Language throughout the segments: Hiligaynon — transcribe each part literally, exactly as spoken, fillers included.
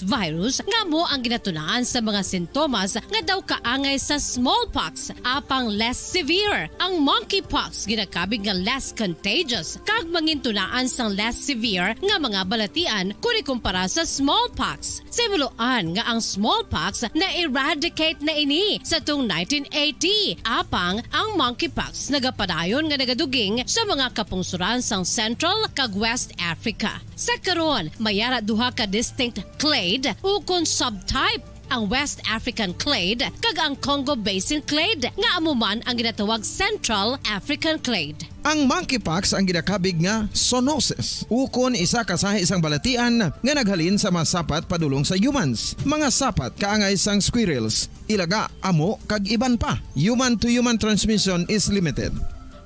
virus nga amo ang ginatunaan sa mga sintomas nga daw kaangay sa smallpox, apang less severe. Ang monkeypox ginakabig nga less contagious kag mangintunaan sang less severe nga mga balatian kon ikumpara sa smallpox. Sa hibaluan nga ang smallpox na-eradicate na ini sa tuong nineteen eighty, apang ang monkeypox nagapadayon nga nagaduging sa mga kapungsoran sang Central kag West Africa. Sa karon, may ara duha ka distinct clade ukon subtype, ang West African clade kag ang Congo Basin clade, nga amo man ang ginatawag Central African clade. Ang monkeypox ang ginakabig nga zoonosis, ukon isa ka sahi sang balatian nga naghalin sa mga sapat padulong sa humans, mga sapat kaangay sang squirrels, ilaga, amo, kag iban pa. Human-to-human transmission is limited.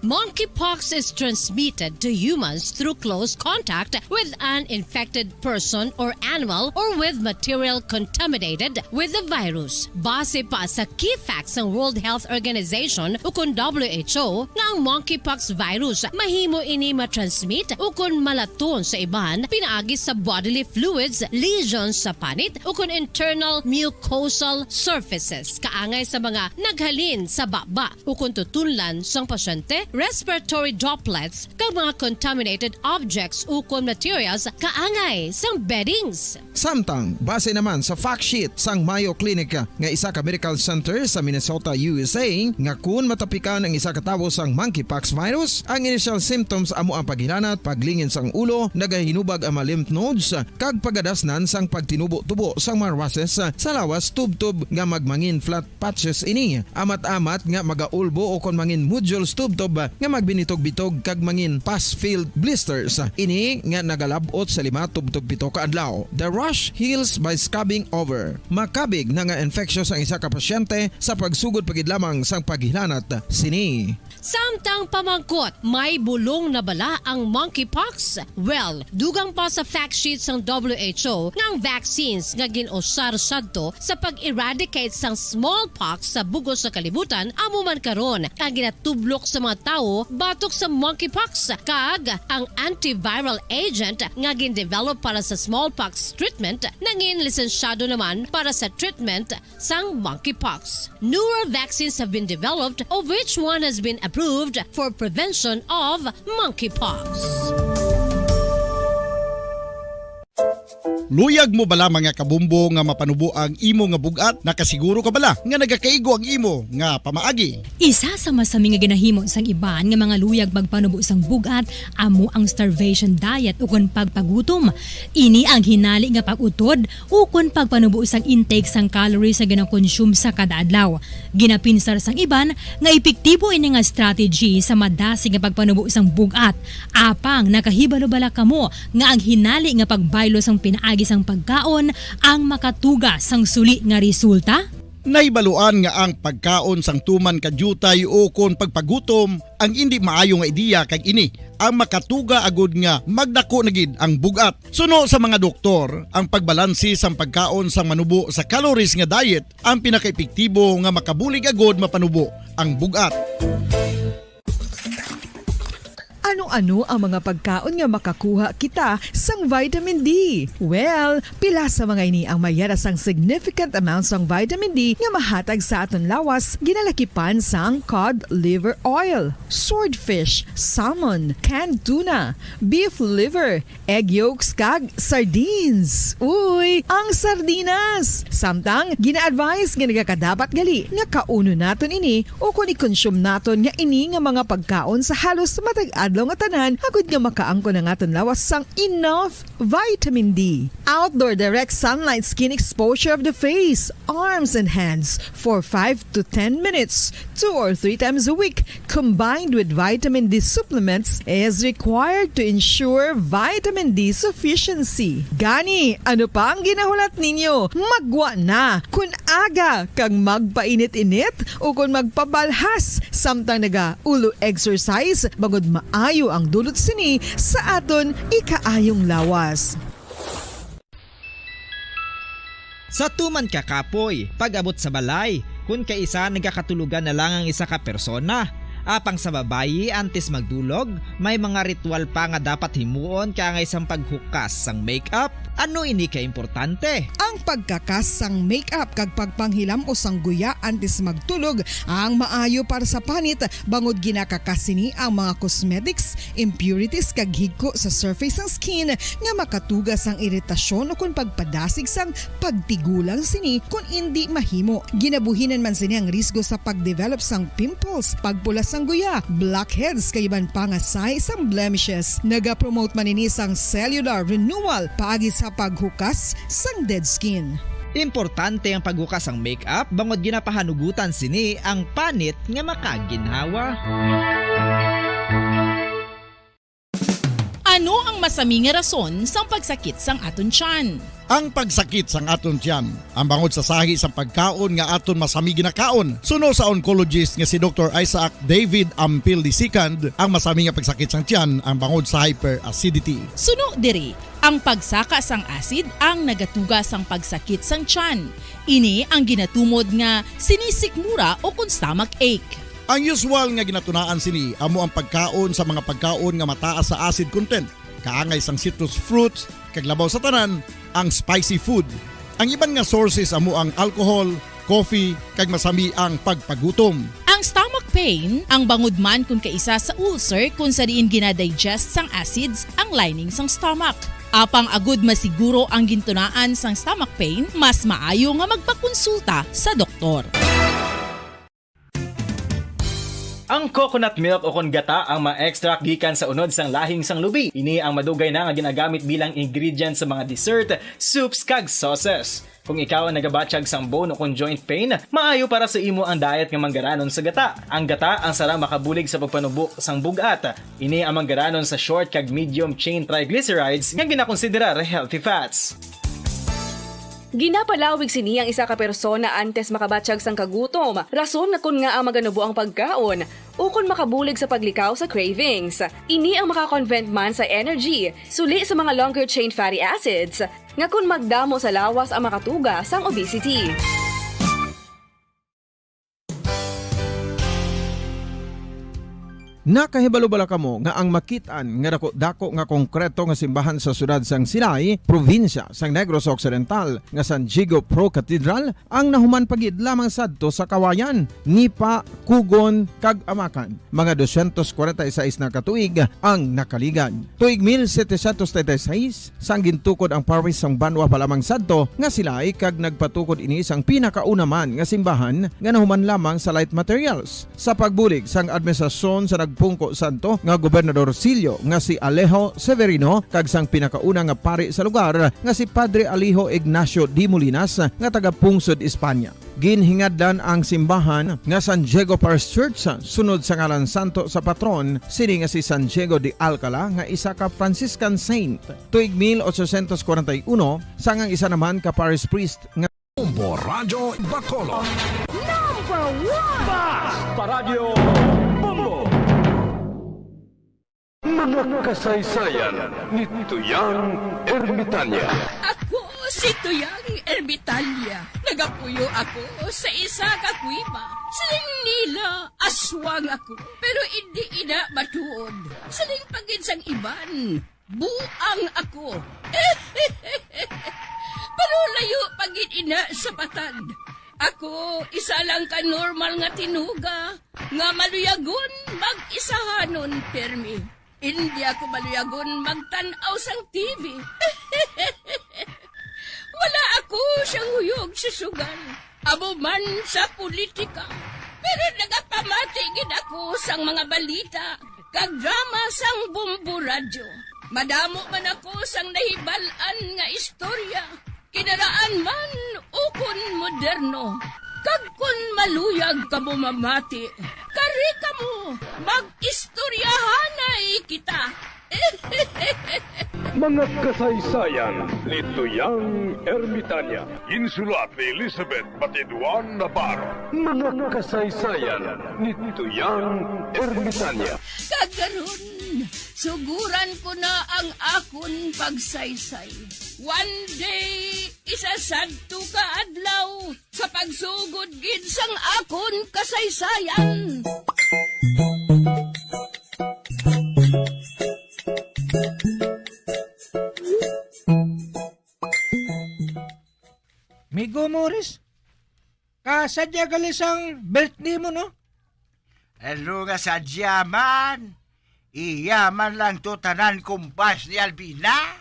Monkeypox is transmitted to humans through close contact with an infected person or animal or with material contaminated with the virus. Base pa sa key facts sang World Health Organization ukon W H O nga ang monkeypox virus mahimo ini matransmit ukon malaton sa iban pinaagi sa bodily fluids, lesions sa panit ukon internal mucosal surfaces kaangay sa mga naghalin sa baba ukon tutunlan sang pasyente, respiratory droplets, kag mga contaminated objects ukon materials kaangay sang beddings. Samtang, base naman sa fact sheet sang Mayo Clinic nga isa ka medical center sa Minnesota, U S A, nga kun matapikan ang isa ka tawo sang monkeypox virus, ang initial symptoms amo ang paghilanat, paglingin sang ulo, nagahinubag ang mga lymph nodes, kag pagadasnan sang pagtinubo-tubo sang mga rushes sa lawas tubtob nga magmangin flat patches ini. Amat-amat nga magaulbo ukon mangin nodules tubtob nga magbinitog-bitog kag mangin pus-filled blisters. Ini nga nagalab-ot sa lima tubtob pito ka adlaw. The rash heals by scabbing over. Makabig na nga infectious ang isa ka pasyente sa pagsugod pa gid lamang sang paghilanat sini. Samtang pamangkot, may bulong na bala ang monkeypox? Well, dugang pa sa fact sheet sang W H O nga ang vaccines nga gin-usar sadto sa pag-eradicate sang smallpox sa bug-os nga kalibutan amo man karon ang ginatublok sa mga tawo batok sa monkeypox, kag ang antiviral agent nga gin-develop para sa smallpox treatment nangin lisensyado naman para sa treatment sang monkeypox. Newer vaccines have been developed, of which one has been approved for prevention of monkeypox. Luyag mo bala, mga kabumbo, nga mapanubo ang imo nga bug-at? Nakasiguro ka bala nga nagakaigo ang imo nga pamaagi? Isa sa masami nga ginahimo sang iban nga mga luyag magpanubo sang bug-at amo ang starvation diet ukon pagpagutom. Ini ang hinali nga pag-utod ukon pagpanubo sang intake sang calories nga ginakonsume sa kada adlaw. Ginapinsar sang iban nga epektibo ini nga strategy sa madasig nga pagpanubo sang bug-at, apang nakahibalo bala kamo nga ang hinali nga pagbaylo sang pinaagi sang pagkaon ang makatuga sang suli nga resulta? Nahibaluan nga ang pagkaon sang tuman ka diutay ukon pagpagutom ang indi maayo nga ideya, kag ini ang makatuga agud nga magdako na gid ang bug-at. Suno sa mga doktor, ang pagbalanse sang pagkaon sang manubo sa calories nga diet ang pinakaepektibo nga makabulig agud mapanubo ang bug-at. Ano-ano ang mga pagkaon nga makakuha kita sang vitamin D? Well, pila sa mga ini ang may ara sang significant amount sang vitamin D nga mahatag sa aton lawas, ginalakipan sang cod liver oil, swordfish, salmon, canned tuna, beef liver, egg yolks, kag sardines. Uy, ang sardinas! Samtang, gina-advise nga nagakadapat gali nga kaunon naton ini ukon i-consume naton nga ini nga mga pagkaon sa halos matag adlaw nga tanan, agud nga makaangkon ang aton lawas sang enough vitamin D. Outdoor direct sunlight skin exposure of the face, arms, and hands for five to ten minutes, two or three times a week, combined with vitamin D supplements, is required to ensure vitamin D sufficiency. Gani, ano pa ang ginahulat ninyo? Maggwa na! Kon aga kag magpainit-init ukon magpabalhas samtang nagaulo exercise, bangod maayo ang dulot sini sa aton ikaayong lawas. Sa tuman ka kapoy, pag-abot sa balay, kun kaisa nagakatulogan na lang ang isa ka persona. Apang sa babayi, antes magdulog, may mga ritual pa nga dapat himuon kaangay sang paghukas sang makeup, Ano ini ka importante? Ang pagkakas sang makeup kag pagpanghilam-os sang guya antes magtulog ang maayo para sa panit, bangod ginakakas sini ang mga cosmetics, impurities kag higko sa surface sang skin nga makatuga sang iritasyon ukon pagpadasig sang pagtigulang sini kon indi mahimo. Ginabuhinan man sini ang risgo sa pagdevelop sang pimples, pagpula sang guya, blackheads kag iban pa nga sign sang blemishes. Nagapromote man ini sang cellular renewal paagi sa paghukas sang dead skin. Importante ang paghukas sang makeup bangod ginapahanugutan sini ang panit nga makaginhawa. Ano ang masami nga rason sang pagsakit sang aton tiyan? Ang pagsakit sang aton tiyan, ang bangod sa sahi sang pagkaon nga aton masami ginakaon. Suno sa oncologist nga si Doktor Isaac David Ampil the second, ang masami nga pagsakit sang tiyan ang bangod sa hyperacidity. Suno diri, ang pagsaka sang acid ang nagatuga sang pagsakit sang tiyan. Ini ang ginatumod nga sinisikmura o kon stomach ache. Ang usual nga ginatunaan sini amo ang pagkaon sa mga pagkaon nga mataas sa acid content, kaangay sang citrus fruits, kag labaw sa tanan, ang spicy food. Ang iban nga sources amo ang alcohol, coffee, kag masami ang pagpagutom. Ang stomach pain, ang bangod man kon kaisa sa ulcer kon sa diin ginadigest sang acids ang lining sang stomach. Apang agud masiguro ang gintunaan sang stomach pain, mas maayo nga magpakonsulta sa doktor. Ang coconut milk o kon gata ang ma-extract gikan sa unod sang lahing sang lubi. Ini ang madugay na nga ginagamit bilang ingredient sa mga dessert, soups, kag sauces. Kung ikaw ang nagabatyag sang bone o kon joint pain, maayo para sa imo ang diet nga manggaranon sa gata. Ang gata ang sara makabulig sa pagpanubo sang bug-at. Ini ang manggaranon sa short kag medium chain triglycerides nga ginakonsiderar healthy fats. Ginapalawig sini ang isa ka persona antes makabatyag sang kagutom, rason nga kon ngaa maganubo ang pagkaon, ukon makabulig sa paglikaw sa cravings. Ini ang maka-convert man sa energy, suli sa mga longer chain fatty acids, nga kon magdamo sa lawas ang makatuga sang obesity. Nakahibalo bala kamo nga ang makit-an nga dako-dako nga konkreto nga simbahan sa siyudad sang Silay, probinsya sang Negros Occidental, nga San Diego Pro Cathedral ang nahuman pa gid lamang sadto sa Kawayan, Nipa, Cogon, kag Amacan? Mga dosyentos kwarenta y seis na ka tuig ang nakaligad. Tuig mil setecientos treinta y seis, sang gintukod ang parish sang Banwa pa lamang sadto nga Silay, kag nagpatukod ini sang pinakauna man nga simbahan nga nahuman lamang sa light materials. Sa pagbulig sang administrasyon sa nagpungko sadto nga gobernador silyo nga si Alejo Severino kag sang pinakauna nga pari sa lugar nga si Padre Alijo Ignacio de Molinas nga taga Pungsod, Espanya. Ginhingadlan ang simbahan nga San Diego Parish Church sunod sa ngalan santo sa patron sini nga si San Diego de Alcala nga isa ka Franciscan saint. Tuig mil ochocientos kwarenta y uno, sang ang isa naman ka parish priest nga Bombo Radyo Bacolod. Number one! Bas! Paradyo Bombo! Mga kasaysayan ni Tuyang Ermitanya. Ako si Tuyang Ermitanya. Nagapuyo ako sa isa ka kuweba. Siling nila, aswang ako, pero indi ina matuod. Siling pa gid sang iban, buang ako. Pero layo pa gid ina sa patag. Ako, isa lang ka normal nga tinuga nga maluyagon mag-isahanon pirmi. Indi ako maluyagon magtan-aw sang T V. Wala ako siyang huyog sa sugal, amo man sa politika. Pero nagapamati gid ako sang mga balita kag drama sang Bombo Radyo. Madamo man ako sang nahibal-an nga istorya, kinaraan man ukon moderno. Kag kon maluyag kamo mamati, kari kamo, mag-istoryahanay kita. Mga kasaysayan ni Tuyang Ermitanya. Ginsulat ni Elizabeth Batiduan Navarro. Mga kasaysayan ni Tuyang Ermitanya. Kag karon, suguran ko na ang akon pagsaysay. One day, isa sadto ka adlaw, sa pagsugod gid sang akon kasaysayan. Migo Morris, kasadya gali sang birthday mo, no? Ano nga sadya man? Iya man lang to tanan kumpas ni Alvina.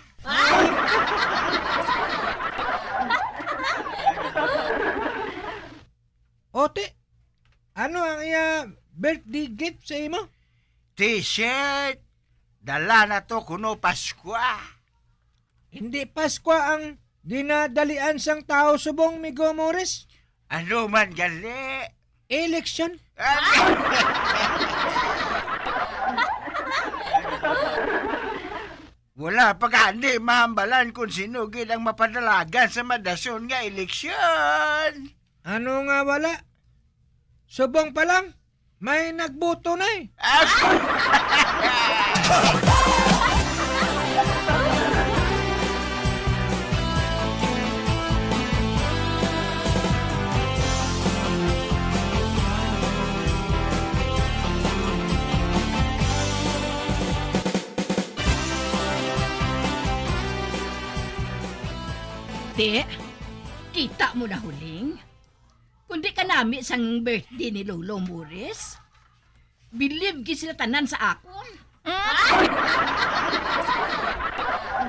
Ote, ano ang iya birthday gift sa imo? T-shirt. Dala na to kuno Paskwa. Hindi Paskwa ang ginadalian sang tawo subong, Migo Morris. Ano man gali? Eleksyon. Wala pa gani mahambalan kung sino gid ang mapadalagan sa madasyon nga eleksyon. Ano nga wala? Subong pa lang, may nagboto na eh. Te, kita mo na, Huling? Kung di ka nami sang birthday ni Lolo Morris, bilib gid sila tanan sa akon.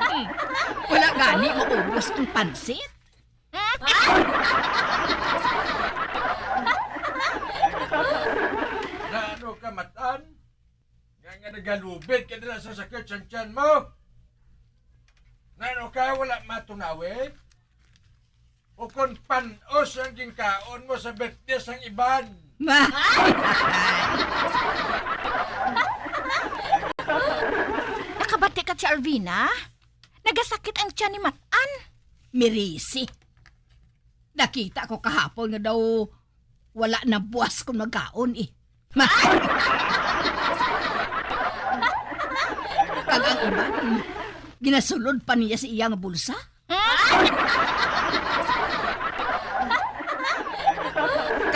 Hmm. Wala gani maubos ang pansit. Naano ka, Matan? Nga, nga nagalubid ka dira sa sakit sang tiyan mo? Naano ka, wala matunawid? O kon pan-os ang ginkaon mo sa birthday sang iban? Nakabati ka, Tia Alvina? Nagasakit ang tiyan ni Matan. Mirisi. Nakita ko kahapon nga daw wala na buwas kon magkaon, eh. Kag ang iban, ginasulod pa niya sa iya nga bulsa.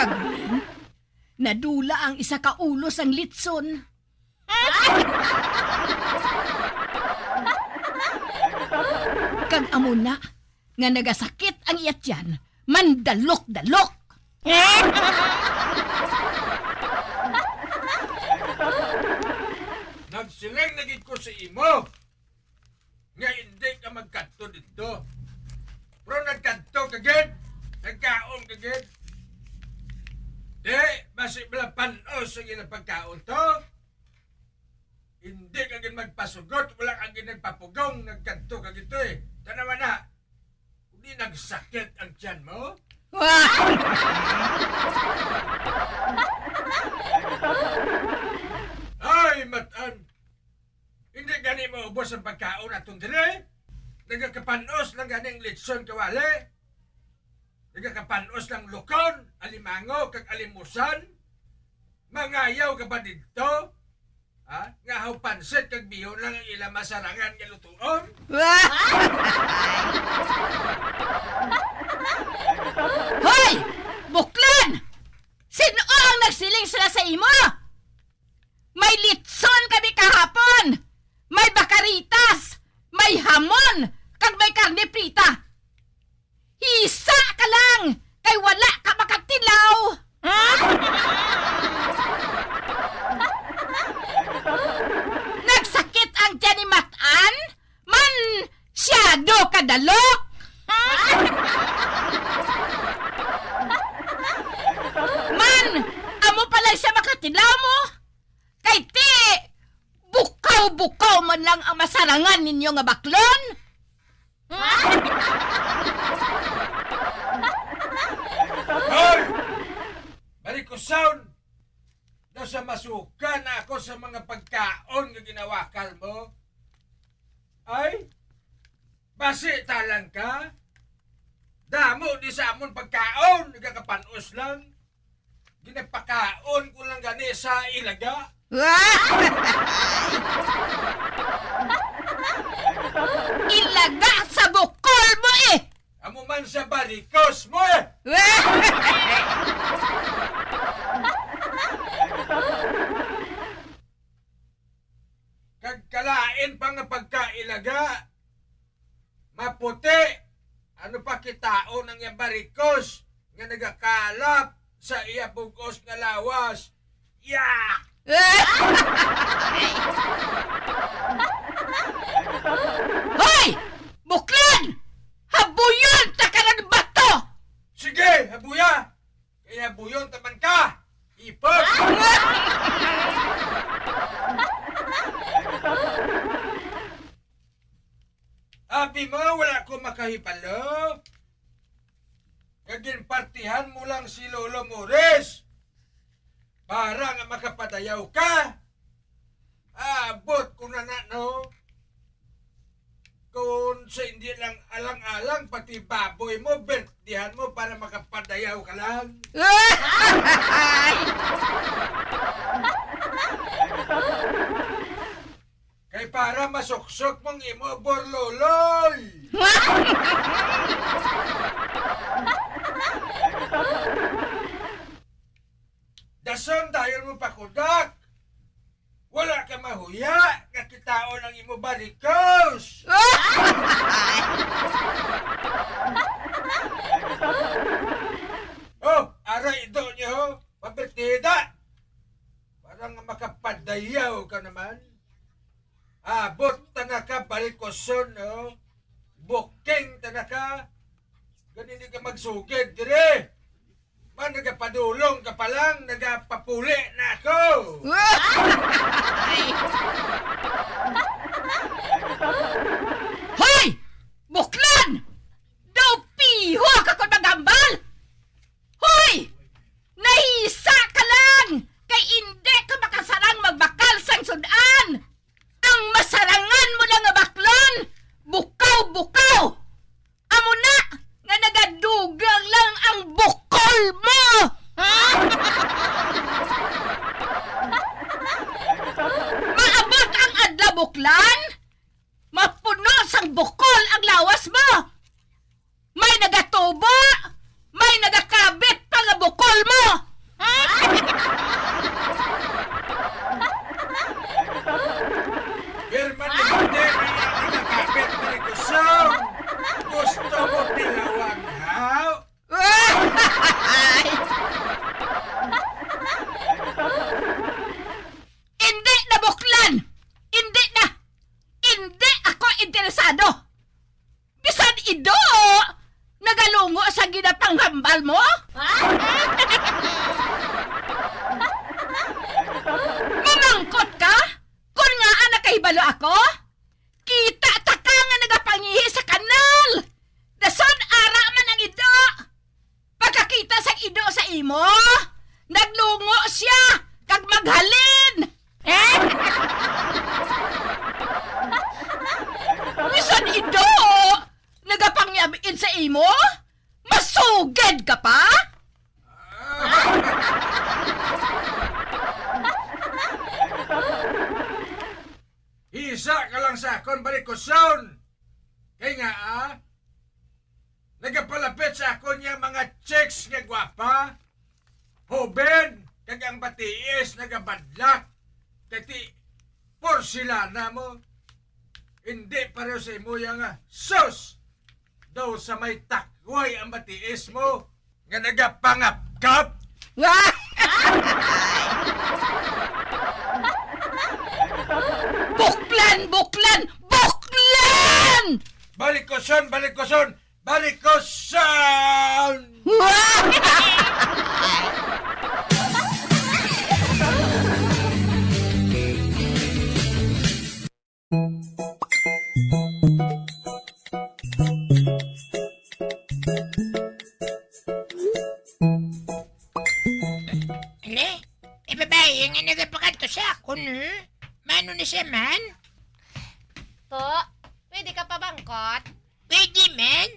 Kag, nadula ang isa ka ulo sang litson. Kag amo na nga nagasakit ang iya tiyan, mandalok-dalok. Nagsiling na gid ko sa imo nga hindi ka magkadto didto. Pero nagkadto ka gid, nagkaon ka gid. Di, basi bala pan-os ang ilang pagkaon to. Hindi ka gid magpasugot, wala ka gid nagpapugong, nagkadto ka gid to eh. Tanawa na, kung di nagsakit ang tiyan mo. Ay, Matan! Hindi gani maubos ang pagkaon aton diri. Nagakapanos lang gani ang litson kawali. Nagakapanos lang lukon, alimango, kag alimusan. Mangayaw ka ba didto? Ha? Nga haw pansit kag bihon lang ang ila masarangan nga lutuon? Hoy! Buklan! Sin-o ang nagsiling sila sa imo? May litson kami kahapon! May bakaritas! May hamon! Kag may karne prita! Hisa ka lang, kay wala ka makatilaw. Nagsakit ang tiyan ni Matan, man siyado kadalok. Man, amo pa lang siya makatilaw mo. Kay ti, bukaw-bukaw man lang ang masarangan ninyo nga baklon. Hoy! Barikuson! Daw sa masuka na ako sa mga pagkaon nga ginawakal mo. Ay, basi talang ka? Damo di sa amon pagkaon, nagakapanos lang. Ginapakaon ko lang gani sa ilaga. Ilaga sa bukol mo eh! Amo man sa barikos mo eh! Kag kalain pa nga pagkailaga, maputi Ano pa kitaon ang iya barikos nga nagakalap sa iya bug-os nga lawas? Yak! Hoy! Buklan! Habuyon ta ka nga bato! Sige, habuya! Kay habuyon ta man ka! Ipot! Abi mo, wala ko makahibalo. Nga ginpartihan mo lang si Lolo Morris para nga makapadayaw ka. Abot ko na na, no? Kung sa hindi lang alang-alang, pati baboy mo, bertihan mo para makapadayaw ka lang. Kay para masuksok mong imo, Borloloy! Dason dayon mo pakudak! Wala ka mahuya nga kitaon ang imo barikos! Oh, aray do niyo, ho! Pabirtida! Para nga makapadayaw ka naman. Abot ta na ka, balikoson, no? Booking ta na ka. Gani di ka magsugid diri. Man, nagapadulong ka pa lang, nagapapuli na ako. Hoy! Buklan! Daw piho ka kon maghambal! Hoy! Nahisa ka lang! Kay indi ka makasarang magbakal sang sud-an! Ang masarangan mo lang nga baklon, bukaw-bukaw! Amo na nga nagadugang lang ang bukol mo! Ha? Maabot ang adlaw, buklan, mapuno sang bukol ang lawas mo! May nagatubo! May nagakabit pa nga bukol mo! Pirma ni Mateo ang nagakabit, Maricosong! Gusto mo pilawang haw? Hindi na, buklan! Hindi na! Hindi ako interesado! Bisan ido, nagalungo sa ginapanghambal mo? Mamangkot ka? Kon ngaa nakahibalo ako? Kita ta ka nga nagapangihi sa kanal! Dason ara man ang ido! Pagkakita sang ido sa imo, naglungo sia kag maghalin. Eh? Bisan ido nagapangyab-in sa imo, masugid ka pa? Hisa ka lang sa akon, Balikoson! Kay nga, ah, nagapalapit sa akon niya mga chicks nga gwapa, hoben, kag ang batiis nagabadlak, kay ti porselana mo. Hindi pareho sa imo ya nga, sus! Daw sa may takway ang batiis mo, nga nagapangapkap. Buklan! Buklan! Buklan! Balikoson! Balikoson! Balikoson! Ano? Eh, babae nga nagapakadto sa akon, eh. Mano ni siya man? Po, pwede ka pabangkot? Pwede man.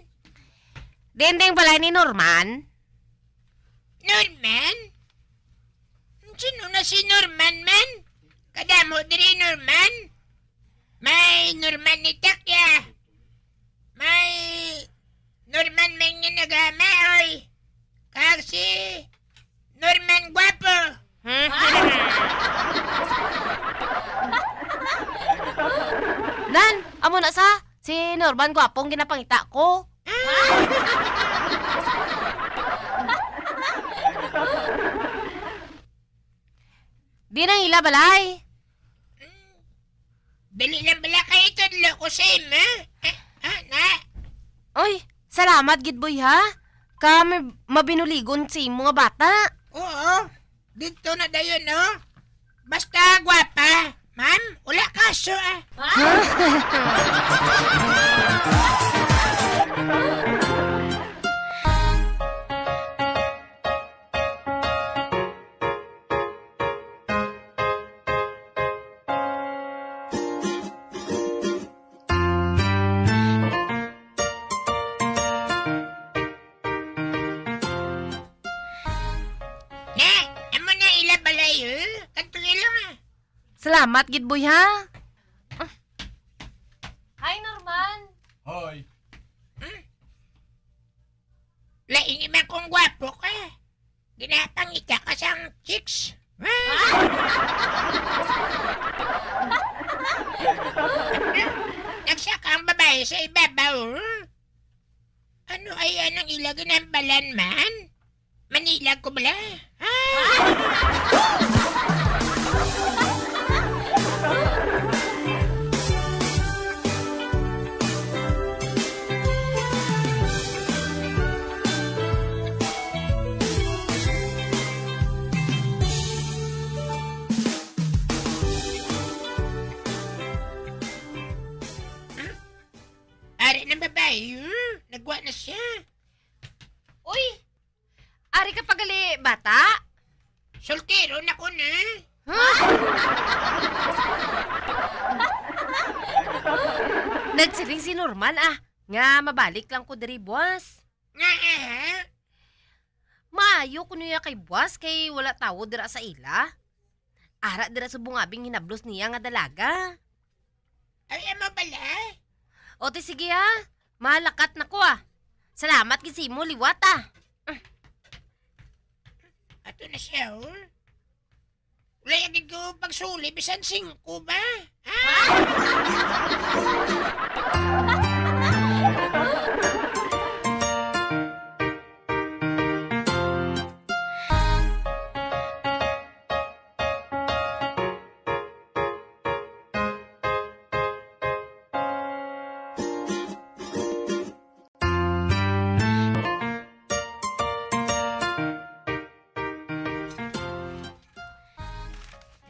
Dinding balay ni Norman? Norman? Sino na si Norman man? Kadamo diri, Norman? May Norman ni Takya. May Norman man nga nagamaoy. Kag si Norman Guapo. Hmm? Nan, amo na sa, si Norman Guapo ang ginapangita ko. Di na ila balay. Dali lang bala kay itudlo ko sa imo. Eh, ha, na? Oy, salamat gid, boy, ha? Ka may mabinuligon sa imo nga bata. Oo. Dito na dayon, no? Basta gwapa, ma'am, wala kaso, ah. Ne, amo na ila balay, eh. Kadto ka lang, ah. Salamat gid, boy, ha? Hi, Norman. Hoy. Hmm? Lain man kung gwapo ka. Ginapangita ka sang chicks. Nagsaka ang babae sa ibabaw. Ano ay anang ila ginambalan man? Manila ko bala? Ha? Ari ng babae, oh. Nagwa na siya. Uy! Ari ka pa gali, bata? Soltero na ko na. Huh? Nagsiling si Norman, ah, nga mabalik lang ko diri buwas. Nga, eh? Maayo kuno ya kay buwas kay wala tawo dira sa ila. Ara dira sa bungabing hinablos niya nga dalaga. Ay, amo bala? O, ti sige, ha. Malakat na ko, ah. Salamat gid sa imo liwat, ah. Ato na siya, oh. Wala ya gid ko pagsuli, bisan singko ba? Ha?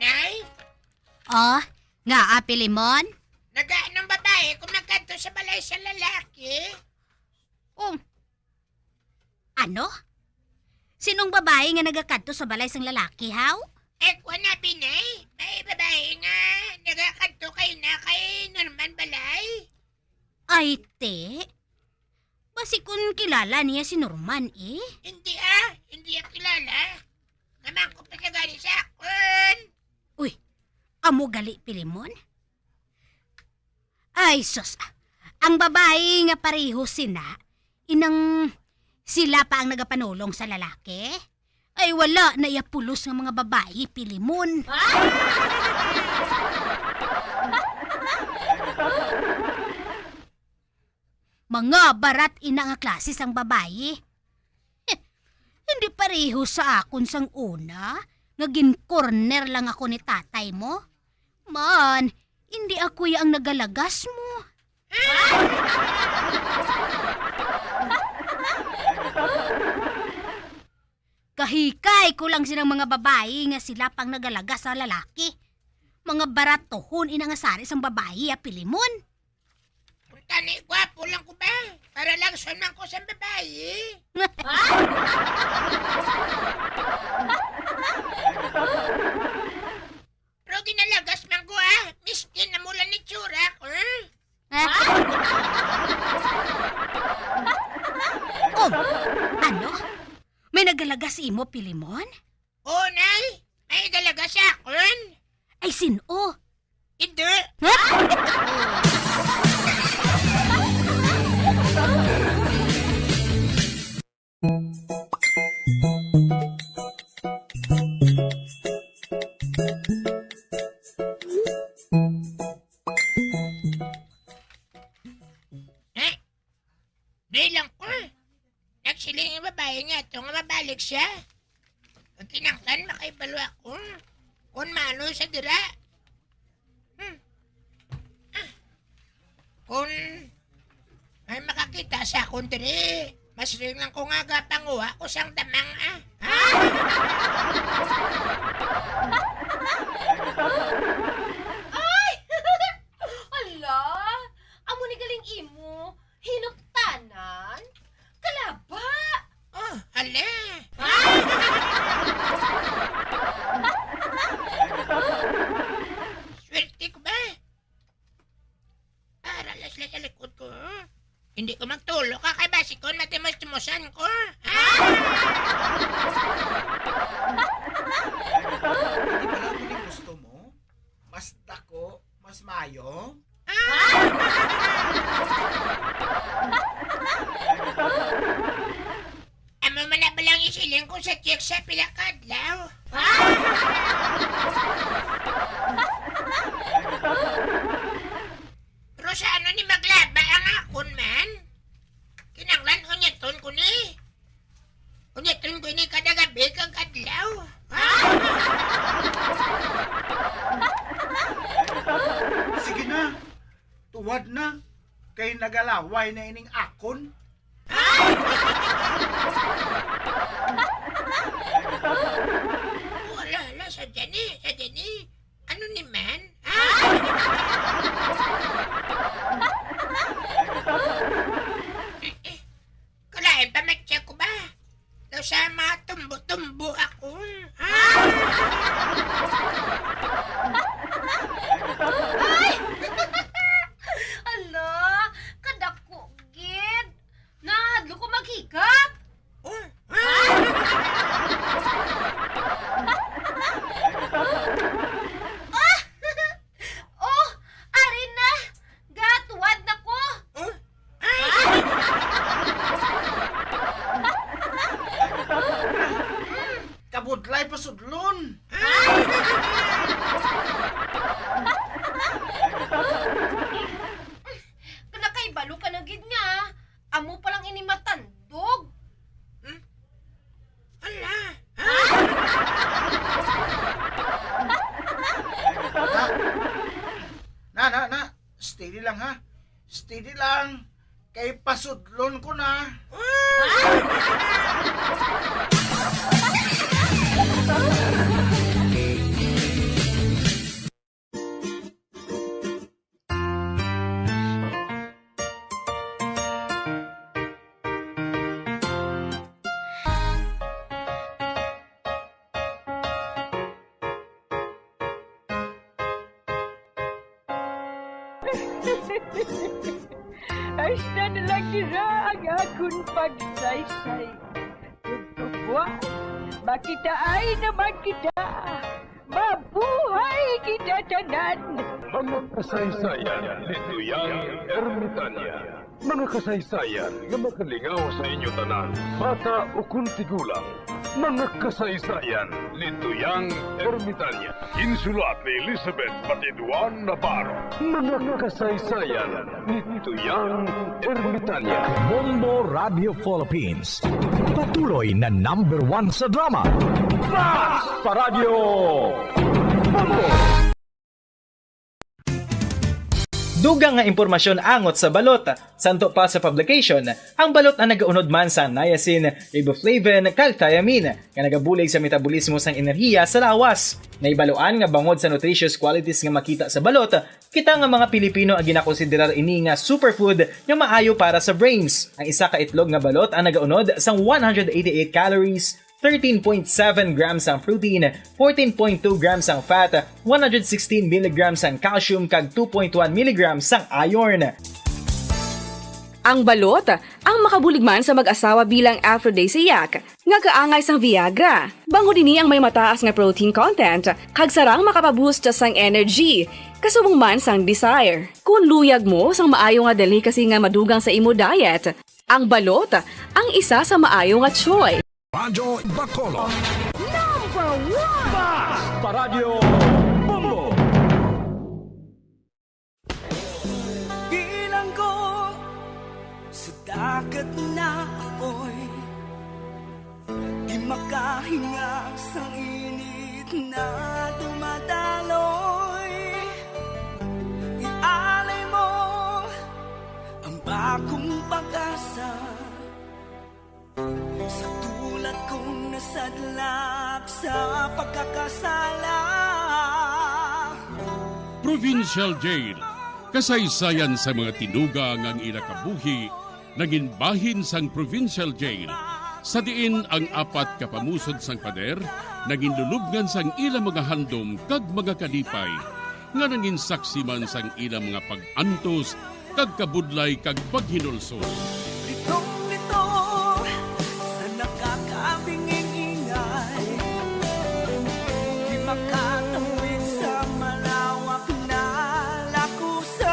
Nay? Oh, nga, Pilimon? Nagaanong babae kung nagkadto sa balay sa lalaki? Oh, ano? Sinong babae nga nagakadto sa balay sang lalaki, haw? Eh, kuwan na, Binay. May babae nga nagakadto kay na kay Norman balay. Ay, te. Basi kun kilala niya si Norman, eh. Hindi, ah. Hindi niya kilala. Naman ko pa siya gani sa akon. Uy, amo gali, Pilimon? Ay, sus, ah. Ang babayi nga pareho sina, inang sila pa ang nagapanulong sa lalaki? Ay, wala na iya pulos nga mga babayi, Pilimon. Mga barat ina nga klase sang babayi. Hindi pareho sa akon sang una, nga gin-corner lang ako ni tatay mo. Man, hindi ako ya ang nagalagas mo. Kahikay ko lang silang mga babayi nga sila pang nagalagas sa lalaki. Mga baratohon ina nga sari sang babayi, ah, Pilimon. Kung tani, gwapo lang ko ba? Para lang suman ko sa babayi. Pero ginalagas man ko, ah. Miskin na mula ni tsura ko, eh. Oh, ano? May nagalagas imo, Pilimon? Oh, Nay. May nagalagas sa akon. Ay, sin-o? Hindi. Eh? Di siling nga babayi nga to nga mabalik siya. Ang kinahanglan, makahibalo ako kon maano siya dira. Hmm. Ah. Kon may makakita sa akon diri, masiling lang ko nga gapanguha ko sang damang, ah. Ha? Ay! Hala! Amo ni galing imo, hinuktanan? Kalaba! Oh, hala! Swerte ko ba? Para lang sila sa likod ko, ha? Hindi ko magtulo ka kay basi kon matimos-timosan ko, ha? Hindi pala ako ni gusto mo? Mas dako, mas mayo? Amo man na ba lang isiling ko sa chick sa pila ka adlaw? Pero sa ano ni maglaba ang akon man? Kinanglan unyaton ko ni. Unyaton ko ni kada gabi kag adlaw. Sige na. Tuwad na. Kay nagalaway na ining akon. Wala, wala, sa Jani, sa Jani. Ano ni man? Eh, eh, kalain pa, matya ko ba? Daw sa mga tumbo-tumbo ako. Ay! Ala, kadako gid. Nahadlok ko maghikap. Oh, ah! Ah! Oh, ari na. Gatuwad na ko. Oh, ah! Kabudlay pasudlon. Nakahibalo ka na gid nga amo pa lang ini matandog. Hmm? Hala! Ha? Na, na, na. Steady lang, ha? Steady lang. Kay pasudlon ko na. Hasta na lang dira ang akon pagsaysay. Ug buwas, makitaay naman kita. Mabuhay kita tanan! Mga kasaysayan ni Tuyang Ermitanya. Mga kasaysayan nga makalingaw sa inyo tanan, bata ukon tigulang. Mga kasaysayan ni Tuyang Ermitanya. Ginsulat ni Elizabeth Batiduan Navarro. Mga kasaysayan ni Tuyang Ermitanya. Bombo Radio Philippines. Patuloy na number one sa drama. Fast Paradyo Bombo! Dugang nga impormasyon angot sa balot. Santo pa sa publication, ang balot ang nagaunod man sa niacin, riboflavin, kag thiamine, nga nagabulig sa metabolismo sang enerhiya sa lawas. Nahibaluan nga bangod sa nutritious qualities nga makita sa balot, kita nga mga Pilipino ang ginakonsiderar ini nga superfood nga maayo para sa brains. Ang isa ka itlog nga balot ang nagaunod sang one hundred eighty-eight calories, thirteen point seven grams ang protein, fourteen point two grams ang fat, one hundred sixteen milligrams ang calcium, kag two point one milligrams ang iron. Ang balot, ang makabulig man sa mag-asawa bilang aphrodisiac, nga kaangay sang Viagra. Bangod ini ang may mataas nga protein content, kag sarang makapaboost sang energy, kasubong man sang desire. Kon luyag mo sang maayo nga delicacy nga madugang sa imo diet, ang balot ang isa sa maayo nga choice. Radyo Bacolod. Number one! Fast Paradyo Bombo! Bilanggo sa dagat na apoy. Sang init na dumadaloy, ialay mo ang bagong pag-asa sa tulad kong nasadlak sa pagkakasala. Provincial Jail, kasaysayan sa mga tinuga nga ang ila kabuhi nangin bahin sang provincial jail, sa diin ang apat ka pamusod sang pader nangin lulubngan sang ila mga handom kag mga kalipay, nga nangin saksi man sang ila mga pag-antos kag kabudlay kag paghinulsol. Litong-lito sa nakakabinging ingay, di makatawid sa malawak na lakusan.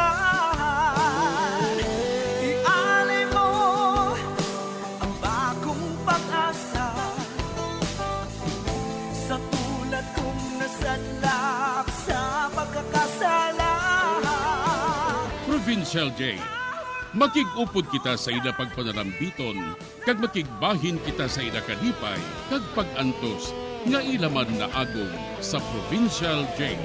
Ialay mo ang bagong pag-asa sa tulad kong nasadlak sa pagkakasala. Provincial Jail. Makig-upod kita sa ila pagpanalambiton, kag makigbahin kita sa ila kalipay kag pag-antos nga ila man naagom sa Provincial Jail.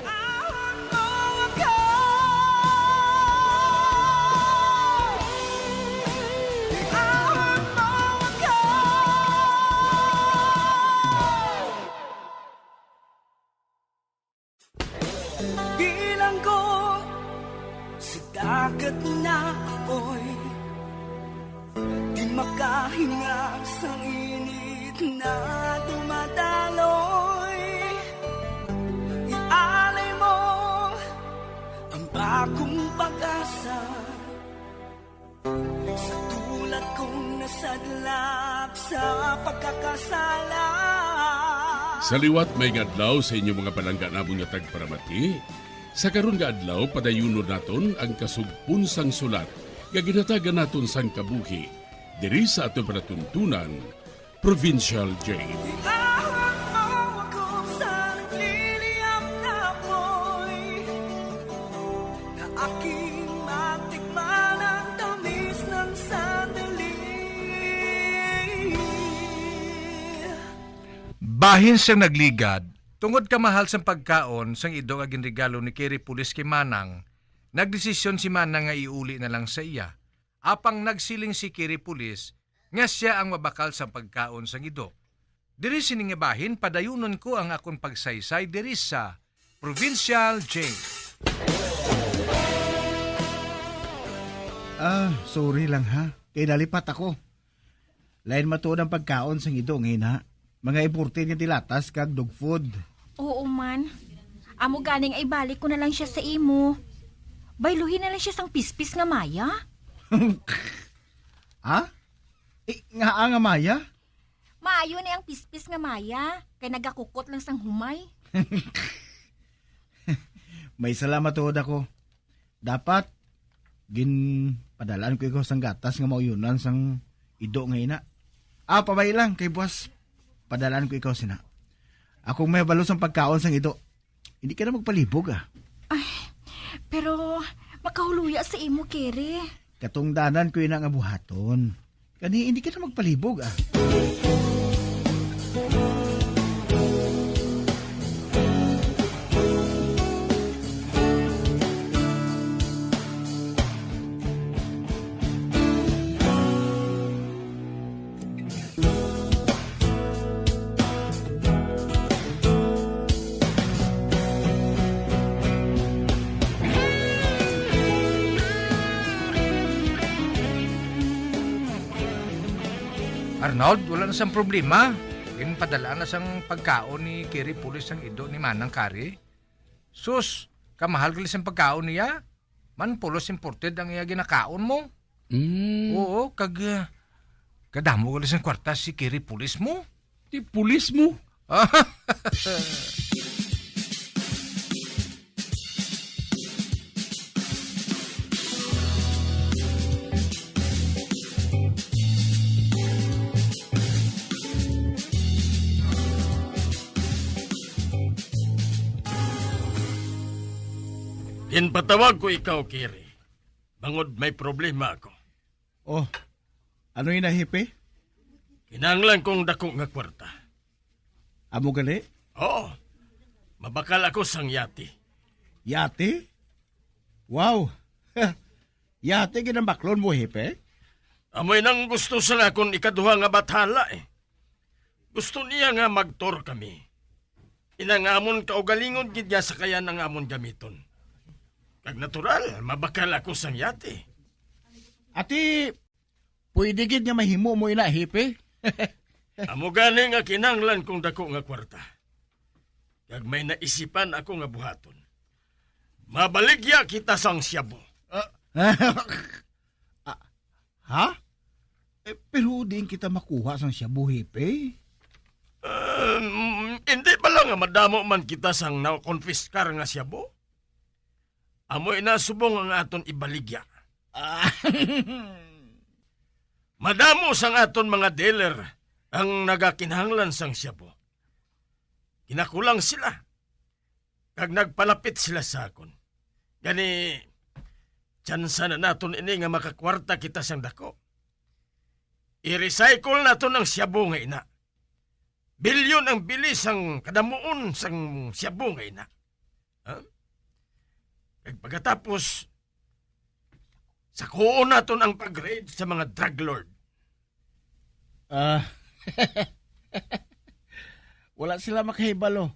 Bilanggo sa dagat na apoy, di makahinga sang init na dumadaloy. Ialay mo ang bagong pag-asa sa tulad kong nasadlak sa pagkakasala. Sa liwat, maayong adlaw sa inyo, mga palangga namon nga tagparamati. Sa karon nga adlaw, padayunon naton ang kasugpon sang sulat nga ginhatagan naton sang kabuhi diri sa aton palatuntunan, Provincial Jail. Ihawak mo ako sa nagliliyab na apoy, na aking matikman ang tamis ng sandali. Bahin sang nagligad, tungod kamahal sang pagkaon sang ido nga ginregalo ni Kiri Pulis kay Manang, nagdesisyon si Manang nga iuli na lang sa iya. Apang nagsiling si Kiri Pulis nga sia ang mabakal sang pagkaon sang ido. Diri sini nga bahin, padayunon ko ang akon pagsaysay diri sa Provincial Jail. Ah, sorry lang ha. Kay nalipat ako. Lain matuod ang pagkaon sang ido nga ina. Mga imported nga dilatas kag dog food. Oo man. Amo gani nga ibalik ko na lang sia sa imo. Bayluhi na lang sia sang pispis nga maya. Ha? Eh, ngaa nga maya? Maayo ni ang pispis nga maya, kay nagakukot lang sang humay. May salamat tuod ako. Dapat, ginpadalaan ko ikaw sang gatas nga mauyonan sang ido nga ina. Ah, pabay lang, kay buwas, padalaan ko ikaw sina. Akong may balo sang pagkaon sang ido. Hindi ka na magpalibog, ah. Ay, pero makahuluya sa imo, Kere. Katungdanan ko ina nga buhaton. Kani, hindi ka na magpalibog, ah. Arnold, wala na sang problema. Ginpadala na sang pagkaon ni Kiri Pulis ang ido ni Manang Kari. Sus, kamahal gali sang pagkaon niya. Man pulos imported ang iya ginakaon mo. Mm. Oo, kag, ah, kadamo gali sang kwarta si Kiri Pulis mo. Ti pulis mo? Ginpatawag ko ikaw, Kiri, bangod may problema ako. Oh, ano ina, Hepe? Kinahanglan kong dako nga kwarta. Amo gali? Oo. Mabakal ako sang yate. Yate? Wow. Yate gid ang baklon mo, Hepe? Amoy nang gusto sang akon ikaduha nga bathala, eh. Gusto niya nga mag-tour kami. Inang amon kaugalingon gid niya sakayan ang amon gamiton. Kag natural, mabakal ako sang yate. Ati, pwede gid nga mahimo mo ina, Hepe? Amo gani nga kinahanglan kong dako nga kwarta. Kag may naisipan ako nga buhaton. Mabaligya kita sang shabu. Ah, ah, ha? Eh, pero diin kita makuha sang shabu, Hepe? Um, hindi ba lang nga madamo man kita sang nakonfiskar nga shabu? Amo ina subong ang aton ibaligya. Ah. Madamo sang aton mga dealer ang nagakinahanglan sang shabu. Ginakulang sila, kag nagpalapit sila sa akon. Gani, tsansa na naton ini nga makakwarta kita sang dako. I-recycle naton ang shabu nga ina. Bilyon ang bili sang kadamuon sang shabu nga ina. Ha? Kag pagkatapos, sakuon naton ang pag-raid sa mga drug lord. Ah, wala sila makahibalo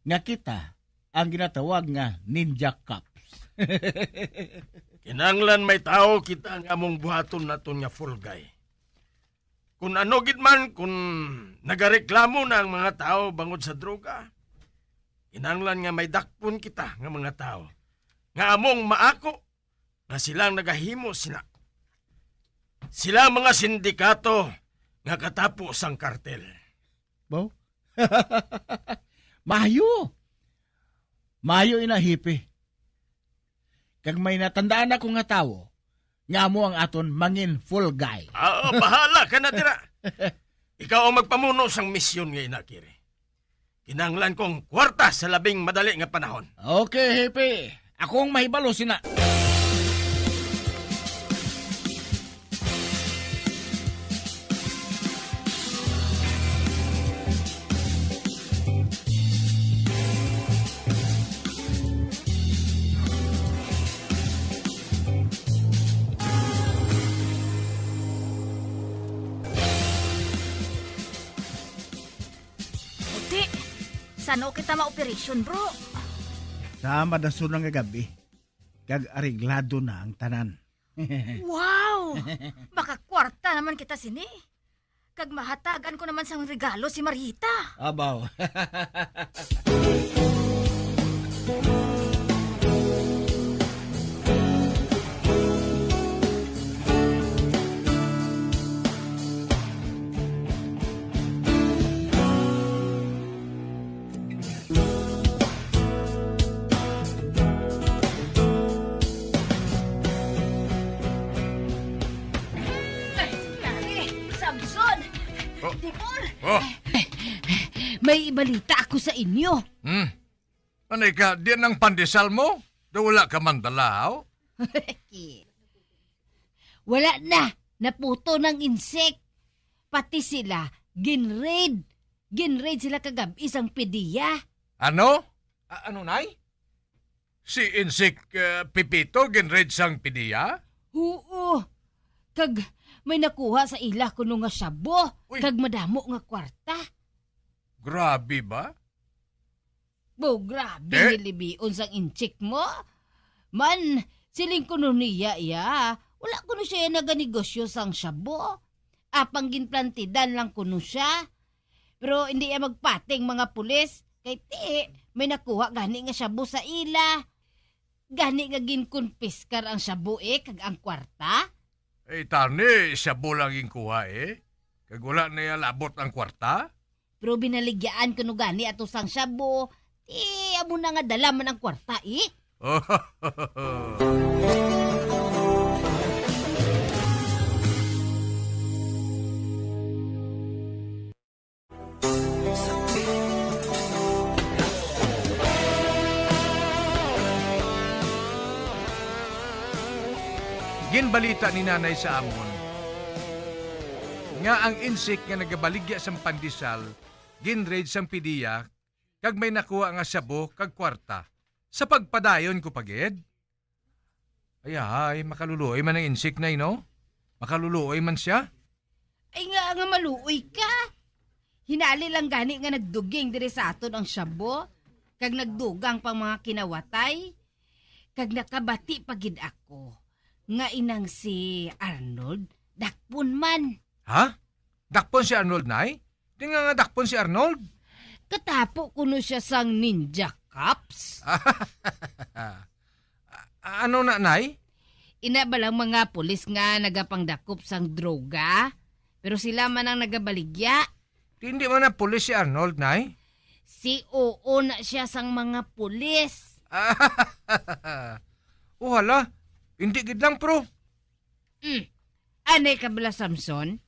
nga kita ang ginatawag nga ninja cops. Kinahanglan may tawo kita nga among buhaton naton nga fall guy. Kun ano gid man, kun nagareklamo na ang mga tawo bangod sa droga, kinahanglan nga may dakpon kita nga mga tawo nga among maako nga sila ang nagahimo sina. Sila ang mga sindikato nga katapo sang kartel. Bo? Mayo. Mayo ina, Hepe. Kag may natandaan ako nga tawo nga amo ang aton mangin fall guy. Ah, bahala ka na dira. Ikaw ang magpamuno sang misyon nga ina, Kiri. Kinahanglan kong kwarta sa labing madali nga panahon. Okay, Hepe. Akong mahibalo sina. Puti, san-o kita ma-operasyon, bro? Sa madason nga gabi, kag areglado na ang tanan. Wow! Makakwarta naman kita sini. Kag mahatagan ko naman sang regalo si Marita. Abaw. Ay, Samson! Oh. Dibor! Oh. May balita ako sa inyo. Hmm. Ano ka, diyan ang pandesal mo? Daw wala ka man dala, oh? Wala na. Naputo ng insek. Pati sila, ginraid. Ginraid sila kagab-i sang pidiya. Ano? A-, ano, Nay? Si Insik, eh, Pipito ginraid sang pidiya? Oo. Kag may nakuha sa ila kuno nga shabu, Uy. Kag madamo nga kwarta. Grabe ba? Bo, grabe Eh? Ni libion sang inchik mo. Man, siling kuno niya iya, wala kuno siya naganegosyo sang shabu. Apang ginplantidan lang kuno siya. Pero hindi iya magpating mga pulis. Kay ti, may nakuha gani nga shabu sa ila. Gani nga ginkonpiskar ang shabu, eh, kag ang kwarta? Eh, tani, shabu lang ginkuha, eh. Kag wala na iya labot ang kwarta? Pero binaligyaan kuno gani ato sang shabu, ti amo na nga dala man ang kwarta, eh. Ginbalita ni Nanay sa amon nga ang insik nga nagabaligya sang pandesal ginraid sang P D E A, kag may nakuha nga shabu kag kwarta. Sa pagpadayon ko pa gid. Ay, ay, makaluluoy man ang Insik, Nay, no? Makaluluoy man sia. Ay, nga nga maluoy ka. Hinali lang gani nga nagduging diri sa aton ang shabu, kag nagdugang pang mga kinawatay, kag nakabati pa gid ako nga inang si Arnold dakpon man. Ha? Dakpon si Arnold, Nay? Di nga nga dakpon si Arnold? Katapo kuno siya sang ninja cops. A-, ano na, Nay? Ina ba lang mga pulis nga nagapangdakop sang droga? Pero sila man ang nagabaligya. Di, hindi man na pulis si Arnold, Nay? Si oo na siya sang mga pulis. O hala, hindi gid lang, pro. Mm. Anay ka bala, Samson?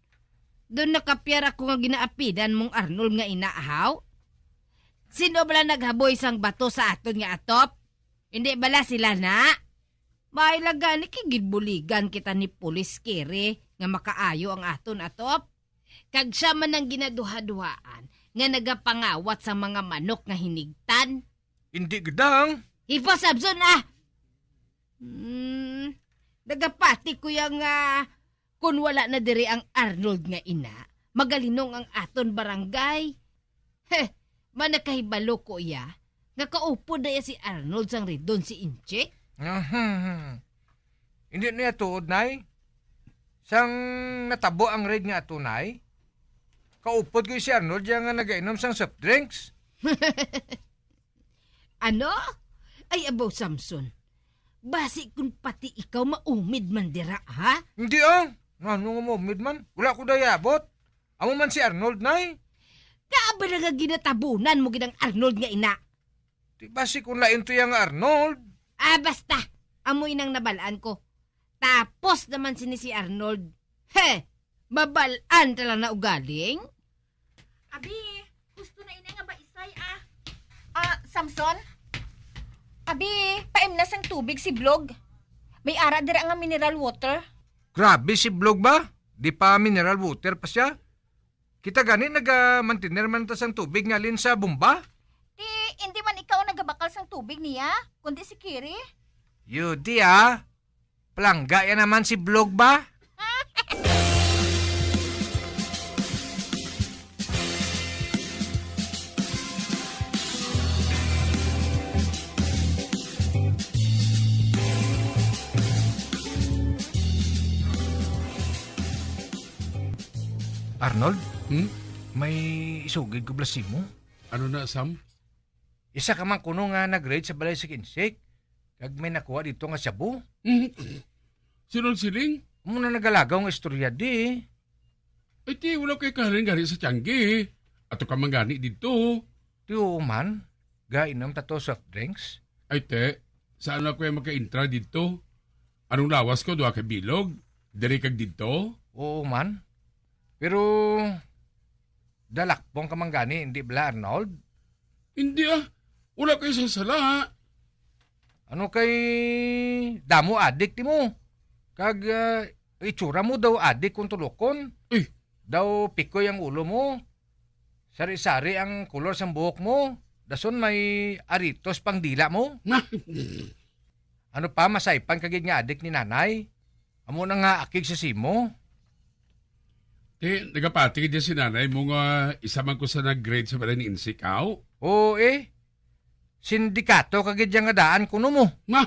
Doon nakapyar ako nga ginaapidan mong Arnold nga inahaw. Sino bala naghaboy sang bato sa aton nga atop? Hindi bala sila na? May lagani kay ginbuligan kita ni Pulis Kiri nga makaayo ang aton atop. Kag siya man ang ginaduhaduhaan nga nagapangawat sa mga manok nga hinigtan. Hindi gid lang. Hipo, Samson, ah! Hmm, nagapati ko ya nga kun wala na diri ang Arnold nga ina, magalinong ang aton barangay. Heh, manakahibalo ko iya, nga kaupod na iya si Arnold sang ridon si Inchik. Ahem. Hindi niya tuod, Nay. Sang natabo ang raid nga ato, Nay, kaupod ko si Arnold ya nga nagainom sang soft drinks. Ano? Ay, abaw, Samson. Basi kun pati ikaw maumid man dira, ha? Hindi, ah. Ano nga maumid man? Wala ko dayabot. Amo man si Arnold, Nay. Kaaba na nga ginatabunan mo gid ang Arnold nga ina. Di basi kun lain to yang Arnold? Ah, basta. Amo inang nabalaan ko. Tapos naman sini si Arnold. He! Mabal-an ta lang na ugaling. Abi, gusto na ina nga baisay, ah. Ah, Samson? Abi, paimna sang tubig si Blog. May ara dira nga mineral water. Grabe si Blog ba? Di pa mineral water pa siya? Kita gani nagamantener man ta sang tubig nga halin sa bomba? Di, hindi man ikaw ang nagabakal sang tubig niya, kundi si Kiri. Yudi, ah. Palangga yan naman si Blog ba? Arnold? Hmm? May isugid ko bala sa imo. Ano na, Sam? Isa ka man kuno nga nag-raid sa balay sa Kinsik, kag may nakuha dito nga shabu. Hmm. Sino ang siling? Amo na nagalagaw nga istorya di. Ay, ti, wala kay kahalin gani sa tiyanggi. Ato ka man gani dito. Ti, oo man. Gainom ta to soft drinks. Ay, te, saan ako yung makaintra dito? Anong lawas ko, duha ka bilog? Diri kag dito? Oo man. Pero, dalakpong ka man gani, hindi bala, Arnold? Hindi, ah. Wala kayo sa sala, ha? Ano kay damo adik ti mo? Kag, ah, itsura mo daw adik kung tulokon. Eh. Daw pikoy ang ulo mo. Sari-sari ang kulor sang buhok mo. Dason may aritos pang dila mo. Ano pa, masaypan ka gid nga adik ni nanay? Amo na nga akig sa simo. Ti, nagapati gid si nanay mo nga isa man ko sa nag-grade sa balay ni Insik, aw? Oo, eh. Sindikato ka gid yang nga daan kuno mo. Ma!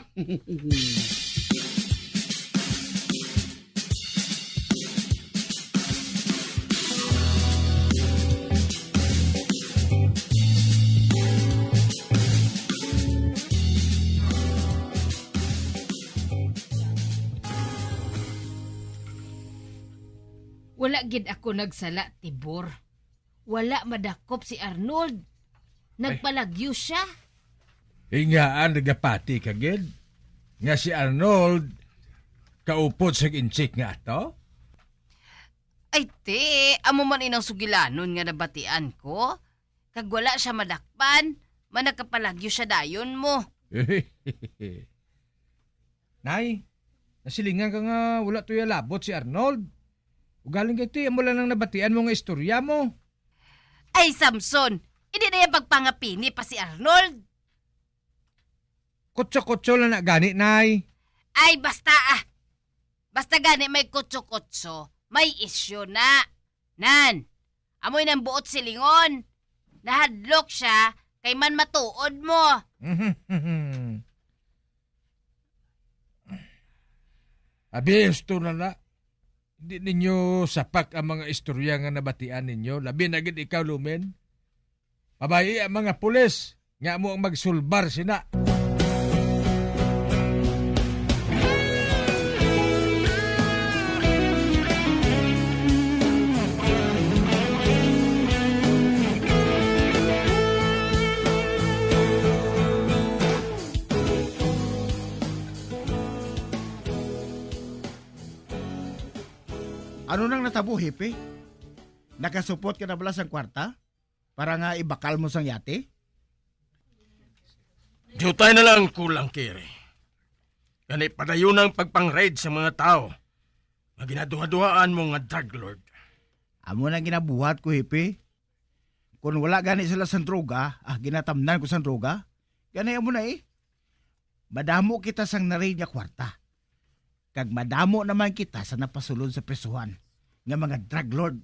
Wala gid ako nagsala, Tibor. Wala madakop si Arnold. Ay. Nagpalagyo siya. Ingaan nagapati ka gid nga si Arnold kaupod sa Insik nga ato? Ay, ti, amo man inang sugilanon nga nabatian ko. Kag wala siya madakpan, managkapalagyo siya dayon mo. Nay, nasilingan ka nga wala to ya labot si Arnold. Ugaling kay ti, amo lang nang nabatian mo nga istorya mo. Ay, Samson, hindi na yung pagpangapini pa si Arnold. Kutso-kutso lang na gani, Nay. Ay, basta ah. Basta gani may kutso-kutso, may isyu na. Nan, amoy nang buot silingon. Nahadlok siya kay man matuod mo. Abi, husto na na. Di ninyo sapak ang mga istorya nga nabatian ninyo, labi na gid ikaw, Lumen. Pabayi ang mga pulis nga amo ang magsulbar sina. Ano nang natabo, Hepe? Nakasupot ka na bala sang kwarta para nga ibakal mo sang yate? Diutay na lang kulang, Kiri. Gani padayon ang pagpang-raid sa mga tawo nga ginaduhaduhaan mo nga drug lord. Amo na ginabuhat ko, Hepe. Kung wala gani sila sang droga, ah, ginatamnan ko sang droga. Gani amo na eh. Madamo kita sang na-raid nga kwarta. Kag madamo naman kita sa napasulod sa prisuhan nga mga drug lord.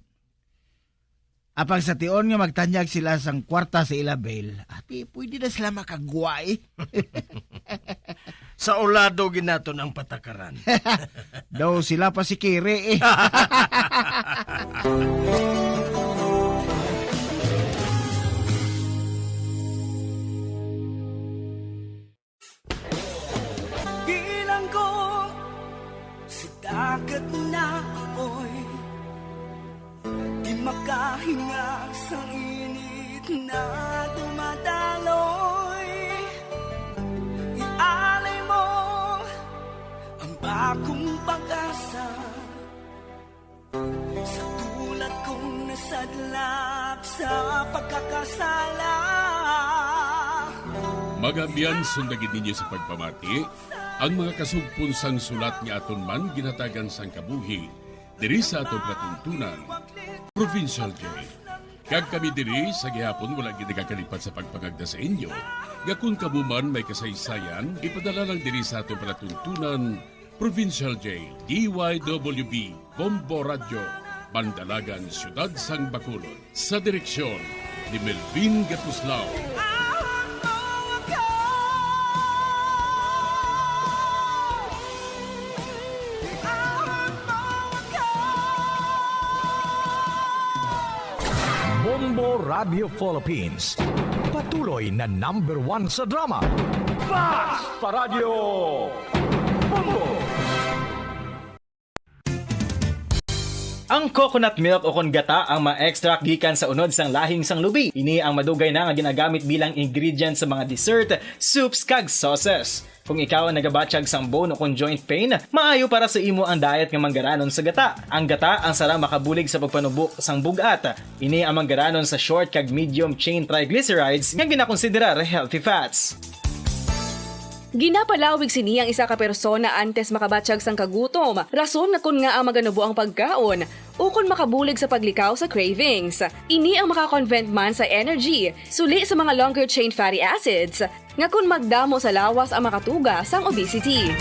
Apang sa tion nga magtanyag sila sang kwarta sa ila bail, ati, pwede na sila makagwa, eh. Sa ulado ginaton ang patakaran. Daw sila pa si Kiri, eh. Bilanggo sa dagat na apoy, di makahinga sa init na dumadaloy. Ialay mo ang bagong pag-asa. Sa tulad kong nasadlak sa pagkakasala. Mga abyan, sundagin ninyo sa pagpamati ang mga kasugpon sang sulat nga aton man ginhatagan sang kabuhi diri sa aton palatuntunan, Provincial J. Kag kami diri sa gihapon wala gid nagakalipat sa pagpangagda sa inyo nga kon kamo man may kasaysayan, ipadala lang diri sa aton palatuntunan, Provincial J, D Y W B, Bombo Radyo, Bandalagan, Siyudad sang Bacolod. Sa direksyon ni Melvin Gatuslao. Bombo Radio Philippines, patuloy na number one sa drama. Basta Radyo Bombo! Ang coconut milk ukon gata ang ma-extract gikan sa unod sang lahing sang lubi. Ini ang madugay na nga ginagamit bilang ingredient sa mga dessert, soups, kag sauces. Kung ikaw ang nagabatyag sang bone ukon joint pain, maayo para sa imo ang diet nga manggaranon sa gata. Ang gata ang sarang makabulig sa pagpanubo sang bug-at. Ini ang manggaranon sa short kag medium chain triglycerides nga ginakonsiderar healthy fats. Ginapalawig sini ang isa ka persona antes makabatyag sang kagutom, rason nga kon ngaa maganubo ang pagkaon, ukon makabulig sa paglikaw sa cravings. Ini ang makakonvert man sa energy, suli sa mga longer chain fatty acids, nga kon magdamo sa lawas ang makatuga sang obesity.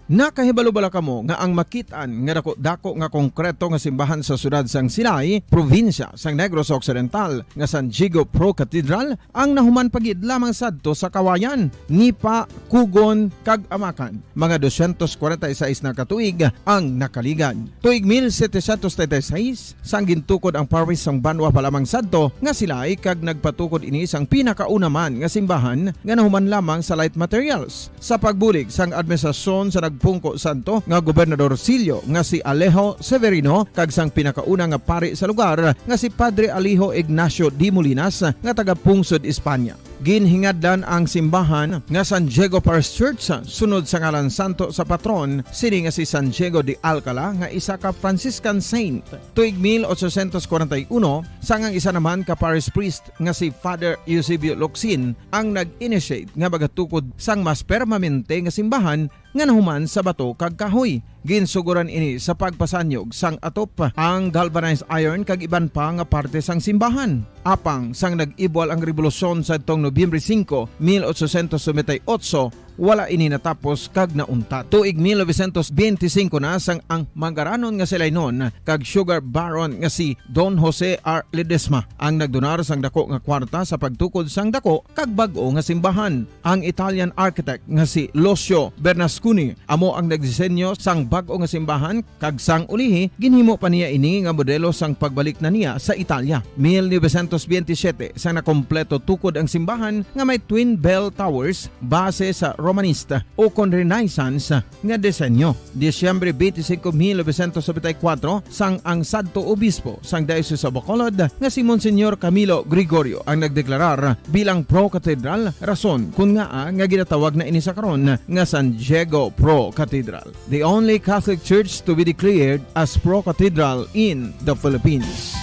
Nakahibalo bala kamo nga ang makit-an nga dako-dako nga konkreto nga simbahan sa siyudad sang Silay, probinsya sang Negros Occidental, nga San Diego Pro Cathedral, ang nahuman pa gid lamang sadto sa Kawayan, Nipa, Kugon, kag Amakan? Mga dosyentos kwarenta y seis na ka tuig ang nakaligad. Tuig mil setecientos treinta y seis, sang gintukod ang parish sang banwa pa lamang sadto nga Silay, kag nagpatukod ini sang pinakauna man nga simbahan nga nahuman lamang sa light materials. Sa pagbulig sang administrasyon sa nagpungko sadto nga gobernador silyo nga si Alejo Severino kag sang pinakauna nga pari sa lugar nga si Padre Alejo Ignacio de Molinas nga taga-pungsod Espanya. Ginhingadlan ang simbahan nga San Diego Parish Church sunod sa ngalan santo sa patron sini nga si San Diego de Alcala nga isa ka Franciscan saint. Tuig mil ochocientos kwarenta y uno, sang ang isa naman ka parish priest nga si Father Eusebio Locsin ang nag-initiate nga magatukod sang mas permanente nga simbahan nga nahuman sa bato kag kahoy. Ginsugoran ini sa pagpasanyog sang atop, ang galvanized iron kag iban pa nga parte sang simbahan. Apang sang nag-ibwal ang rebolusyon sadtong Nobyembre singko, mil ochocientos noventa y ocho, wala ini natapos kag nauntat. Tuig mil novecientos benti singko na sang ang Mangaranon nga si Lainon kag Sugar Baron nga si Don Jose R. Ledesma ang nagdonar sang dako nga kwarta sa pagtukod sang dako kag bag-o nga simbahan. Ang Italian architect nga si Lucio Bernasconi amo ang nagdisenyo sang bag-o nga simbahan, kag sang ulihi, ginhimo pa niya ini nga modelo sang pagbalik na niya sa Italia. Mil novecientos benti siyete, sang nakompleto tukod ang simbahan nga may twin bell towers base sa Romanista ukon Renaissance nga disenyo. Disyembre twenty-five, mil novecientos noventa y cuatro, sang ang sadto obispo sang Diocese of Bacolod nga si Monsignor Camilo Gregorio ang nagdeklarar bilang pro-cathedral, rason kon ngaa nga ginatawag na ini sa karon nga San Diego Pro Cathedral, the only Catholic church to be declared as pro-cathedral in the Philippines.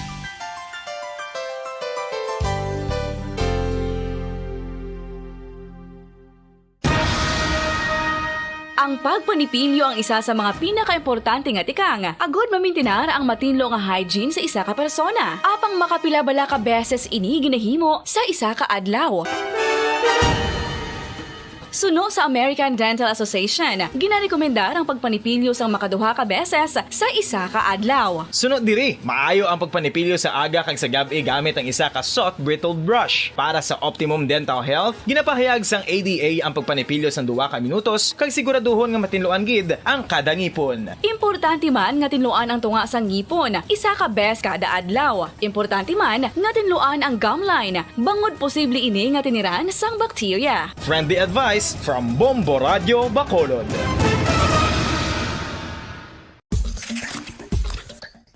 Ang pagpanipilyo ang isa sa mga pinakaimportante nga tikang agud mamintinar ang matinlo nga hygiene sa isa ka persona. Apang makapila bala ka beses ini ginahimo sa isa ka adlaw? Suno sa American Dental Association, ginarekomendar ang pagpanipilyo sang makaduha ka beses sa isa ka adlaw. Suno diri, maayo ang pagpanipilyo sa aga kag sa gab-i gamit ang isa ka soft bristled brush. Para sa optimum dental health, ginapahayag sang A D A ang pagpanipilyo sang duha ka minutos kag siguraduhon nga matinluan gid ang kada ngipon. Importante man nga tinluan ang tunga sang ngipon isa ka bes kada adlaw. Importante man nga tinluan ang gum line, bangod posible ini nga tiniran sang bakterya. Friendly advice from Bombo Radio Bacolod.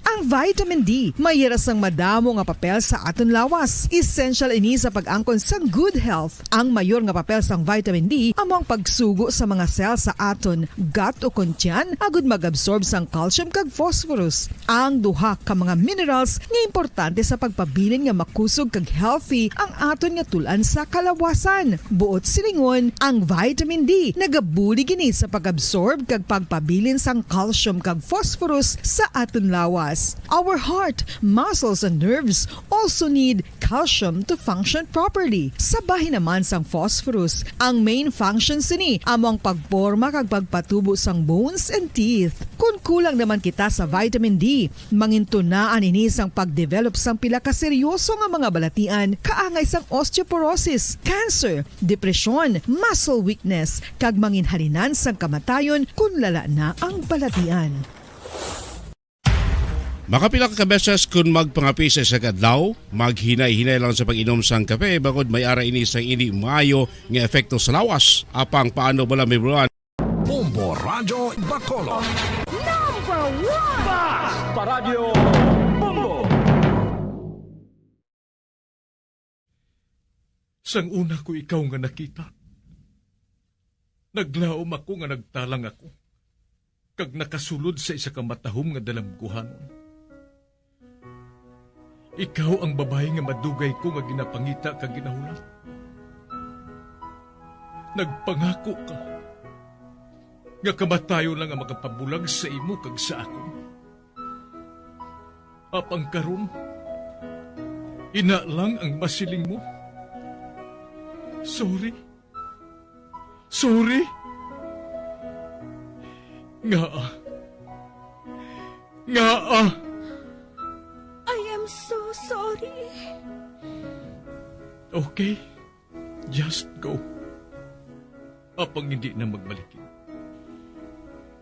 Ang vitamin D may hira sang madamo nga papel sa aton lawas. Essential ini sa pag-angkon sang good health. Ang mayor nga papel sang vitamin D amo ang pagsugo sa mga cell sa aton gut o kon tiyan agud mag-absorb sang calcium kag phosphorus. Ang duha ka mga minerals nga importante sa pagpabilin nga makusog kag healthy ang aton nga tul-an sa kalawasan. Buot silingon, ang vitamin D nagabulig ini sa pag-absorb kag pagpabilin sang calcium kag phosphorus sa aton lawas. Our heart, muscles, and nerves also need calcium to function properly. Sa bahin naman sang phosphorus, ang main function sini amo ang pagporma kag pagpatubo sang bones and teeth. Kon kulang naman kita sa vitamin D, mangintunaan ini sang pag-develop sang pila ka seryoso nga mga balatian, kaangay sang osteoporosis, cancer, depresyon, muscle weakness, kag manginhalinan sang kamatayon kon lala na ang balatian. Makapila ka beses kon magpangape sa isa ka adlaw, maghinay-hinay lang sa pag-inom sang kape bangod may ara ini sang indi maayo nga epekto sa lawas. Apang paano bala may bulan? Bombo Radyo Bacolod. Number one! Basta Radyo Bombo! Sang una ko ikaw nga nakita, naglaom ako nga nagtalang ako, kag nakasulod sa isa ka matahom nga dalamguhanon. Ikaw ang babayi nga madugay ko nga ginapangita kag ginahulat. Nagpangako ka nga kamatayon lang ang makapabulag sa imo kag sa akon. Apang karon, ina lang ang masiling mo. Sorry. Sorry. Ngaa? Ngaa? I am so sorry. Okay. Just go. Apang hindi na magbalik.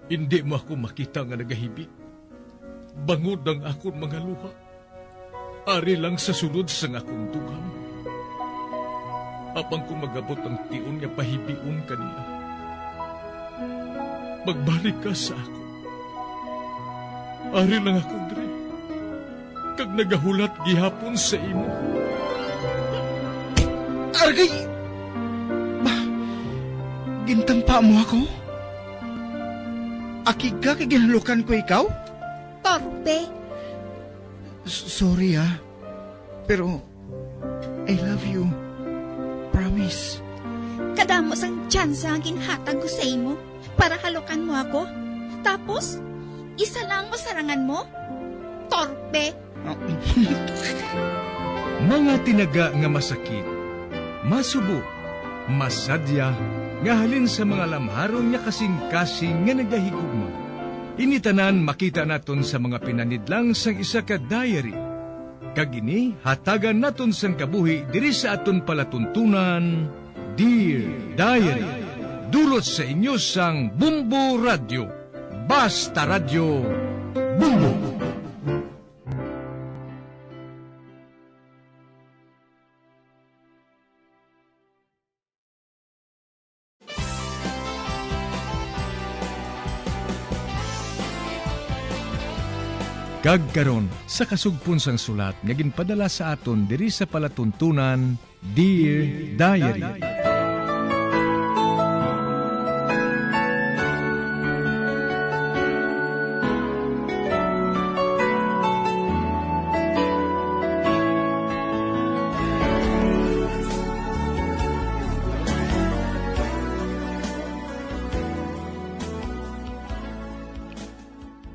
Hindi mo ako makita nga nagahibi. Bangod ang akon mga luha. Ari lang sa sulod sang akon dughan. Apang kung magabot ang tion nga pahibion ka niya, magbalik ka sa akon. Ari lang ako diri, kag nagahulat gihapon sa imo. Argay! Ba, gintampa mo ako? Akig ka kay ginhalukan ko ikaw? Torpe. S-, sorry, ah. Pero, I love you. Promise. Kadamo sang tsansa nga ginhatag ko sa imo. Para halokan mo ako? Tapos, isa lang mo sarangan mo? Torpe! Mga tinaga nga masakit, masubo, masadya, nga halin sa mga lamharon nga kasing-kasing nga nagahigugma. Ini tanan makita naton sa mga pinanidlang sang isa ka diary. Kag ini hatagan naton sang kabuhi diri sa aton palatuntunan, Dear Diary. Dulot sa inyo sang Bumbo Radyo. Basta Radyo, Bumbo. Kag karon, sa kasugpon sang sulat nga ginpadala sa aton diri sa palatuntunan, Dear Diary.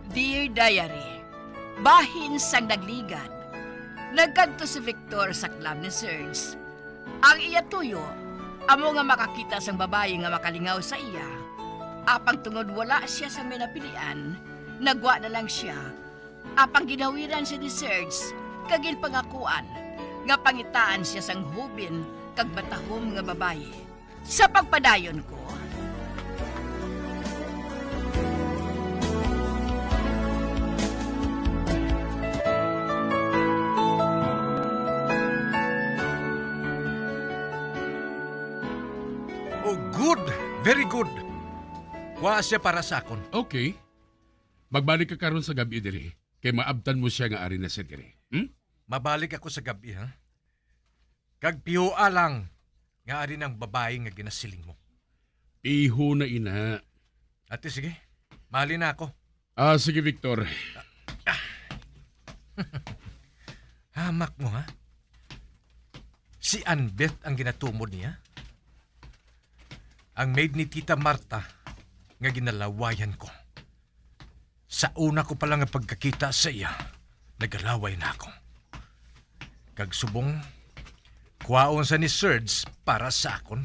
Dear Diary, bahin sang nagligad, nagkadto si Victor sa club ni Serge. Ang iya tuyo, amo nga makakita sang babayi nga makalingaw sa iya. Apang tungod wala siya sang may napilian, nagwa na lang siya. Apang ginawiran siya ni Serge, kag ginpangakuan nga pangitaan siya sang hubin kag matahom nga babayi. Sa pagpadayon ko, Oh, good. Very good. Kuha siya para sa akon. Okay. Magbalik ka karon sa gab-i diri, kay maabtan mo siya nga ari na siya diri. Hmm? Mabalik ako sa gab-i, ha? Kag pihua lang nga ari nang babayi nga ginasiling mo. Piho na ina. Ate, sige. Mali na ako. Ah, sige, Victor. Hamak mo, ha? Si Anbet ang ginatumod niya? Ang maid ni Tita Marta nga ginalawayan ko. Sa una ko pa lang nga pagkakita sa iya, nagalaway na ako. Kag subong, kwaon sa ni Serge para sa akon.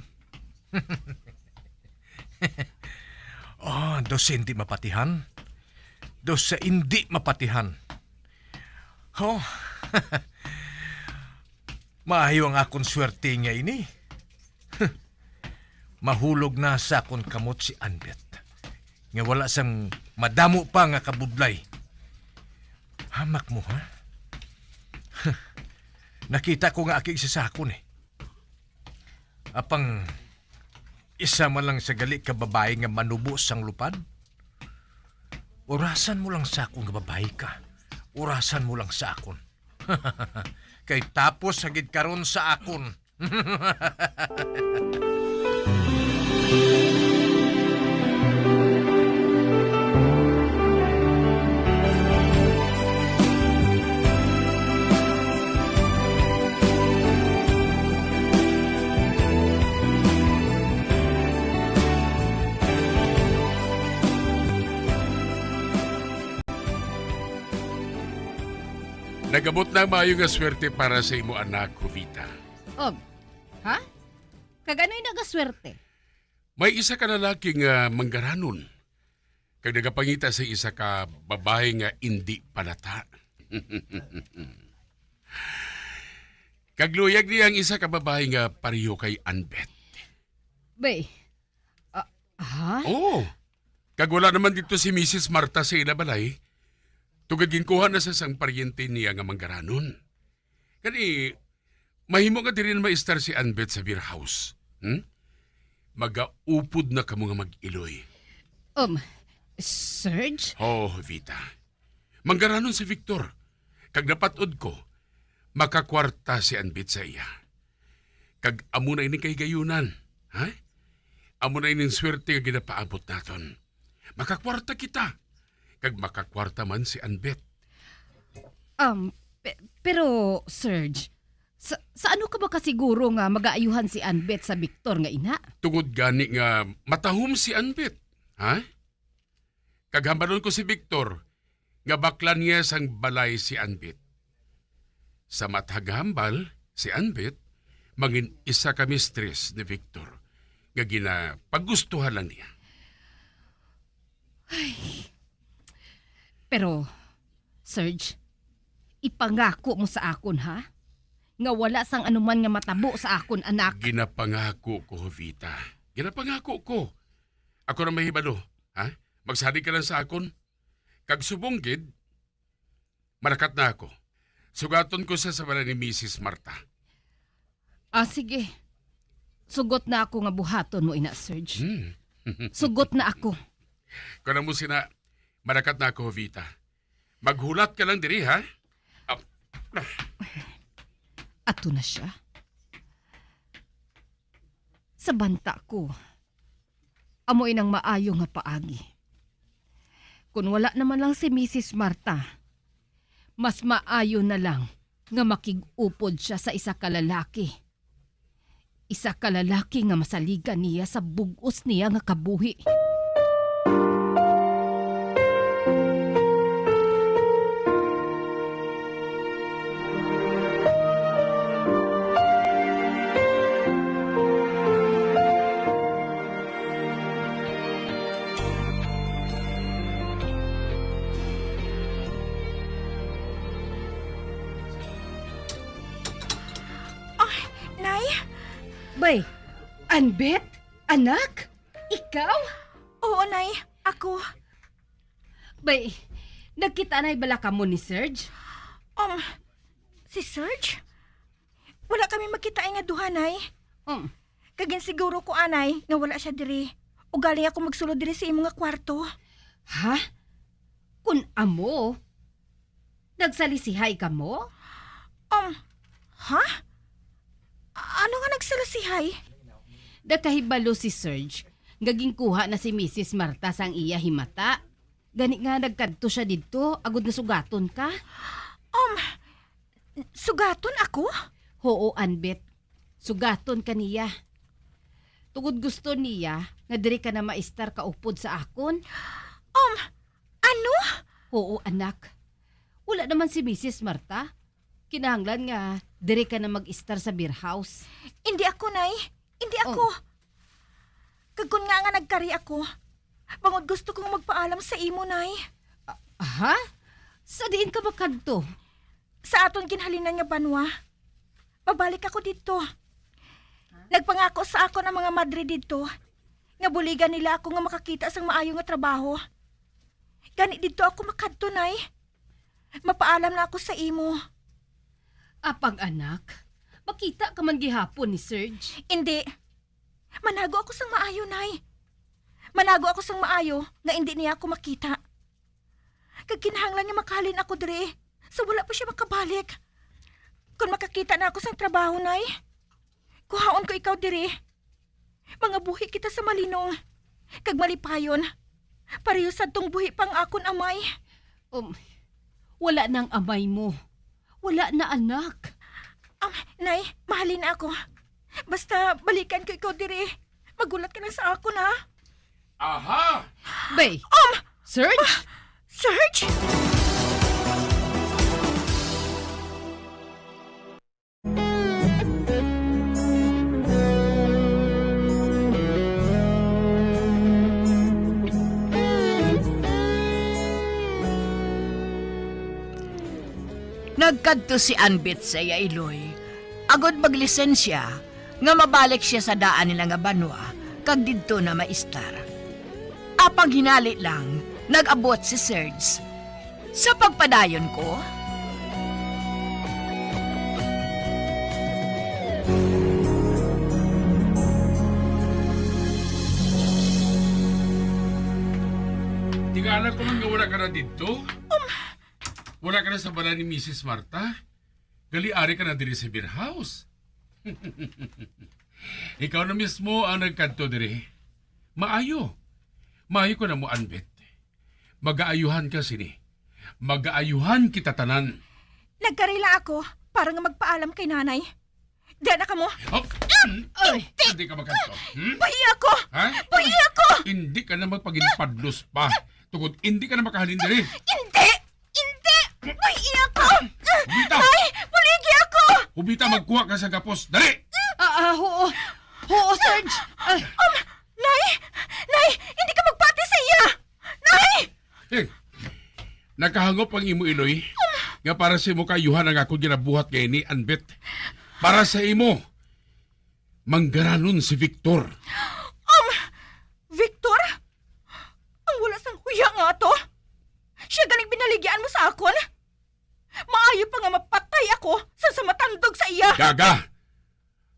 Oh, dos sa hindi mapatihan. Dos sa hindi mapatihan. Oh, maayo ang akon swerte nga ini. Mahulog na sa akon kamot si Anbet, nga wala sang madamo pa nga kabudlay. Hamak mo, ha? Nakita ko nga akig siya sa akon, eh. Apang isa man lang sa gali ka babayi nga manubo sang lupad. Orasan mo lang sa akon nga babayi ka. Orasan mo lang sa akon. Kay tapos sa gid karon sa akon. Nagabot na ang maayo nga swerte para sa imo anak, Jovita. Og, ha? Kag ano'y nagaswerte? May isa ka lalaki nga manggaranon, kag nagapangita sa isa ka babayi nga indi palata. Kag luyag niya ang isa ka babayi nga pareho kay Anbet. Bay, ah, ha? Oo. Kag wala naman dito si Misis Marta sa ila balay, tungod ginkuha na sa sang paryente niya nga manggaranon. Gani, mahimo nga diri na maistar si Anbet sa beer house. Hmm? Magaupod na kamo nga mag-iloy. Um, Serge? Oh, Vita. Manggaranon si Victor. Kag napat-od ko, makakwarta si Anbet sa iya. Kag amo na ining kahigayunan, ha? Amo na ining swerte nga ginapaabot naton. Makakwarta kita, kag makakwarta man si Anbet. Um, pe-, pero, Serge, sa, sa ano ka ba kasiguro nga magaayuhan si Anbet sa Victor nga ina? Tungod gani nga matahom si Anbet. Ha? Kag hambalon ko si Victor nga baklan niya sang balay si Anbit. Sa matag hambal si Anbit, mangin isa ka mistress ni Victor nga ginapagustuhan lang niya. Pero, Serge, ipangako mo sa akon, ha? Nga wala sang anuman nga matabo sa akon anak. Ginapangako ko, Jovita. Ginapangako ko. Ako na mahibalo, ha? Magsalig ka lang sa akon. Kag subong gid, marakat na ako. Sugaton ko siya sa balay ni Misis Marta. Ah, sige. Sugot na ako nga buhaton mo ina, Serge. Hmm. Sugot na ako. Kung mo sina, marakat na ako, Jovita. Maghulat ka lang diri, ha? Ah, ah. Ato na siya. Sa banta ko, amo inang maayo nga paagi. Kun wala naman lang si Misis Marta, mas maayo na lang nga makig-upod siya sa isa ka lalaki. Isa ka lalaki nga masaligan niya sa bug-os niya nga kabuhi. Ah, Nay? Bay, Anbet? Anak? Ikaw? Oo, Nay. Ako. Bay, nagkita na bala kamo ni Serge? Um, si Serge? Wala kami magkita nga duha, Nay. Um, Kag ginsiguro ko anay nga wala siya diri. Ugaling ako magsulod diri sa imo nga kwarto. Ha? Kun amo, nagsalisihay kamo? Um, ha? Ano nga nagsalisihay? Nakahibalo si Serge nga ginkuha na si Misis Marta sang iya himata. Gani nga nagkadto siya didto agod nga sugaton ka. Um, sugaton ako? Huo, Anbet. Sugaton ka niya. Tungod gusto niya nga diri ka na maistar kaupod sa akon. Um, ano? Huo, anak. Wala naman si Misis Marta. Kinahanglan nga diri ka na mag-istar sa beer house. Indi ako, Nay. Indi ako. Oh. Kag kun nga nga nagkari ako, bangod gusto kong magpaalam sa imo, Nay. Ah, ha? Sa diin ka makadto? Sa aton ginhalinan nga banwa. Mabalik ako didto. Nagpangako sa akon ang mga madre didto nga buligan nila ako nga makakita sang maayo nga trabaho. Gani didto ako makadto, Nay. Mapaalam na ako sa imo. Apang anak, makita ka man gihapon ni Serge? Indi. Manago ako sang maayo, Nay. Manago ako sang maayo nga indi niya ako makita. Kag kinahanglan nga makahalin ako diri sa wala pa siya makabalik. Kon makakita na ako sang trabaho, Nay, kuhaon ko ikaw diri. Mangabuhi kita sa malinong kag malipayon. Pareho sadtong buhi pa ang akon amay. Um, wala nang amay mo. Wala na, anak. Um, Nay, mahalin ako. Basta balikan ko ikaw diri. Maghulat ka lang sa akon, ha? Aha! Bay! Um! Serge? Ah, Serge? Nagkadto si Anbit sa iya iloy agod maglisensya nga mabalik sia sa daan nila nga banwa kag didto na maistar. Apang hinali lang, nag-abot si Serge. Sa pagpadayon ko, Tingala ko man nga wala ka na didto. Wala ka na sa balay ni Misis Marta. Gali ari ka na diri sa beer house. Ikaw na mismo ang nagkadto diri. Maayo. Maayo ko na mo, Anbit. Magaayuhan ka sini. Magaayuhan kita tanan. Nagkarila ako para nga magpaalam kay nanay. Diyan na kamo. Oh. Ay. Hindi ka makanto. Hmm? Bayi ako! Ha? Bayi ako! Hindi ka na magpaginpadlos pa. Tungod, hindi ka na makahalin diri. Hindi! Hindi! Bayi ako! Hubita! Nay! Buligi ako! Hubita, magkuha ka sa gapos. Dali! Ah, ah, oo. Oo, Serge. Ah. Um, Nay! Nay! Hindi ka magpati sa iya! Nay! Eh, nakahangop ang imo iloy nga para sa imo kaayuhan ang akon ginabuhat nga ini, Anbet. Para sa imo, manggaranon si Victor. Um, Victor? Ang wala sang huya nga ato? Siya galing binaligyaan mo sa akon? Maayo pa nga mapatay ako sa, sa matandog sa iya. Gaga!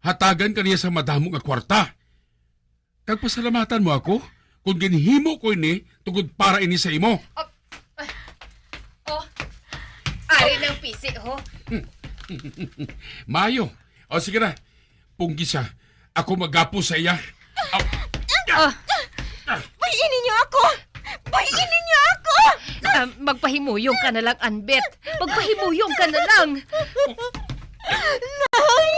Hatagan ka niya sa madamo nga kwarta. Kag pasalamatan mo ako kung ginhimo ko ini tungod para ini sa imo. Oh, ah, oh. Ari ng pisi, ho. Maayo. O, sige na. Punggi siya. Ako magapos sa iya. Aw. Ah. Bay-i ninyo ako! Bay-i ninyo ako! Ah, magpahimuyong ka na lang, Anbet. Magpahimuyong ka na lang. Nay!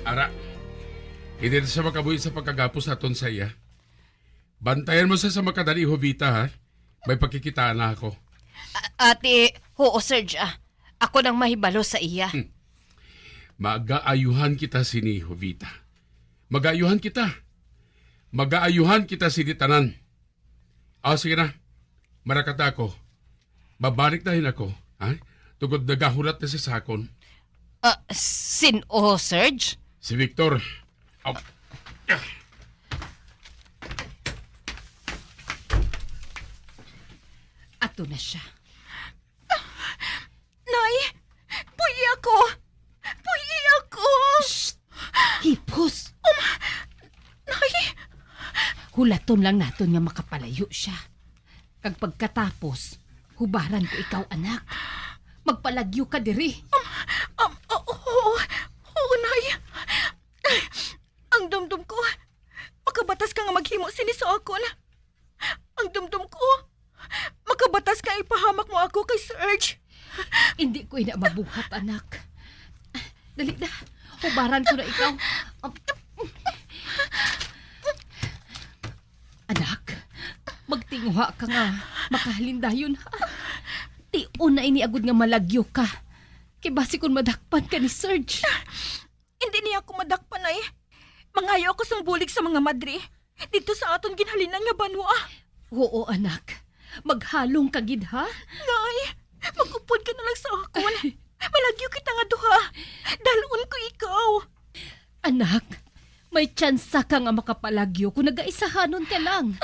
Ara, hindi na siya makabuhi sa pagkagapos naton sa iya. Bantayan mo siya sa makadali, Jovita, ha? May pakikitaan na ako. A-, ate, oo, Serge, ah. Ako nang mahibalo sa iya. Hmm. Magaayuhan kita sini, Jovita. Magaayuhan kita. Magaayuhan kita sini tanan. Ah, sige na. Marakata ako. Babalik na hin ako, ha? Tungod nagahulat na si Sakon. Ah, sin-o, Serge? Si Victor. Aw. Ato na siya. Nay, puyi ako! Puyi ako! Shh! Hipos! Um, Nay! Hulaton lang naton nga makapalayo siya. Kag pagkatapos, hubaran ko ikaw, anak. Magpalagyo ka diri. Um, um, oo, oo, oo, Nay. Ang dumdum ko, makabatas ka nga maghimo sini sa akon. Ang dumdum ko, makabatas ka ipahamak mo ako kay Serge. Hindi ko ina mabuhat, anak. Dali na, hubaran ko na ikaw. Anak, magtinguha ka nga makahalin dayon, ha? Tion na ini agud nga malagyo ka. Kay basi kon madakpan ka ni Serge. Hindi niya ako madakpan, ay. Mangayo ako sang bulig sa mga madre didto sa aton ginhalinan nga banwa. Oo, anak. Maghalong ka gid, ha? Nay, mag-upod ka na lang sa akon. Malagyo kita nga duha. Dal-on ko ikaw. Anak, may tsansa ka nga makapalagyo kung nagaisahanon ka lang.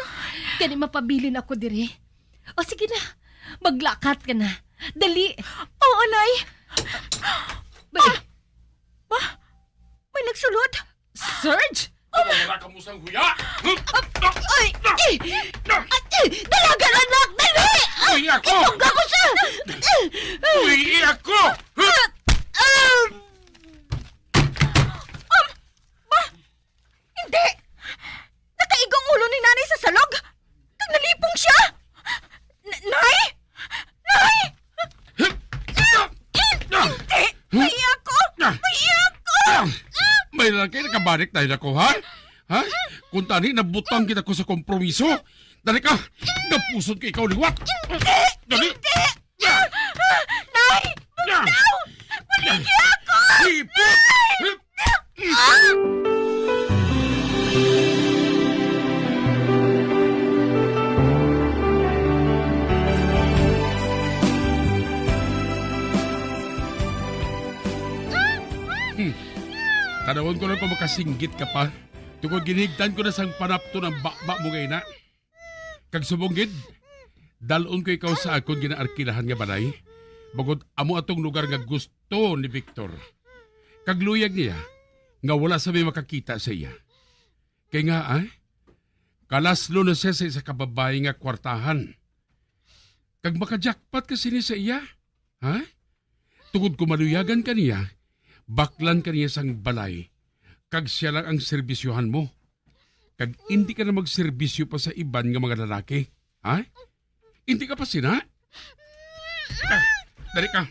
Gani mapabilin ako diri. O sige na, maglakat ka na. Dali. Oo, Nay. Bay. Ah! Ma, may nagsulod. Serge? Wala ka mo sang huya? Ay! Ay! Ay! Dalagan, anak! Dali! Huya ko! Itugga ko siya! Huya ko! Ah! Um, Ma! Hindi! Nakaigo ang ulo ni Nanay sa salog! Kag nalipong siya! N-, Nay! Nay! Hindi! May ako! May ako! May lalaki nakabalik tayo na ko, ha? Ha? Kung tani, nabutang kita ko sa kompromiso. Dali ka! Gapuson ko ikaw liwat! Hindi! Dali! Hindi! Nay! Bitaw! Maligya ako! Hipot! Nay! Ah! Hmm. Tanawon ko lang kung makasinggit ka pa. Tungod ginhigtan ko na sang panapton ang baba mo nga ina. Kag subong gid, dal-on ko ikaw sa akon ginaarkilahan nga balay, bangod amo atong lugar nga gusto ni Victor. Kag luyag niya nga wala sa may makakita sa iya. Kay nga, ay, kalaslo na siya sa isa ka babayi nga kwartahan. Kag makajakpat ka sini sa iya, ha? Tungod kung maluyagan ka niya, Baklan ka niya sang balay, kag siya lang ang serbisyohan mo. Kag indi ka na magserbisyo pa sa iban nga mga lalaki. Ha? Indi ka pa sina? Ah, dali ka.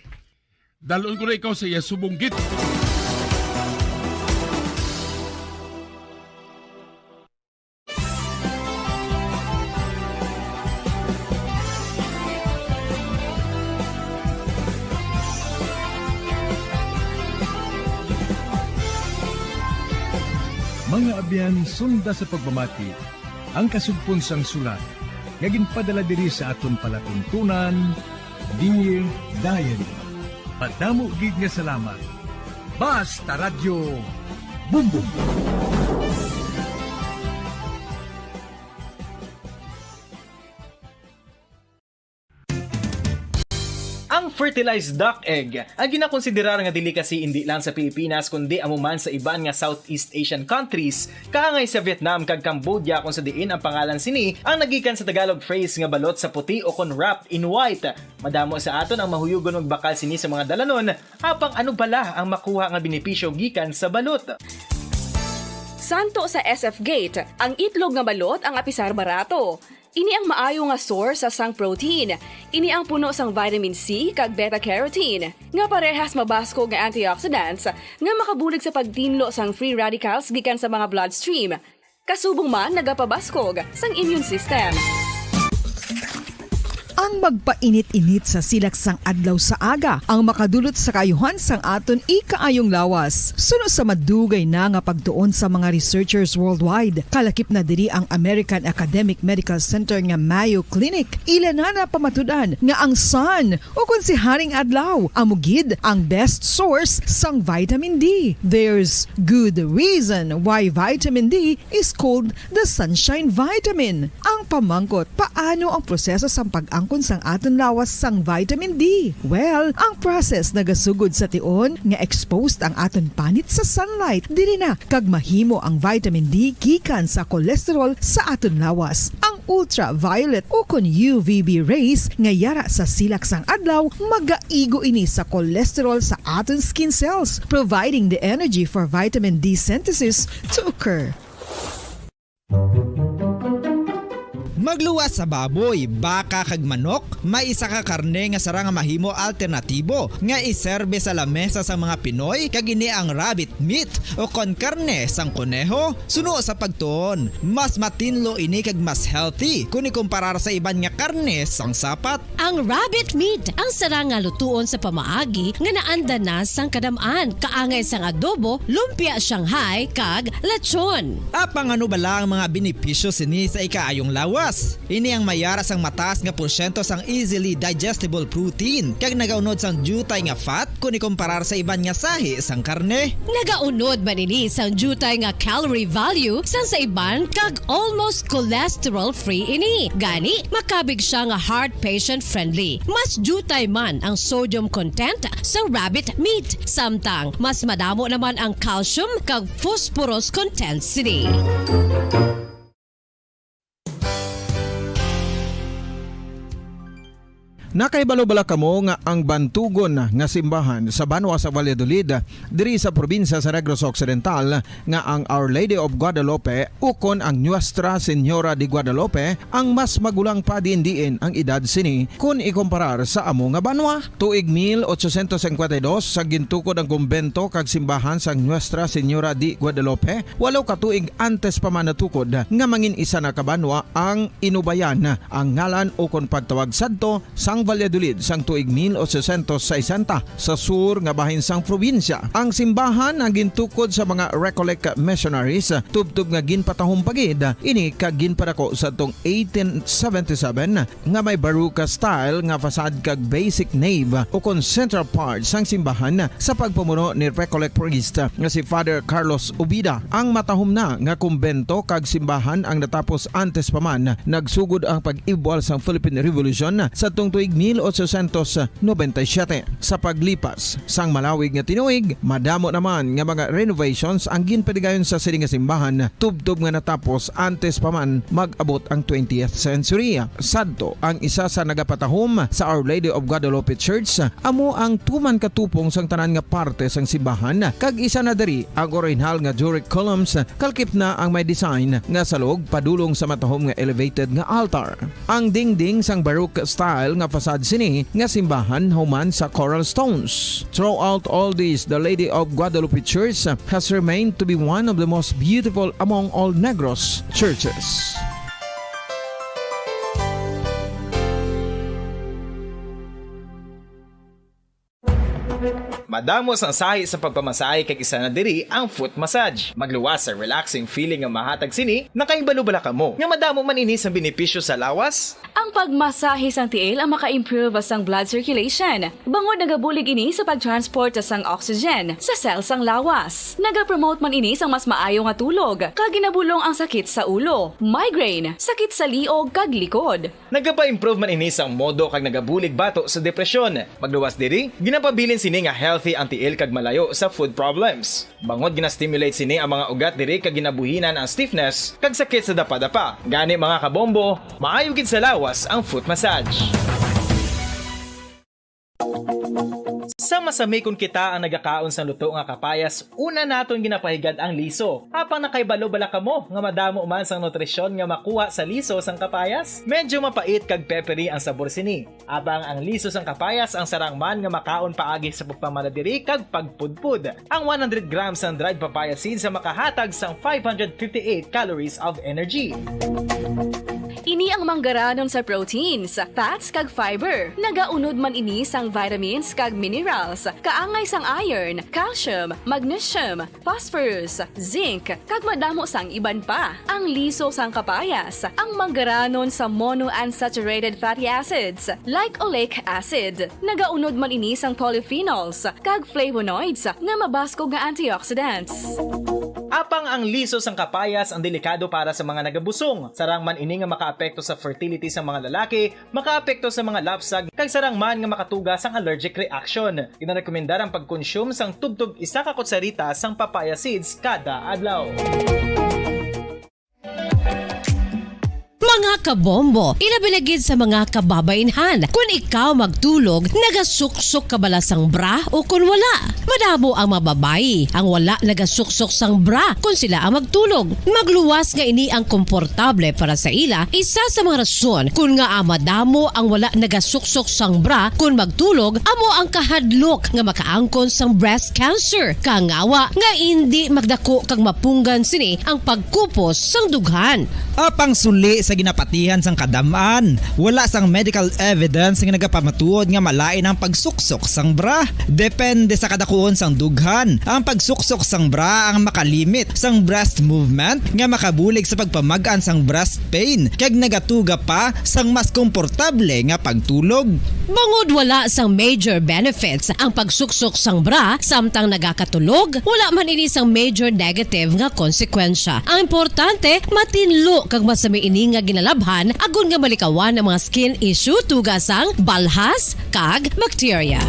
Dalon ko na ikaw sa iya subong gid. Mga abyan, sunda sa pagpamati ang kasugpon sang sulat nga ginpadala diri sa aton palatuntunan, Dear Diary. Madamo gid nga salamat. Basta Radyo Bumbong. Ang fertilized duck egg ang ginakonsiderar nga delicacy indi lang sa Pilipinas, kundi amo man sa iban nga Southeast Asian countries, kaangay sa Vietnam kag Cambodia, kung sa diin ang pangalan sini ang nagikan sa Tagalog phrase nga balot sa puti o kon wrapped in white. Madamo sa aton ang mahuyugon magbakal sini sa mga dalanon, apang ano bala ang makuha nga benepisyo gikan sa balot? Santo sa S F Gate, ang itlog nga balot ang apisar barato. Ini ang maayo nga source sang protein. Ini ang puno sang vitamin C kag beta carotene, nga parehas mabaskog nga antioxidants nga makabulig sa pagtinlo sang free radicals gikan sa mga bloodstream. Kasubong man nagapabaskog sang immune system. Ang magpainit-init sa silak sang adlaw sa aga ang makadulot sa kaayuhan sang aton ikaayong lawas. Suno sa madugay na nga pagtuon sa mga researchers worldwide, kalakip na diri ang American Academic Medical Center nga Mayo Clinic. Ila na napamatud-an nga ang sun, o kon si Haring Adlaw, amo gid ang best source sang vitamin D. There's good reason why vitamin D is called the sunshine vitamin. Ang pamangkot, paano ang proseso sang pag-angkon sang aton lawas sang vitamin D? Well, ang process nagasugod sa tion nga exposed ang aton panit sa sunlight. Diri na kag mahimo ang vitamin D gikan sa cholesterol sa aton lawas. Ang ultraviolet o kon U V B rays nga yara sa silak sang adlaw magaigo ini sa cholesterol sa aton skin cells, providing the energy for vitamin D synthesis to occur. Magluwas sa baboy, baka, kag manok, may isa ka karne nga sarang nga mahimo alternatibo nga iserbe sa lamesa sang mga Pinoy, kag ini ang rabbit meat o kon karne sang koneho. Suno sa pagtuon, mas matinlo ini kag mas healthy kon ikumparar sa iban nga karne sang sapat. Ang rabbit meat ang sarang nga lutuon sa pamaagi nga naanda na sang kadam-an, kaangay sang adobo, lumpia Shanghai, kag lechon. Apang ano bala ang mga benepisyo sini sa ikaayong lawas? Ini ang mayara sang mataas nga porsyento sang easily digestible protein, kag nagaunod sang diutay nga fat kon ikumparar sa iban nga sahi sang karne. Nagaunod man ini sang diutay nga calorie value sang sa iban kag almost cholesterol-free ini. Gani, makabig sia nga heart patient-friendly. Mas diutay man ang sodium content sang rabbit meat, samtang mas madamo naman ang calcium kag phosphorus content sini. Nakahibalo bala kamo nga ang bantugon nga simbahan sa banwa sa Valladolid, diri sa probinsya sa Negros Occidental, nga ang Our Lady of Guadalupe ukon ang Nuestra Señora de Guadalupe ang mas magulang pa diin-diin ang edad sini kon ikumparar sa amo nga banwa? Tuig mil ochocientos cincuenta y dos, sa gintukod ang kumbento kag simbahan sang Nuestra Señora de Guadalupe, walo ka tuig antes pa man natukod nga mangin isa na ka banwa ang Inubayan, ang ngalan ukon pagtawag sadto sang Valladolid sang tuig mil ochocientos sesenta sa sur nga bahin sang probinsya. Ang simbahan ang gintukod sa mga Recollect missionaries, tubtob nga ginpatahom pa gid ini kag ginpadako sadtong eighteen seventy-seven, nga may Baroque style nga facade kag basic nave ukon central part sang simbahan sa pagpamuno ni Recollect priest nga si Father Carlos Ubida. Ang matahom na nga kumbento kag simbahan ang natapos antes pa man nagsugod ang pag-ibwal sang Philippine Revolution sadtong tuig mil ochocientos noventa y siete. Sa paglipas sang malawig nga tinuig, madamo naman nga mga renovations ang ginpatigayon sa sini nga simbahan, tubtob nga natapos antes pa man mag-abot ang twentieth century. Sadto, ang isa sa nagapatahom sa Our Lady of Guadalupe Church amo ang tuman katupong sang tanan nga parte sang simbahan, kag isa na diri ang orihinal nga Doric columns, kalkip na ang may design nga salog padulong sa matahom nga elevated nga altar. Ang dingding sang Baroque style nga facade sini nga simbahan human sa coral stones. Throughout all this, the Lady of Guadalupe Church has remained to be one of the most beautiful among all Negros churches. Madamo sang sahi sa pagpamasahe, kag isa na diri ang foot massage. Magluwas sa relaxing feeling nga mahatag sini. Nakahibalo bala kamo nga madamo man ini sang benepisyo sa lawas? Ang pagmasahe sang tiil ang maka-improve sang blood circulation, bangod nagabulig ini sa pag-transport sang oxygen sa cell sang lawas. Nagapromote man ini sang mas maayo nga tulog, kag ginabulong ang sakit sa ulo, migraine, sakit sa liog, kag likod. Nagapa-improve man ini sang modo kag nagabulig bato sa depresyon. Magluwas diri, ginapabilin sini nga healthy ang tiil kag malayo sa foot problems. Bangod gina-stimulate sini ang mga ugat diri kag ginabuhinan ang stiffness kag sakit sa dapadapa. Gani, mga kabombo, maayo gid sa lawas ang foot massage. Sa masami kon kita ang nagakaon sang luto nga kapayas, una naton ginapahigad ang liso. Apang nakahibalo bala kamo nga madamo man sang nutrisyon nga makuha sa liso sang kapayas? Medyo mapait kag peppery ang sabor sini. Apang ang liso sang kapayas ang sarang man nga makaon paagi sa pagpamala diri kag pagpudpod. Ang one hundred grams sang dried papaya seeds ang makahatag sang five hundred fifty-eight calories of energy. Ini ang manggaranon sa proteins, fats, kag fiber. Nagaunod man ini sang vitamins kag minerals, kaangay sang iron, calcium, magnesium, phosphorus, zinc, kag madamo sang iban pa. Ang liso sang kapayas, ang manggaranon sa monounsaturated fatty acids, like oleic acid. Nagaunod man ini sang polyphenols kag flavonoids nga mabaskog nga antioxidants. Apang ang liso sang kapayas ang delikado para sa mga nagabusong. Sarang man ini nga makaapekto sa fertility sa mga lalaki, makaapekto sa mga lapsag, kag sarang man nga makatuga sang allergic reaction. Ginarekomendar ang pagkonsume sang tubtob isa ka kutsarita sang papaya seeds kada adlaw. Mga kabombo, ilabi na gid sa mga kababainhan, kun ikaw magtulog, nagasuksok ka bala sang bra o kun wala? Madamo ang mga babayi ang wala nagasuksok sang bra kun sila ang magtulog. Magluwas nga ini ang komportable para sa ila, isa sa mga rason kun ngaa madamo ang wala nagasuksok sang bra kun magtulog amo ang kahadlok nga makaangkon sang breast cancer. Kangawa nga indi magdako kag mapunggan sini ang pagkupos sang dughan. Apang suli sa ginapatihan sang kadam-an, wala sang medical evidence nga nagapamatuod nga malain ang pagsuksok sang bra. Depende sa kadakuon sang dughan, ang pagsuksok sang bra ang makalimit sang breast movement nga makabulig sa pagpamag-an sang breast pain kag nagatuga pa sang mas komportable nga pagtulog. Bangod wala sang major benefits ang pagsuksok sang bra samtang nagakatulog, wala man ini sang major negative nga konsekwensya. Ang importante, matinlo kag masami ini nga ginalabhan agod nga malikawan ang mga skin issue tuga sang balhas kag bakterya.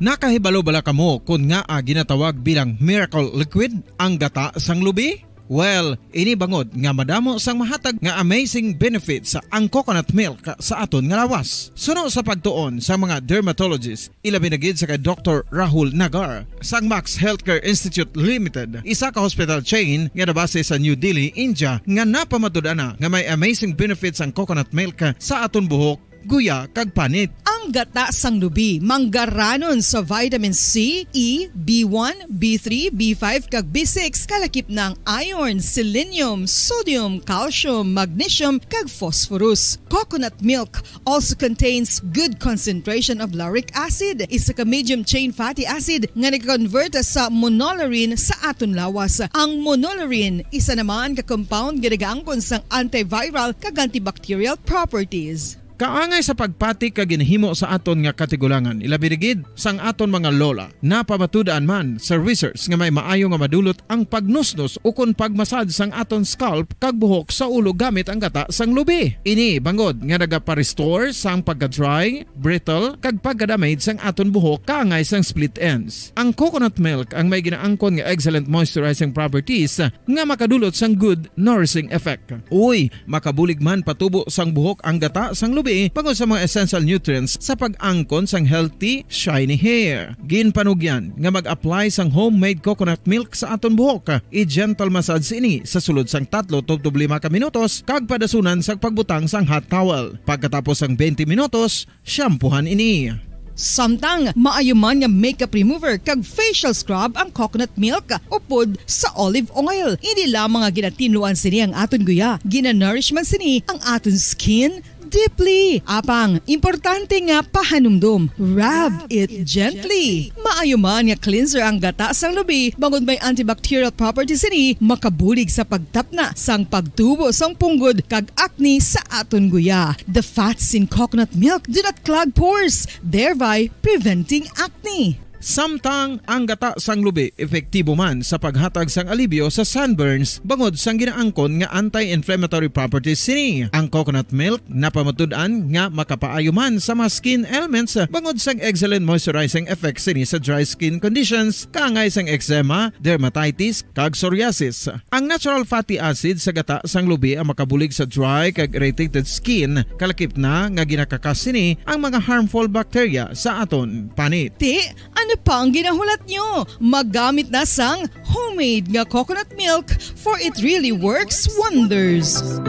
Nakahibalo bala kamo kon ngaa ginatawag bilang miracle liquid ang gata sang lubi? Well, ini bangod nga madamo sang mahatag nga amazing benefits ang coconut milk sa aton nga lawas. Suno sa pagtuon sa mga dermatologist, ilabi na gid sa kay Doktor Rahul Nagar sang Max Healthcare Institute Limited, isa ka hospital chain nga nabase sa New Delhi, India, nga napamatud-an na nga may amazing benefits ang coconut milk sa aton buhok, guya, kag panit. Ang gata sang lubi manggaranon sa vitamin C, E, B one, B three, B five, kag B six, kalakip na ang iron, selenium, sodium, calcium, magnesium, kag phosphorus. Coconut milk also contains good concentration of lauric acid, isa ka medium chain fatty acid nga nagakonvert sa monolaurin sa aton lawas. Ang monolaurin, isa naman ka compound nga nagaangkon sang antiviral kag antibacterial properties. Kaangay sa pagpati kag ginhimo sa aton nga katigulangan, ilabi na gid sang aton mga lola. Napamatud-an man sa research nga may maayo nga madulot ang pagnusnos ukon pagmasad sang aton scalp kag buhok sa ulo gamit ang gata sang lubi. Ini bangod nga nagapa-restore sang pagka-dry, brittle, kag pagka-damage sang aton buhok kaangay sang split ends. Ang coconut milk ang may ginaangkon nga excellent moisturizing properties nga makadulot sang good nourishing effect. Uy, makabulig man patubo sang buhok ang gata sang lubi bangod sa mga essential nutrients sa pag-angkon sang healthy, shiny hair. Ginpanugyan nga mag-apply sang homemade coconut milk sa aton buhok. I-gentle massage ini sa sulod sang tatlo tubtob lima ka minutos kag padasunan sang pagbutang sang hot towel. Pagkatapos sang twenty minutos, shampoohan ini. Samtang maayo man nga makeup remover kag facial scrub ang coconut milk upod sa olive oil. Hindi lamang nga ginatinluan sini ang aton guya, ginanourish man sini ang aton skin deeply. Apang, importante nga pahanumdom, rub it gently. Maayo man nga cleanser ang gata sang lubi bangod may antibacterial properties sini, makabulig sa pagtapna sang pagtubo sang punggod kag acne sa aton guya. The fats in coconut milk do not clog pores, thereby preventing acne. Samtang ang gata sang lubi epektibo man sa paghatag sang alibyo sa sunburns bangod sang ginaangkon nga anti-inflammatory properties sini. Ang coconut milk napamatud-an nga makapaayo man sa mga skin ailments bangod sang excellent moisturizing effects sini sa dry skin conditions, kaangay sang eczema, dermatitis, kag psoriasis. Ang natural fatty acid sa gata sang lubi ang makabulig sa dry kag irritated skin, kalakip na nga ginakakas sini ang mga harmful bacteria sa aton panit. Ti, ano pa ang ginahulat nyo? Maggamit na sang homemade nga coconut milk, for it really works wonders.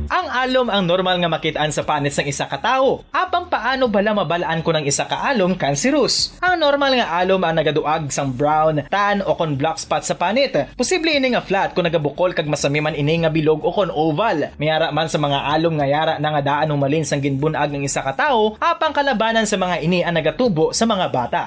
Ang alom ang normal nga makit-an sa panit sang isa ka tawo. Apang paano bala mabal-an kon ang isa ka alom cancerous? Ang normal nga alom ang nagaduag sang brown, tan, o kon black spot sa panit. Posible ini nga flat kon nagabukol kag masami man ini nga bilog o kon oval. May ara man sa mga alom nga yara na nga daan humalin sang ginbun-ag ang isa ka tawo, apang kalabanan sa mga ini ang nagatubo sa mga bata.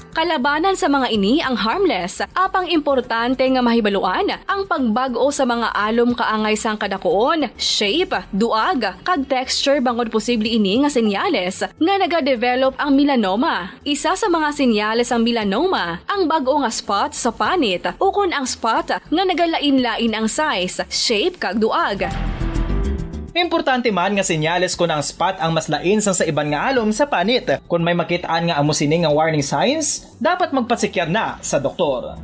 Kalabanan sa mga ini ang harmless, apang importante nga mahibaluan ang pagbag-o sa mga alom kaangay sang kadakuon, shape, duag, kag texture bangod posible ini nga senyales nga nagadevelop ang melanoma. Isa sa mga senyales sang melanoma ang bag-o nga spot sa panit ukon ang spot nga nagalain-lain ang size, shape, kag duag. Importante man nga senyales kon ang spot ang mas lain sang sa iban nga alom sa panit. Kon may makit-an nga amo sini nga warning signs, dapat magpatsikyar na sa doktor.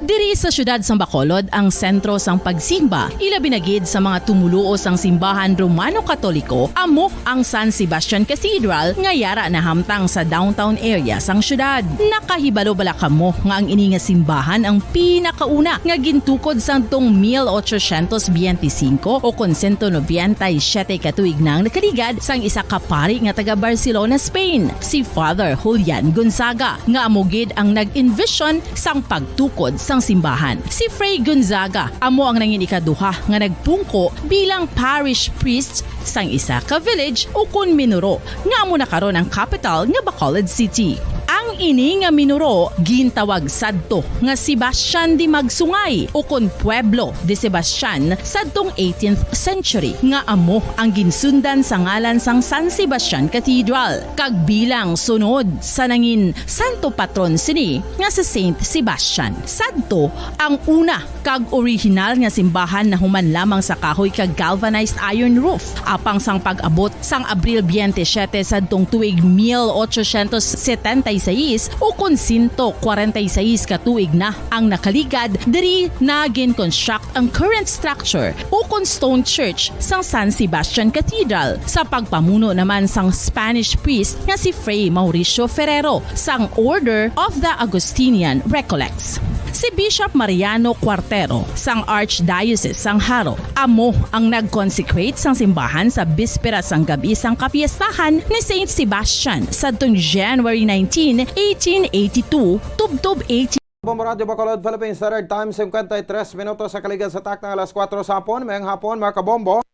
Diri sa siyudad sang Bacolod ang sentro sang pagsimba, ilabi na gid sa mga tumuluo sang simbahan Romano Katoliko, amo ang San Sebastian Cathedral nga yara nahamtang sa downtown area sang siyudad. Nakahibalo bala kamo nga ang ini nga simbahan ang pinakauna nga gintukod sadtong mil ochocientos biyente singko o kon sento nobenta y siyete ka tuig na ang nakaligad sang isa ka pari nga taga Barcelona, Spain, si Father Julian Gonzaga, nga amo gid ang nag-envision sang pagtukod sang simbahan. Si Fray Gonzaga amo ang nangin ikaduha nga nagpungko bilang parish priest sang isa ka village ukon minuro nga amo na karon ang kapital nga Bacolod City. Ang ini nga minuro gintawag sadto nga Sebastian de Magsungay ukon Pueblo de Sebastian sadtong eighteenth century, nga amo ang ginsundan sa ngalan sang San Sebastian Cathedral, kag bilang sunod sa nangin santo patron sini nga si Saint Sebastian. Sadto ang una kag orihinal nga simbahan nahuman lamang sa kahoy kag galvanized iron roof. Apang sang pag-abot sang Abril biyente siyete sadtong tuig mil ochocientos setenta y seis, ukon sento kwarenta y seis ka tuig na ang nakaligad, diri na gin-construct ang current structure ukon stone church sang San Sebastian Cathedral sa pagpamuno naman sang Spanish priest nga si Fray Mauricio Ferrero sang Order of the Augustinian Recollects. Si Bishop Mariano Cuartero sang Archdiocese sang Jaro amo ang nag-consecrate sang simbahan sa bispera sang gab-i sang kapiestahan ni Saint Sebastian sadtong January nineteen, eighteen eighty-two, tubtob eighteen Bombo Radyo Bacolod, Philippines Standard Time, cincuenta y tres minutos sa kaligad sa takna alas kuwatro sa hapon. Mayong hapon, mga kabombo.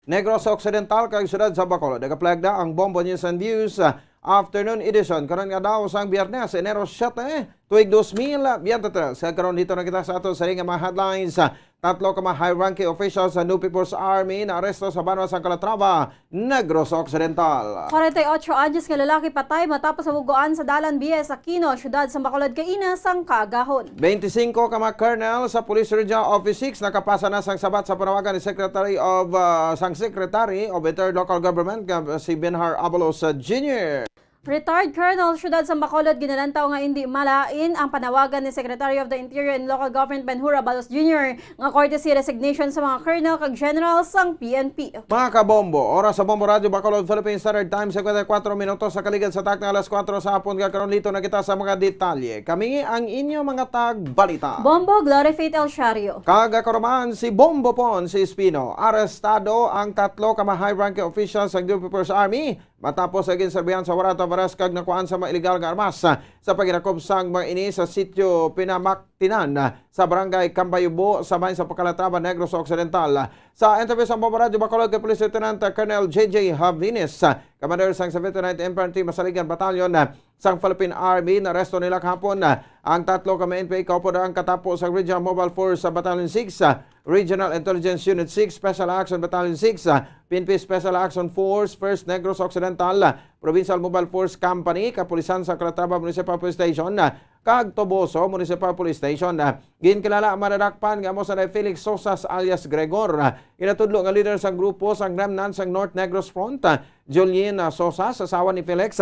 Negros Occidental kag siyudad sa Bacolod, nagaplayag na ang Bombo News and Views, ah, afternoon edition. Karon nga daw sang Biyernes, Enero siete, tuig dos mil veintitrés. Sa karon dito na kita sa ato sa ring nga mga headlines. Tatlo ka mga high-ranking officials sa New People's Army naaresto sa banwa sang Calatrava, Negros Occidental. Kwarenta y ocho anyos nga lalaki patay matapos mabugoan sa dalan Biyas Aquino, siyudad sa Bacolod kaina sang kaagahon. Twenty-cinco ka mga colonel sa Police Regional Office six nakapasa na sang sabat sa panawagan ni Secretary of, ah, sang Secretary of Interior Local Government nga si Benhur Abalos, ah, Junior. Retired Colonel, siyudad sa Bacolod, ginalantaw nga indi malain ang panawagan ni Secretary of the Interior and Local Government Benhur Abalos Junior nga courtesy resignation sa mga colonel kag general sang P N P. Mga kabombo, oras sa Bombo Radyo Bacolod, Philippine Standard Time, singkwenta y kuatro minutos sa kaligad sa takna alas kuwatro sa hapon. Nga karon, lito na kita sa mga detalye. Kami ang inyo mga tagbalita. Bombo Glory Faith El Shario. Kag ako naman si Bombo Pon, si Espino. Arestado ang tatlo ka mga high-ranking officials sa New People's Army matapos sa ginserbihan sa warrant of arrest kag nakuhaan sa mga illegal nga armas sa paghinakop sang mga ini sa sitio Pinamaktinan sa barangay Cambayubo sa bahin sa Calatrava, Negros Occidental. Sa interview sa Bombo Radyo Bacolod kay Police Lieutenant Colonel J J Javines, Commander sang seventy-ninth Infantry Masaligan Battalion sang Philippine Army, naresto nila kahapon ang tatlo ka mga N P A kaupod ang katapo sang Regional Mobile Force sa Battalion six, Regional Intelligence Unit six, Special Action Battalion six, P N P Special Action Force, First Negros Occidental Provincial Mobile Force Company, Kapulisan sa Calatrava Municipal Police Station, kag Toboso Municipal Police Station. Ginkilala ang madadakpan nga amo si Felix Sosas alias Gregor, ginatudlo nga leader sang grupo sang Remnant sang North Negros Front, Julian Sosas, asawa ni Felix,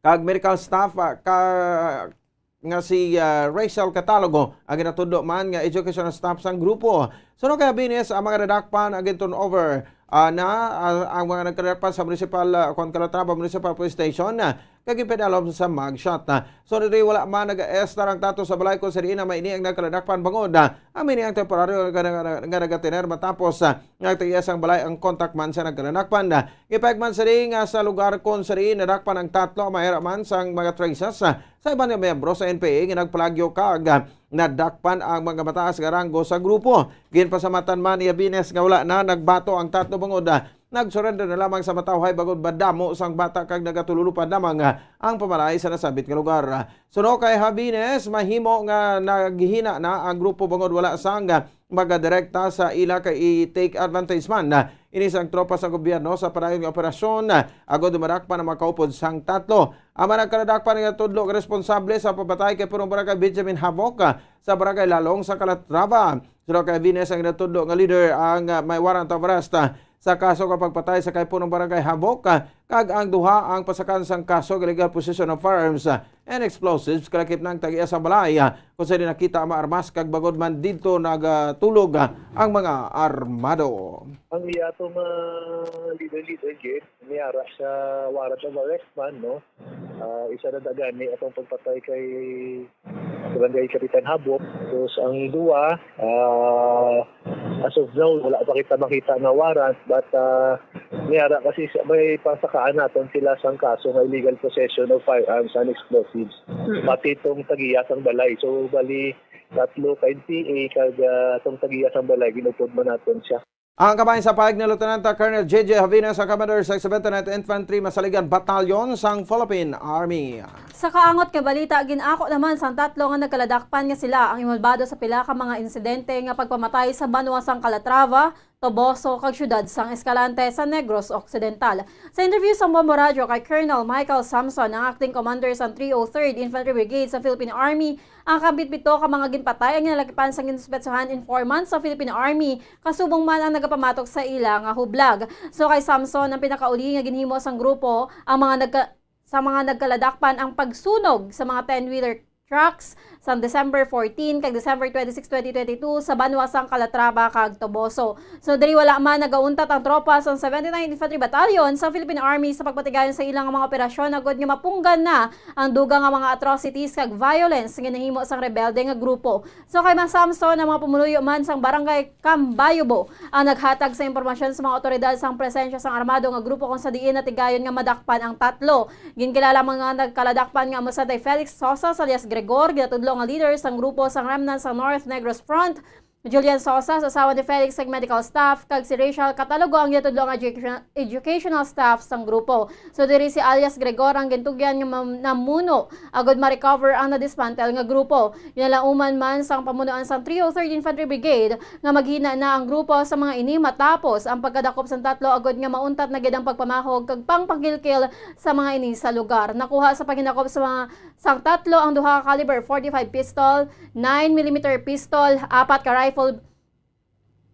kag medical staff, ah, ka, nga si, ah, Rachel Catalogo, ang ginatudlo man nga educational staff sang grupo. Suno kay Havines, ang mga nadakpan ang gin-turnover, ah, na, ah, ang mga nagkadakpan sa municipal, ah, kon Calatrava Municipal Police Station, ah, kag ipinalom sa mugshot. Ah, so, diri wala man nag-estar ang tato sa balay kung sa diin na may ini ang nagkaladakpan bangod, ah, ang may ini ang temporaryo nga, nga, nga nagatener matapos, ah, nga tag-iya sang balay ang contact man sa nagkaladakpan. Gipahayag man sini nga sa lugar kon sa diin nadakpan ang tatlo, mayra man sang mga traces, ah, sa iban nga miyembro sa N P A nga nagpalagyo kag, ah, nadakpan ang mga mataas nga ranggo sa grupo. Ginpasalamatan man ni Havines nga wala na nagbato ang tatlo bangod, ah, nag-surrender na lamang sa matawhay bangod madamo sang bata kag nagatululupad lamang, ah, ang pamalaay sa nasambit nga lugar. Suno kay Havines, mahimo nga naghihina na ang grupo bangod wala sang, ah, magadirekta sa ila kay i-take advantage man, ah, ini sang tropa sa gobyerno sa padayon nga operasyon, ah, agod madakpan ang mga kaupod sang tatlo. Ang mga nagkaladakpan nga tudlo nga responsable sa pagpatay kay Punong Barangay Benjamin Havok, ah, sa Barangay Lalong sa Calatrava. Suno kay Havines, ang natudlo nga leader ang, ah, may warrant of arrest, ah, sa kaso nga pagpatay sa kay Punong Barangay Havok, ah, kag ang duha ang pasakan sang kaso nga illegal possession of firearms, ah, and explosives kalakip na ang tag-iya sang balay, ah, kung sa nakita ang mga armas kag bangod man didto nagatulog, ah, ang mga armado. Ang iya atong, ah, leader-leader gid, may ara siya warrant of arrest man, no? Ah, isa na da gani atong pagpatay kay Barangay Kapitan Habok. Tapos ang duwa, ah, as of now, wala pa kita makita nga warrant, but, ah, may ara kasi sa, may pasakaan naton sila sang kaso nga illegal possession of firearms and explosives. Mm. Pati itong tag-iya sang balay. So, bali, tatlo ka N P A kag, ah, itong tag-iya sang balay, ginupod man naton siya. Ang kabahin sa pahayag ni Lieutenant Colonel J J Javina sa Commander sa seventy-ninth Infantry Masaligan Battalion sang Philippine Army. Sa kaangot nga balita, gin-ako naman sang tatlo nga nagkaladakpan nga sila ang inbolbado sa pila ka mga insidente nga pagpamatay sa banwa sang Calatrava, Toboso, kag siyudad sang Escalante sa Negros Occidental. Sa interview sang Bombo Radyo kay Colonel Michael Samson, ang acting commander sang three oh third Infantry Brigade sa Philippine Army, ang kapit pito ka mga ginpatay ang ginalakipan sang ginsuspetsahan informant sa Philippine Army, kasubong man ang nagapamatok sa ila nga hublag. So kay Samson, ang pinakauli nga ginhimo sang grupo ang mga nagka-, sa mga nagkaladakpan ang pagsunog sa mga ten-wheeler trucks sang December fourteen kag December twenty-six, twenty twenty-two sa banwa sang Calatrava kag Toboso. So, diri wala man nagauntat ang tropa sang seventy-ninth Infantry Battalion sa Philippine Army sa pagpatigayon sa ilang mga operasyon agud nga mapunggan na ang dugang nga mga atrocities kag violence nga nahimo sang rebelde nga grupo. So, kay Mang Samson, ang mga pumuluyo man sang Barangay Cambayubo ang naghatag sa impormasyon sa mga awtoridad sang presensya sang armado nga grupo kung sa diin natigayon nga madakpan ang tatlo. Ginkilala ang mga nagkaladakpan nga amo si Felix Sosa alias Gregor, ginatudlo nga leader sang grupo sang Remnant sa North Negros Front, Julian Sosa, sa asawa ni Felix, ang medical staff, kag si Rachel Catalogo ang ginatudlo ang education-, educational staff sang grupo. So, diri si alias Gregor ang gintugyan nga mam-, namuno agud ma-recover ang na-dismantle nga grupo. Ginalauman man sang pamunuan sang three oh third Infantry Brigade nga maghina na ang grupo sa mga ini matapos ang pagkadakop sang tatlo agud nga mauntat na gid ang pagpamahog kag pangpangkilkil sa mga ini sa lugar. Nakuha sa paghinakop sa mga sang tatlo ang duha ka caliber forty-five pistol, nine millimeter pistol, apat ka rifle,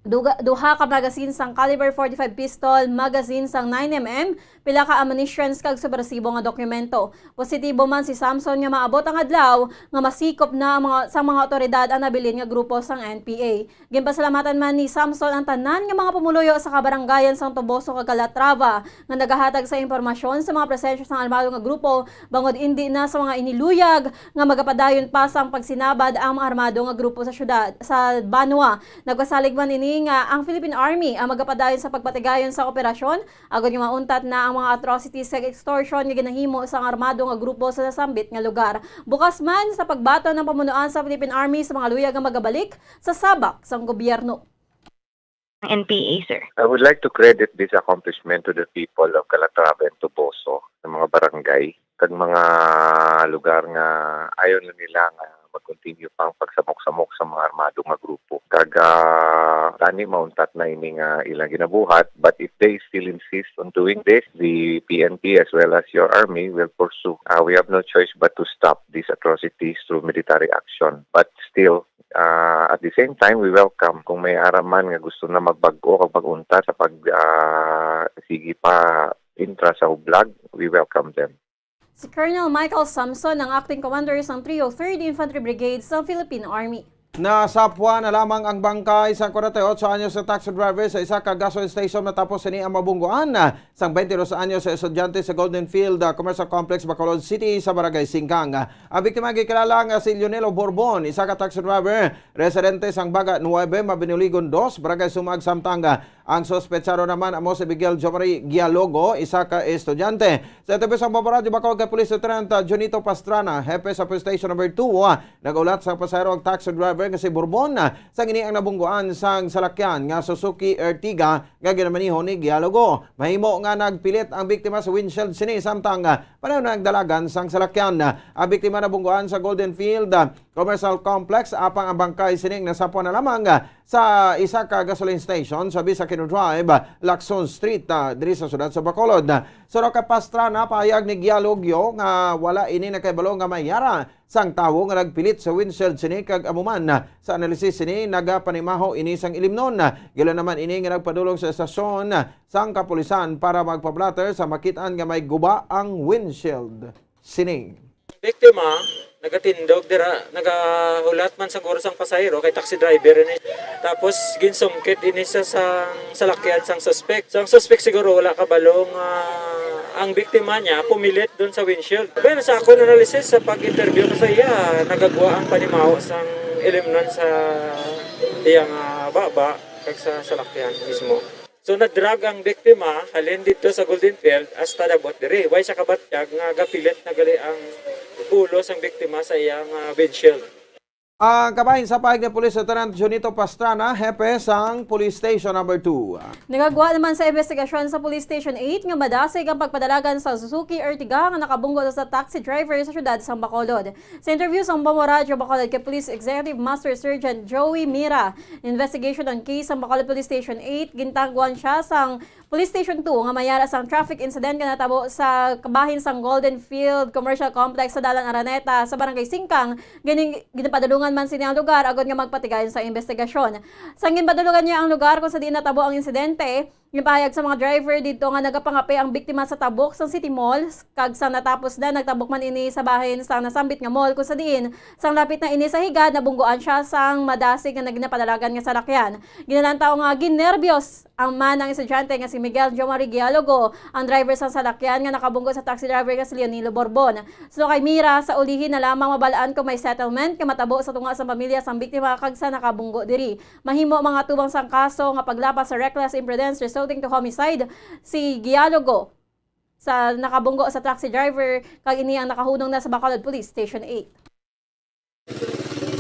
duga-, duha ka magazine sang caliber forty-five pistol, magazine sang nine M M, pila ka ammunitions kag subresibo nga dokumento. Positibo man si Samson nga maabot ang adlaw nga masikop na ang mga, sa mga awtoridad ang nabilin nga grupo sang N P A. Ginpasalamatan man ni Samson ang tanan nga mga pumuluyo sa kabarangayan sang Toboso kag Calatrava nga nagahatag sa impormasyon sa mga presensya sang armado nga grupo bangod indi na sa mga iniluyag nga magapadayon pa sang pagsinabad ang mga armado nga grupo sa syudad sa Banwa. Nagpasalig man ini nga ang Philippine Army ang magapadayon sa pagpatigayon sa operasyon agod nga mauntat na ang mga atrocities kag extortion nga ginahimo sang armado nga grupo sa nasambit nga lugar. Bukas man sa pagbaton ang pamunuan sa Philippine Army sa mga luyag nga magabalik sa sabak sang gobyerno. N P A, sir. I would like to credit this accomplishment to the people of Calatrava and Toboso, sa mga barangay, kag mga lugar nga ayaw na nila nga mag-continue pa ang pagsamok-samok sa mga armado nga grupo. Kag, ah, tani mauntat na ini nga ilang ginabuhat, but if they still insist on doing this, the P N P as well as your army will pursue. Ah, we have no choice but to stop these atrocities through military action. But still, ah, at the same time, we welcome kung may ara man nga gusto na magbag-o kag mag-untat sa pag, ah, sige pa intra sa hublag, we welcome them. Si Colonel Michael Samson ang acting commander sang three oh third Infantry Brigade sa Philippine Army. Nasapwan na lamang ang bangkay sa kwarenta y ocho anyos nga taxi driver sa isa ka gasoline station matapos sini ang mabungguan sang twenty-dos anyos nga estudyante sa Golden Field, ah, Commercial Complex, Bacolod City, sa Barangay Singkang. Ang biktima gikilala nga si Lionelo Borbon, isa ka taxi driver, residente sang Baga nuebe, Mabinuligon dos, Barangay Sumag, samtang, ah, ang suspetsado naman amo si Miguel Jomari Gialogo, isa ka estudyante. Sa interview sa Bombo Radyo Bacolod kay Police Lieutenant, ah, Junito Pastrana, hepe sa Police Station Number two, ah, nag-ulat sa pasahero ang taxi driver nga si Borbon, ah, sang ini ang nabungguan sang salakyan nga Suzuki Ertiga nga ginamaneho ni Gialogo. Mahimo nga nagpilit ang biktima sa windshield sini samtang, ah, pareho na nagdalagan sang salakyan. Ang biktima nabungguan sa Golden Field, ah, Commercial Complex, apang ang bangkay sining nasapwan na lamang, ah, sa isa ka gasoline station sa Bisa Aquino Drive, ah, Lacson Street, ah, diri sa siyudad sa Bacolod. Suno kay Pastrana, pahayag ni Gialogio nga wala ini nakahibalo nga may ara sang tawo nga nagpilit sa windshield sini kag amo man, ah, sa analysis sini nagapanimaho ini sang ilimnon. Giila naman ini nga nagpadulong sa estasyon, ah, sang kapulisan para magpa-blotter sa makit-an nga may guba ang windshield sini. Biktima, nagatindog dira, nagahulat man siguro sang pasahero kay taxi driver ini. Tapos ginsungkit ini sa, sang salakyan sang suspek. Sang suspek siguro wala kabalo nga ang biktima niya pumilit dun sa windshield. Well, sa akon analysis, sa pag-interview ko sa iya, nagagwa ang panimaho sang ilimnon sa iyang, ah, baba kag sa salakyan mismo. So, na-drag ang biktima halin didto sa Golden Field hasta nabot diri. Way sa kabatyag nga gapilit na gali ang ulo sang biktima sa iyang, ah, windshield. Ang kabahin sa pahayag ni Police Lieutenant Junito Pastrana, hepe sang Police Station Number two. Nagagwa naman sa investigasyon sa Police Station eight nga madasig ang pagpadalagan sa Suzuki Ertiga nga nakabunggo sa taxi driver sa siyudad sang Bacolod. Sa interview sang Bombo Radyo Bacolod kay Police Executive Master Sergeant Joey Mira, investigation on case sang Bacolod Police Station eight, gintagwan siya sang Police Station two nga may ara sang traffic incident nga natabo sa kabahin sang Golden Field Commercial Complex sa Dalan Araneta sa Barangay Singkang. Gini-, ginapadulungan man sini ang lugar agod nga magpatigayon sa investigasyon. Sang ginpadulungan niya ang lugar kung sa diin natabo ang insidente, ginpahayag sa mga driver didto nga nagapangape ang biktima sa tabok sang City Mall, kag sang natapos na, nagtabok man ini sa bahin sang nasambit nga mall, kung sa diin sang lapit na ini sa higad, nabunggoan siya sang madasig nga naginapadalagan nga salakyan. Ginalantaw nga ginerbiyos ang man ang estudyante nga si Miguel Jomari Gialogo, ang driver sang salakyan nga nakabunggo sa taxi driver nga si Leonilo Borbon. Suno kay Mira, sa ulihi na lamang mabal-an kung may settlement nga matabo sa tunga sang pamilya sang biktima kag sa nakabunggo diri. Mahimo mangatubang sang kaso nga paglapas sa reckless imprudence resulting to homicide si Gialogo sa nakabunggo sa taxi driver, kag ini ang nakahunong na sa Bacolod Police Station eight.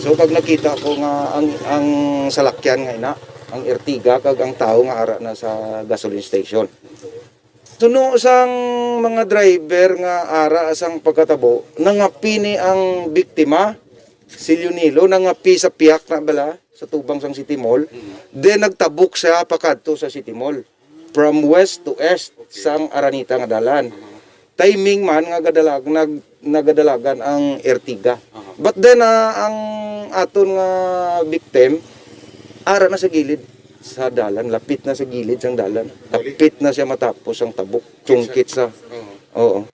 So, kag nakita ko nga ang, ang salakyan nga ina, ang Ertiga, kag ang tawo nga ara na sa gasoline station. Suno sang mga driver nga ara sang pagkatabo, nangapi ni ang biktima, si Leonilo, nangapi sa piyak na bala, sa tubang sang City Mall. Then nagtabok siya pakadto sa City Mall. From west to east sang Araneta nga dalan. Timing man nga gadalag, nag-, nagadalagan ang Ertiga. But then, ah, ang aton nga victim, ara na sa gilid sa dalan, lapit na sa gilid sang dalan. Lapit na siya matapos ang tabok, sungkit sa, oo.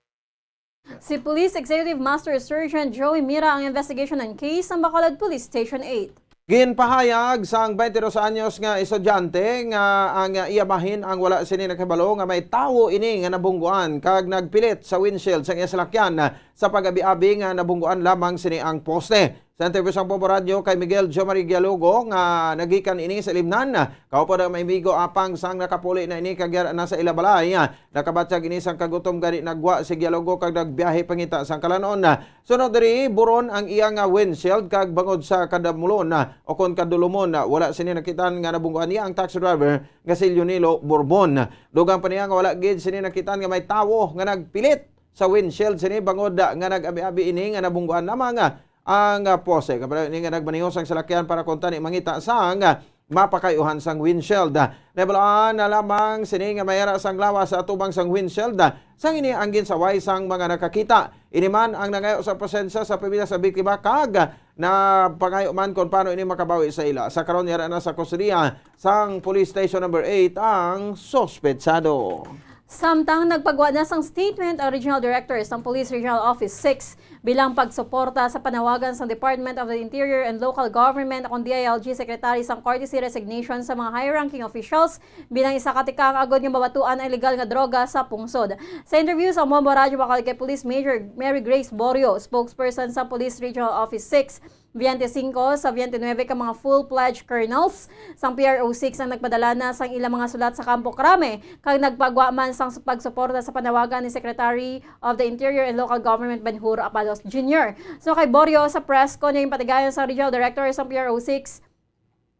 Si Police Executive Master Sergeant Joey Mira ang investigation ng case sa Bacolod Police Station eight. Ginpahayag sang twenty-two anyos nga estudyante nga ang iya bahin ang wala sini nakahibalo nga may tawo ini nga nabungguan kag nagpilit sa windshield sang iya salakyan sa pag-abi-abi nga nabungguan lamang sini ang poste. Sa interview sang Bombo Radyo kay Miguel Jomari Gialogo nga nagikan ini sa Libnan, kaupod ang mga amigo apang sang nakapuli na ini kag yara na sa ila balay. Nakabatyag ini sang kagutom gani nagwa si Gialogo kag nagbiyahe pangita sang kalanon. Sunod diri, buron ang iya nga windshield kag bangod sa kadamulon, ah, o kon kadulumon, ah, wala sini nakitaan nga nabungguan niya ang taxi driver nga si Leonilo Borbon. Dugang pa niya nga wala gid sini nakitaan nga may tawo nga nagpilit sa windshield sini bangod, ah, nga nag-abi-abi ini nga nabungguan lamang, ah, ang, ah, poste. Kapalayo ini nga nagmaneho sang salakyan para kuntani mangita sang, ah, mapakayuhan sang windshield. Nahibaluan na lamang sini nga may ara sang lawas sa atubang sang windshield, sang ini ang ginsaway sang mga nakakita. Ini man ang nangayo sa presensya sa pamilya sa biktima kag napangayo man kon paano ini makabawi sa ila. Sa karon, yara na sa kustodiya sang Police Station Number eight ang suspetsado. Samtang nagpagwa na sang statement ang Regional Director sang Police Regional Office six bilang pagsuporta sa panawagan sang Department of the Interior and Local Government o kon D I L G Secretary sang courtesy resignation sa mga high-ranking officials bilang isa ka tikang agod nga mabatuan ang illegal nga droga sa pungsod. Sa interview sa Bombo Radyo Bacolod kay Police Major Mary Grace Borio, spokesperson sa Police Regional Office six, twenty-five sa twenty-nine ka mga full-fledged colonels sang P R O six ang nagpadala na sang ilang mga sulat sa Kampo Crame kag nagpagwa man sang pagsuporta sa panawagan ni Secretary of the Interior and Local Government Benhur Abalos Junior. So kay Borio sa press con nga ginpatigayon sang Regional Director sang P R O six,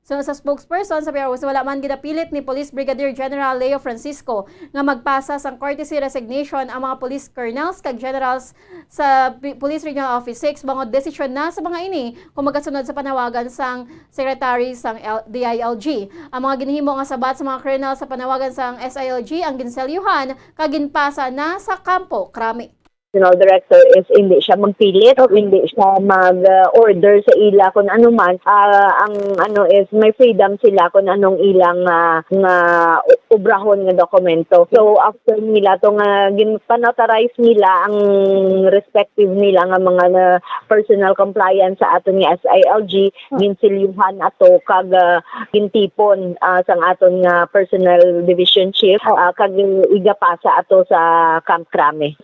so sa spokesperson sa P R O six, wala man ginapilit ni Police Brigadier General Leo Francisco nga magpasa sang courtesy resignation ang mga police colonels kag generals sa P-, Police Regional Office six bangod desisyon na sa mga ini kung magasunod sa panawagan sang Secretary sang L-, D I L G. Ang mga ginhimo nga sabat sa mga colonel sa panawagan sang S I L G ang ginselyuhan kag ginpasa na sa Kampo Crame. Regional Director is hindi siya magpilit, hindi siya mag-order sa ila kung ano man. Ah, ang ano is may freedom sila kung anong ilang, ah, nga obrahon nga dokumento. So after nila to nga ginpanotarize nila ang respective nila nga mga, ah, personal compliance sa aton nga S I L G, ginsilyuhan ato kag, ah, gintipon, ah, sang aton nga personnel division chief, ah, kag igapasa ato sa Camp Crame.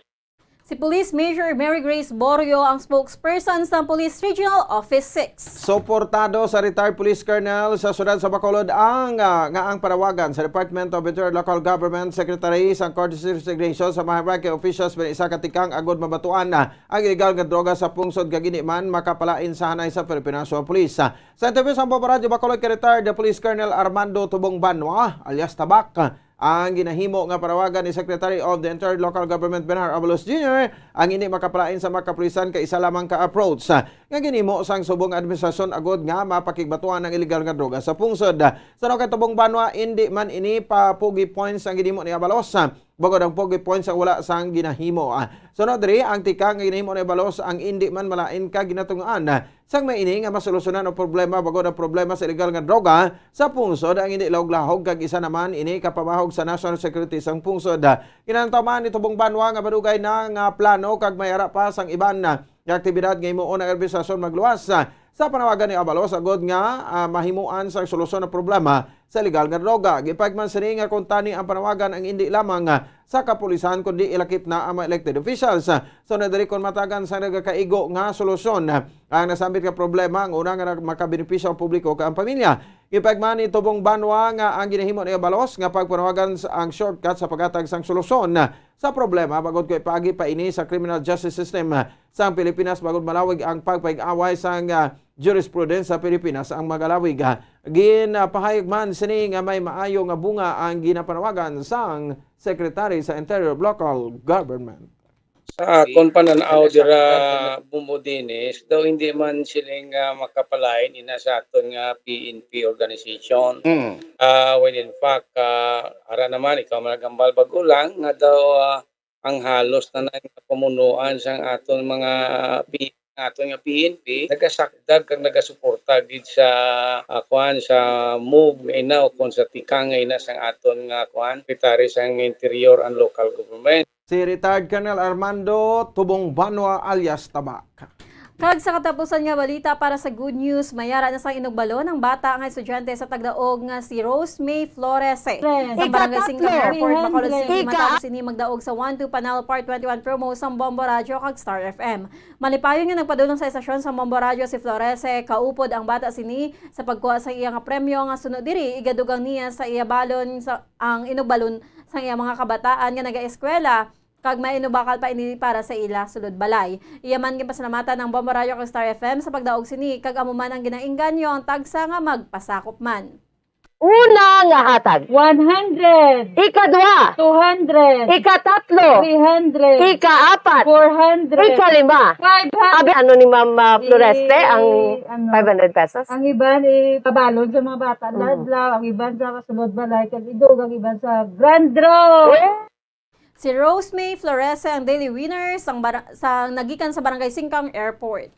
Si Police Major Mary Grace Borio ang spokesperson sa Police Regional Office six. Suportado sa retired police colonel sa siyudad sa Bacolod ang, ah, nga ang panawagan sa Department of Interior Local Government Secretary sang courtesy resignation sa mga high-ranking officials bilang isa ka tikang agod mabatuan, ah, ang illegal nga droga sa pungsod kag indi man makapalain sa hanay sa Philippine National Police. Sa interview sa Bombo Radyo Bacolod kay retired Police Colonel Armando Tubong Banwa alias Tabak, ang ginahimo nga panawagan ni Secretary of the Interior Local Government Benhur Abalos Junior ang hindi makapalain sa mga kapulisan kay isa lamang ka approach nga ginhimo sang subong administrasyon agud nga mapakigbatuan ang illegal nga droga sa pungsod. Sa kay Tubong Banwa, hindi man ini pa pogi points ang ginhimo ni Abalos, bangod ang pogi points ang wala sang ginahimo. Ah, sunod diri, ang tikang nga ginahimo ni Abalos ang hindi man malain ka ginatunghaan sang may ini nga masolusyonan ang problema bangod ang problema sa illegal nga droga sa pungsod ang hindi lahog-lahog kag isa naman ini ka pamahog sa national security sang pungsod. Ginantaman ni Tubong Banwa nga madugay na nga plano kag may ara pa sang iban nga aktibidad nga himuon ang administrasyon magluwas sa panawagan ni Abalos agud nga, ah, mahimuan sang solusyon ang problema sa illegal nga droga. Gipahayag man sini nga kuntani ang panawagan ang indi lamang, ah, sa kapulisan kundi ilakip na ang mga elected officials. Sa una diri kon matagan sa nagakaigo nga solusyon, ah, ang nasambit nga problema, ang una nga nag-, makabenepisyo ang publiko kag ang pamilya. Gipahayag man ni Tubong Banwa nga ang ginahimo ni Abalos nga pagpanawagan sa, ang shortcut sa paghatag sang solusyon sa problema bangod kay paagi pa ini sa criminal justice system sang Pilipinas bangod malawig ang pagpaig-away sang, ah, jurisprudence sa Pilipinas ang magalawig. Ginapahayag man sini nga may maayo nga bunga ang ginapanawagan sang Secretary sa Interior of Local Government. Sa akon pananaw dira, Bombo Dennis, daw hindi man sila nga makapalain ina sa aton nga P N P organization. Mm. Ah, when in fact, ah, ara naman, ikaw man nagambal bago lang, nga daw, ah, ang halos na nga pamunuan sang aton mga P-, aton nga P N P, nagasakdag kag nagasuporta gid sa, ah, kuan, sa move nga ina o kung sa tikang nga ina sang aton nga kuan, Secretary sang Interior and Local Government. Si Retired Colonel Armando Tubong Banwa alias Tabak. Kag sa katapusan nga balita para sa good news, mayara na sang inugbalon ang bata nga estudyante sa Tagdaog nga si Rose May Florese. Sa Barangay Singkang Airport, Bacolod City, matapos ini magdaog sa One Two Panalo Part twenty-one promo sang Bombo Radyo kag Star F M. Malipayon nga nagpadulong sa estasyon sa Bombo Radyo si Florese, kaupod ang bata sini sa pagkuha sa iya nga premyo nga suno diri, igadugang niya sa iya balon sa, ang inugbalon sang iya mga kabataan nga nagaeskwela. Kag may inubakal pa ini para sa ila sulod balay. Iya man ginpasalamatan ang Bombo Radyo kag Star F M sa pagdaog sini, kag amo man ang ginainganyo ang tagsa nga magpasakop man. Una nga hatag. One hundred. Ikadua. Two hundred. Ikatatlo. Three hundred. Ikaapat. Four hundred. Ikalima. Five hundred. Abi, ano ni Ma'am, ah, Floreste, ang ano, five hundred pesos? Ang iban ipabalon sa mga bata, mm, adlaw, ang iban sa kasulod balay, kag idog, ang iban sa grand draw. Eh? Si Rose May Florese ang daily winner sang bara-, sang nagikan sa Barangay Singkang Airport.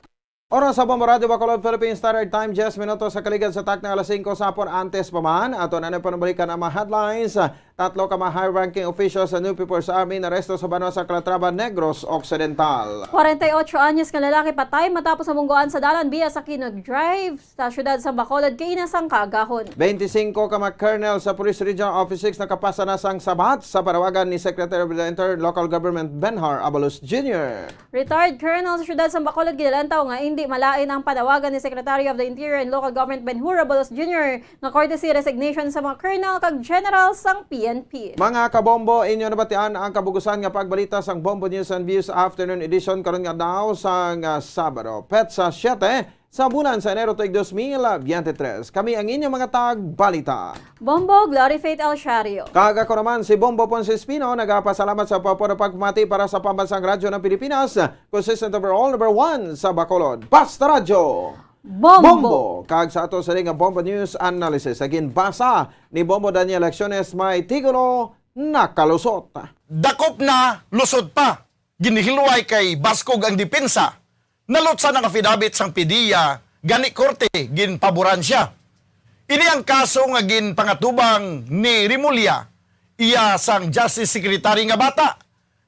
Oras sa Bombo Radyo Bacolod, Philippine Standard Time, diyes minutos sa kaligad sa takna alas singko sa hapon. Antes pa man, ato na panabalikan ang mga headlines. Tatlo ka mga high-ranking officials sa New People's Army naresto sa banwa sa Calatrava, Negros Occidental. Kwarenta y ocho anyos nga lalaki patay matapos mabunggoan sa dalan via Aquino Drive sa siyudad sa Bacolod kaina sang kaagahon. Twenty-cinco ka mga colonel sa Police Regional Office six nakapasa na sang sabat sa panawagan ni Secretary of the Interior and Local Government Benhur Abalos Junior. Retired colonel sa siyudad sa Bacolod ginalantaw nga indi malain ang panawagan ni Secretary of the Interior and Local Government Benhur Abalos Junior nga courtesy resignation sa mga colonel kag general sang P N P. Mga kabombo, inyo nabatian ang kabugusan nga pagbalita sang Bombo News and Views Afternoon Edition karon nga adlaw sang, ah, Sabado, petsa siyete sa bulan sa Enero tuig dos mil biyente tres. Kami ang inyong mga tagbalita. Bombo Glory Faith Alciario. Kag ako naman si Bombo Ponce Espino, nagapasalamat sa pagpamati para sa Pambansang Radyo ng Pilipinas, consistent overall, number one sa Bacolod. Basta Radyo! Bombo! Bombo! Kag sa ato sa nga Bombo News Analysis, sa ginbasa ni Bombo Daniel Acciones, may titulo, Nakalusot. Dakop na, lusot pa. Ginhilway kay baskog ang depensa. Nalutsan ang affidavit sang PDEA, gani korte ginpaboran sia. Ini ang kaso nga ginpangatubang ni Remulla, iya sang Justice Secretary nga bata.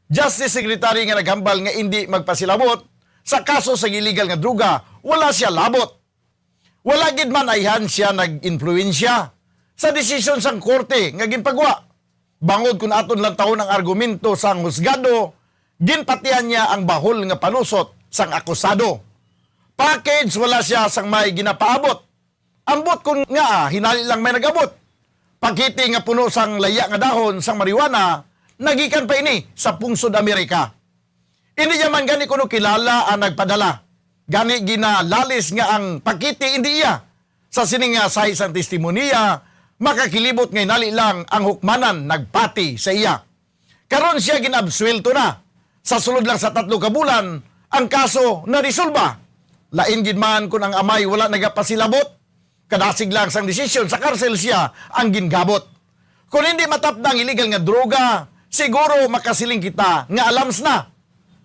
Justice Secretary nga naghambal nga indi magpasilabot sa kaso sa illegal nga droga, wala sia labot. Wala gid man ayhan sia nag-impluwensya sa desisyon sang korte nga ginpagwa. Bangod kon aton lantawon ang argumento sang husgado, ginpatihan niya ang bahol nga palusot sang akusado. Package, wala sia sang may ginapaabot. Ambot kon ngaa hinali lang may nag-abot. Pakete nga puno sang laya nga dahon sang marijuana, nagikan pa ini sa pungsod Amerika. Indi niya man gani kuno kilala ang nagpadala. Gani ginalalis nga ang pakete indi iya. Sa sini nga sahi sang testimonya, makakilibot nga hinali lang ang hukmanan nagpati sa iya. Karon sia ginabsuwelto na. Sa sulod lang sa tatlo ka bulan, ang kaso narisolba. Lain gid man kon ang amay wala nagapasilabot. Kadasig lang sang desisyon sa karsel sia ang gingabot. Kon hindi matapda ang illegal nga droga, siguro makasiling kita nga alams na.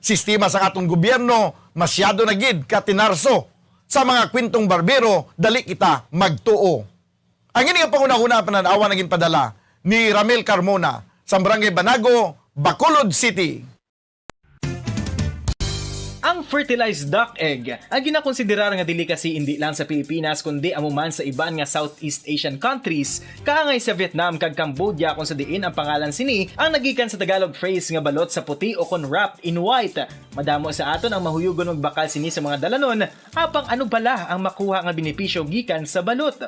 Sistema sang aton gobyerno masyado na gid ka tinarso sa mga kwentong barbero, dali kita magtuo. Ang ini nga panghunahuna, panan-awan ang ginpadala ni Ramil Carmona sa Barangay Banago, Bacolod City. Ang fertilized duck egg, ang ginakonsiderar nga delicacy indi lang sa Pilipinas kundi amo man sa iban nga Southeast Asian countries, kaangay sa Vietnam kag Cambodia, kung sa diin ang pangalan sini ang nagikan sa Tagalog phrase nga balot sa puti o kon wrapped in white. Madamo sa aton ang mahuyugon magbakal sini sa mga dalanon, apang ano bala ang makuha nga benepisyo gikan sa balot?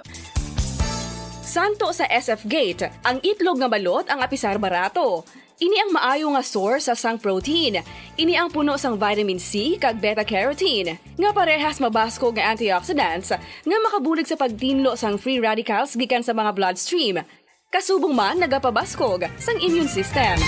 Santo sa S F Gate, ang itlog nga balot ang apisar barato. Ini ang maayo nga source sa sang protein. Ini ang puno sang vitamin C kag beta-carotene, nga parehas mabaskog nga antioxidants nga makabulig sa pagtinlo sang free radicals gikan sa mga bloodstream. Kasubong man nagapabaskog sang immune system.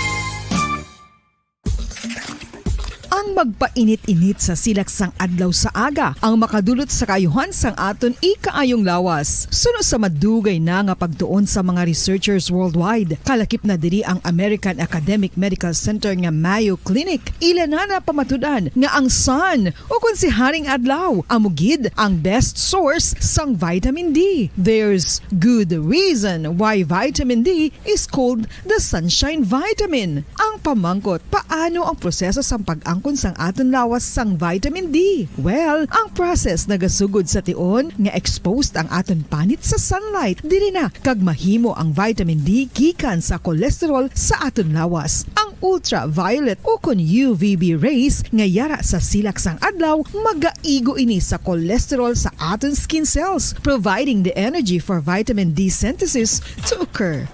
Ang magpainit-init sa silak sang adlaw sa aga ang makadulot sa kaayuhan sang aton ikaayong lawas. Suno sa madugay na nga pagtuon sa mga researchers worldwide, kalakip na diri ang American Academic Medical Center nga Mayo Clinic. Ila na napamatud-an nga ang sun, o kon si Haring Adlaw, amo gid ang best source sang vitamin D. There's good reason why vitamin D is called the sunshine vitamin. Ang pamangkot, paano ang proseso sang pag-angkon sang aton lawas sang vitamin D? Well, ang process nagasugod sa tion nga exposed ang aton panit sa sunlight. Diri na kag mahimo ang vitamin D gikan sa cholesterol sa aton lawas. Ang ultraviolet o kon U V B rays nga yara sa silak sang adlaw magaigo ini sa cholesterol sa aton skin cells, providing the energy for vitamin D synthesis to occur.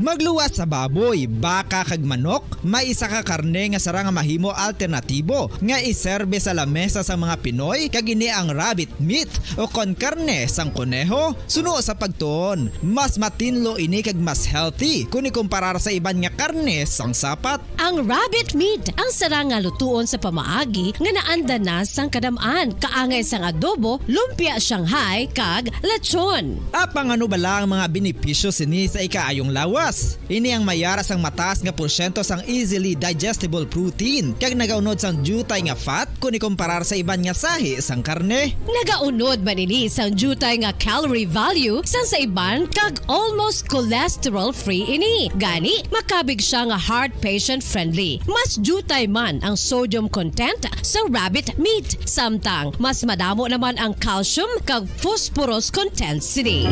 Magluwas sa baboy, baka kag manok, may isa ka karne nga sarang nga mahimo alternatibo nga iserbe sa lamesa sang mga Pinoy, kag ini ang rabbit meat o kon karne sang koneho. Suno sa pagtuon, mas matinlo ini kag mas healthy kon ikumparar sa iban nga karne sang sapat. Ang rabbit meat ang sarang nga lutuon sa pamaagi nga naanda na sang kadam-an, kaangay sang adobo, lumpia Shanghai, kag lechon. Apang ano bala ang mga benepisyo sini sa ikaayong lawas? Ini ang may yara sang mataas nga porsyento sang easily digestible protein, kag nagaunod sang diutay nga fat kon ikumparar sa iban nga sahi sang karne. Nagaunod man ini sang diutay nga calorie value sang sa iban, kag almost cholesterol-free ini. Gani, makabig sia nga heart patient-friendly. Mas diutay man ang sodium content sa rabbit meat, samtang mas madamo naman ang calcium kag phosphorus content sini.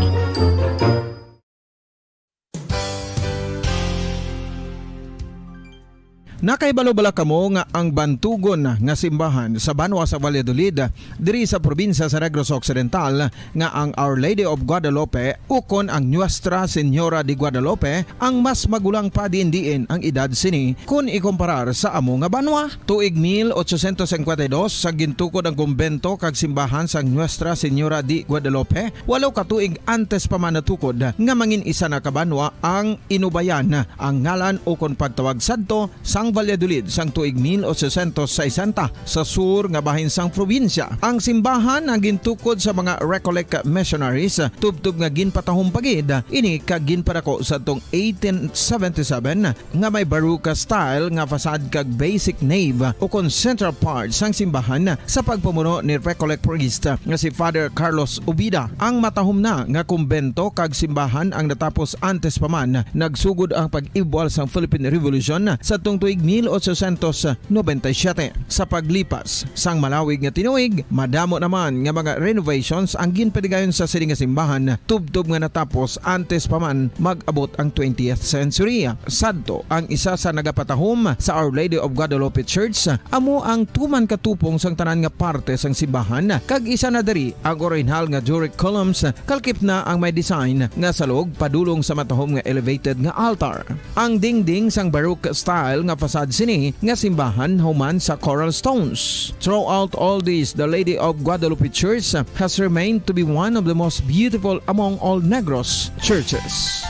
Nakahibalo bala kamo nga ang bantugon nga simbahan sa banwa sa Valladolid, diri sa probinsya sa Negros Occidental, nga ang Our Lady of Guadalupe ukon ang Nuestra Señora de Guadalupe ang mas magulang pa diin-diin ang edad sini kon ikumparar sa amo nga banwa? Tuig mil ochocientos cincuenta y dos sa gintukod ang kumbento kag simbahan sang Nuestra Señora de Guadalupe, walo ka tuig antes pa man natukod nga mangin isa na ka banwa ang inubayan ang ngalan ukon pagtawag sadto sang Valladolid sang tuig mil ochocientos sesenta sa sur nga bahin sang probinsya. Ang simbahan ang gintukod sa mga Recollect missionaries, tubtob nga ginpatahom pa gid ini kag ginpadako sadtong eighteen seventy-seven, nga may Baroque style nga facade kag basic nave ukon central part sang simbahan sa pagpamuno ni Recollect priest nga si Father Carlos Ubida. Ang matahom na nga kumbento kag simbahan ang natapos antes pa man nagsugod ang pag-ibwal sang Philippine Revolution sadtong tuig mil ochocientos noventa y siete. Sa paglipas sang malawig nga tinuig, madamo naman nga mga renovations ang ginpadigayon sa sini nga simbahan, tubtob nga natapos antes pa man mag-abot ang twentieth century. Sadto, ang isa sa nagapatahom sa Our Lady of Guadalupe Church amo ang tuman katupong sang tanan nga parte sang simbahan, kag isa na diri ang orihinal nga Doric columns, kalakip na ang may design nga salog padulong sa matahom nga elevated nga altar. Ang dingding sang Baroque style nga facade sini nga simbahan human sa coral stones. Throughout all this, the Lady of Guadalupe Church has remained to be one of the most beautiful among all Negros churches.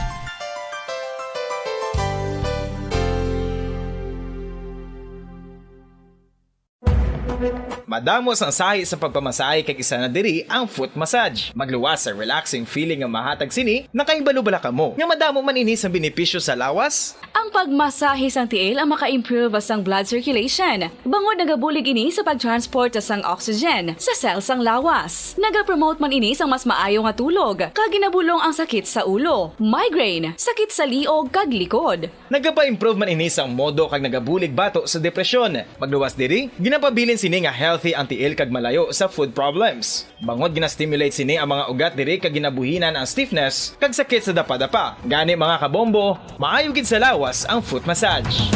Madamo sang sahi sa pagpamasahe, kag isa na diri ang foot massage. Magluwas sa relaxing feeling nga mahatag sini. Nakahibalo bala kamo nga madamo man ini sang benepisyo sa lawas? Ang pagmasahe sang tiil ang maka-improve sang blood circulation, bangod nagabulig ini sa pag-transport sang oxygen sa cell sang lawas. Nagapromote man ini sang mas maayo nga tulog, kag ginabulong ang sakit sa ulo, migraine, sakit sa liog, kag likod. Nagapa-improve man ini sang modo kag nagabulig bato sa depresyon. Magluwas diri, ginapabilin sini nga healthy ang tiil kag malayo sa foot problems. Bangod gina-stimulate sini ang mga ugat diri kag ginabuhinan ang stiffness kag sakit sa dapadapa. Gani, mga kabombo, maayo gid sa lawas ang foot massage.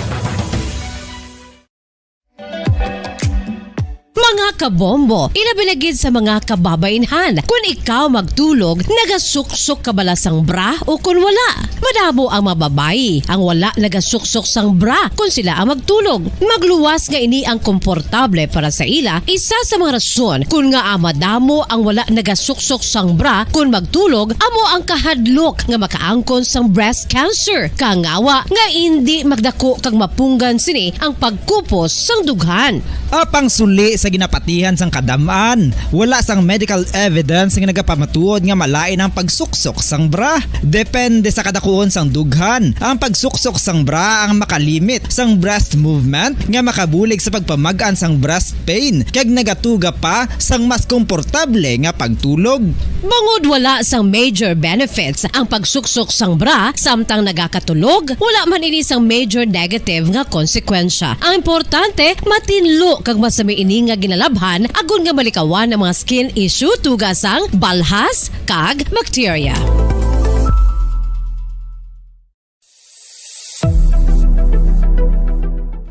Mga Kabombo, ilabi na gid sa mga kababainhan. Kun ikaw magtulog, nagasuksok ka bala sang bra o kun wala? Madamo ang mga babayi ang wala nagasuksok sang bra kun sila ang magtulog. Magluwas nga ini ang komportable para sa ila. Isa sa mga rason kun ngaa madamo ang wala nagasuksok sang bra kun magtulog amo ang kahadlok nga makaangkon sang breast cancer. Kangawa nga indi magdako kag mapunggan sini ang pagkupos sang dughan. Apang suli sa ginapatihan sang kadam-an, wala sang medical evidence nga nagapamatuod nga malain ang pagsuksok sang bra. Depende sa kadakuon sang dughan, ang pagsuksok sang bra ang makalimit sang breast movement nga makabulig sa pagpamag-an sang breast pain kag nagatuga pa sang mas komportable nga pagtulog. Bangod wala sang major benefits ang pagsuksok sang bra samtang nagakatulog, wala man ini sang major negative nga konsekwensya. Ang importante, matinlo kag masami ini nga ginalabhan agod nga malikawan ang mga skin issue tuga sang balhas kag bakterya.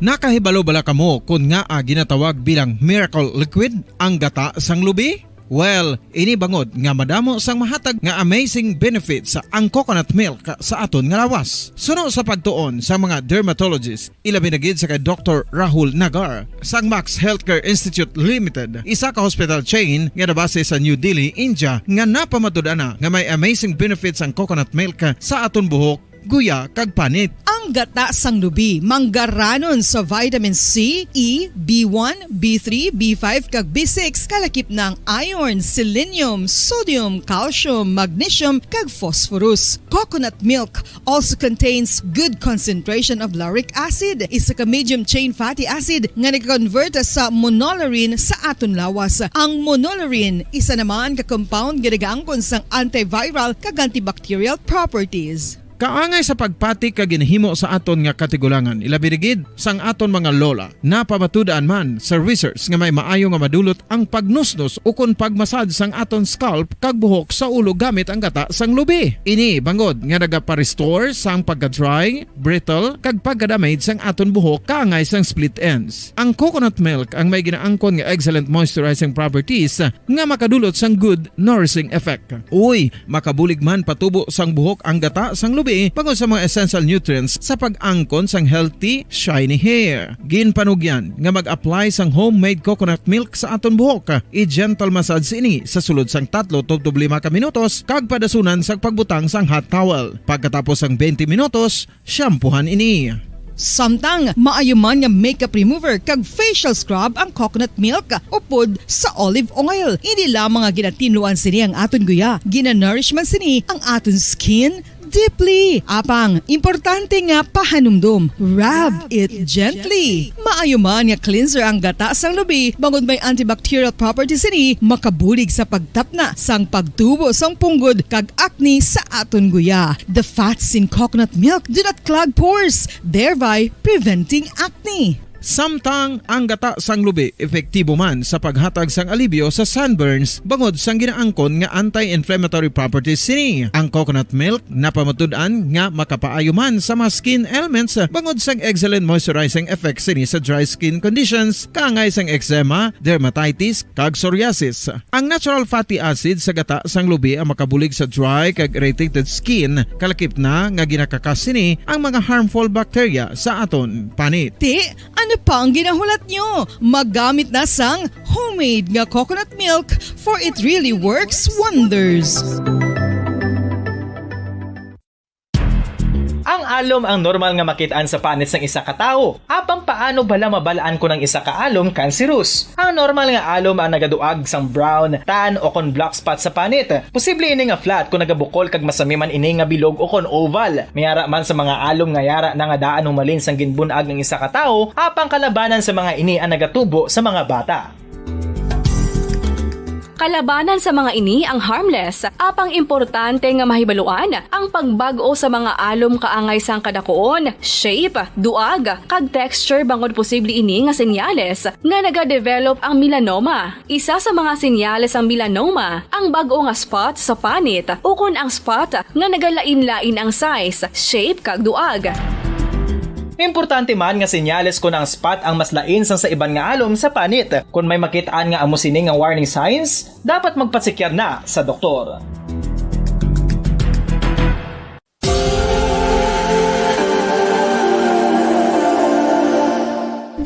Nakahibalo bala kamo kon ngaa ginatawag bilang miracle liquid ang gata sang lubi? Well, ini bangod nga madamo sang mahatag nga amazing benefits ang coconut milk sa aton nga lawas. Suno sa pagtuon sa mga dermatologist, ilabi na gid sa kay Doktor Rahul Nagar sang Max Healthcare Institute Limited, isa ka hospital chain nga nabase sa New Delhi, India, nga napamatud-an na nga may amazing benefits ang coconut milk sa aton buhok, guya, kag panit. Ang gata sang lubi manggaranon sa vitamin C, E, B one, B three, B five, kag B six, kalakip na ang iron, selenium, sodium, calcium, magnesium, kag phosphorus. Coconut milk also contains good concentration of lauric acid, isa ka medium chain fatty acid nga nag-convert sa monolaurin sa aton lawas. Ang monolaurin isa naman ka compound nga nagaangkon sang antiviral kag antibacterial properties. Kaangay sa pagpati kag ginhimo sa aton nga katigulangan, ilabi na gid sang aton mga lola. Napamatud-an man sa research nga may maayo nga madulot ang pagnusnos ukon pagmasad sang aton scalp kag buhok sa ulo gamit ang gata sang lubi. Ini bangod nga nagapa-restore sang pagka-dry, brittle, kag pagka-damage sang aton buhok kaangay sang split ends. Ang coconut milk ang may ginaangkon nga excellent moisturizing properties nga makadulot sang good nourishing effect. Uy, makabulig man patubo sang buhok ang gata sang lubi bangod sa mga essential nutrients sa pag-angkon sang healthy, shiny hair. Ginpanugyan nga mag-apply sang homemade coconut milk sa aton buhok. I-gentle massage ini sa sulod sang tatlo tubtob lima ka minutos kag padasunan sa pagbutang sang hot towel. Pagkatapos sang twenty minutos, shampoohan ini. Samtang maayo man nga makeup remover kag facial scrub ang coconut milk upod sa olive oil. Hindi lamang nga ginatinluan sini ang aton guya, ginanourish man sini ang aton skin deeply. Apang importante nga pahanumdom, rub it gently. Maayo man nga cleanser ang gata sang lubi bangod may antibacterial properties sini, makabulig sa pagtapna sang pagtubo sang punggod kag acne sa aton guya. The fats in coconut milk do not clog pores, thereby preventing acne. Samtang ang gata sang lubi epektibo man sa paghatag sang alibyo sa sunburns bangod sang ginaangkon nga anti-inflammatory properties sini. Ang coconut milk napamatud-an nga makapaayo man sa mga skin ailments bangod sang excellent moisturizing effects sini sa dry skin conditions, kaangay sang eczema, dermatitis, kag psoriasis. Ang natural fatty acid sa gata sang lubi ang makabulig sa dry kag irritated skin, kalakip na nga ginakakas sini ang mga harmful bacteria sa aton panit. Ti, ano pa ang ginahulat nyo? Magamit na sang homemade nga coconut milk, for it really works wonders. Ang alom ang normal nga makit-an sa panit sang isa ka tawo. Apang paano bala mabal-an kon ang isa ka alom kanserus? Ang normal nga alom ang nagaduag sang brown, tan, o kon black spot sa panit. Posible ini nga flat kon nagabukol kag masami man ini nga bilog o kon oval. May ara man sa mga alom nga yara na nga daan humalin sang ginbun-ag ang isa ka tawo, apang kalabanan sa mga ini ang nagatubo sa mga bata. Kalabanan sa mga ini ang harmless, apang importante nga mahibaluan ang pagbag-o sa mga alom kaangay sang kadakuon, shape, duag, kag texture bangod posible ini nga senyales nga nagadevelop ang melanoma. Isa sa mga senyales sang melanoma ang bag-o nga spot sa panit ukon ang spot nga nagalain-lain ang size, shape, kag duag. Importante man nga senyales kon ang spot ang mas lain sang sa iban nga alom sa panit. Kon may makit-an nga amo sini nga warning signs, dapat magpasikyar na sa doktor.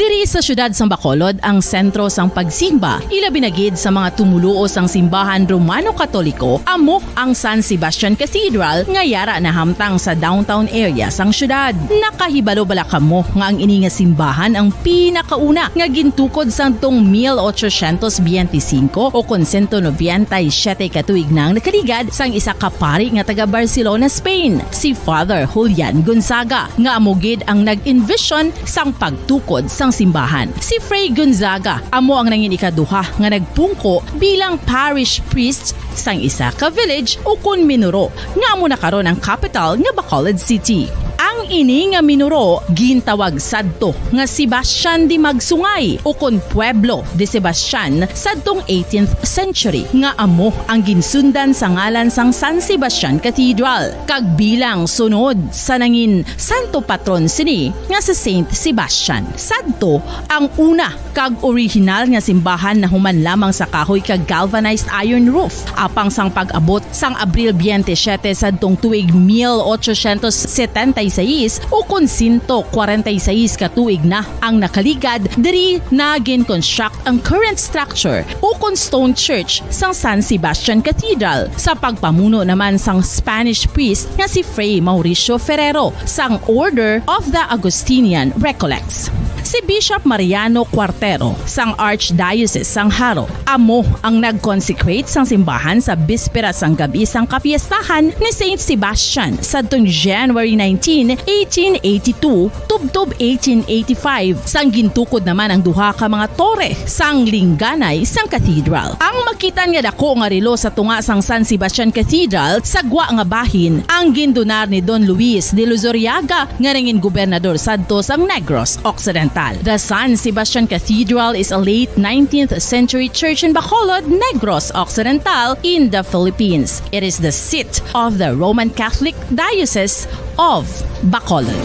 Diri sa siyudad sang Bacolod ang sentro sang pagsimba, ilabi na gid sa mga tumoluo sang simbahan Romano-Katoliko, amo ang San Sebastian Cathedral nga yara nahamtang sa downtown area sang siyudad. Nakahibalo bala kamo nga ang ini nga simbahan ang pinakauna nga gintukod sadtong mil ochocientos biyente singko o kon sento nobenta y siyete ka tuig nang nakaligad sang isa ka pari nga taga Barcelona, Spain, si Father Julian Gonzaga, nga amo gid ang nag-envision sang pagtukod sang simbahan. Si Fray Gonzaga amo ang nangin ikaduha nga nagpungko bilang parish priest sang isa ka village ukon minuro nga amo na karon ang capital nga Bacolod City. Ang ini nga minuro gintawag sadto nga Sebastian de Magsungay ukon Pueblo de Sebastian sadtong eighteenth century, nga amo ang ginsundan sa ngalan sang San Sebastian Cathedral, kag bilang sunod sa nangin santo patron sini nga si Saint Sebastian. Sadto ang una kag orihinal nga simbahan nahuman lamang sa kahoy kag galvanized iron roof. Apang sang pag-abot sang Abril biyente siyete sadtong tuig mil ochocientos setenta y seis, ukon sento kwarenta y seis ka tuig na ang nakaligad, diri na gin-construct ang current structure ukon stone church sang San Sebastian Cathedral sa pagpamuno naman sang Spanish priest nga si Fray Mauricio Ferrero sang Order of the Augustinian Recollects. Si Bishop Mariano Cuartero sang Archdiocese sang Jaro amo ang nag-consecrate sang simbahan sa bispera sang gab-i sang kapiestahan ni Saint Sebastian sadtong January nineteen, eighteen eighty-two, tubtob eighteen eighty-five, sang gintukod naman ang duha ka mga tore sang lingganay sang cathedral. Ang makitan nga dako nga relo sa tunga sang San Sebastian Cathedral sa gwa nga bahin ang gindunar ni Don Luis de Luzuriaga nga nangin gobernador sadto sang Negros Occidental. The San Sebastian Cathedral is a late nineteenth century church in Bacolod, Negros Occidental, in the Philippines. It is the seat of the Roman Catholic Diocese of Bacolod.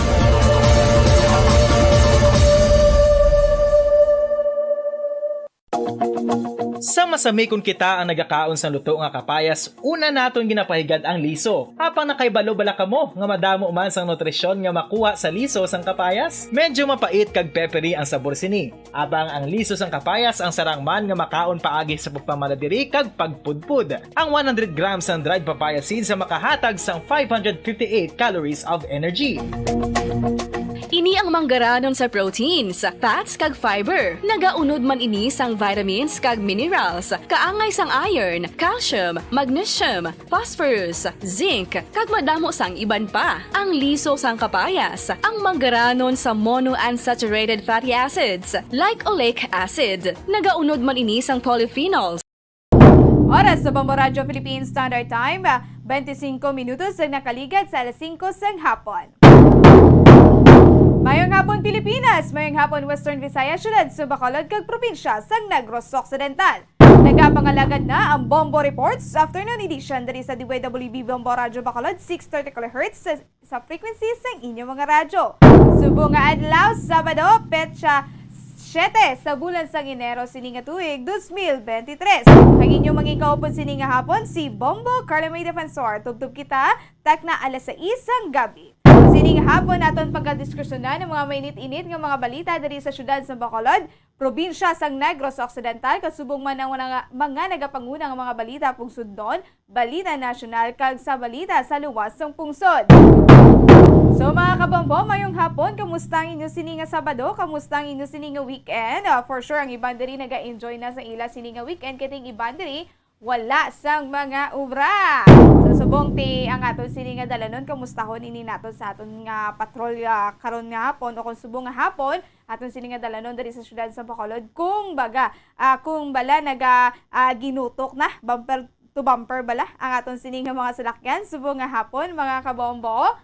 Sa masami kon kita ang nagakaon sang luto nga kapayas, una naton ginapahigad ang liso. Apang nakahibalo bala kamo nga madamo man sang nutrisyon nga makuha sa liso sang kapayas? Medyo mapait kag peppery ang sabor sini. Apang ang liso sang kapayas ang sarang man nga makaon paagi sa pagpamalabiri kag pagpudpod. Ang one hundred grams sang dried papaya seeds ang makahatag sang five hundred fifty-eight calories of energy. Ini ang manggaranon sa proteins, fats, kag fiber. Nagaunod man ini sang vitamins kag minerals, kaangay sang iron, calcium, magnesium, phosphorus, zinc, kag madamo sang iban pa. Ang liso sang kapayas, ang manggaranon sa monounsaturated fatty acids, like oleic acid. Nagaunod man ini sang polyphenols. Oras sa Bombo Radyo Philippine Standard Time, bente singko minutos ang nakaligad sa alas singko sang hapon. Mayong hapon, Pilipinas! Mayong hapon, Western Visayas, siyudad sa Bacolod kag probinsya sang Negros Occidental. Nagapangalagad na ang Bombo Reports Afternoon Edition diri sa D Y W B Bombo Radyo Bacolod, six thirty kilohertz sa, sa frequency sang inyong mga radyo. Subong nga adlaw, Sabado, petsa siyete sa bulan sang Enero sini nga tuig, dos mil bente tres. Ang inyong mangin kaupod sini nga hapon, si Bombo Carlo May Defensor. Tubtob kita, takna alas sais sang gabi. Sini nga hapon, aton pagadiskusyonan ang mga mainit-init nga mga balita diri sa siyudad sa Bacolod, probinsya sang Negros Occidental, kasubong man ang mga, mga nagapanguna nga mga balita pungsod, balita nasyonal, kag sa balita sa luwas sang pungsod. So, mga kabombo, mayong hapon. Kamusta ang inyo sini nga Sabado? Kamusta ang inyo sini nga weekend? Ah, for sure, ang iban diri naga-enjoy na sa ila sini nga weekend, kay ting iban diri wala sang mga obra. So, subong ti ang aton sini nga dalanon, kamustahon ini naton sa aton nga patrol, ah, karon nga hapon, o kung subong nga hapon, aton sini nga dalanon diri sa siyudad sa Bacolod. Kung baga, ah, kung bala naga, ah, ginutok na, bumper to bumper bala ang aton sini nga mga salakyan, subong nga hapon, mga kabombo.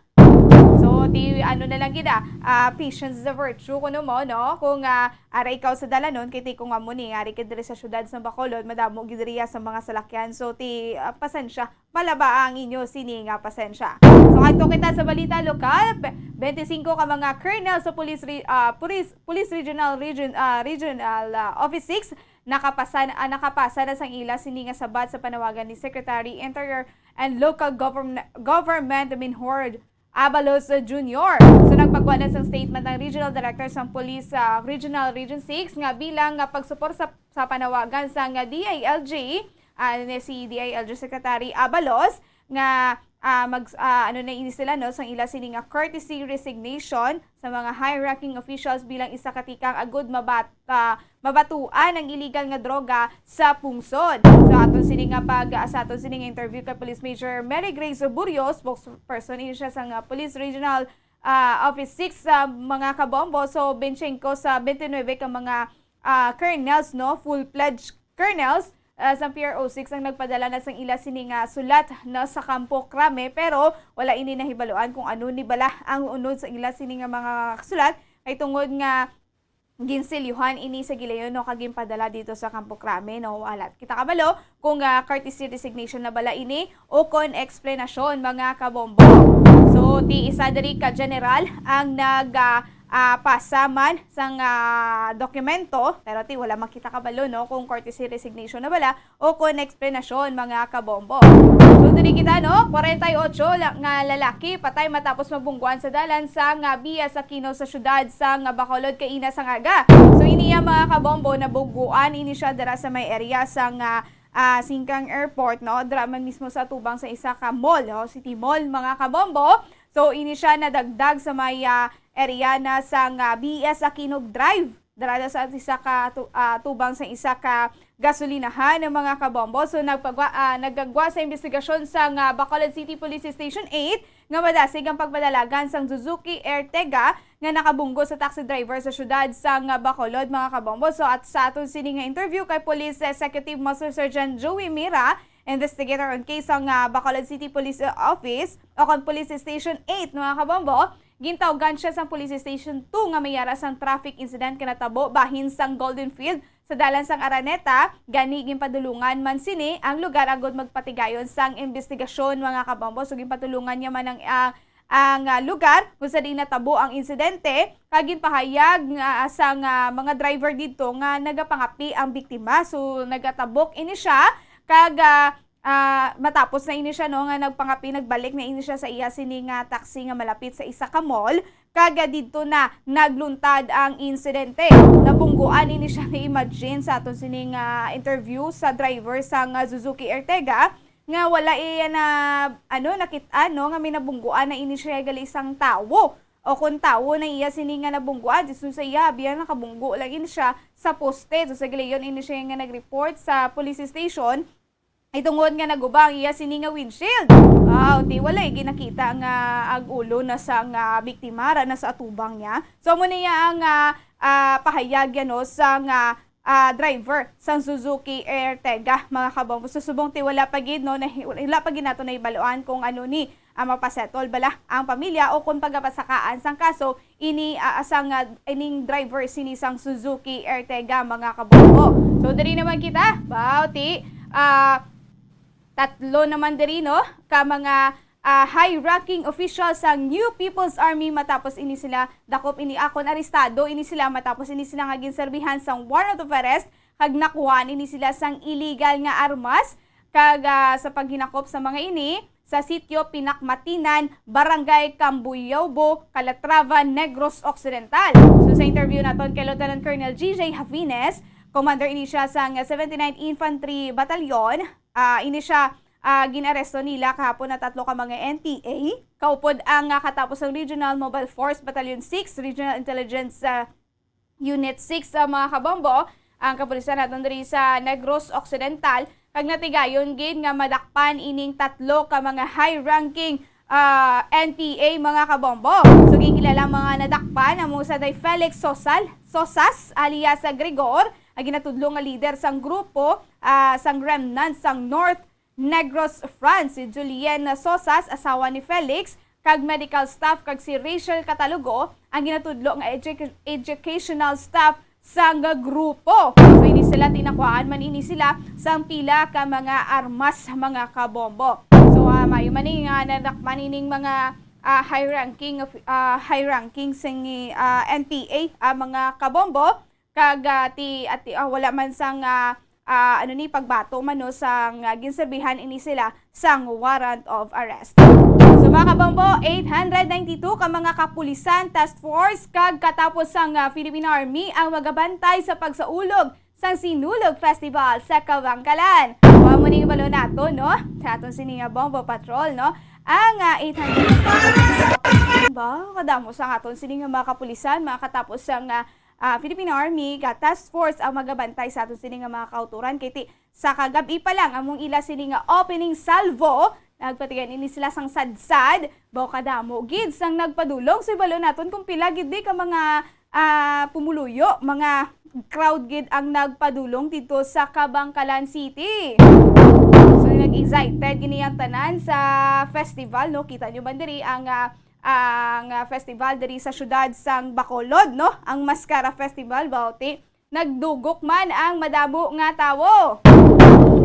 So, O, ti, ano na lang gid, ah, ah, patience is a virtue, kuno mo, no? Kung, ah, ara ikaw sa dalanon, kay ti kung amo ni, ari ka diri sa syudad sa Bacolod, madamo gid diriya sa mga salakyan. So, ti, ah, pasensya, malaba ang inyo sini nga pasensya. So, adto kita sa balita lokal. Be-, twenty-five ka mga colonel sa police re-, ah, police, police regional region, ah, regional, ah, office six nakapasa, ah, nakapasa na sang ila sini nga sabat sa panawagan ni Secretary Interior and Local Govern-, Government Minhor Abalos Junior. So, nagpagwa na sang statement ang Regional Director sang Police sa Regional Region six nga bilang nga pagsupor sa, sa panawagan sang D I L G, ah, ni si D I L G Secretary Abalos nga, ah, mag, ah, ano na ini sila, no, sang ila sini nga courtesy resignation sa mga high-ranking officials bilang isa ka tikang agud mabat-, ah, mabatuan ang illegal nga droga sa pungsod. So, aton sini nga pag, sa aton sini nga interview kay Police Major Mary Grace Burrios, spokesperson ini siya sa nga Police Regional, ah, Office six sa mga kabombo. So, twenty-five sa twenty-nine ka mga, ah, colonels, no, full-fledged colonels, ah, sa P R O six ang nagpadala na sang ila sini nga sulat na sa Kampo Crame, pero wala ini nahibaluan kung ano ni bala ang unod sa ila sini nga mga sulat, kay tungod nga ginsilyuhan ini sa gilayon, no, kag ginpadala dito sa Kampo Crame, no? Wala kita kabalo kung, ah, courtesy resignation na bala ini o kon eksplanasyon, mga kabombo. So, ti isa diri ka general ang nag, ah, ah, pasa man sang, ah, dokumento, pero ti wala man kita kabalo, no, kung courtesy resignation na bala o kon eksplanasyon, mga kabombo. So, diri kita, no? Kwarenta y ocho la-, nga lalaki patay matapos mabungguan sa dalan sa nga Via Aquino sa siyudad sa nga Bacolod kaina sang aga. So, ini iya, mga kabombo, nabungguan ini siya dira sa may area sa nga, ah, Sengkang Airport, no? Dira man mismo sa tubang sa isa ka mall, no? City Mall, mga kabombo. So, ini siya nadagdag sa may, ah, area na sa nga Via Aquino Drive. Dara na sa isa ka tu-, ah, tubang sa isa ka gasolinahan ang mga kabombo. So, nagpagwa-, ah, nagagwa sa investigasyon sa nga Bacolod City Police Station eight nga madasig ang pagpadalagan sang Suzuki Ertiga nga nakabunggo sa taxi driver sa siyudad sa nga Bacolod, mga kabombo. So, at sa aton sini nga interview kay Police Executive Master Sergeant Joey Mira, investigator on case sa nga Bacolod City Police, uh, Office o kon Police Station eight, mga kabombo, gintawgan siya sang Police Station two nga may ara sang traffic incident nga natabo bahin sang Golden Field sa dalan sang Araneta. Gani, ginpadulungan man sini ang lugar agud magpatigayon sang investigasyon, mga kabombo. So, ginpadulungan niya man ang, ah, ang, ah, lugar kung sa diin natabo ang insidente, kag ginpahayag nga, ah, sang, ah, mga driver didto nga nagapangapi ang biktima. So, nagatabok ini siya, kag, ah, ah, matapos na ini siya, no, nga nagpangapi, nagbalik na ini siya sa iya sini nga taxi nga malapit sa isa ka mall, kag, ah, didto na nagluntad ang insidente. Nabungguan ini siya ni Imagine sa aton sini nga interview sa driver sang, ah, Suzuki Ertiga nga wala iya na, ano, nakit-an, no, nga may nabungguan na ini siya gali sang tawo. O kon tawo na iya sini nga nabungguan, disun sa iya, biya nakabunggo lang ini siya sa poste. So, sa gilayon ini siya nga nag-report sa police station, ay tungod nga naguba ang iya sini nga windshield. Wow, ti wala ginakita nga ang ulo na sa nga biktima, ra na sa atubang niya. So, amo niya ang, ah, ah, pahayag yan, no, sa nga, ah, driver sang Suzuki Ertiga, mga kabombo. So, subong ti wala pa gid, no, nahi-, wala pa gid nato nahibaluan kung ano ni, ah, mapasettle bala ang pamilya o kung pagapasakaan sang kaso ini, ah, sang, ah, ining driver sini sang Suzuki Ertiga, mga kabombo. So, diri naman kita, baw, ti, ah, tatlo naman diri, no, ka mga, ah, high-ranking official sang New People's Army matapos ini sila dakop ini, ah, kon arestado ini sila matapos ini sila nga ginserbihan sang warrant of arrest kag nakuhaan ini sila sang illegal nga armas. Kag, ah, sa paghinakop sa mga ini sa sitio Pinakmatinan, Barangay Cambuyobo, Calatrava, Negros Occidental. So, sa interview naton kay Lieutenant Colonel G J Javines, commander ini siya sang seventy-ninth Infantry Battalion, ah, ini siya, ah, gin-aresto nila kahapon na tatlo ka mga N P A, kaupod ang, ah, katapos ang Regional Mobile Force Battalion six, Regional Intelligence, ah, Unit six, ah, mga kabombo, ang kapulisan naton diri sa Negros Occidental, kag natigayon gid nga madakpan ining tatlo ka mga high-ranking, ah, N P A, mga kabombo. So, ginkilala ang mga nadakpan amo sa day Felix Sosal, Sosas, alias, ah, Gregor, ang ginatudlo nga lider sang grupo, ah, sang remnant sang North Negros Front, si Julian Sosas, asawa ni Felix, kag medical staff, kag si Rachel Catalogo ang ginatudlo nga edu-, educational staff sang grupo. So, ini sila, tinakuhaan man ini sila sang pila ka mga armas, mga kabombo. So, ah, mayo man ni nga nadakpan ining mga, ah, high ranking of, ah, high ranking sing, ah, N P A, ah, mga kabombo, kag, ah, ti, ati, ah, wala man sang, ah, ah, ano ni, pagbato man, no, sang, ah, ginserbihan ini sila sang warrant of arrest. So, mga kabombo, eight hundred ninety-two ka mga kapulisan, task force, kag katapos sang, ah, Philippine Army ang magabantay sa pagsaulog sang Sinulog Festival sa Kabankalan. Wa mo ning balo nato, no? Sa aton sini nga Bombo Patrol, no? Ang, ah, eight hundred ba? Kadamo sa aton sini nga mga kapulisan, mga katapos sang, ah, ah, Philippine Army, ka task force ang magabantay sa aton sini nga mga kauturan. Kay ti, sa kagab-i pa lang, among ila sini nga opening salvo, nagpatigan ini sila sang sadsad. Baw kadamo gid sang nagpadulong, si balo naton kung pila gid di ka mga, ah, pumuluyo, mga crowd gid ang nagpadulong dito sa Kabankalan City. So, nag-excited gini ang tanan sa festival, no? Kita nyo man diri ang, ah, ang, ah, festival diri sa siyudad sang Bacolod, no? Ang Mascara Festival, bawti nagdugok man ang madamo nga tawo.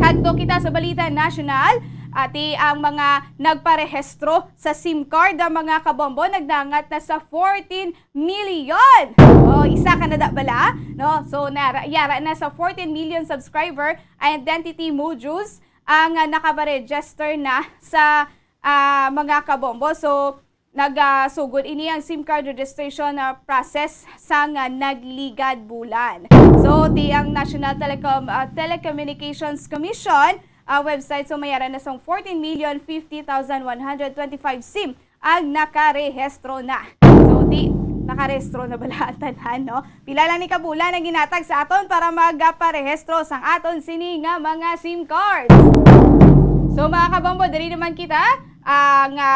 Kadto kita sa balita nasyonal, ati ang mga nagparehistro sa sim card, ang mga kabombo, nagdangat na sa fourteen million. O, isa ka na da bala, no? So, nara-, yara na sa fourteen million subscriber, Identity Modules ang, ah, nakabaregister na sa, ah, mga kabombo. So, nagasugod ini ang sim card registration, ah, process sa nga nagligad bulan. So, ti ang National Telecom, ah, Telecommunications Commission, ah, website, so, mayara na sang fourteen million fifty thousand one hundred twenty-five sim ang nakarehistro na. So, ti nakarehistro na bala ang tanan, no? Pila lang ni kabulan ang ginatag sa aton para magaparehistro sang aton sini nga mga sim cards. So, mga kabombo, diri naman kita, ah, nga,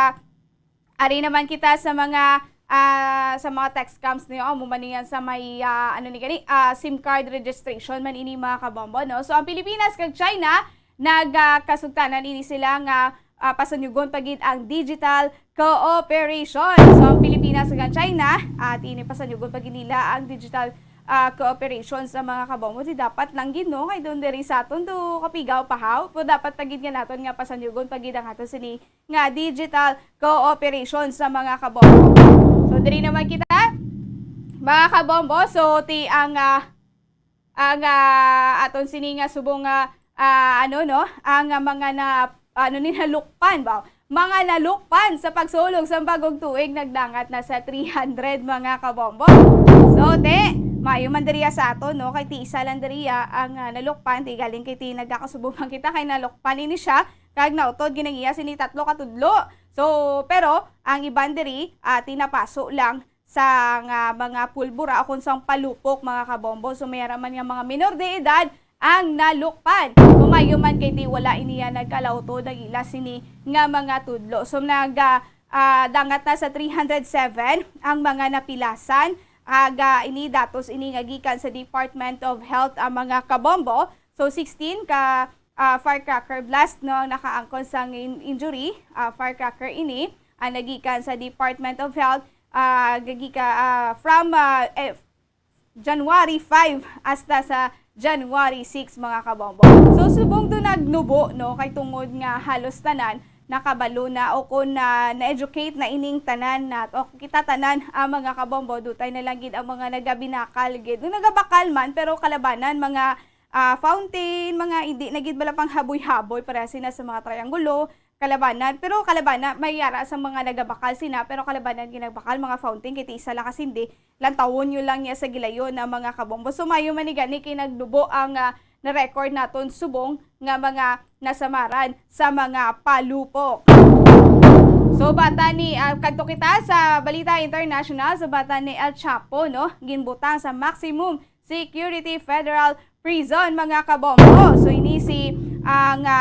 ari naman kita sa mga, ah, sa mga text scams niyo. Amo man yan sa may, ah, ano ni gani, ah, sim card registration man ini, mga kabombo, no? So, ang Pilipinas kag China, nagakasugtanan ini sila nga, ah, pasanyugon pa gid ang digital cooperation. So, ang Pilipinas ug ang China, ah, ti ini pasanyugon pa gid nila ang digital, ah, cooperation sa mga kabombo. Di dapat lang gid, no? Kay doon diri sa aton do kapigaw pa haw. Pero dapat pa gid nga naton nga pasanyugon pa gid ang aton sini nga digital cooperation sa mga kabombo. So, diri naman kita, mga kabombo. So, ti ang, ah, ang, ah, aton sini nga subong nga, ah, ano, no? Ang, ah, mga na, ano ni, nalukpan ba? Mga nalukpan sa pagsulog sa bagong tuig nagdangat na sa three hundred, mga kabombo. So, te, mayo man diriya sa aton, no? Kay ti isa lang diriya ang, ah, nalukpan, ti galing kay ti nagakasubong man kita kay nalukpan ini siya, kag nautod ginagiya sini tatlo ka tudlo. So, pero ang iban diri, ah, tinapaso lang sa nga mga pulbura o kung sang palupok, mga kabombo. So, may ara man nga mga minor de edad ang nalukpan. Kumayo man kay ti wala iniya nagkalautod ang ila sini nga mga tudlo. So, nag, ah, ah, dangat na sa three hundred seven ang mga napilasan. Aga ini datos ini nga gikan sa Department of Health ang mga kabombo. So, sixteen ka, ah, firecracker blast, no, ang nakaangkon sang in-, injury, ah, firecracker ini, ang nagikan sa Department of Health, ah, gagika-, ah, from, ah, eh, January five hasta sa January six, mga kabombo. So, subong do nagnubo, no, kay tungod nga halos tanan nakabalo na o kung na, na-educate na ining tanan na, o kita tanan, ah, mga kabombo, dutay na lang gid ang mga nagabinakal gid. Nung nagabakal man, pero kalabanan, mga, ah, fountain, mga hindi na gid bala pang haboy-haboy, para sina sa mga triangulo, kalabanan. Pero kalabanan, may yara sa mga nagabakal sina, pero kalabanan ginagbakal, mga fountain, kay ti isa lang kasindi, lantawon nyo lang niya sa gilayon na mga kabombo. So, mayo man ni gani kay nagdubo ang, ah, na-record naton subong nga mga nasamaran sa mga palupok. So, bata ni, ah, kadto kita sa balita international, sa bata ni El Chapo, no? Ginbutang sa maximum security federal prison, mga kabombo. So, ini si, ah, nga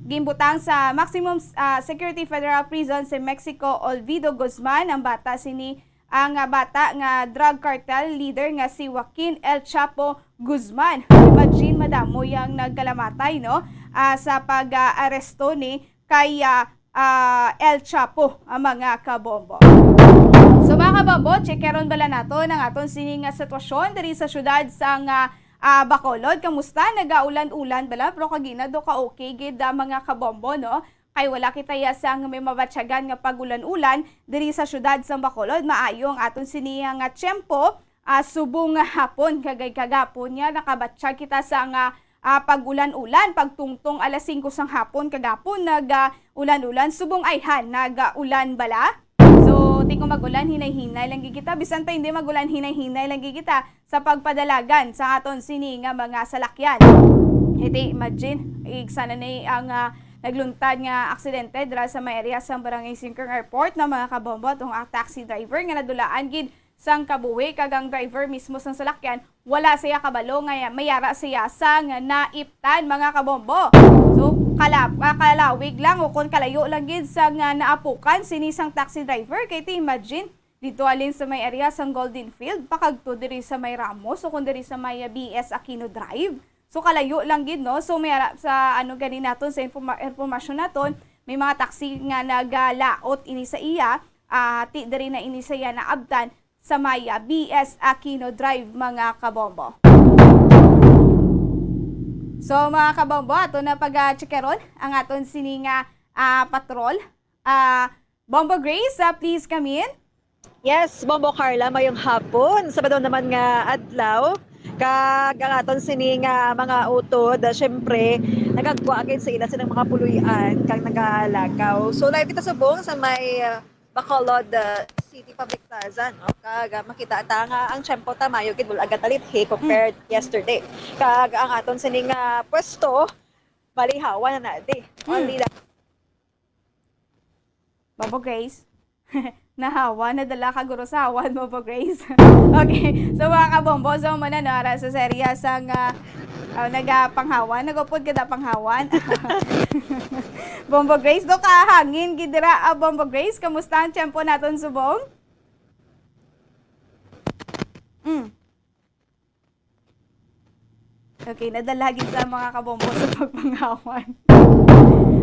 ginbutang sa maximum, ah, security federal prison sa Mexico, Olvido Guzman, ang bata sini, ang, ah, bata nga drug cartel leader nga si Joaquin El Chapo Guzman. Imagine, madamo yang nagkalamatay, no? Ah, sa pag-aresto ni kay, ah, ah, El Chapo, ah, mga kabombo. So, mga kabombo, checkeron bala naton ang aton sini nga sitwasyon diri sa siyudad sang, ah, ah, Bacolod. Kamusta? Nagaulan-ulan bala? Pero kagina do ka okay gid, ah, mga kabombo, no? Kay wala kita ya sang may mabatyagan nga pag-ulan-ulan diri sa siyudad sang Bacolod. Maayo ang aton sini nga tiyempo, ah, subong nga hapon, kagay kagapon nga nakabatyag kita sa nga, ah, pag-ulan-ulan, pagtungtong alas singko sang hapon kagapon, nag, ah, ulan-ulan, subong ayhan, nag, ah, ulan bala. So, di ko mag-ulan, hinay-hinay lang gid kita. Bisan pa hindi mag-ulan, hinay-hinay lang gid kita sa pagpadalagan sa aton sini nga mga salakyan. Iti, imagine, ig sana ni ang, ah, nagluntad nga aksidente dira sa may area sa Barangay Singkang Airport na mga kabombo, atong, ah, taxi driver nga nadulaan gid sang kabuhi, kag ang driver mismo sang salakyan, wala siya kabalo nga may ara siya sang naiptan, mga kabombo. So, kala-, ah, kalawig lang o kon kalayo lang gid sang, ah, naapukan sini sang taxi driver. Kay ti imagine, dito alin sa may area sang Golden Field, pakadto diri sa may Ramos o kon diri sa may, ah, B S Aquino Drive. So, kalayo lang gid, no? So, may ara-, sa ano gani naton, sa informa-, informasyon naton, may mga taxi nga nagalaot ini sa iya, ah, ti diri na ini sa iya naabtan sa may, ah, B S Aquino Drive, mga kabombo. So, mga kabombo, ato na pag-checkeron ang aton sini nga, ah, patrol. Ah, Bombo Grace, ah, please come in. Yes, Bombo Carla, mayong hapon. Sabado naman nga adlaw. Kag ang aton sini nga mga utod, ah, syempre, nagagwa gid sa ila silang mga puloy-an kag nagalakaw. So, live kita subong sa may, ah, Bacolod, ah, City Public Plaza, no? Kag, ah, makita ta nga ang tiyempo ta mayo gid, wala gatalit, he, compared yesterday. Kag ang aton sini nga pwesto, balihawa na na di. Hmm. Only that. Bombo Grace? Nahawa, nadala ka guro sa hawan, Bombo Grace. Okay, so mga kabombo, so muna no, ara sa serya sang, ah, ah, nagapanghawan, nagupod kita panghawan. Bombo Grace, do ka hangin gid dira, ah, Bombo Grace, kamusta ang tiyempo naton subong? Mm. Okay, nadala gid sa mga kabombo sa pagpanghawan.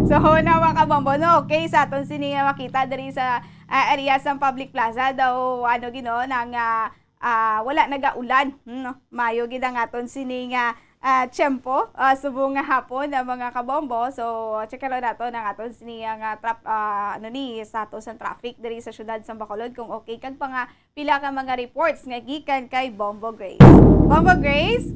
So, na mga kabombo, no? Okay, sa aton sini nga makita diri sa, ah, area sa public plaza daw, ano gid, no, nang, ah, ah, wala nagaulan, hmm, no? Mayo gid ang aton sini nga, ah, tiyempo, ah, subong nga hapon, ah, mga kabombo. So, check lang nato ang aton sini nga trap-, ah, ano ni, status sa traffic diri sa siyudad sa Bacolod kung okay kag panga-, pila ka mga reports nga gikan kay Bombo Grace. Bombo Grace?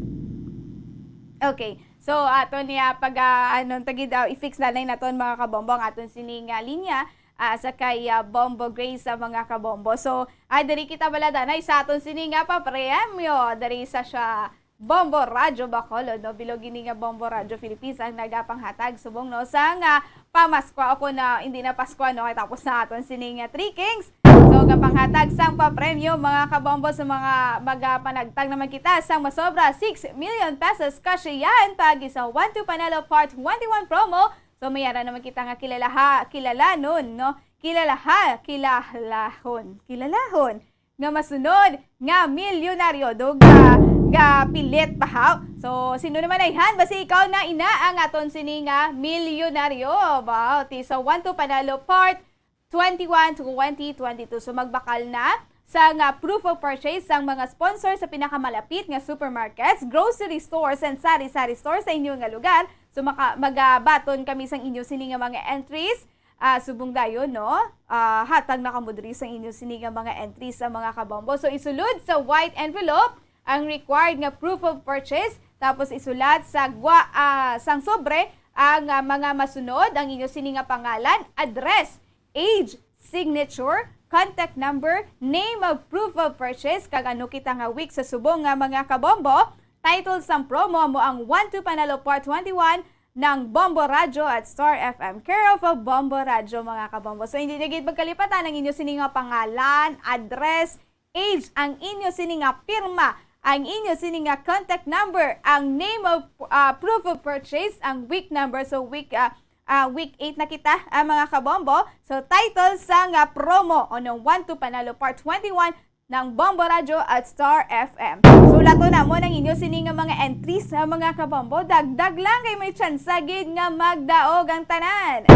Okay. So, ato niya pag, ah, anong tagi daw, i-fix na lang naton, mga kabombo, ang aton sini nga linya, ah, sa kay, ah, Bombo Grace sa mga kabombo. So, ah, diri kita baladanay sa aton sini nga papremyo, diri sa siya Bombo Radyo Bacolod, no? Bilog ini nga Bombo Radyo Philippines ang nagapanghatag subong, no, sa nga pamaskwa o kung na, hindi na Paskwa, no? Kay tapos na aton sini nga Three Kings. So, gapanghatag sang papremyo, mga kabombo, sa mga magapanagtag naman kita sang masobra six million pesos cash yan, pagi sa One Two Panalo Part twenty-one promo. So, may ara naman kita nga kilalaha, kilalanon, no? Kilalaha, kilalahon, kilalahon nga masunod nga milyonaryo. Do ga, ga pilit pa, haw? So, sino naman ay han? Basi ikaw na ina ang aton sini nga milyonaryo. Wow, ti sa One Two Panalo Part twenty-one, twenty twenty-two. So, magbakal na sa nga proof of purchase sang mga sponsor sa pinakamalapit nga supermarkets, grocery stores, and sari-sari stores sa inyo nga lugar. So, maka-, magabaton kami sang inyo sini nga mga entries. Ah, subong dayon, no? Ah, hatag na kamo diri sa inyo sini nga mga entries sa mga kabombo. So, isulod sa white envelope ang required nga proof of purchase, tapos isulat sa gwa, ah, sang sobre ang, ah, mga masunod, ang inyo sini nga pangalan, address, age, signature, contact number, name of proof of purchase, kag ano kita nga week sa subong nga mga kabombo. Title sang promo amo ang One Two Panalo Part twenty-one, ng Bombo Radyo at Star F M, care of a Bombo Radyo, mga kabombo. So, hindi na gid pagkalipatan ang inyo sini nga pangalan, address, age, ang inyo sini nga pirma, ang inyo sini nga contact number, ang name of, ah, proof of purchase, ang week number. So, week, ah, ah, week eight na kita, ah, mga kabombo. So, title sa nga promo o ng One Two Panalo Part twenty-one, ng Bombo Radyo at Star F M. Sulaton namon ang inyo sini nga mga entries, ha, mga kabombo. Dagdag lang kay may tsansa gid nga magdaog ang tanan.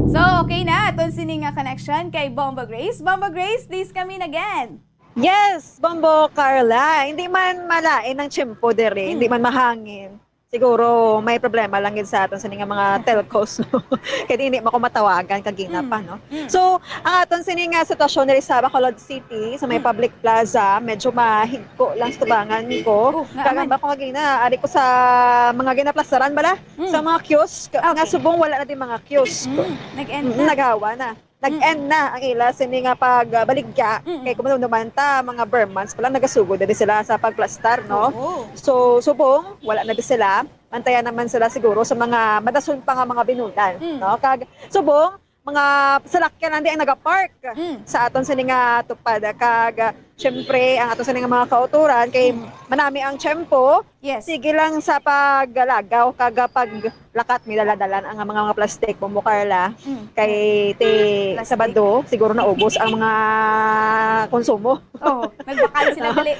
So, okay na aton sini nga connection kay Bombo Grace. Bombo Grace, please come in again. Yes, Bombo Carla. Hindi man malain ang tiyempo diri, hindi man mahangin. Siguro may problema lang gid sa aton sini nga mga telcos, no? Kay hindi mo ko matawagan kagina pa, no? So, ang aton sini nga sitwasyon diri sa Bacolod City, sa may public plaza, medyo mahigko lang sa tubangan ko. Oh, nga Kagamba man. ko kagina, ari ko sa mga ginaplasaran bala, sa mga kiosk, nga Okay. Subong wala na din mga kiosk. Mm, nag-end Mm, na. naghawa na. Nag-end na ang ila sini nga pagbaligya. Mm-mm. Kay kung naman ta, mga Burmans pa lang nagasugod na sila sa pagplastar, no? Oo. So, Subong, wala na di sila. Mantayan naman sila siguro sa mga madason pa nga mga binulan, Mm. no? Kag Subong, mga salakyan lang di ang nagapark Mm. sa aton sini nga tupad. Kag, syempre, ang aton sini nga mga kauturan, kay Mm. manami ang tiyempo, Yes. sige lang sa paglagaw kag paglakat, may daladalan ang mga, mga plastic, Bombo Carla. Mm. Kay ti Plastic. Sabado, siguro naubos ang mga konsumo. Oh, nagbakal sila dali.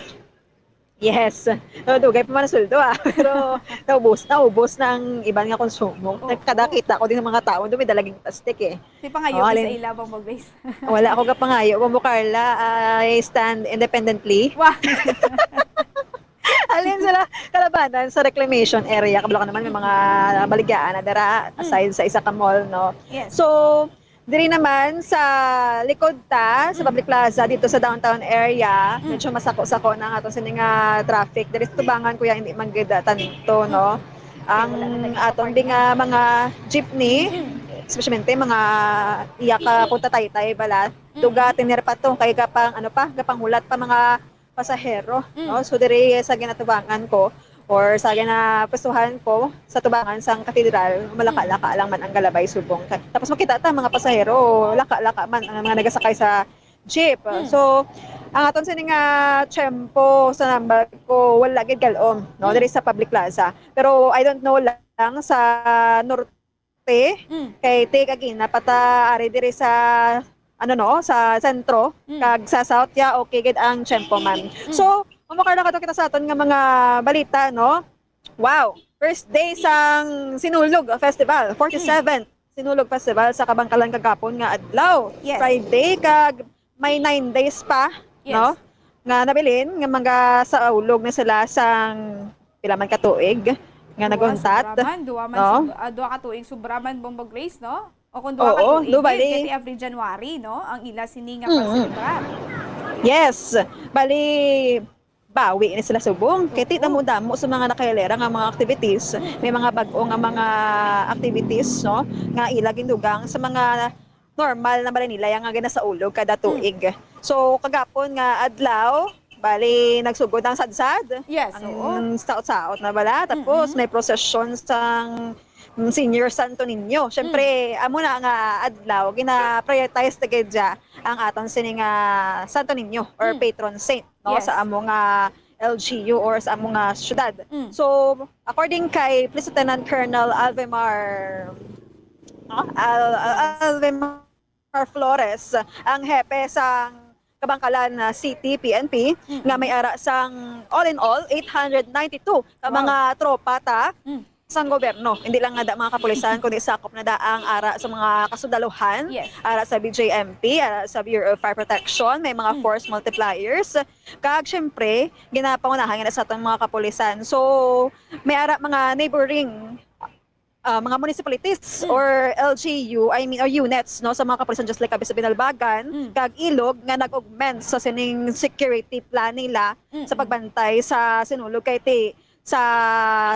Yes. No, dugay pa man ang sweldo, ah. Pero naubos, naubos na ang iban nga konsumo. Oo. Nagkadakita ko din ng mga tao, doon may dalaging plastic eh. Di pa ngayo Oh, sa alin- ila, Bombo Grace. Wala ako kapangayo, Bombo Carla. I stand independently. Wah. Alin sila kalabanan sa reclamation area. Kabalo ka naman, may mga baligyaan na dira, aside sa isa ka mall, no? Yes. So, diri naman sa likod ta, sa Mm. public plaza, dito sa downtown area, Mm. medyo masako-sako na ang aton sini nga traffic. Diri sa tubangan, kuya, hindi man gid, ah, tanto, no? Kay wala na Ang nagpapark aton di na. nga mga jeepney, Mm. especially mga iya ka punta taytay bala, Mm. duga, tinir pa to, kay gapang, ano pa, gapang hulat pa mga pasahero, Mm. no? So, diri sa ginatubangan ko, or sa ginapwestuhan ko, sa tubangan sang katedral, malaka-laka lang man ang galabay subong. Ka-, tapos makita ta, mga pasahero, laka-laka man ang mga nagasakay sa jeep. Mm. So, ang aton sini nga tiyempo sa nambal ko, wala gid galom, no? Mm. Diri sa public plaza. Pero I don't know lang sa norte, Mm. kay ti kagina pa ta ari diri sa, ano, no, sa sentro, Mm. kag sa south, ya, okay gid ang tiyempo man. Mm. So, mamakar na kato kita sa aton nga mga balita, no? Wow! First day sang Sinulog Festival, forty-seventh Sinulog Festival sa Kabangkalan kagapon nga adlaw. Yes. Friday, kag may nine days pa, Yes. no? Nga nabilin nga magasaulog na sila sang pila man ka tuig nga Duwa, naguntat, sobra man, duwa man, no? sub-, ah, duwa ka tuig, sobra man, Bombo Grace, no? O kung duwa ka Oo, tuig, do bali. Kay every January, no? Ang ila sini nga Mm. pagselebrar. Yes. Bali, bawi ni sila subong. Kay ti Oo. damo-damo sa mga nakahilera nga mga activities. May mga bag-o nga mga activities, no? Nga ila gindugang sa mga normal na bala nila yang nga ginasaulog kada Mm. tuig. So, kagapon nga adlaw, bali, nagsugod ang sadsad. Yes, Ang oo. saot-saot na bala. Tapos, Mm-mm. may procession sang, mm, Senior Santo Niño. Siyempre, Mm. amo na nga adlaw, gina-prioritize na gid dya ang aton sini nga Santo Niño or Mm. patron saint, no, Yes. sa amo nga L G U or sa amo nga syudad. Mm. So, according kay Police Lieutenant Colonel Alvemar, no? Al, Al, Alvemar Flores, ang hepe sang Kabangkalan, ah, City P N P, Mm. nga may ara sang, all in all, eight hundred ninety-two ka Wow. mga tropa ta Mm. sang gobyerno. Hindi lang nga da mga kapulisan, kundi sakop na da ang ara sa mga kasundalohan, Yes. ara sa B J M P, ara sa Bureau of Fire Protection, may mga Mm. force multipliers. Kag, syempre, ginapangunahan nga na sa atong mga kapulisan. So, may ara mga neighboring, ah, mga municipalities Mm. or L G U, I mean, or units, no, sa mga kapulisan, just like abi sa Binalbagan, Mm. kag Ilog, nga nag-augment sa sining security plan nila Mm, sa mm. pagbantay sa Sinulog. Kay ti, sa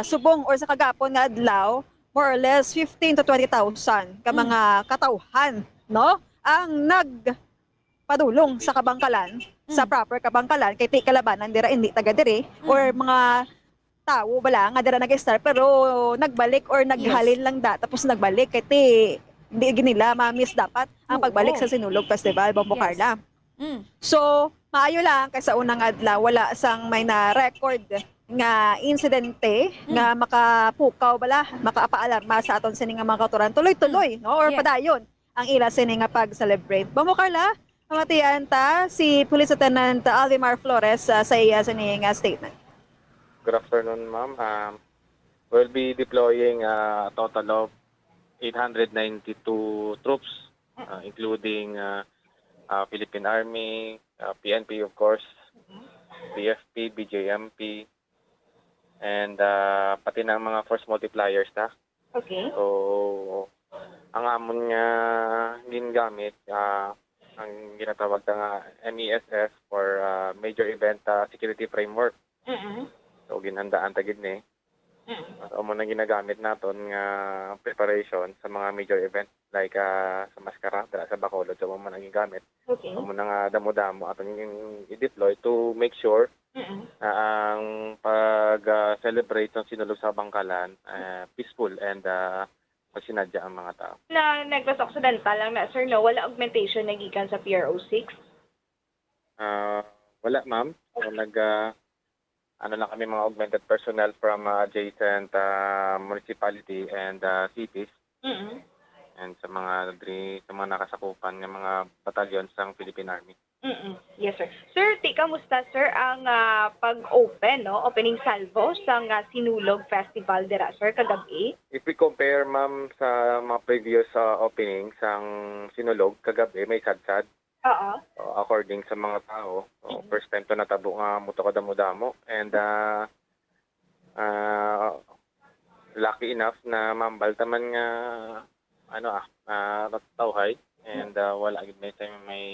subong or sa kagapon nga adlaw, more or less fifteen to twenty thousand ka Mm. mga katawhan, no, ang nagpadulong sa Kabangkalan, sa Mm. proper Kabangkalan, kay ti kalabanan dira, hindi taga diri, Mm. or mga tawo bala nga dira nag-start, pero nagbalik or naghalin lang da, tapos nagbalik, kay ti di gid nila ma-miss dapat ang Oo. pagbalik sa Sinulog Festival, Bombo Yes. Carla. Mm. So, maayo lang kay sa unang adlaw wala sang may na-record nga insidente Mm. nga makapukaw bala, makapaalarma sa aton sini nga mga kauturan. Tuloy-tuloy, no? Or Yes. padayon ang ila sini nga pag-celebrate. Bombo Carla, pamatian ta si Police Lieutenant Alvimar Flores, ah, sa iya sini nga statement. Good afternoon, ma'am. Um, we'll be deploying, uh, a total of eight hundred ninety-two troops, ah, including, ah, ah, Philippine Army, ah, P N P, of course, B F P, B J M P, and, ah, pati na ang mga force multipliers ta. Okay. So, ang amon nga gingamit, ah, ang ginatawag ta nga M E S F or, ah, Major Event, ah, Security Framework. Mm-mm. So, ginhandaan ta gid ni. Mm. So, amo nang ginagamit naton nga preparation sa mga major event, like, ah, sa Mascara, dira sa Bacolod, so, amo man ang gigamit. Okay. Amo na nga damo-damo aton i-deploy to make sure Mm-mm. na ang pag, ah, celebrate ng Sinulog sa Bangkalan, ah, peaceful and, ah, magsinadya ang mga tao. Na Negros Occidental lang na, sir, no? Wala augmentation na gikan sa P R O six? Ah, wala, ma'am. So, nag, ah, ano lang kami, mga augmented personnel from, ah, adjacent, ah, municipality and, ah, cities. Mm-mm. And sa mga dri-, sa mga nakasakupan nga mga batalyon sang Philippine Army. Mm-mm. Yes, sir. Sir Ti, kamusta, sir, ang, ah, pag-open, no? Opening salvo sang, ah, Sinulog Festival dira, sir, kagab-i? If we compare, ma'am, sa mga previous, ah, opening sang Sinulog kagab-i, may sadsad. Oo. So, according sa mga tao, so, Mm-mm. first time to natabo nga muto kadamo-damo. And, ah, ah, lucky enough na mambal ta man nga, ano, ah, ah, tawhay. And, ah, wala gid may time may,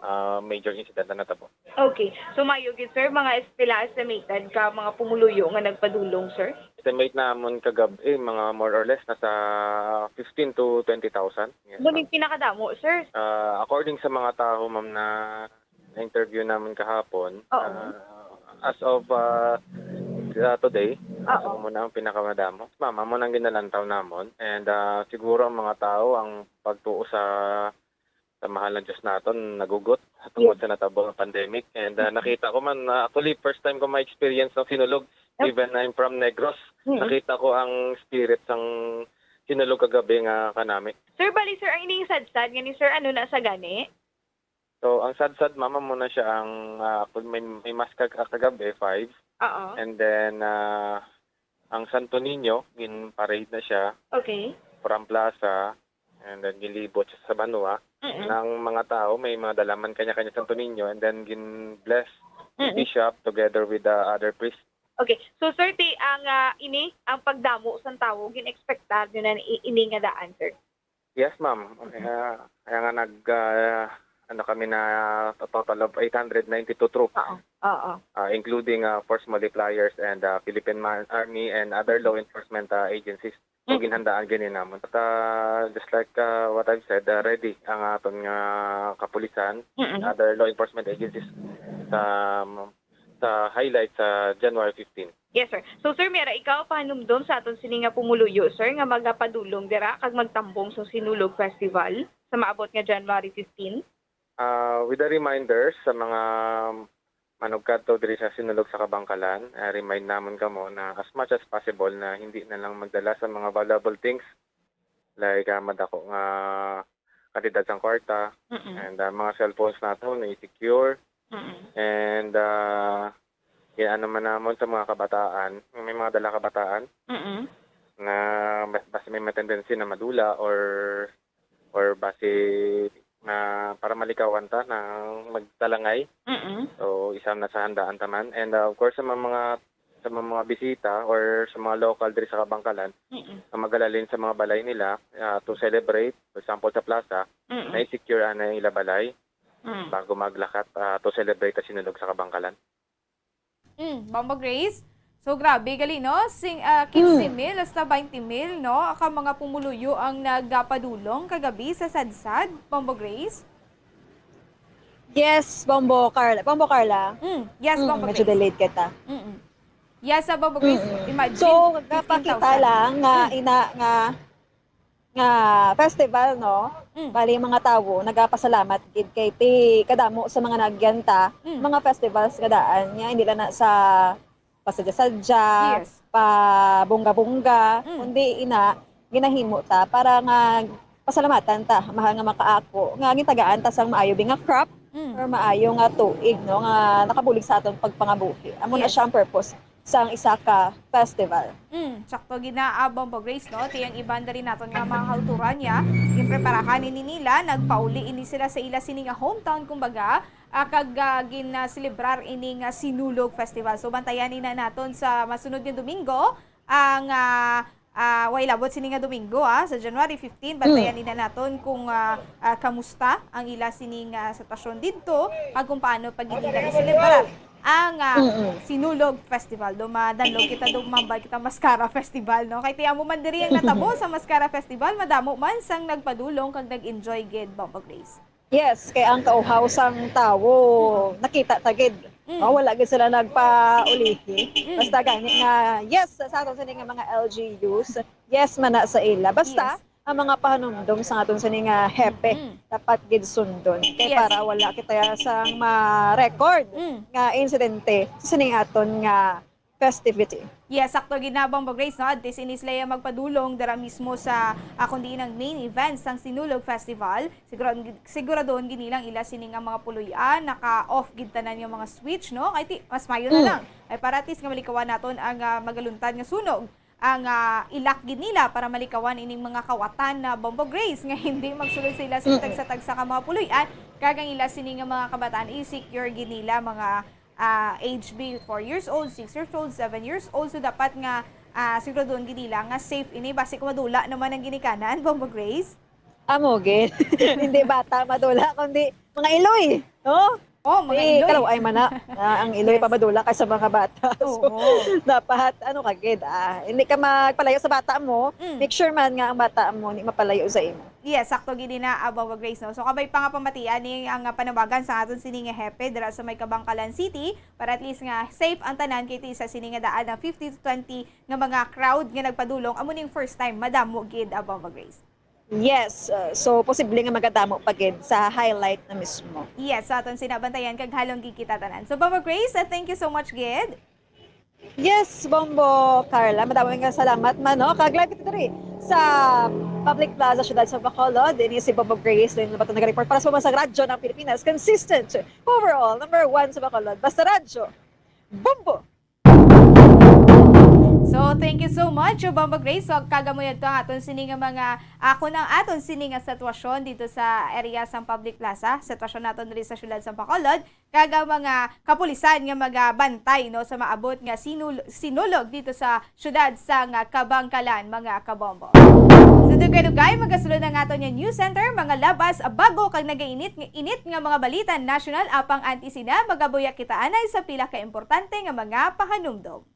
ah, major incident na natabo. Okay. So, mayo gid, sir, mga est-, pila estimated ka mga pumuluyo nga nagpadulong, sir? Estimate namon kagab-i, mga more or less, nasa fifteen to twenty thousand. Yes, Mao ni ma'am. Pinakadamo, sir? Ah, according sa mga tao, ma'am, na na-interview namin kahapon, Oo. ah, as of, ah, ah, today, Oo. amo na ang pinakamadamo. Ma'am, amo nang ginalantaw namon. And, ah, siguro ang mga tao, ang pagtuo sa, sa mahal na Diyos naton, nagugot tungod Yes. sa natabo nga pandemic. And, ah, nakita ko man, ah, actually, first time ko ma-experience ng Sinulog. Yep. Even I'm from Negros, Mm. nakita ko ang spirit sang Sinulog kagabi nga kanami. Sir, bali, sir, ang ining sadsad nga ni sir, ano na sa gani? So, ang sadsad, ma'am, amo na siya ang, ah, kung may, may mass kag-, kagabi, five. Oo. And then, ah, ang Santo Niño, gin-parade na siya Okay. from plaza, and then ginlibot siya sa banwa. Mm-mm. Ang mga tao, may mga dala man kanya-kanya Santo Niño, and then gin-bless ni Mm-mm. bishop together with the other priest. Okay. So, sir, ti, ang, ah, ini, ang pagdamo sang tawo, gin-expectar nyo na i-, ini nga daan, sir? Yes, ma'am. Mhm. Kaya, kaya nga nag, ah, ano kami na, a total of eight hundred ninety-two troops. Oo. Oo. Ah, including, ah, force multipliers and, ah, Philippine Ma-, Army and other Mhm. law enforcement, ah, agencies. So, Mhm. ginhandaan gani namon. At, ah, just like, ah, what I've said, ah, ready ang aton nga kapulisan, Mhm. other law enforcement agencies sa, sa highlight sa January fifteen. Yes, sir. So, sir, may ara ikaw pahanumdom sa aton sini nga pumuluyo, sir, nga magapadulong dira kag magtambong sa Sinulog Festival sa maabot nga January fifteen? Ah, with a reminder sa mga manugkadto diri sa Sinulog sa Kabangkalan, ah, remind namon kamo na as much as possible na hindi na lang magdala sa mga valuable things like, ah, madako nga kantidad sang kwarta, Mm-mm. and, ah, mga cellphones nato na i-secure. Mm-mm. And, ah, kaya ano man namon sa mga kabataan, may mga dala kabataan Mm-mm. na mas, basi may mga tendency na madula or, or basi na para malikawan ta na magtalangay. Mm-mm. So, isa na sa handaan ta man. And, ah, of course, sa mga, mga, sa mga, mga bisita or sa mga local diri sa Kabangkalan, Mm-mm. na magalalin sa mga balay nila, ah, to celebrate, for example, sa plaza, Mm-mm. na i-secure ana ang ila balay Mm. bago maglakat, ah, to celebrate ang Sinulog sa Kabangkalan. Mm, Bombo Grace. So, grabe gali, no? Sing, ah, quince mil hasta twenty mil, no? Ka mga pumuluyo ang nagapadulong kagabi sa Sadsad, Bombo Grace? Yes, Bombo Carla. Bombo Carla? Mm, yes, Mm, Bombo medyo Grace. Delayed kita. Mm-mm. Yes, sa Bombo Grace, Mm-mm. Imagine, So, fifteen thousand. Napakita lang nga Mm. ina-, nga nga festival, no? Mm. Bali, mga tawo nagapasalamat gid kay ti kadamo sa mga nagyanta, Mm. mga festivals nga daan, nga hindi lang na sa pasadya-sadya, Yes. pa bongga-bongga, Mm. kundi ina, ginahimo ta para nga pasalamatan ta, mahal nga makaako, nga gitagaan ta sang maayo bi nga crop Mm. or maayo nga tuig, no, nga nakabulig sa aton pagpangabuhi. Amo na Yes. siya ang purpose sang isa ka festival. Mm, sakto gid na, ah, Bombo Grace, no? Ti ang iban diri naton nga mga kauturan niya, ginpreparahan ini nila, nagpauli ini sila sa ila sini nga hometown, kumbaga, ah, kag ah, gin-celebrar ini nga Sinulog Festival. So bantayan ina naton sa masunod nga Domingo ang ah, ah, way labot sini nga Domingo, ah, sa January fifteen. Bantayan ina naton kung ah, ah, kamusta ang ila sini nga sitwasyon didto, kag kung paano pa gid nila i-celebrar ang ah, Sinulog Festival. Do madanlog kita, do mambal kita Mascara Festival, no? Kay ti amo man diri ang natabo sa Mascara Festival, madamo man sang nagpadulong kag nag-enjoy gid, Bombo Grace. Yes, kay ang kauhaw sang tawo nakita ta gid. Mm. Oh, wala gid sila nagpaulihi. Mm. Basta gani nga yes sa aton sini nga mga L G Us, yes man na sa ila. Basta yes. Ang mga pahanumdom sa aton sini nga hepe mm. Dapat gid sundon. Kay yes. Para wala kita sang ma-record mm. Nga insidente sa sini aton nga festivity. Yes, sakto gid na, Bombo Grace, no? Adto sini sila magpadulong dira mismo sa ah, kundi nang main event sang Sinulog Festival. Siguro siguraduhon gid nilang ila sini nga mga puloy-an naka-off gid tanan nga mga switch, no? Kay ti, mas mayo na mm. Lang. Ay para at least nga malikawan naton ang uh, magaluntad nga sunog. Ang uh, ilak gid nila para malikawan ining mga kawatan na Bombo Grace nga hindi magsulod sila sa mm. Tagsa-tagsa ka mga puloy-an kag ang ila sini nga mga kabataan i-secure gid nila mga uh, age be four years old, six years old, seven years old. So dapat nga uh, siguraduhon gid nila nga safe ini basi kung madula naman ang ginikanan, Bombo Grace. Amo gid. Hindi bata madula kundi mga iloy, no? Oh, mga eh, iloy. Kalaw ay mana. Ah, ang iloy yes. Pa madula kay sa mga bata. So, oh. Dapat ano ka gid ah, hindi ka magpalayo sa bata mo. Mm. Make sure man nga ang bata mo hindi mapalayo sa imo. Yes, sakto gid na, Bombo Grace, no. So kabay pa nga pamatian ni ang panawagan sa aton sini nga hepe dira sa may Kabangkalan City para at least nga safe ang tanan kay ti sa sini nga daan ang fifty to twenty nga mga crowd nga nagpadulong amo ning first time madamo gid, Bombo Grace. Yes, uh, so posible nga magadamo pa gid sa highlight na mismo. Yes, so aton sinabantayan kag halong gid kita tanan. So Bombo Grace, uh, thank you so much gid. Yes, Bombo Carla, madamo nga salamat man no. Kag live kita diri sa Public Plaza, Siyudad sa Bacolod. Ini si Bombo Grace, din nabato nagareport para sa mga sa Radyo ng Pilipinas. Consistent, overall, number one sa Bacolod. Basta Radyo, Bombo! So, thank you so much, Bombo Grace. So, kagamo yadto ang aton sini nga mga, ako na ang aton sini nga sitwasyon dito sa area sang Public Plaza. Sitwasyon naton diri sa siyudad sa Bacolod. Kag ang mga kapulisan nga magabantay, no, sa maabot nga sinul- sinulog dito sa siyudad sang Kabangkalan, mga kabombo. Sa dugay-dugay, magasulod ang aton nga news center, mga labas, bago kag nagainit nga init nga mga balita nasyonal apang anti sina, magabuya kita anay sa pila ka importante nga mga pahanumdom.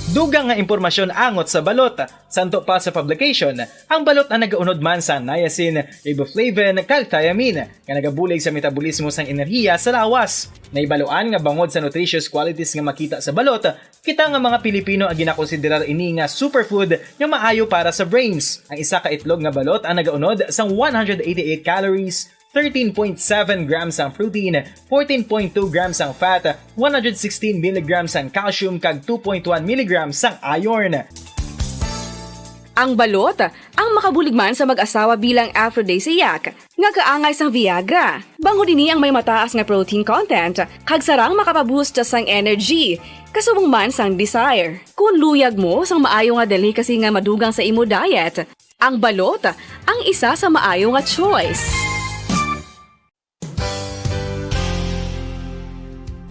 Dugang nga impormasyon angot sa balot. Santo pa sa publication, ang balot ang nagaunod man sa niacin, riboflavin, kag thiamine, nga nagabulig sa metabolismo sang enerhiya sa lawas. Nahibaluan nga bangod sa nutritious qualities nga makita sa balot, kita nga mga Pilipino ang ginakonsiderar ini nga superfood nga maayo para sa brains. Ang isa ka itlog nga balot ang nagaunod sang one hundred eighty-eight calories, thirteen point seven grams ang protein, fourteen point two grams ang fat, one hundred sixteen milligrams ang calcium, kag two point one milligrams ang iron. Ang balot, ang makabulig man sa mag-asawa bilang aphrodisiac, nga kaangay sang Viagra. Bangod ini ang may mataas nga protein content, kag sarang makapaboost sang energy, kasubong man sang desire. Kung luyag mo sang maayo nga delicacy nga madugang sa imo diet, ang balot ang isa sa maayo nga choice.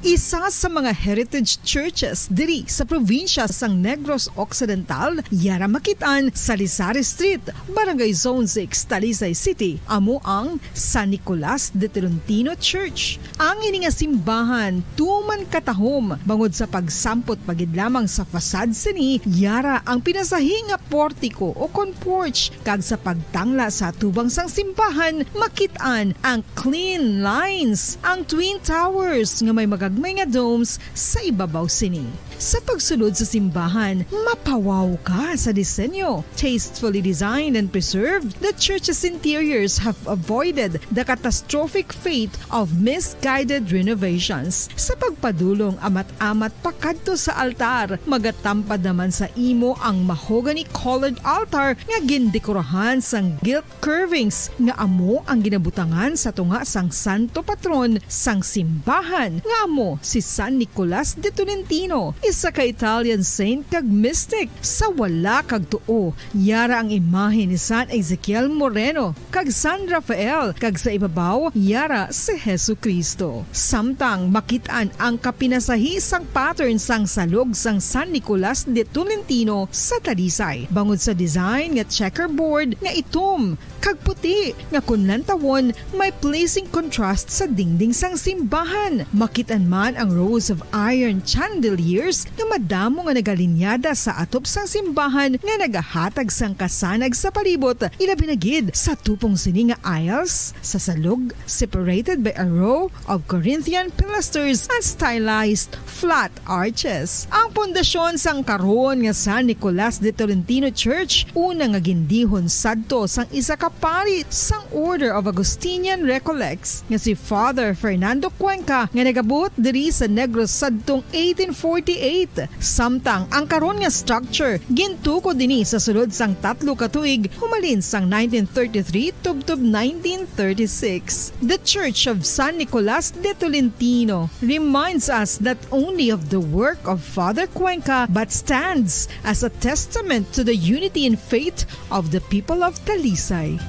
Isa sa mga heritage churches diri sa probinsya sang Negros Occidental, yara makit-an sa Lizares Street, Barangay Zone six, Talisay City, amo ang San Nicolas de Tolentino Church. Ang ini nga simbahan tuman katahom bangod sa pagsampot pa gid lamang sa facade sini, yara ang pinasahi nga portiko o kon porch, kag sa pagtangla sa atubang sang simbahan makit-an ang clean lines, ang twin towers nga may magagmay nga domes sa ibabaw sini. Sa pagsulod sa simbahan, mapawaw ka sa disenyo. Tastefully designed and preserved, the church's interiors have avoided the catastrophic fate of misguided renovations. Sa pagpadulong amat-amat pakadto sa altar, magatampad naman sa imo ang mahogany-colored altar nga gindekorahan sang gilt curvings nga amo ang ginabutangan sa tunga sang santo patron sang simbahan, nga amo si San Nicolas de Tolentino, isa ka Italian saint kag mystic. Sa wala kag tuo, yara ang imahe ni San Ezekiel Moreno kag San Rafael, kag sa ibabaw, yara si Jesu-Cristo. Samtang makit-an ang kapinasahi sang pattern sang salog sang San Nicolas de Tolentino sa Talisay, bangod sa design nga checkerboard nga itom kag puti, nga kon lantawon, may pleasing contrast sa dingding sang simbahan. Makit-an man ang rows of iron chandeliers nga madamo nga nagalinyada sa atop sang simbahan nga nagahatag sang kasanag sa palibot, ilabi na gid sa tupong sini nga aisles sa salog, separated by a row of Corinthian pilasters and stylized flat arches. Ang pundasyon sang karon nga San Nicolas de Tolentino Church, una nga gindihon sadto sang isa ka pari sang Order of Augustinian Recollects nga si Father Fernando Cuenca, nga nagabuot diri sa Negros sadtong eighteen forty-eight. Samtang ang karon nga structure gintukod ini sa sulod sang tatlo ka tuig, humalin sang nineteen thirty-three tubtob nineteen thirty-six. The Church of San Nicolas de Tolentino reminds us not only of the work of Father Cuenca, but stands as a testament to the unity in faith of the people of Talisay.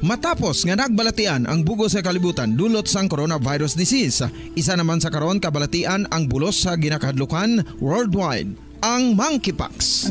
Matapos nga nagbalatian ang bug-os nga kalibutan dulot sang coronavirus disease, isa naman sa karon kabalatian ang bulos sa ginakahadlukan worldwide, ang monkeypox.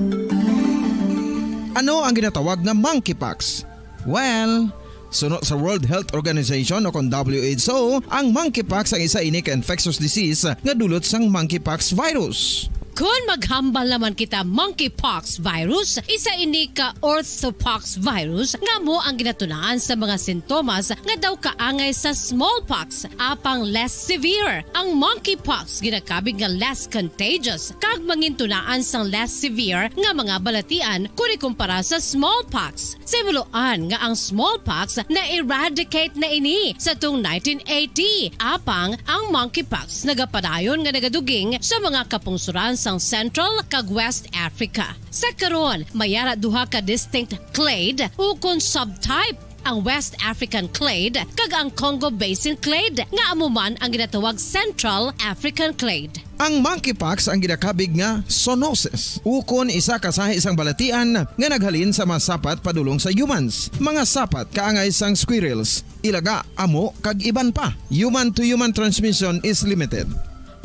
Ano ang ginatawag nga monkeypox? Well, suno sa World Health Organization o kon W H O, ang monkeypox ang isa ini ka infectious disease nga dulot sang monkeypox virus. Kon maghambal naman kita, monkeypox virus, isa ini ka orthopox virus nga amo ang ginatunaan sa mga sintomas nga daw kaangay sa smallpox, apang less severe. Ang monkeypox ginakabig nga less contagious kag mangintunaan sang less severe nga mga balatian kon ikumpara sa smallpox. Sa himuloan nga ang smallpox na-eradicate na ini sa tong nineteen eighty, apang ang monkeypox nagapadayon nga nagaduging sa mga kapungsoran sang Central kag West Africa. Sa karon, may ara duha ka distinct clade ukon subtype, ang West African clade kag ang Congo Basin clade, nga amo man ang ginatawag Central African clade. Ang monkeypox ang ginakabig nga zoonosis, ukon isa ka sahi sang balatian nga naghalin sa mga sapat padulong sa humans, mga sapat kaangay sang squirrels, ilaga, amo, kag iban pa. Human-to-human transmission is limited.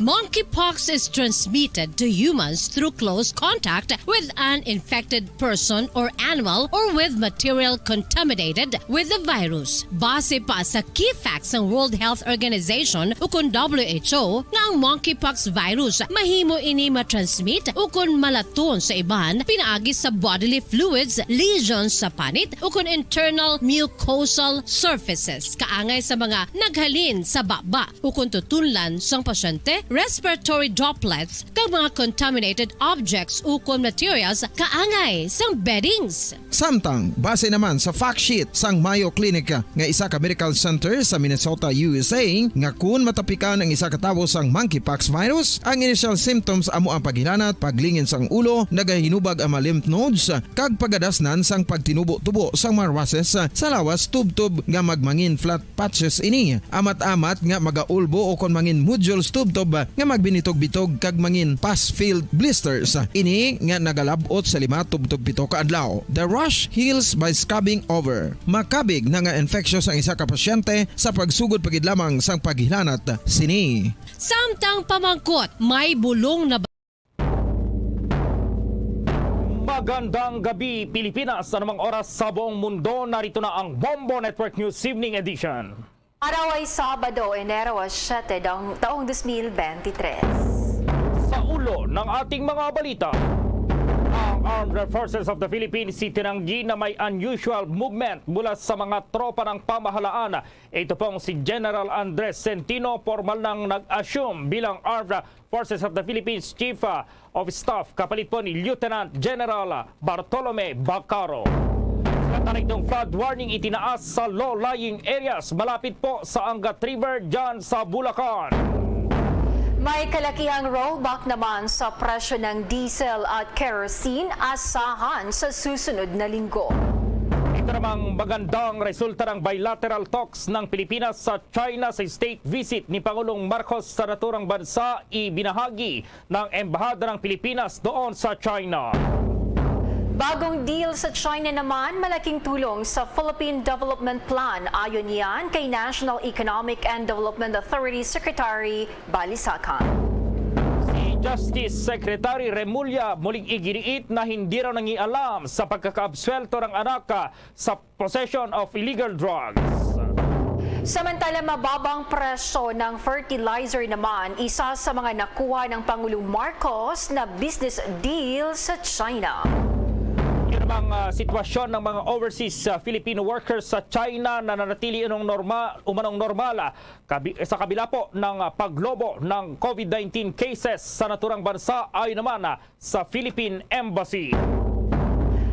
Monkeypox is transmitted to humans through close contact with an infected person or animal or with material contaminated with the virus. Base pa sa key facts sang World Health Organization ukon W H O nga ang monkeypox virus mahimo ini matransmit ukon malaton sa iban pinaagi sa bodily fluids, lesions sa panit ukon internal mucosal surfaces, kaangay sa mga naghalin sa baba ukon tutunlan sang pasyente, respiratory droplets, kag mga contaminated objects ukon materials kaangay sang beddings. Samtang, base naman sa fact sheet sang Mayo Clinic nga isa ka medical center sa Minnesota, U S A, nga kun matapikan ang isa ka tawo sang monkeypox virus, ang initial symptoms amo ang paghilanat, paglingin sang ulo, nagahinubag ang mga lymph nodes, kag pagadasnan sang pagtinubo-tubo sang mga rushes sa lawas tubtob nga magmangin flat patches ini. Amat-amat nga magaulbo ukon mangin nodules tubtob nga magbinitog-bitog kag mangin pus-filled blisters. Ini nga nagalab-ot sa lima tubtob pito ka adlaw. The rash heals by scabbing over. Makabig na nga infectious ang isa ka pasyente sa pagsugod pa gid lamang sang paghilanat sini. Samtang pamangkot, may bulong na ba? Magandang gabi, Pilipinas. Sa anumang oras sa buong mundo, narito na ang Bombo Network News Evening Edition. Araw ay Sabado, Enero siyete, dang-, taong dos mil bente tres. Sa ulo ng ating mga balita, Ang Armed Forces of the Philippines itinanggi na may unusual movement mula sa mga tropa ng pamahalaan. Ito pong si General Andres Centino, formal nang nag-assume bilang Armed Forces of the Philippines Chief, ah, of Staff, kapalit po ni Lieutenant General Bartolome Bacaro. Sa tarigdong flood warning itinaas sa low-lying areas malapit po sa Angat River dyan sa Bulacan. May kalakihang rollback naman sa presyo ng diesel at kerosene asahan sa susunod na linggo. Ito namang magandang resulta ng bilateral talks ng Pilipinas sa China sa state visit ni Pangulong Marcos sa naturang bansa, ibinahagi ng Embahada ng Pilipinas doon sa China. Bagong deal sa China naman, malaking tulong sa Philippine Development Plan. Ayon yan kay National Economic and Development Authority Secretary Balisacan. Si Justice Secretary Remulla muling iginiit na hindi raw nangialam sa pagkakaabsuelto ng anak, ah, sa possession of illegal drugs. Samantala, mababang presyo ng fertilizer naman, isa sa mga nakuha ng Pangulong Marcos na business deal sa China. Yun ang mga sitwasyon ng mga overseas, ah, Filipino workers sa China na nanatili anong normal, umanong normal, ah, kabi-, sa kabila po ng, ah, paglobo ng COVID nineteen cases sa naturang bansa, ayon naman, ah, sa Philippine Embassy.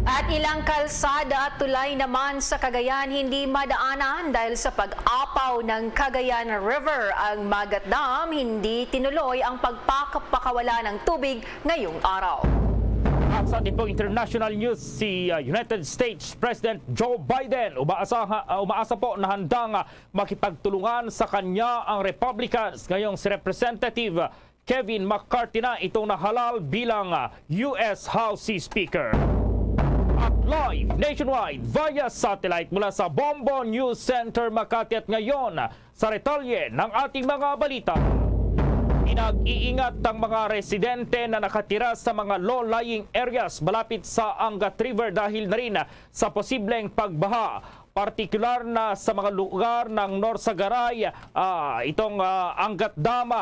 At ilang kalsada at tulay naman sa Cagayan hindi madaanan dahil sa pag-apaw ng Cagayan River. Ang Magat Dam hindi tinuloy ang pagpakawala ng tubig ngayong araw. At sa ating pong international news, si, uh, United States President Joe Biden umaasa, uh, umaasa po na handang, uh, makipagtulungan sa kanya ang Republicans ngayong si Representative Kevin McCarthy na itong nahalal bilang, ah, U S House Speaker. At live nationwide via satellite mula sa Bombo News Center Makati at ngayon, sa detalye ng ating mga balita. Pinag-iingat ang mga residente na nakatira sa mga low-lying areas malapit sa Angat River dahil na rin sa posibleng pagbaha, partikular na sa mga lugar ng Norsagaray, ah, itong, ah, Angat Dam,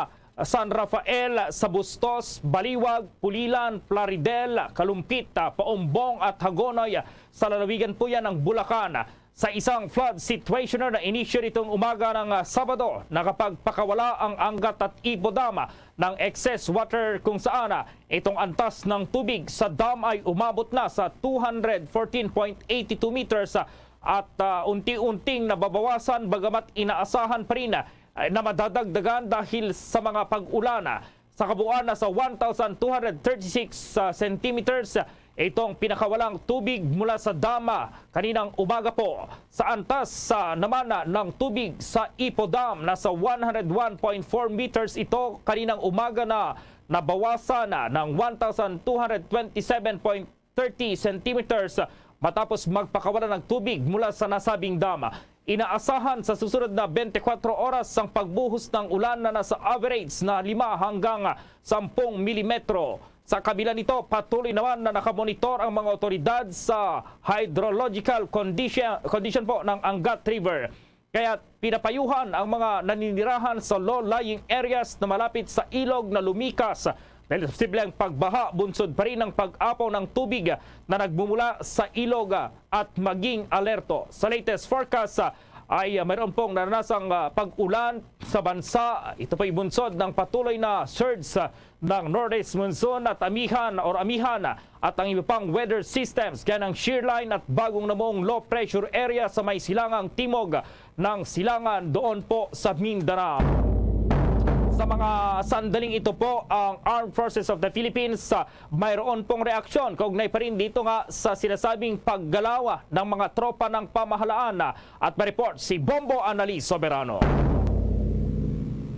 San Rafael, sa Bustos, Baliwag, Pulilan, Plaridel, Kalumpit, ah, Paumbong at Hagonoy, ah, sa lalawigan po yan ng Bulacan. Sa isang flood situationer na inisyu nitong umaga ng, ah, Sabado, nakapagpakawala ang Angat at Ipo Dam ng excess water, kung saan, ah, itong antas ng tubig sa dam ay umabot na sa two hundred fourteen point eight two meters, ah, at, ah, unti-unting nababawasan, bagamat inaasahan pa rin, ah, na madadagdagan dahil sa mga pag-ulan, ah, sa kabuuan na sa one thousand two hundred thirty-six, ah, centimeters itong pinakawalang tubig mula sa dam, ah, kaninang umaga po. Sa antas, ah, naman, ah, ng tubig sa Ipo Dam, nasa one hundred one point four meters ito kaninang umaga na nabawasan, ah, ng one thousand two hundred twenty-seven point thirty centimeters matapos magpakawala ng tubig mula sa nasabing dam. Inaasahan sa susunod na twenty-four oras ang pagbuhos ng ulan na nasa average na lima hanggang sampung milimetro. Sa kabila nito, patuloy naman na nakamonitor ang mga otoridad sa hydrological condition, condition po ng Angat River. Kaya pinapayuhan ang mga naninirahan sa low-lying areas na malapit sa ilog na lumikas dahil sa posibleng pagbaha, bunsod pa rin ang pag-apaw ng tubig na nagmumula sa ilog at maging alerto. Sa latest forecast, ah, ay, ah, mayroon pong naranasang, ah, pag-ulan sa bansa. Ito po'y bunsod ng patuloy na surge, ah, ng northeast monsoon at amihan or amihan at ang iba pang weather systems, gaya ng shear line at bagong namuong low pressure area sa may silangang timog ng silangan doon po sa Mindanao. Sa mga sandaling ito po, ang Armed Forces of the Philippines, ah, mayroon pong reaksyon kaugnay pa rin dito nga sa sinasabing paggalaw ng mga tropa ng pamahalaan. At may report si Bombo Annalise Soberano.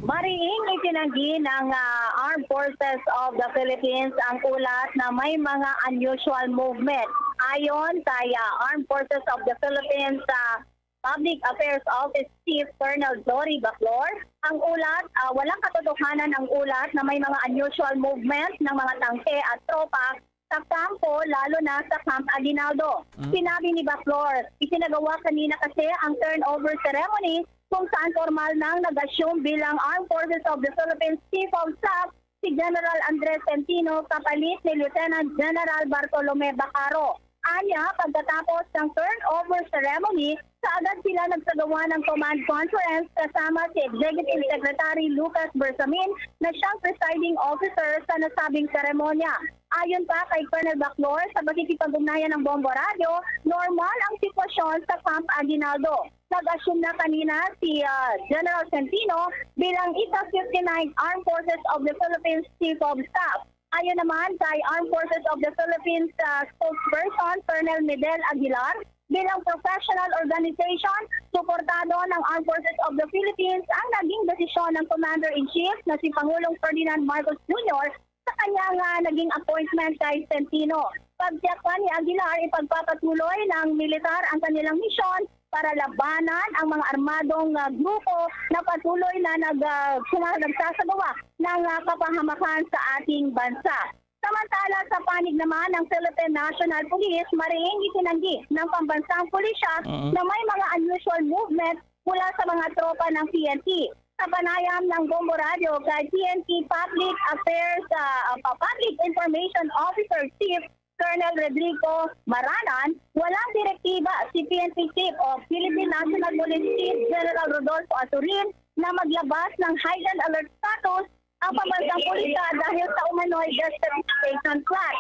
Mariing itinanggi ng, ah, Armed Forces of the Philippines ang ulat na may mga unusual movement. Ayon kay, ah, Armed Forces of the Philippines, ah, Public Affairs Office Chief Colonel Jory Baclor, ang ulat, ah, walang katotohanan ang ulat na may mga unusual movement ng mga tangke at tropa sa kampo, lalo na sa Camp Aguinaldo. Mm. Sinabi ni Baclor, isinagawa kanina kasi ang turnover ceremony kung saan formal nang nag-assume bilang Armed Forces of the Philippines Chief of Staff si General Andres Centino kapalit ni Lieutenant General Bartolome Bacaro. Anya, pagkatapos ng turnover ceremony, kaagad sila nagsagawa ng command conference kasama si Executive Secretary Lucas Bersamin na siyang presiding officer sa nasabing seremonya. Ayon pa kay Colonel Baclor, sa pakikipag-ugnayan ng Bombo Radio, normal ang sitwasyon sa Camp Aguinaldo. Nag-assume na kanina si, ah, General Centino bilang isa fifty-ninth Armed Forces of the Philippines Chief of Staff. Ayon naman kay Armed Forces of the Philippines, ah, spokesperson Colonel Medel Aguilar, bilang professional organization, suportado ng Armed Forces of the Philippines ang naging desisyon ng Commander-in-Chief na si Pangulong Ferdinand Marcos Junior sa kanyang, ah, naging appointment kay Centino. Pagtiyak pa ni Aguilar, ipagpapatuloy ng militar ang kanilang misyon para labanan ang mga armadong, ah, grupo na patuloy na nag, ah, suma-, nagsasagawa ng, ah, kapahamakan sa ating bansa. Samantala, sa panig naman ng Philippine National Police, mariing itinanggi ng pambansang pulisya Mm. na may mga unusual movement mula sa mga tropa ng P N P. Sa panayam ng Bombo Radio kay P N P Public Affairs, ah, pa-, Public Information Officer Chief Colonel Rodrigo Maranan, walang direktiba si P N P Chief o Philippine National Police Chief General Rodolfo Azurin na maglabas ng heightened alert status ang pambansang pulisya dahil sa umano'y destabilization plot.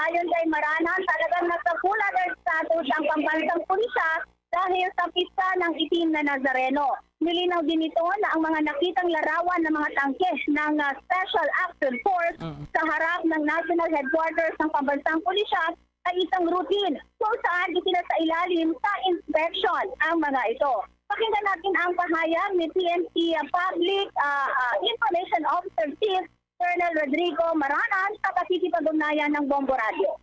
Ayon kay Maranan, talagang nasa full alert status ang pambansang pulisya dahil sa pista ng Itim na Nazareno. Nilinaw din nito na ang mga nakitang larawan ng mga tangke ng, ah, Special Action Force Mm. sa harap ng National Headquarters ng Pambansang Pulisya ay isang routine kung saan isinasailalim sa inspection ang mga ito. Pakinggan natin ang pahayag ni P N P Public, ah, ah, Information Officer Chief Colonel Rodrigo Maranan sa pakikipag-ugnayan ng Bombo Radio.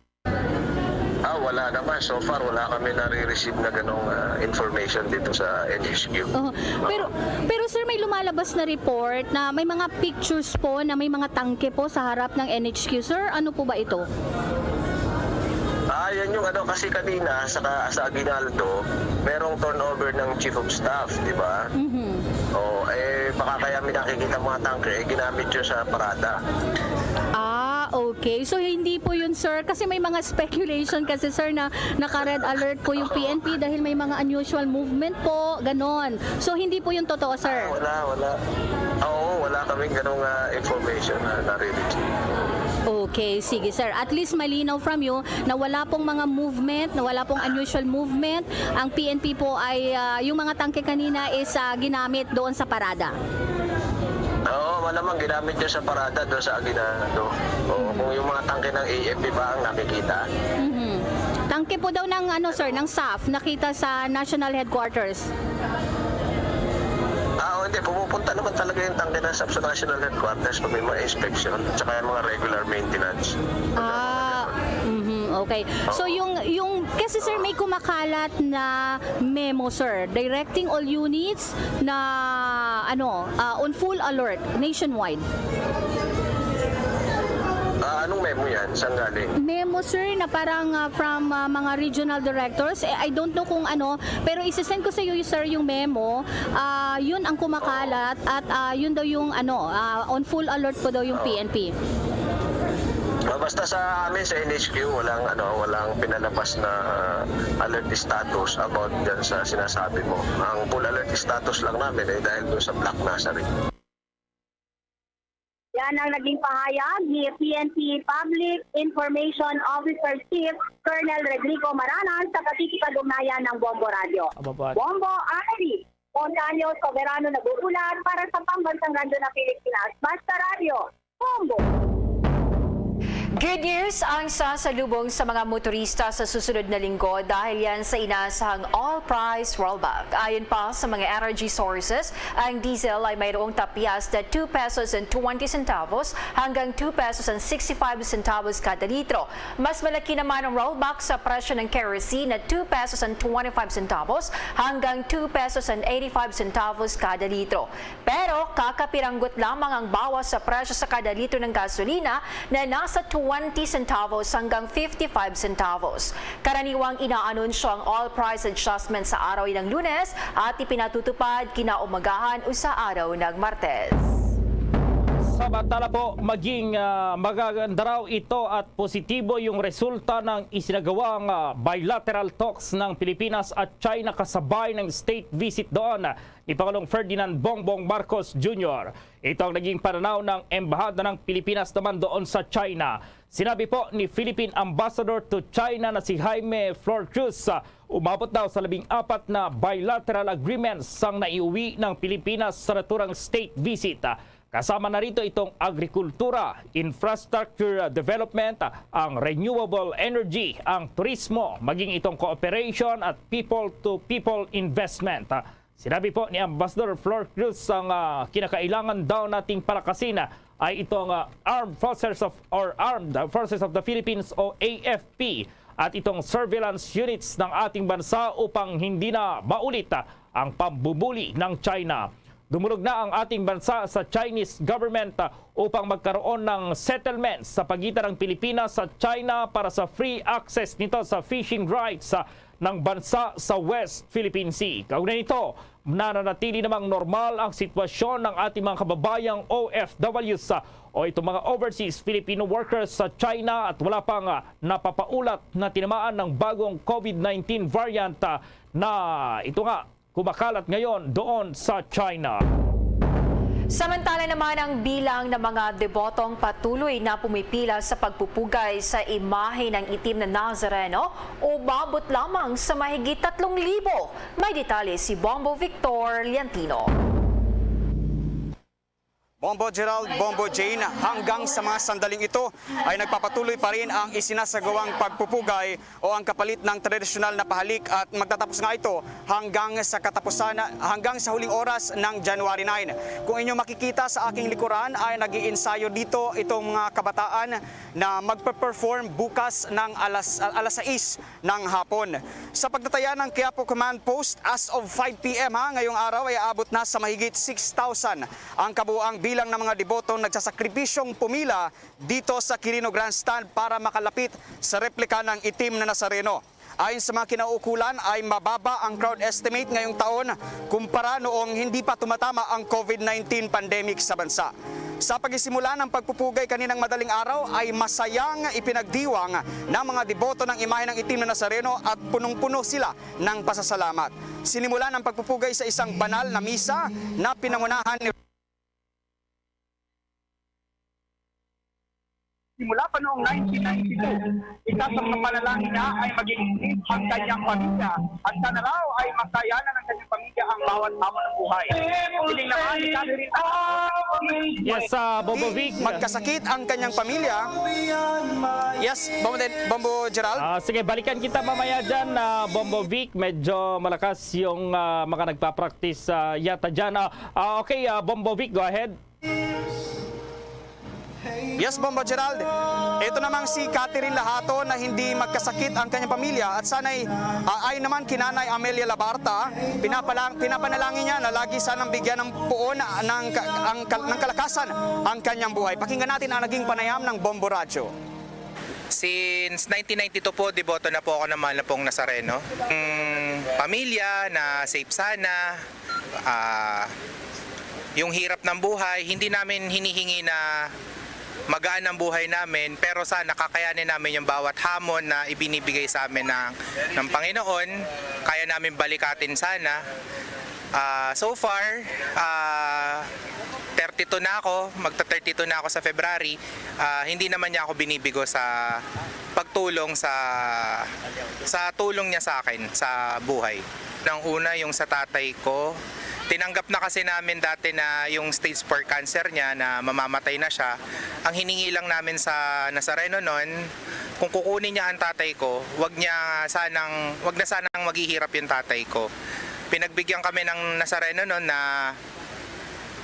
Ah, wala naman. So far, wala kami nare-receive na ganong, ah, information dito sa N H Q. Oh, pero, pero sir, may lumalabas na report na may mga pictures po na may mga tangke po sa harap ng N H Q. Sir, ano po ba ito? Ah, yan yung ano, kasi kanina sa, ka- sa Aguinaldo, merong turnover ng Chief of Staff, di ba? Mhm. Oh, eh, baka kaya may nakikita mga tangke, eh, ginamit yun sa parada. Ah, okay. So, hindi po yun, sir. Kasi may mga speculation kasi, sir, na naka-red alert po yung P N P dahil may mga unusual movement po, ganon. So, hindi po yung totoo, sir? Ah, wala, wala. Oo, wala kaming ganong, ah, information na nare-receive. Okay, sige, sir. At least malinaw from you na wala pong mga movement, na wala pong unusual movement. Ang P N P po ay, ah, yung mga tangke kanina is, ah, ginamit doon sa parada. Oo, malamang ginamit niya sa parada doon sa Aguinaldo. Oo, kung yung mga tangke ng A F P ba ang nakikita? Mhm. Tangke po daw ng, ano, sir, ng SAF nakita sa National Headquarters. Ah, oo, hindi. Pumupunta naman talaga yung tangke ng SAF sa National Headquarters pag may mga inspection at saka yung mga regular maintenance. Ah, mhm, okay. So, Oo. yung, yung, kasi, sir, may kumakalat na memo, sir, directing all units na, ano, ah, on full alert nationwide. Ah, anong memo yan? Saan galing? Memo, sir, na parang, ah, from, ah, mga regional directors. Eh, I don't know kung ano, pero isi-send ko sa iyo, sir, yung memo. Ah, yun ang kumakalat at, ah, yun daw yung, ano, ah, on full alert po daw yung Oo. P N P. Ah, basta sa amin sa N H Q, walang, ano, walang pinalabas na alert status about dyan sa sinasabi mo. Ang full alert status lang namin ay dahil doon sa Black Nazarene. Yan ang naging pahayag ni P N P Public Information Officer Chief Colonel Rodrigo Maranan sa pakikipag-ugnayan ng Bombo Radio. Ababat. Bombo, Ivy, Montaño, Soberano nag-uulat para sa Pambansang Radyo ng Pilipinas. Basta Radyo, Bombo! Good news ang sasalubong sa mga motorista sa susunod na linggo dahil yan sa inasahang oil price rollback. Ayon pa sa mga energy sources, ang diesel ay mayroong tapyas na two pesos and twenty centavos hanggang two pesos and sixty-five centavos kada litro. Mas malaki naman ang rollback sa presyo ng kerosene na two pesos and twenty-five centavos hanggang two pesos and eighty-five centavos kada litro. Pero kakapiranggot lamang ang bawas sa presyo sa kada litro ng gasolina na nasa twenty centavos hanggang fifty-five centavos. Karaniwang inaanunsyo ang oil price adjustment sa araw ng Lunes at ipinatutupad kinaumagahan o sa araw ng Martes. Samantala po, maging, ah, magaganda raw ito at positibo yung resulta ng isinagawang, ah, bilateral talks ng Pilipinas at China kasabay ng state visit doon ni Pangulong Ferdinand Bongbong Marcos Junior. Ito ang naging pananaw ng Embahada ng Pilipinas naman doon sa China. Sinabi po ni Philippine Ambassador to China na si Jaime Flor Cruz, ah, umabot daw sa labing apat na bilateral agreements ang naiuwi ng Pilipinas sa naturang state visit. Kasama na rito itong agrikultura, infrastructure development, ang renewable energy, ang turismo, maging itong cooperation at people-to-people investment. Sinabi po ni Ambassador Flor Cruz, ang, ah, kinakailangan daw nating palakasin ay itong, ah, Armed Forces of, or Armed Forces of the Philippines o A F P at itong surveillance units ng ating bansa upang hindi na maulit, ah, ang pambubuli ng China. Dumulog na ang ating bansa sa Chinese government, ah, upang magkaroon ng settlement sa pagitan ng Pilipinas at China para sa free access nito sa fishing rights, ah, ng bansa sa West Philippine Sea. Kaugnay nito, nananatili namang normal ang sitwasyon ng ating mga kababayang O F Ws, ah, o itong mga overseas Filipino workers sa China at wala pang, ah, napapaulat na tinamaan ng bagong COVID nineteen variant, ah, na ito nga kumakalat ngayon doon sa China. Samantala naman, ang bilang ng mga debotong patuloy na pumipila sa pagpupugay sa imahe ng itim na Nazareno umabot lamang sa mahigit tatlong libo. May detalye si Bombo Victor Liantino. Bombo Gerald, Bombo Jane, hanggang sa mga sandaling ito ay nagpapatuloy pa rin ang isinasagawang pagpupugay o ang kapalit ng tradisyonal na pahalik, at magtatapos nga ito hanggang sa katapusan, hanggang sa huling oras ng January nine. Kung inyo makikita sa aking likuran ay nag-iinsayo dito itong mga kabataan na magpe-perform bukas ng alas, alas sais ng hapon. Sa pagtataya ng Quiapo Command Post, as of five P M ha, ngayong araw ay aabot na sa mahigit six thousand ang kabuang bilang ng mga debotong nagsasakripisyong pumila dito sa Quirino Grandstand para makalapit sa replika ng itim na Nazareno. Ayon sa mga kinauukulan ay mababa ang crowd estimate ngayong taon kumpara noong hindi pa tumatama ang COVID nineteen pandemic sa bansa. Sa pagsisimula ng pagpupugay kaninang madaling araw ay masayang ipinagdiwang ng mga deboto ng imahe ng itim na Nazareno at punong-puno sila ng pasasalamat. Sinimulan ang pagpupugay sa isang banal na misa na pinangunahan ni Simula pa noong nineteen ninety-two, isa sa mga panalangin niya ay maging safe ang kanyang pamilya at sana raw ay makayanan ng kanyang pamilya ang bawat hamon ng buhay. Siling naman ni Catherine. Yes, ah, Bombo Vic. Magkasakit ang kanyang pamilya. Yes, Bombo, Bombo Gerald. Ah, sige, balikan kita mamaya dyan, ah, Bombo Vic. Medyo malakas yung, ah, mga nagpa-practice, ah, yata dyan. Ah, ah, okay, ah, Bombo Vic, go ahead. Yes, Bombo Gerald. Ito namang si Catherine Lahato na hindi magkasakit ang kanyang pamilya at sana'y, ah, ayon naman kay Nanay Amelia Labarta, pinapalang, pinapanalangin niya na lagi sanang bigyan ng puon ng, ka- ang, kal- ng kalakasan ang kanyang buhay. Pakinggan natin ang naging panayam ng Bombo Radyo. Since nineteen ninety-two po, deboto na po ako ng mahal na pong Nazareno. Mm, pamilya na safe sana, ah, yung hirap ng buhay, hindi namin hinihingi na magaan ang buhay namin, pero sana kakayanin namin yung bawat hamon na ibinibigay sa amin ng, ng Panginoon. Kaya namin balikatin sana. Ah, so far, ah, thirty-two na ako, magta-thirty-two na ako sa February. Ah, hindi naman niya ako binibigo sa pagtulong sa sa tulong niya sa akin sa buhay. Nang una, yung sa tatay ko, tinanggap na kasi namin dati na yung stage four cancer niya na mamamatay na siya. Ang hiningi lang namin sa Nazareno noon, kung kukunin niya ang tatay ko, wag niya sanang wag na sanang maghihirap yung tatay ko. Pinagbigyan kami ng Nazareno noon na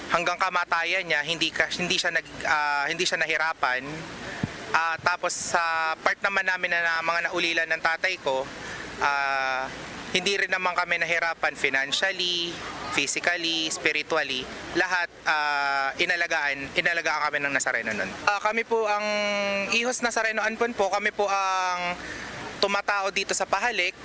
hanggang kamatayan niya hindi ka, hindi siya nag ah, hindi siya nahirapan. Ah, tapos sa part naman namin na, na mga naulilan ng tatay ko, ah, hindi rin naman kami nahirapan financially, physically, spiritually. Lahat ah, inalagaan, inalagaan kami ng Nazareno nun. Ah, kami po ang Hijos Nazareno Anpon po, kami po ang tumatao dito sa Pahalik.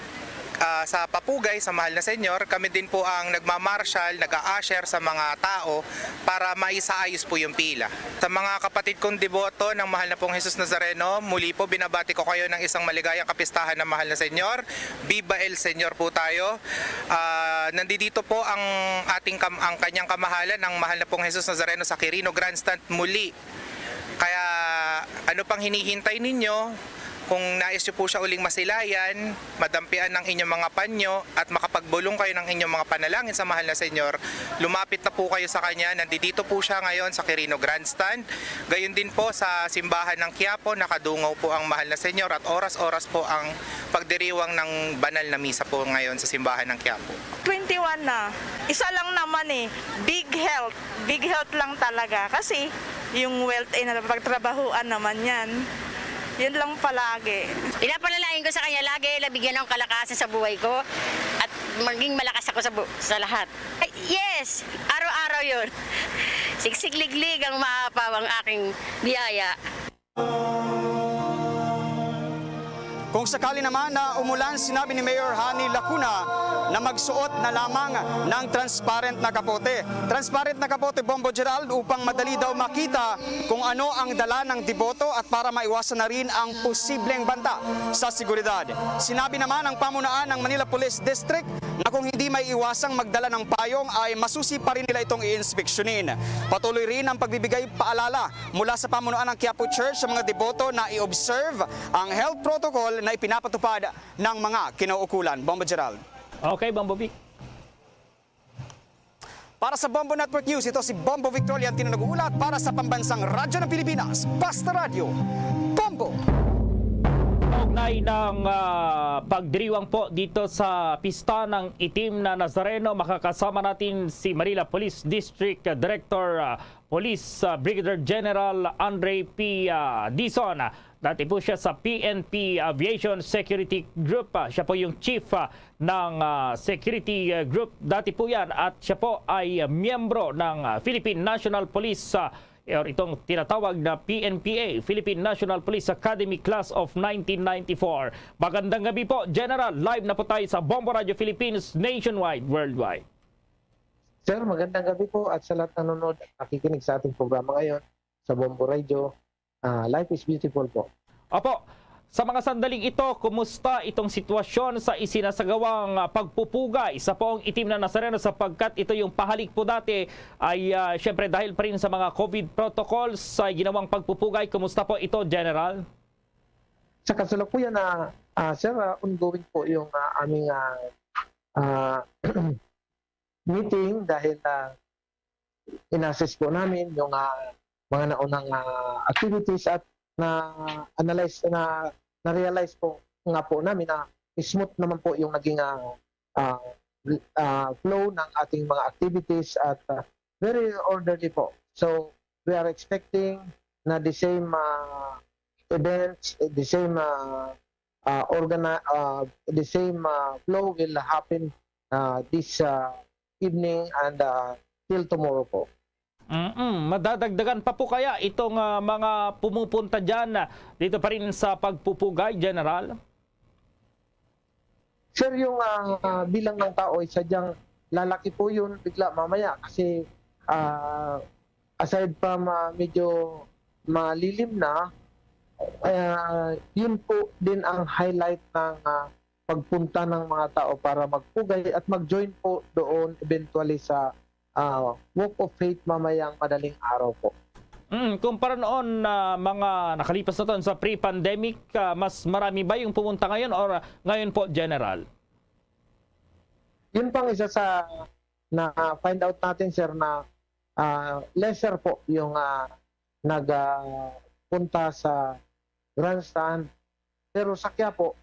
ah, sa papugay sa Mahal na Senyor, kami din po ang nagmamarshal, nag-a-usher sa mga tao para maisaayos po yung pila. Sa mga kapatid kong deboto ng Mahal na pong Jesus Nazareno, muli po binabati ko kayo ng isang maligayang kapistahan ng Mahal na Senyor. Viva el Senyor po tayo. Ah, nandito po ang ating kam-, ang kanyang kamahalan, ang Mahal na pong Jesus Nazareno sa Quirino Grandstand muli. Kaya ano pang hinihintay ninyo? Kung nais nyo po siya uling masilayan, madampian ng inyong mga panyo at makapagbulong kayo ng inyong mga panalangin sa Mahal na Senyor, lumapit na po kayo sa kanya. Nandito po siya ngayon sa Quirino Grandstand. Gayon din po sa simbahan ng Quiapo, nakadungaw po ang Mahal na Senyor at oras-oras po ang pagdiriwang ng banal na misa po ngayon sa simbahan ng Quiapo. Twenty-one na. Isa lang naman eh. Big health. Big health lang talaga. Kasi yung wealth ay napagtrabahuan naman yan. Yun lang palagi. Pinapalalain ko sa kanya lagi, nabigyan ng kalakasan sa buhay ko at maging malakas ako sa, bu- sa lahat. Ay, yes! Araw-araw yun. Siksik-liglig ang maapaw ang aking biyaya. Kung sakali naman na umulan, sinabi ni Mayor Honey Lacuna na magsuot na lamang ng transparent na kapote. Transparent na kapote, Bombo Gerald, upang madali daw makita kung ano ang dala ng deboto at para maiwasan na rin ang posibleng banta sa seguridad. Sinabi naman ng pamunuan ng Manila Police District na kung hindi may iwasang magdala ng payong ay masusi pa rin nila itong iinspeksyonin. Patuloy rin ang pagbibigay paalala mula sa pamunuan ng Quiapo Church sa mga deboto na i-observe ang health protocol na ipinapatupad ng mga kinauukulan. Bombo Gerald. Okay, Bombo Vic. Para sa Bombo Network News, ito si Bombo Victor Leantino nag-uulat para sa Pambansang Radyo ng Pilipinas, Basta Radyo, Bombo! Kaugnay ng, ah, pagdiriwang po dito sa pista ng Itim na Nazareno, makakasama natin si Manila Police District Director, ah, Police, ah, Brigadier General Andre P, ah, Dizon. Dati po siya sa P N P Aviation Security Group. Ah, siya po yung chief, ah, ng, ah, security, ah, group. Dati po yan at siya po ay, ah, miyembro ng, ah, Philippine National Police, ah, or itong tinatawag na P N P A, Philippine National Police Academy Class of nineteen ninety-four. Magandang gabi po, General. Live na po tayo sa Bombo Radio Philippines, nationwide, worldwide. Sir, magandang gabi po at sa lahat nanonood at nakikinig sa ating programa ngayon sa Bombo Radio. Ah, life is beautiful po. Opo. Sa mga sandaling ito, kumusta itong sitwasyon sa isinasagawang, ah, pagpupugay sa Poong Itim na Nazareno, sapagkat ito yung pahalik po dati ay, ah, syempre dahil pa rin sa mga COVID protocols sa ginawang pagpupugay. Kumusta po ito, General? Sa kasalukuyan na, ah, sir, ah, ongoing po yung, ah, aming, ah, ah, meeting dahil, ah, in-assess po namin yung, ah, mga naunang, ah, activities at na-analyze, na, na-realize po nga po namin na smooth naman po yung naging, ah, ah, ah, flow ng ating mga activities at, ah, very orderly po. So, we are expecting na the same, ah, events, the same, ah, ah, organi-, ah, the same, ah, flow will happen, ah, this, ah, evening and, ah, till tomorrow po. Mm-mm. Madadagdagan pa po kaya itong, ah, mga pumupunta diyan, ah, dito pa rin sa pagpupugay, General? Sir, yung, ah, bilang ng tao ay sadyang lalaki po yun bigla mamaya kasi, ah, aside from, ah, medyo malilim na, ah, yun po din ang highlight ng, ah, pagpunta ng mga tao para magpugay at mag-join po doon eventually sa, ah, Walk of Faith mamayang madaling araw po. Mm, kumpara noon na mga nakalipas na taon sa pre-pandemic, ah, mas marami ba yung pumunta ngayon or, ah, ngayon po, General? Yun pang isa sa na-find out natin, sir, na, ah, lesser po yung, ah, nag, ah, punta sa grandstand. Pero sa Quiapo,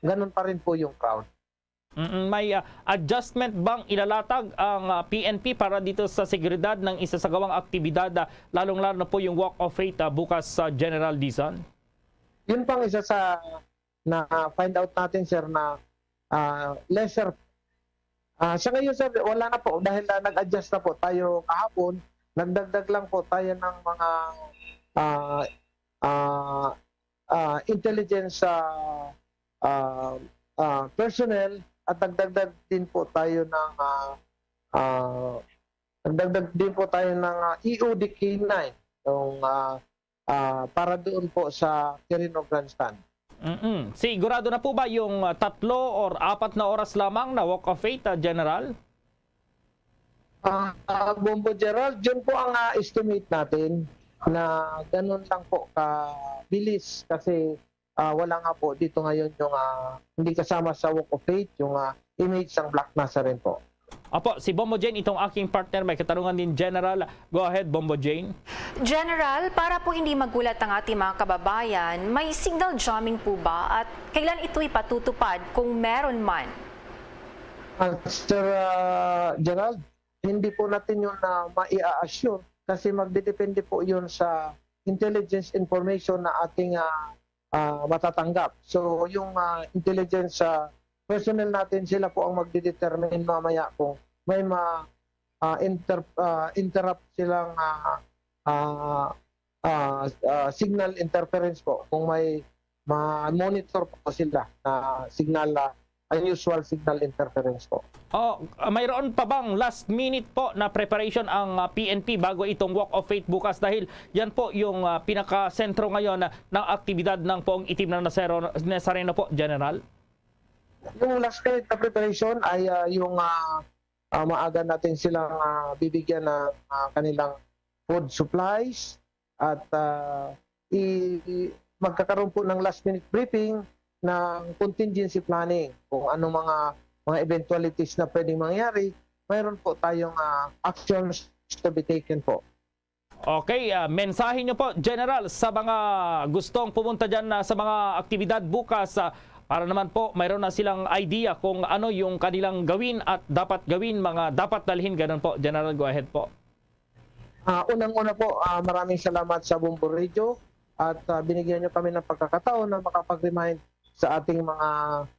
ganun pa rin po yung crowd. Mm, may, ah, adjustment bang ilalatag ang, ah, P N P para dito sa seguridad ng isasagawang aktibidad, ah, lalong-lalo na po yung Walk of Faith, ah, bukas sa General Dizon? Yun pang isa sa na-find out natin, sir, na, ah, lesser. Ah, sa ngayon, sir, wala na po dahil, ah, nag-adjust na po tayo kahapon. Nagdagdag lang po tayo ng mga, ah, ah, ah, intelligence, ah, ah, ah, personnel at nagdagdag din po tayo ng, ah, ah, nagdagdag din po tayo ng, ah, E O D K nine, yung, ah, ah, para doon po sa Quirino Grandstand. Mm-mm. Sigurado na po ba yung, ah, tatlo or apat na oras lamang na walk of faith, ah, General? Ah, ah, Bombo Gerald, yun po ang, ah, estimate natin na ganun lang po kabilis kasi, ah, wala nga po dito ngayon yung, ah, hindi kasama sa walk of faith yung, ah, image ng Black Nazarene po. Opo, si Bombo Jane, itong aking partner, may katanungan din, General. Go ahead, Bombo Jane. General, para po hindi magulat ang ating mga kababayan, may signal jamming po ba at kailan ito ipatutupad kung meron man? Ah, Sir, ah, Gerald, hindi po natin yun na maia-assure kasi magdedepende po yun sa intelligence information na ating, ah, ah, matatanggap. So, yung, ah, intelligence, ah, personnel natin, sila po ang magdedetermine mamaya kung may ma-, ah, inter-, ah, interrupt silang, ah, ah, ah, ah, signal interference po, kung may ma-monitor po sila na signal, ah, unusual signal interference po. Oh, ah, mayroon pa bang last minute po na preparation ang, ah, P N P bago itong Walk of Faith bukas? Dahil yan po yung, ah, pinakasentro ngayon, ah, ng aktibidad ng Poong Itim na Nasero-, Nazareno po, General. Yung last minute na preparation ay, ah, yung, ah, ah, maaga natin silang, ah, bibigyan ng, ah, kanilang food supplies at, ah, i-, i-, magkakaroon po ng last minute briefing ng contingency planning kung anong mga, mga eventualities na pwedeng mangyari. Mayroon po tayong, ah, actions to be taken po. Okay, ah, mensahe niyo po, General, sa mga gustong pumunta dyan, ah, sa mga aktibidad bukas, ah, para naman po mayroon na silang idea kung ano yung kanilang gawin at dapat gawin, mga dapat dalhin, ganun po. General, go ahead po. Ah, unang-una po, ah, maraming salamat sa Bombo Radio at, ah, binigyan niyo kami ng pagkakataon na makapag-remind sa ating mga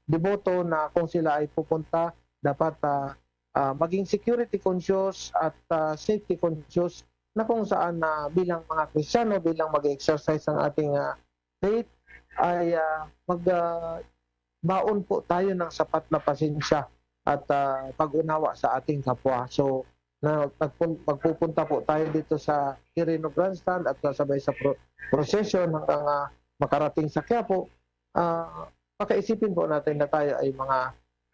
deboto na kung sila ay pupunta, dapat, ah, ah, maging security conscious at, ah, safety conscious na kung saan na bilang mga Kristiyano, bilang mag-exercise ang ating, ah, faith, ay, ah, mag, ah, baon po tayo ng sapat na pasensya at, ah, pag-unawa sa ating kapwa. So, na, nagpun-, magpupunta po tayo dito sa Quirino Grandstand at sasabay sa pro-, procession hanggang, ah, makarating sa Quiapo. Ah, pakaisipin po natin na tayo ay mga,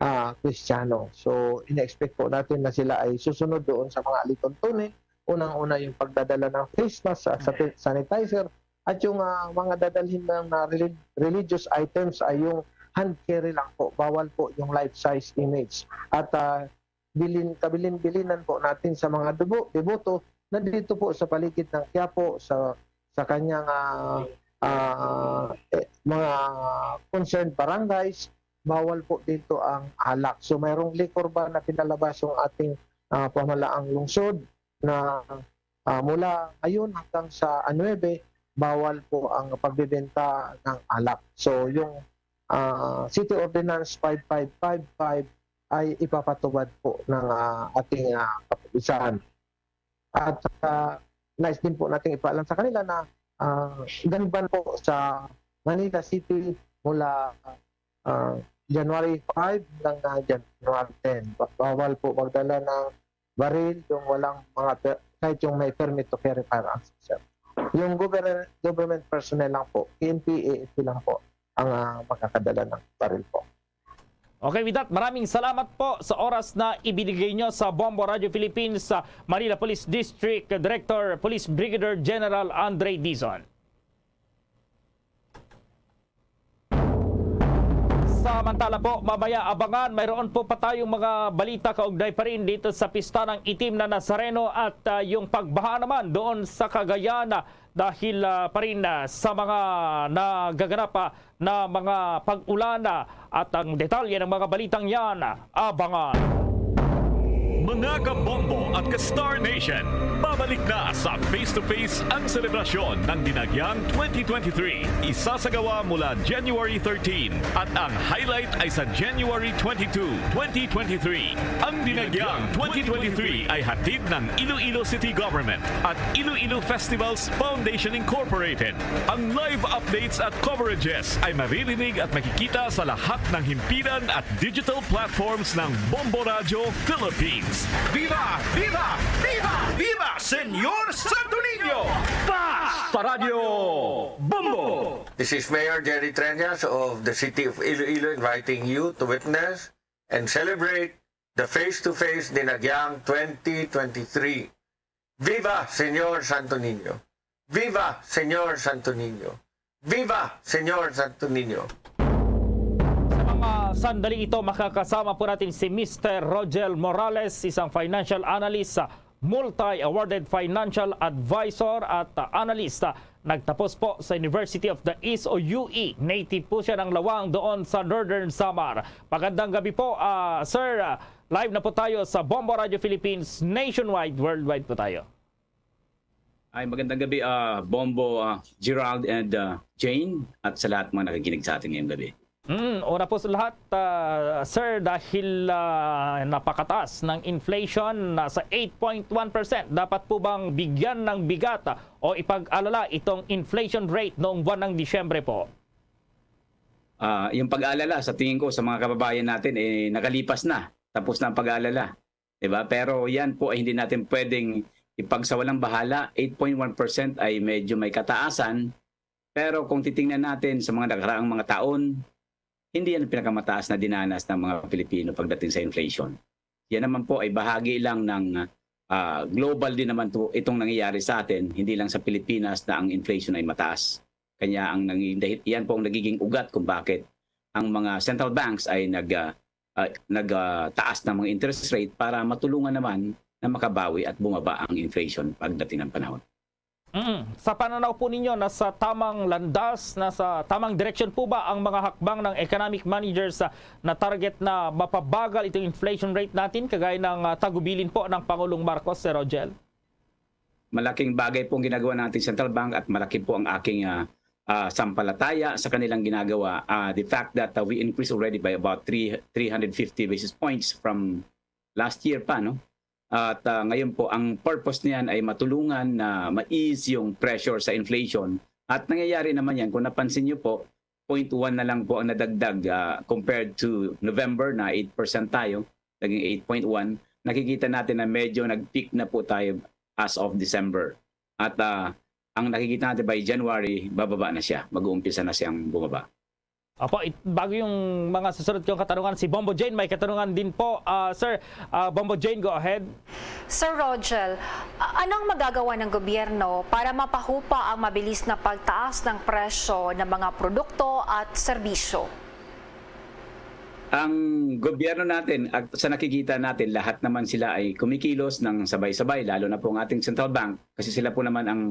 ah, Kristiyano. So, ina-expect po natin na sila ay susunod doon sa mga alituntunin. Unang-una, yung pagdadala ng face mask, sa, sa sanitizer, at yung, ah, mga dadalhin ng, ah, reli-, religious items ay yung hand carry lang po. Bawal po yung life size image. At, ah, bilin, kabilin-bilinan po natin sa mga dubo-, deboto na dito po sa paligid ng Quiapo, sa, sa kanyang, ah, ah, eh, mga concerned barangays, bawal po dito ang alak. So, mayroong liquor ban na pinalabas yung ating, ah, pamahalaang lungsod na, ah, mula ngayon hanggang sa nuebe, bawal po ang pagbebenta ng alak. So, yung, ah, City Ordinance five five five five ay ipapatupad po ng, ah, ating, ah, kapulisan. At, ah, nais din po nating ipaalam sa kanila na, ah, ganban po sa Manila City mula, ah, January five hanggang, ah, January ten. Ba-, bawal po magdala ng baril yung walang mga per-, kahit yung may permit to carry firearms, sir. Yung gover-, government personnel lang po, P N P, A F P lang po ang, ah, makakadala ng baril po. Okay, with that, maraming salamat po sa oras na ibinigay nyo sa Bombo Radio Philippines, sa Manila Police District Director, Police Brigadier General Andre Dizon. Samantala po, mamaya abangan, mayroon po pa tayong mga balita kaugnay pa rin dito sa Pista ng Itim na Nazareno at, ah, yung pagbaha naman doon sa Cagayan, ah, dahil, ah, pa rin, ah, sa mga nagaganap, ah, na mga pag-ulan, ah, at ang detalye ng mga balitang yan, ah, abangan. Mga kabombo at ka-Star Nation, babalik na sa Face to Face ang selebrasyon ng Dinagyang twenty twenty-three. Isasagawa mula January thirteen at ang highlight ay sa January twenty-two, twenty twenty-three. Ang Dinagyang twenty twenty-three ay hatid ng Iloilo City Government at Iloilo Festivals Foundation Incorporated. Ang live updates at coverages ay maririnig at makikita sa lahat ng himpilan at digital platforms ng Bombo Radyo Philippines. Viva! Viva! Viva! Viva Señor Santo Niño! Basta Radyo Bombo! This is Mayor Jerry Treñas of the City of Iloilo inviting you to witness and celebrate the Face to Face Dinagyang twenty twenty-three. Viva Señor Santo Niño! Viva Señor Santo Niño! Viva Señor Santo Niño! Sa mga sandaling ito, makakasama po natin si Mister Rogel Morales, isang financial analyst, multi-awarded financial advisor at analyst. Nagtapos po sa University of the East o U E. Native po siya ng Lawang doon sa Northern Samar. Magandang gabi po, ah, sir. Ah, live na po tayo sa Bombo Radio Philippines nationwide, worldwide po tayo. Ay, magandang gabi, ah, Bombo, ah, Gerald, and ah, Jane, at sa lahat mga nakikinig sa atin ngayong gabi. Mm, una po sa lahat, ah, sir, dahil ah, napakataas ng inflation, nasa eight point one percent, dapat po bang bigyan ng bigat ah, o ipag-alala itong inflation rate noong buwan ng Disyembre po? Ah, yung pag-aalala, sa tingin ko, sa mga kababayan natin, eh, nakalipas na. Tapos na ang pag-aalala. Diba? Pero yan po ay hindi natin pwedeng ipagsawalang bahala. Eight point one percent ay medyo may kataasan. Pero kung titingnan natin sa mga nakaraang mga taon, hindi yan ang pinakamataas na dinanas ng mga Pilipino pagdating sa inflation. Yan naman po ay bahagi lang ng ah, global din naman to itong nangyayari sa atin, hindi lang sa Pilipinas na ang inflation ay mataas. Kanya ang nanging dahil yan po ang nagiging ugat kung bakit ang mga central banks ay nag ah, ah, nag ah, taas ng mga interest rate para matulungan naman na makabawi at bumaba ang inflation pagdating ng panahon. Mm. Sa pananaw po ninyo, nasa tamang landas, nasa tamang direksyon po ba ang mga hakbang ng economic managers ah, na target na mapabagal itong inflation rate natin, kagaya ng ah, tagubilin po ng Pangulong Marcos, Sir Rogel? Malaking bagay po ang ginagawa ng ating central bank at malaki po ang aking ah, ah, sampalataya sa kanilang ginagawa. Ah, the fact that ah, we increased already by about three, three hundred fifty basis points from last year pa, no? At ah, ngayon po, ang purpose niyan ay matulungan na ma-ease yung pressure sa inflation. At nangyayari naman yan, kung napansin niyo po, zero point one na lang po ang nadagdag ah, compared to November na eight percent tayo, naging eight point one. Nakikita natin na medyo nag-peak na po tayo as of December. At ah, ang nakikita natin by January, bababa na siya. Mag-uumpisa na siyang bumaba. Apo, it, bago yung mga susunod kong katanungan, si Bombo Jane may katanungan din po. Ah, sir, ah, Bombo Jane, go ahead. Sir Rogel, a- anong magagawa ng gobyerno para mapahupa ang mabilis na pagtaas ng presyo ng mga produkto at serbisyo? Ang gobyerno natin, at sa nakikita natin, lahat naman sila ay kumikilos ng sabay-sabay, lalo na po ang ating central bank, kasi sila po naman ang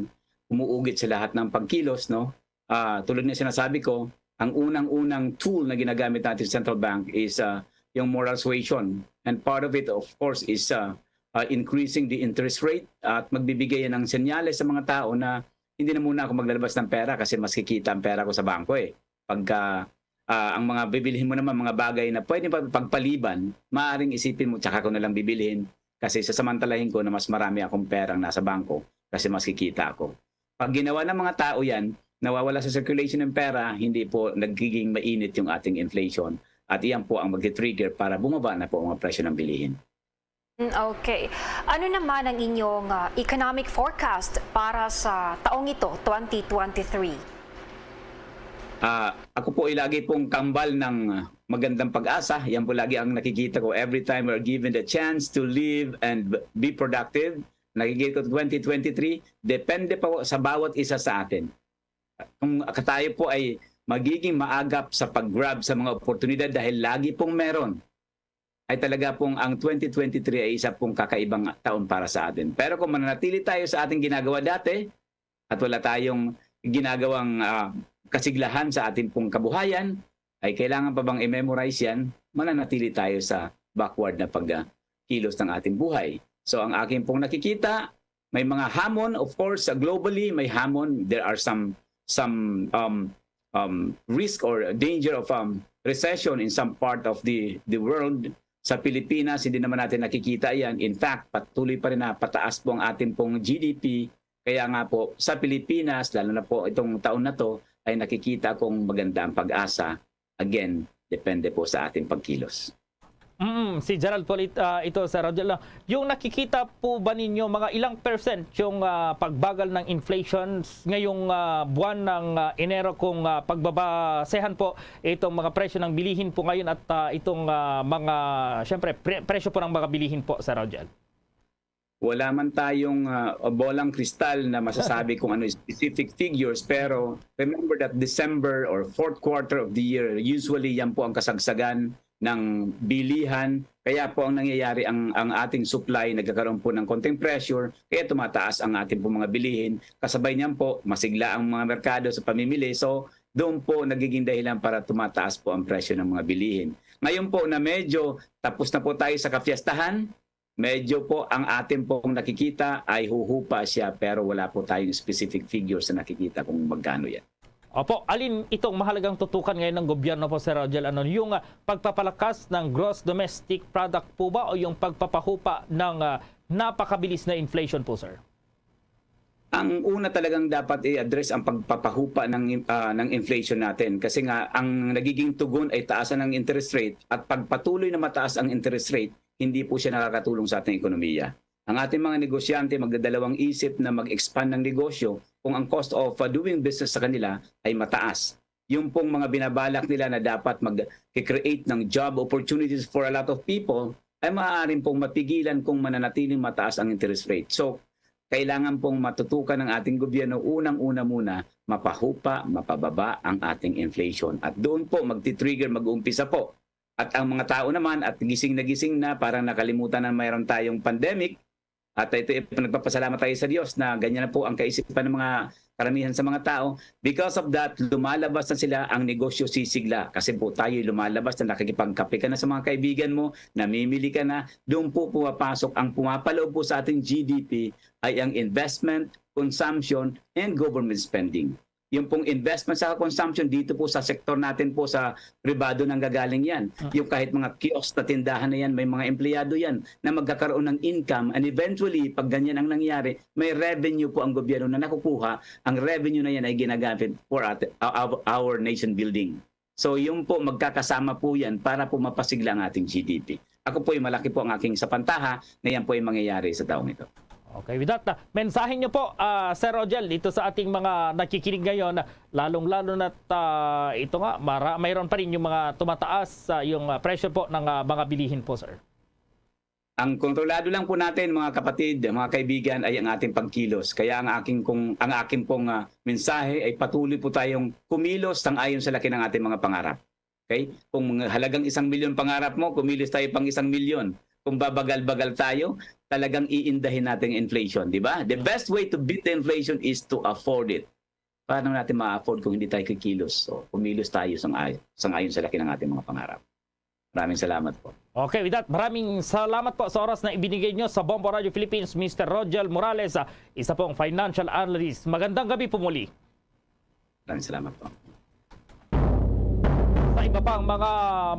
umuugit sa lahat ng pagkilos, no? Ah, tulad nga sinasabi ko, ang unang-unang tool na ginagamit natin sa central bank is ah, yung moral suasion. And part of it, of course, is ah, ah, increasing the interest rate at magbibigay yan ng senyales sa mga tao na hindi na muna ako maglalabas ng pera kasi mas kikita ang pera ko sa bangko eh. Pagka ah, ang mga bibilhin mo naman, mga bagay na pwede pa pagpaliban, maaaring isipin mo, tsaka ko na lang bibilhin kasi sasamantalahin ko na mas marami akong perang nasa bangko kasi mas kikita ako. Pag ginawa ng mga tao yan, nawawala sa circulation ng pera, hindi po nagiging mainit yung ating inflation. At iyan po ang mag-trigger para bumaba na po ang mga presyo ng bilihin. Mm, okay. Ano naman ang inyong ah, economic forecast para sa taong ito, twenty twenty-three? Ah, ako po ay lagi pong kambal ng magandang pag-asa. Yan po lagi ang nakikita ko. Every time we're given the chance to live and be productive, nakikita ko twenty twenty-three, depende po sa bawat isa sa atin. Kung tayo po ay magiging maagap sa pag-grab sa mga oportunidad dahil lagi pong meron, ay talaga pong ang twenty twenty-three ay isa pong kakaibang taon para sa atin. Pero kung mananatili tayo sa ating ginagawa dati at wala tayong ginagawang ah, kasiglahan sa ating pong kabuhayan, ay kailangan pa bang i-memorize yan? Mananatili tayo sa backward na pag ah, kilos ng ating buhay. So ang akin pong nakikita, may mga hamon, of course, sa globally may hamon. There are some some um, um, risk or danger of um, recession in some part of the the world. Sa Pilipinas, hindi naman natin nakikita yan. In fact, patuloy pa rin na pataas po ang ating pong G D P. Kaya nga po, sa Pilipinas, lalo na po itong taon na to, ay nakikita kong maganda ang pag-asa. Again, depende po sa ating pagkilos. Mm, si Gerald po lit- ah, ito, Sir Rodel. Ah, yung nakikita po ba ninyo, mga ilang percent yung ah, pagbagal ng inflation s- ngayong ah, buwan ng ah, Enero, kung ah, pagbabasehan po itong mga presyo ng bilihin po ngayon at ah, itong ah, mga, syempre, pre- presyo po ng mga bilihin po, Sir Rodel? Wala man tayong ah, bolang kristal na masasabi kung ano specific figures, pero remember that December or fourth quarter of the year, usually yan po ang kasagsagan ng bilihan. Kaya po ang nangyayari, ang, ang ating supply nagkakaroon po ng konting pressure, kaya tumataas ang ating po mga bilihin. Kasabay niyan po, masigla ang mga merkado sa pamimili. So, doon po nagiging dahilan para tumataas po ang presyo ng mga bilihin. Ngayon po na medyo tapos na po tayo sa kafiestahan, medyo po ang atin pong nakikita ay huhupa siya, pero wala po tayong specific figures na nakikita kung magkano yan. Opo, alin itong mahalagang tutukan ngayon ng gobyerno po, Sir Rogel? Ano, yung ah, pagpapalakas ng gross domestic product po ba o yung pagpapahupa ng ah, napakabilis na inflation po, sir? Ang una talagang dapat i-address ang pagpapahupa ng ah, ng inflation natin, kasi nga ang nagiging tugon ay taasan ng interest rate, at pagpatuloy na mataas ang interest rate, hindi po siya nakakatulong sa ating ekonomiya. Ang ating mga negosyante magdadalawang isip na mag-expand ng negosyo kung ang cost of uh, doing business sa kanila ay mataas. Yung pong mga binabalak nila na dapat mag-create ng job opportunities for a lot of people ay maaaring pong mapigilan kung mananatiling mataas ang interest rate. So, kailangan pong matutukan ng ating gobyerno, unang-una muna, mapahupa, mapababa ang ating inflation. At doon po magti-trigger, mag-uumpisa po. At ang mga tao naman, at gising na gising na, parang nakalimutan na mayroon tayong pandemic. At ito, nagpapasalamat tayo sa Diyos na ganyan na po ang kaisipan ng mga karamihan sa mga tao. Because of that, lumalabas na sila, ang negosyo sisigla. Kasi po tayo lumalabas na, nakikipagkape ka na sa mga kaibigan mo, namimili ka na, doon po pumapasok. Ang pumapaloob po sa ating G D P ay ang investment, consumption, and government spending. Yung pong investment sa consumption dito po sa sektor natin po sa pribado nanggagaling yan. Yung kahit mga kiosk na tindahan na yan, may mga empleyado yan na magkakaroon ng income, and eventually, pag ganyan ang nangyari, may revenue po ang gobyerno na nakukuha. Ang revenue na yan ay ginagamit for at- our, our nation building. So yung po, magkakasama po yan para po mapasigla ang ating G D P. Ako po, malaki po ang aking sapantaha na yan po ay mangyayari sa taong ito. Okay, with that, ah, mensahe niyo po, ah, Sir Rogel, dito sa ating mga nakikinig ngayon, lalong-lalo na't ah, ito nga, mara, mayroon pa rin yung mga tumataas sa yung ah, presyo po ng ah, mga bilihin po, sir. Ang kontrolado lang po natin, mga kapatid, mga kaibigan, ay ang ating pagkilos. Kaya ang aking, kung, ang aking pong ah, mensahe ay patuloy po tayong kumilos sang ayon sa laki ng ating mga pangarap. Okay? Kung mga halagang isang milyon pangarap mo, kumilos tayo pang isang milyon. Kung babagal-bagal tayo, talagang iindahin natin ang inflation, di ba? The best way to beat the inflation is to afford it. Paano natin ma-afford kung hindi tayo kikilos? So, kumilos tayo sang ayon, sang ayon sa laki ng ating mga pangarap. Maraming salamat po. Okay, with that, maraming salamat po sa oras na ibinigay nyo sa Bombo Radio Philippines, Mister Rogel Morales, ah, isa pong financial analyst. Magandang gabi po muli. Maraming salamat po. Sa iba pang mga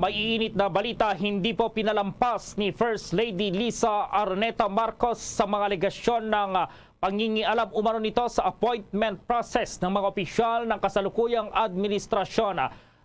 maiinit na balita, hindi po pinalampas ni First Lady Lisa Araneta Marcos sa mga alegasyon ng ah, pangingialam umano nito sa appointment process ng mga opisyal ng kasalukuyang administrasyon.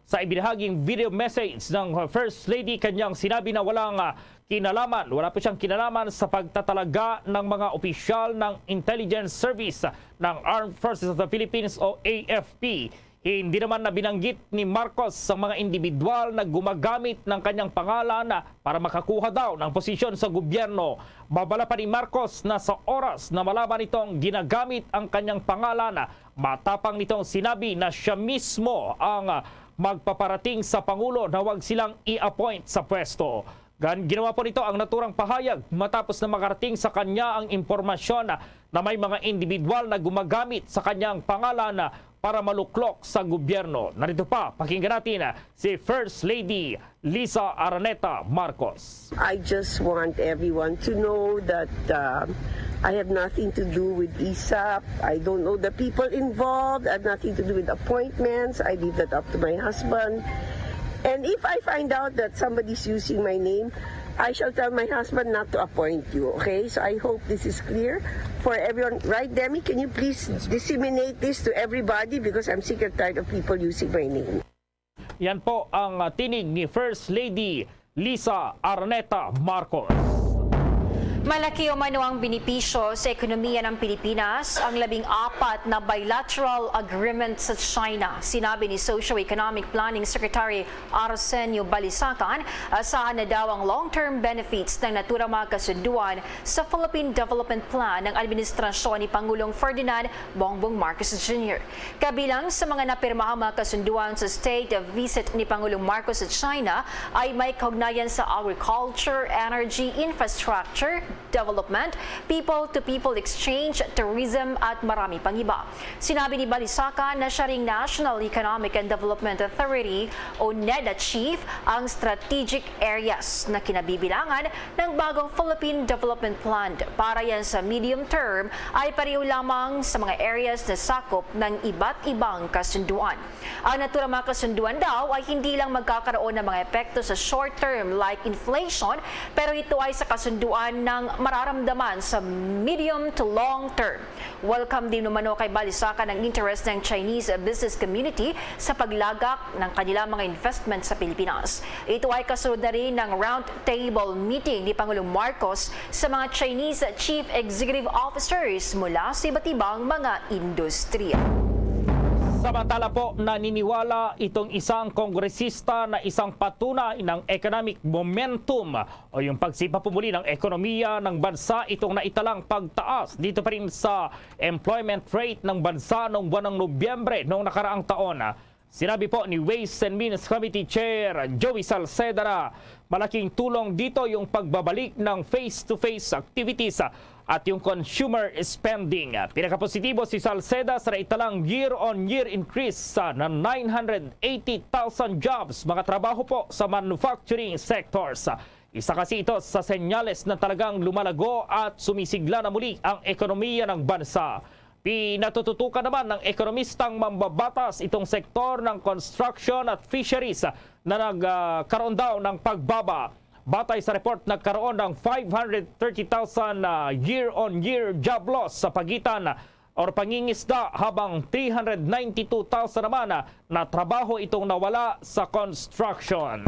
Sa ibinahaging video message ng First Lady, kanyang sinabi na walang ah, kinalaman, wala po siyang kinalaman sa pagtatalaga ng mga opisyal ng Intelligence Service ng Armed Forces of the Philippines o A F P. Hindi naman na binanggit ni Marcos ang mga individual na gumagamit ng kanyang pangalan para makakuha daw ng posisyon sa gobyerno. Babala pa ni Marcos na sa oras na malaman nitong ginagamit ang kanyang pangalan, matapang nitong sinabi na siya mismo ang magpaparating sa Pangulo na huwag silang i-appoint sa pwesto. Gan-, ginawa po nito ang naturang pahayag matapos na makarating sa kanya ang impormasyon na may mga individual na gumagamit sa kanyang pangalan para maluklok sa gobyerno. Narito pa, pakinggan natin si First Lady Liza Araneta Marcos. I just want everyone to know that uh, I have nothing to do with ESOP. I don't know the people involved. I have nothing to do with appointments. I leave that up to my husband. And if I find out that somebody's using my name, I shall tell my husband not to appoint you, okay? So I hope this is clear for everyone. Right, Demi, can you please disseminate this to everybody because I'm sick and tired of people using my name. Yan po ang ah, tinig ni First Lady Liza Araneta Marcos. Malaki umano ang benepisyo sa ekonomiya ng Pilipinas ang labing apat na bilateral agreement sa China. Sinabi ni Socio-Economic Planning Secretary Arsenio Balisacan, asahan na daw ang long-term benefits ng naturang mga kasunduan sa Philippine Development Plan ng administrasyon ni Pangulong Ferdinand Bongbong Marcos Junior. Kabilang sa mga napirmahang mga kasunduan sa state visit ni Pangulong Marcos sa China ay may kaugnayan sa agriculture, energy, infrastructure, development, people-to-people exchange, tourism at marami pang iba. Sinabi ni Balisacan na siya ring National Economic and Development Authority o NEDA Chief ang strategic areas na kinabibilangan ng bagong Philippine Development Plan. Para yan sa medium term ay pareho lamang sa mga areas na sakop ng iba't ibang kasunduan. Ang naturang mga kasunduan daw ay hindi lang magkakaroon ng mga epekto sa short term like inflation, pero ito ay sa kasunduan ng mararamdaman sa medium to long term. Welcome din umano kay Balisacan ang interest ng Chinese business community sa paglagak ng kanilang mga investment sa Pilipinas. Ito ay kasunod na rin ng round table meeting ni Pangulong Marcos sa mga Chinese chief executive officers mula sa iba't ibang mga industriya. Samantala po, naniniwala itong isang kongresista na isang patunay ng economic momentum o yung pagsipa pumuli ng ekonomiya ng bansa itong naitalang pagtaas dito pa rin sa employment rate ng bansa noong buwan ng Nobyembre noong nakaraang taon. Sinabi po ni Ways and Means Committee Chair Joey Salceda na malaking tulong dito yung pagbabalik ng face-to-face activities at yung consumer spending. Pinakapositibo si Salceda sa naitalang year-on-year increase sa na nine hundred eighty thousand jobs, mga trabaho po sa manufacturing sectors. Isa kasi ito sa senyales na talagang lumalago at sumisigla na muli ang ekonomiya ng bansa. Pinatututukan naman ng ekonomistang mambabatas itong sektor ng construction at fisheries na nagkaroon daw ng pagbaba. Batay sa report, nagkaroon ng five hundred thirty thousand na year-on-year job loss sa pagitan or pangingisda, habang three hundred ninety-two thousand naman na trabaho itong nawala sa construction.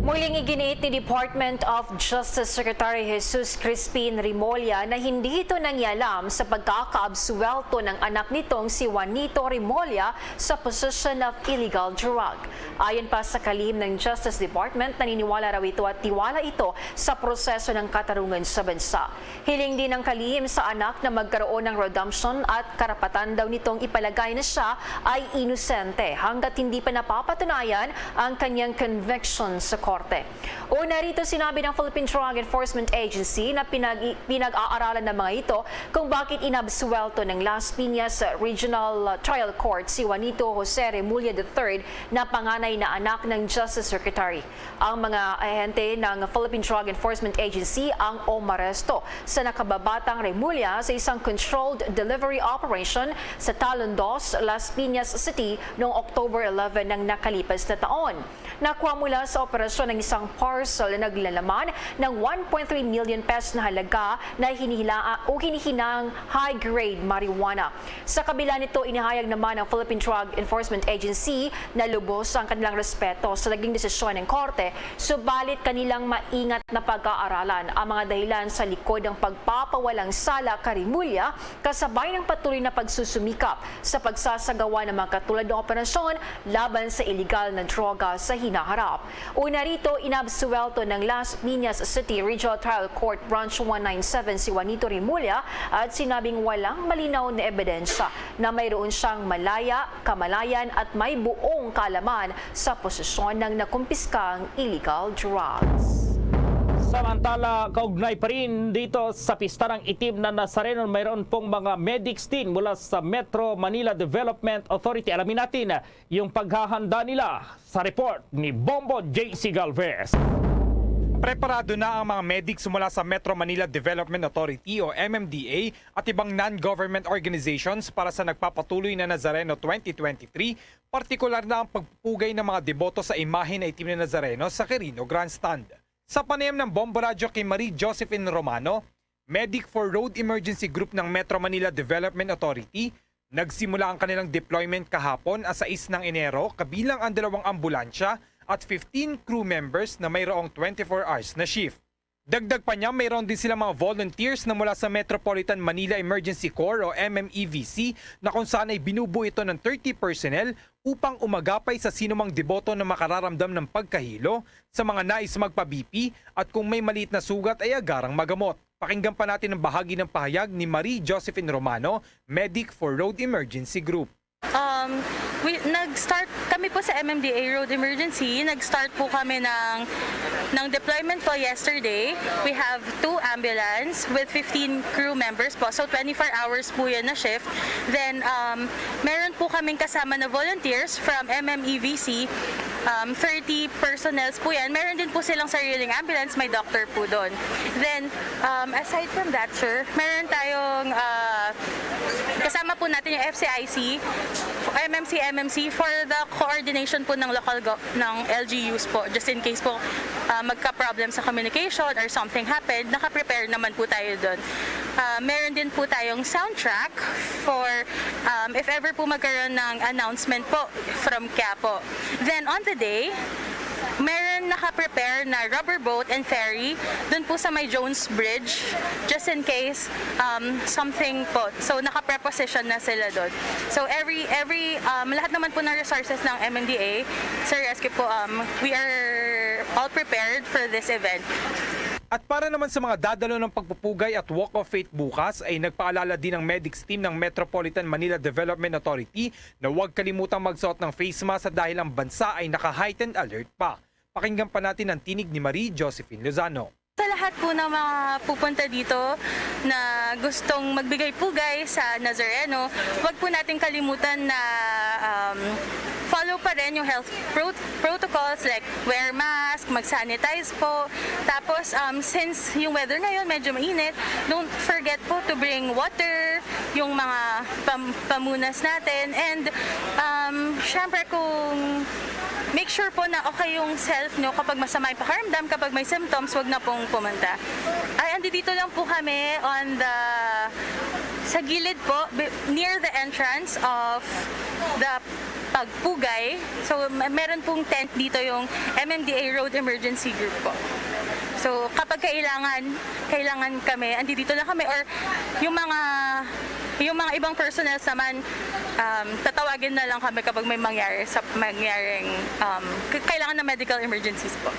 Muling iginiit ni Department of Justice Secretary Jesus Crispin Remulla na hindi ito nangialam sa pagkakaabsuwelto ng anak nitong si Juanito Remulla sa possession of illegal drug. Ayon pa sa kalihim ng Justice Department, naniniwala raw ito at tiwala ito sa proseso ng katarungan sa bansa. Hiling din ng kalihim sa anak na magkaroon ng redemption at karapatan daw nitong ipalagay na siya ay inosente hanggat hindi pa napapatunayan ang kanyang conviction sa korte. Una rito, sinabi ng Philippine Drug Enforcement Agency na pinag pinag-aaralan ng mga ito kung bakit inabsuwelto ng Las Piñas Regional Trial Court si Juanito Jose Remulla the third na panganay na anak ng Justice Secretary. Ang mga ahente ng Philippine Drug Enforcement Agency ang umaresto sa nakababatang Remulla sa isang controlled delivery operation sa Talon Dos, Las Piñas City noong October eleven ng nakalipas na taon. Nakuha mula sa operasyon ang isang parcel na naglalaman ng one point three million pesos na halaga na hinihila o hinihinang high-grade marijuana. Sa kabila nito, inihayag naman ng Philippine Drug Enforcement Agency na lubos ang kanilang respeto sa naging desisyon ng korte, subalit kanilang maingat na pag-aaralan ang mga dahilan sa likod ng pagpapawalang sala kay Remulla, kasabay ng patuloy na pagsusumikap sa pagsasagawa ng mga katulad na operasyon laban sa iligal na droga sa hinaharap. Una rito, inabsuwelto ng Las Piñas City Regional Trial Court Branch one nine seven si Juanito Remulla at sinabing walang malinaw na ebidensya na mayroon siyang malaya, kamalayan at may buong kaalaman sa posesyon ng nakumpiskang illegal drugs. Samantala, kaugnay pa rin dito sa Pista ng Itim na Nazareno, mayroon pong mga medics din mula sa Metro Manila Development Authority. Alamin natin yung paghahanda nila sa report ni Bombo J C Galvez. Preparado na ang mga medics mula sa Metro Manila Development Authority o M M D A at ibang non-government organizations para sa nagpapatuloy na Nazareno twenty twenty-three, partikular na ang pagpupugay ng mga deboto sa imahe na itim na Nazareno sa Quirino Grandstand. Sa panayam ng Bombo Radyo kay Marie Josephine Romano, medic for Road Emergency Group ng Metro Manila Development Authority, nagsimula ang kanilang deployment kahapon, a sais ng Enero, kabilang ang dalawang ambulansya at fifteen crew members na mayroong twenty-four hours na shift. Dagdag pa niya, mayroon din sila mga volunteers na mula sa Metropolitan Manila Emergency Corps o M M E V C, na kung saan ay binubuo ito ng thirty personnel upang umagapay sa sinumang deboto na makararamdam ng pagkahilo, sa mga nais magpa-B P, at kung may maliit na sugat ay agarang magamot. Pakinggan pa natin ang bahagi ng pahayag ni Marie Josephine Romano, medic for Road Emergency Group. Um, we, nag-start kami po sa M M D A Road Emergency. Nag-start po kami ng, ng deployment po yesterday. We have two ambulance with fifteen crew members po. So, twenty-four hours po yan na shift. Then, um, meron po kaming kasama na volunteers from M M E V C. Um, thirty personnels po yan. Meron din po silang sariling ambulance. May doctor po doon. Then, um, aside from that, sir, meron tayong, uh, kasama po natin yung F C I C, M M C, M M C for the coordination po ng local go ng L G Us po, just in case po, ah, magka-problem sa communication or something happened, naka-prepare naman po tayo doon. Ah, meron din po tayong soundtrack for, um, if ever po magkaroon ng announcement po from Quiapo. Then on the day, meron naka-prepare na rubber boat and ferry doon po sa may Jones Bridge, just in case, um, something po. So, naka-preposition na sila doon. So, every, every, um, lahat naman po ng resources ng M M D A, Sir Rescue po, um, we are all prepared for this event. At para naman sa mga dadalo ng pagpupugay at Walk of Faith bukas, ay nagpaalala din ang medics team ng Metropolitan Manila Development Authority na huwag kalimutang magsuot ng face mask dahil ang bansa ay naka-heightened alert pa. Pakinggan pa natin ang tinig ni Marie Josephine Lozano. Sa lahat po ng mga pupunta dito na gustong magbigay pugay sa Nazareno, huwag po natin kalimutan na, um, follow pa rin yung health pro- protocols like wear mask, mag-sanitize po. Tapos, um, since yung weather ngayon medyo mainit, don't forget po to bring water, yung mga pam- pamunas natin. And, um, syempre kung make sure po na okay yung self nyo kapag masama yung pakiramdam, kapag may symptoms, wag na pong pumunta. Ay, andi dito lang po kami on the, sa gilid po, be- near the entrance of the Pagpugay. So, me- meron pong tent dito yung M M D A Road Emergency Group po. So, kapag kailangan, kailangan kami, andi dito lang kami, or yung mga yung mga ibang personnel naman, um, tatawagin na lang kami kapag may mangyari sa mangyaring, um, k- kailangan ng medical emergencies po.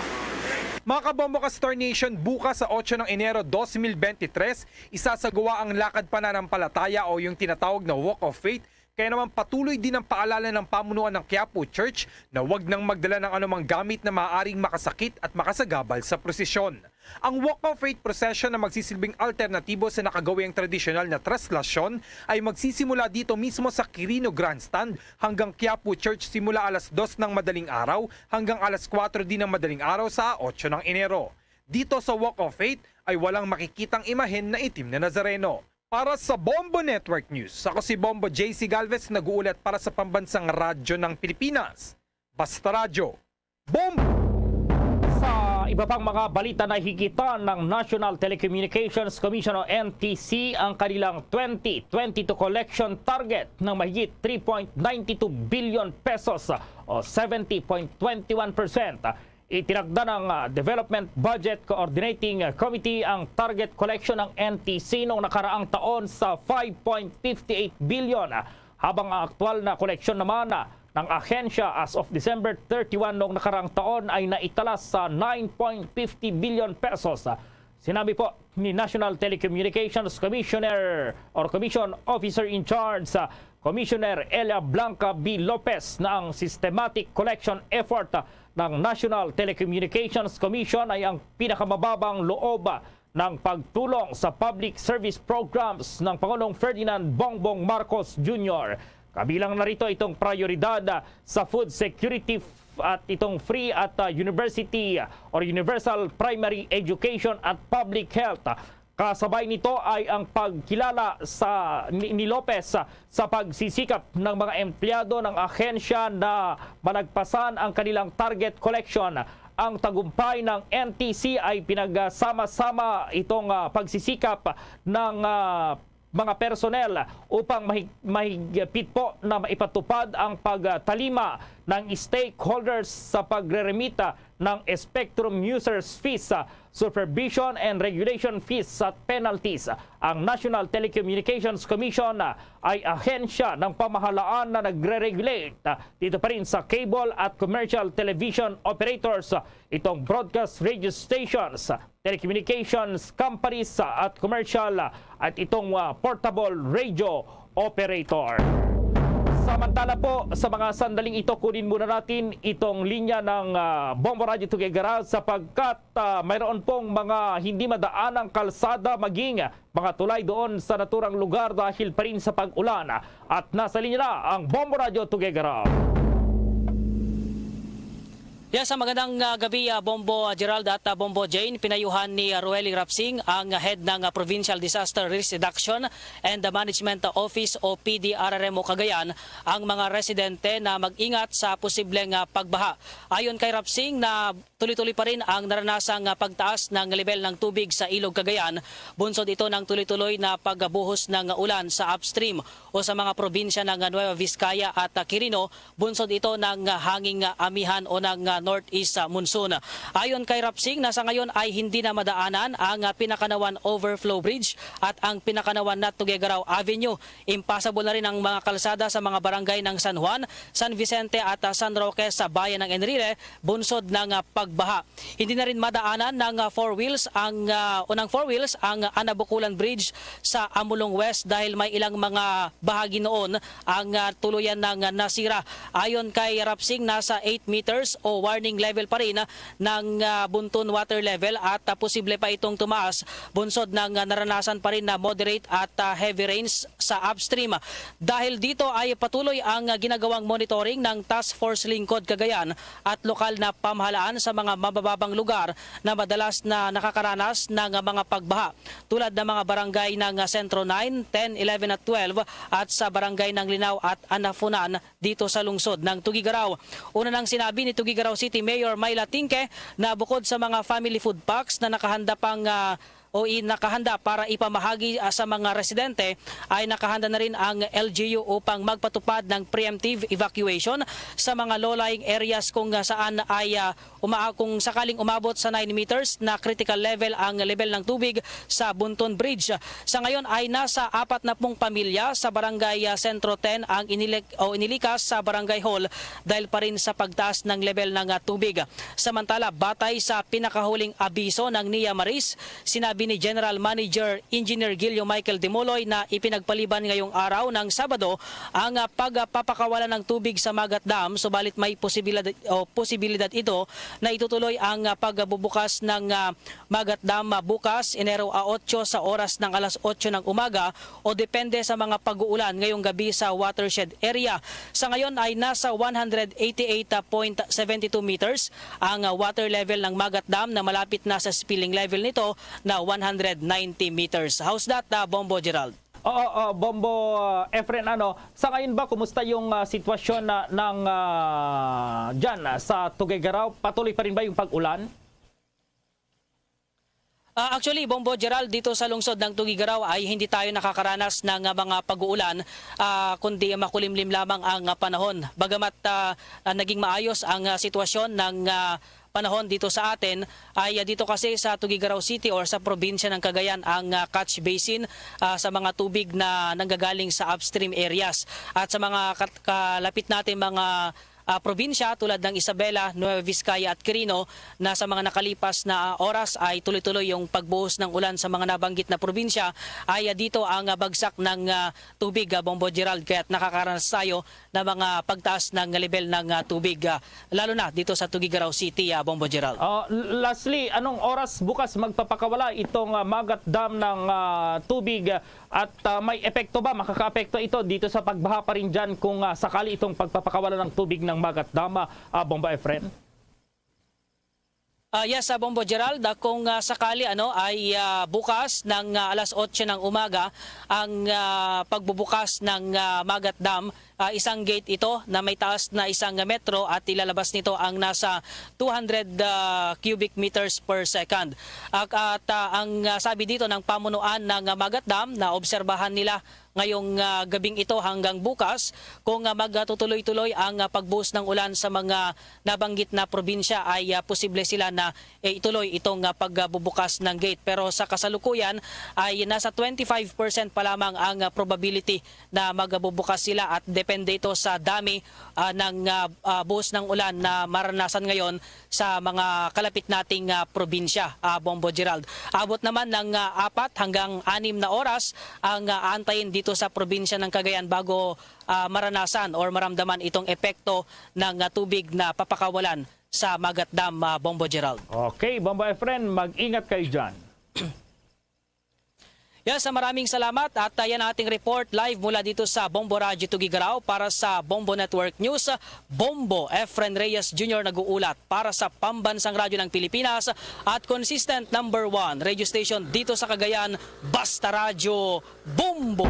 Mga kabombo ka Star Nation, bukas sa otso ng Enero dos mil bente tres, isasagawa ang Lakad Pananampalataya o yung tinatawag na Walk of Faith. Kaya naman patuloy din ang paalala ng pamunuan ng Quiapo Church na wag nang magdala ng anumang gamit na maaaring makasakit at makasagabal sa prosesyon. Ang Walk of Faith Procession na magsisilbing alternatibo sa nakagawiang tradisyonal na traslasyon ay magsisimula dito mismo sa Quirino Grandstand hanggang Quiapo Church simula alas dos ng madaling araw hanggang alas kuwatro din ng madaling araw sa otso ng Enero. Dito sa Walk of Faith ay walang makikitang imahen na itim na Nazareno. Para sa Bombo Network News, ako si Bombo J C Galvez, nag-uulat para sa Pambansang Radyo ng Pilipinas, Basta Radyo, Bombo! Sa iba pang mga balita, nahigitan ng National Telecommunications Commission o N T C ang kanilang twenty twenty-two collection target ng mahigit three point nine two billion pesos o seventy point twenty one percent. Itinakda ng, ah, Development Budget Coordinating Committee ang target collection ng N T C noong nakaraang taon sa five point fifty eight billion, habang ang aktual na koleksyon naman, ah, ng ahensya as of December thirty-one noong nakaraang taon ay naitalas sa nine point fifty billion pesos. Sinabi po ni National Telecommunications Commissioner or Commission Officer in Charge, ah, Commissioner Elia Blanca B. Lopez na ang systematic collection effort ng National Telecommunications Commission ay ang pinakamababang loob ng pagtulong sa public service programs ng Pangulong Ferdinand Bongbong Marcos Junior. Kabilang na rito itong prioridad sa food security at itong free at, ah, university or universal primary education at public health. Kasabay nito ay ang pagkilala sa, ni, ni Lopez sa pagsisikap ng mga empleyado ng ahensya na malagpasan ang kanilang target collection. Ang tagumpay ng N T C ay pinagsama-sama itong, ah, pagsisikap ng, ah, mga personnel upang mahig-, mahigpit po na maipatupad ang pagtalima ng stakeholders sa pagreremita ng spectrum users fees, ah, supervision and regulation fees at penalties. Ang National Telecommunications Commission, ah, ay ahensya ng pamahalaan na nagre-regulate, ah, dito pa rin sa cable at commercial television operators, ah, itong broadcast radio stations, telecommunications companies, ah, at commercial, ah, at itong, ah, portable radio operator. Samantala po, sa mga sandaling ito, kunin muna natin itong linya ng, ah, Bombo Radyo Tuguegarao sapagkat, ah, mayroon pong mga hindi madaanang kalsada maging mga tulay doon sa naturang lugar dahil pa rin sa pag-ulan. At nasa linya na ang Bombo Radyo Tuguegarao. Yes, ah, magandang, ah, gabi, ah, Bombo, ah, Gerald at, ah, Bombo Jane. Pinayuhan ni, ah, Roely Rapsing, ang, ah, head ng, ah, Provincial Disaster Risk Reduction and, ah, Management Office o P D R R M o Cagayan, ang mga residente na mag-ingat sa posibleng, ah, pagbaha. Ayon kay Rapsing, na tuloy-tuloy pa rin ang naranasang, ah, pagtaas ng level ng tubig sa Ilog Cagayan, bunsod ito ng tuloy-tuloy na pagbuhos ng ulan sa upstream o sa mga probinsya ng Nueva Vizcaya at, ah, Quirino, bunsod ito ng, ah, hanging, ah, amihan o ng, ah, northeast, ah, monsoon. Ayon kay Rapsing, na sa ngayon ay hindi na madaanan ang, ah, Pinakanawan Overflow Bridge at ang Pinakanawan na Tuguegarao Avenue. Impassable na rin ang mga kalsada sa mga barangay ng San Juan, San Vicente at, ah, San Roque sa bayan ng Enrile, bunsod ng, ah, pagbaha. Hindi na rin madaanan ng, ah, four wheels ang, ah, o ng four wheels ang Anabukulan Bridge sa Amulong West dahil may ilang mga bahagi noon ang, ah, tuluyan ng, ah, nasira. Ayon kay Rapsing, nasa eight meters o warning level pa rin, ah, ng, ah, Buntun water level at, ah, posible pa itong tumaas bunsod ng, ah, naranasan pa rin na moderate at, ah, heavy rains sa upstream. Dahil dito ay patuloy ang, ah, ginagawang monitoring ng Task Force Lingkod Cagayan at lokal na pamahalaan sa mga mabababang lugar na madalas na nakakaranas ng, ah, mga pagbaha, tulad ng mga barangay ng, ah, Sentro nine, ten, eleven at twelve at sa barangay ng Linao at Anafunan dito sa lungsod ng Tuguegarao. Una nang sinabi ni Tuguegarao City Mayor Myla Tingke na bukod sa mga family food packs na nakahanda pang, ah, o i-, nakahanda para ipamahagi, ah, sa mga residente, ay nakahanda na rin ang L G U upang magpatupad ng preemptive evacuation sa mga low-lying areas kung, ah, saan ay, ah, uma-, kung sakaling umabot sa nine meters na critical level ang level ng tubig sa Bunton Bridge. Sa ngayon ay nasa apat na pung pamilya sa Barangay, ah, Sentro ten ang inilik-, o inilikas sa Barangay Hall dahil pa rin sa pagtaas ng level ng, ah, tubig. Samantala, batay sa pinakahuling abiso ng NIA Maris, sinabi ni General Manager Engineer Gilio Michael Demoloy na ipinagpaliban ngayong araw ng Sabado ang, ah, pagpapakawalan ng tubig sa Magat Dam, subalit may posibilidad, o posibilidad ito na itutuloy ang, ah, pagbubukas ng, ah, Magat Dam, ah, bukas, Enero a otso, sa oras ng alas otso ng umaga o depende sa mga pag-uulan ngayong gabi sa watershed area. Sa ngayon ay nasa one hundred eighty-eight point seven two meters ang, ah, water level ng Magat Dam na malapit na sa spilling level nito na one hundred ninety meters. How's that, ah, Bombo Gerald? Oo, oo, Bombo, ah, Efren, ano, sa ngayon ba, kumusta yung, ah, sitwasyon na, ng, ah, dyan, ah, sa Tuguegarao? Patuloy pa rin ba yung pag-ulan? Ah, actually, Bombo Gerald, dito sa lungsod ng Tuguegarao ay hindi tayo nakakaranas ng, ah, mga pag-uulan, ah, kundi makulimlim lamang ang, ah, panahon. Bagamat, ah, ah, naging maayos ang, ah, sitwasyon ng, ah, panahon dito sa atin, ay, ah, dito kasi sa Tuguegarao City or sa probinsya ng Cagayan ang, ah, catch basin, ah, sa mga tubig na nanggagaling sa upstream areas. At sa mga kat-, kalapit natin mga ah, probinsya tulad ng Isabela, Nueva Vizcaya at Quirino, na sa mga nakalipas na oras ay tuloy-tuloy yung pagbuhos ng ulan sa mga nabanggit na probinsya, ay, ah, dito ang, ah, bagsak ng, ah, tubig, ah, Bombo Gerald, kaya't nakakaranas tayo ng mga pagtaas ng level ng, ah, tubig, ah, lalo na dito sa Tuguegarao City, ah, Bombo Gerald. Ah, l-, lastly, anong oras bukas magpapakawala itong, ah, Magat Dam ng, ah, tubig, ah, at, ah, may epekto ba, makakaapekto ito dito sa pagbaha pa rin dyan kung, ah, sakali itong pagpapakawala ng tubig ng Magat Dam, ah, Bombo Efren? Ah, yes, ah, Bombo Gerald, ah, kung, ah, sakali, ano, ay, ah, bukas ng, ah, alas otso ng umaga ang, ah, pagbubukas ng, ah, Magat Dam, ah, isang gate ito na may taas na isang metro at ilalabas nito ang nasa two hundred, ah, cubic meters per second. Ak-, at, ah, ang, ah, sabi dito ng pamunuan ng, ah, Magat Dam na obserbahan nila ngayong, ah, gabing ito hanggang bukas kung, ah, magtutuloy-tuloy ang, ah, pagbuhos ng ulan sa mga nabanggit na probinsya ay, ah, posible sila na, eh, ituloy itong, ah, pagbubukas ng gate. Pero sa kasalukuyan ay nasa twenty-five percent pa lamang ang, ah, probability na magbubukas sila at depende ito sa dami, ah, ng, ah, ah, buhos ng ulan na maranasan ngayon sa mga kalapit nating, ah, probinsya, ah, Bombo Gerald. Abot naman ng, ah, apat hanggang anim na oras ang, ah, aantayin dito sa probinsya ng Cagayan bago, ah, maranasan or maramdaman itong epekto ng, ah, tubig na papakawalan sa Magat Dam, ah, Bombo Gerald. Okay, Bombo Efren, mag-ingat kayo dyan. Yes, ah, maraming salamat. At, ah, yan ang ating report live mula dito sa Bombo Radyo Tuguegarao. Para sa Bombo Network News, Bombo Efren Reyes Junior nag-uulat para sa Pambansang Radyo ng Pilipinas at consistent number one radio station dito sa Cagayan, Basta Radyo Bombo.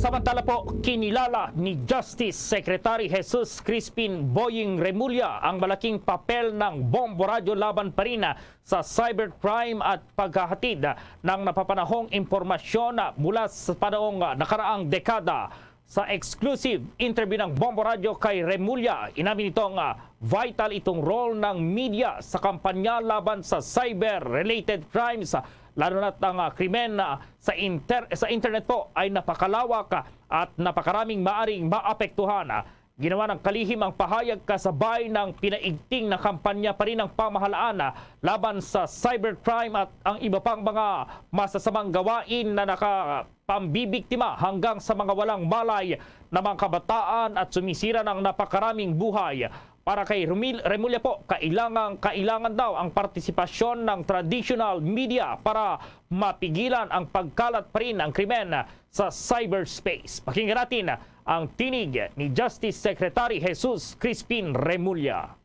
Samantala po, kinilala ni Justice Secretary Jesus Crispin Boying Remulla ang malaking papel ng Bombo Radyo laban pa rin sa cybercrime at paghahatid ng napapanahong impormasyon mula sa panahong nakaraang dekada. Sa exclusive interview ng Bombo Radyo kay Remulla, inamin nitong, ah, vital itong role ng media sa kampanya laban sa cyber-related crimes, lalo na't ang, ah, krimen, ah, sa inter-, sa internet po ay napakalawak, ah, at napakaraming maaring maapektuhan. Ginawa ng kalihim ang pahayag kasabay ng pinaigting na kampanya pa rin ng pamahalaan, ah, laban sa cybercrime at ang iba pang mga masasamang gawain na nakapambibiktima hanggang sa mga walang malay na mga kabataan at sumisira ng napakaraming buhay. Para kay Rumil-, Remulla po, kailangan, kailangan daw ang partisipasyon ng traditional media para mapigilan ang pagkalat pa rin ng krimen sa cyberspace. Pakinggan natin ang tinig ni Justice Secretary Jesus Crispin Remulla.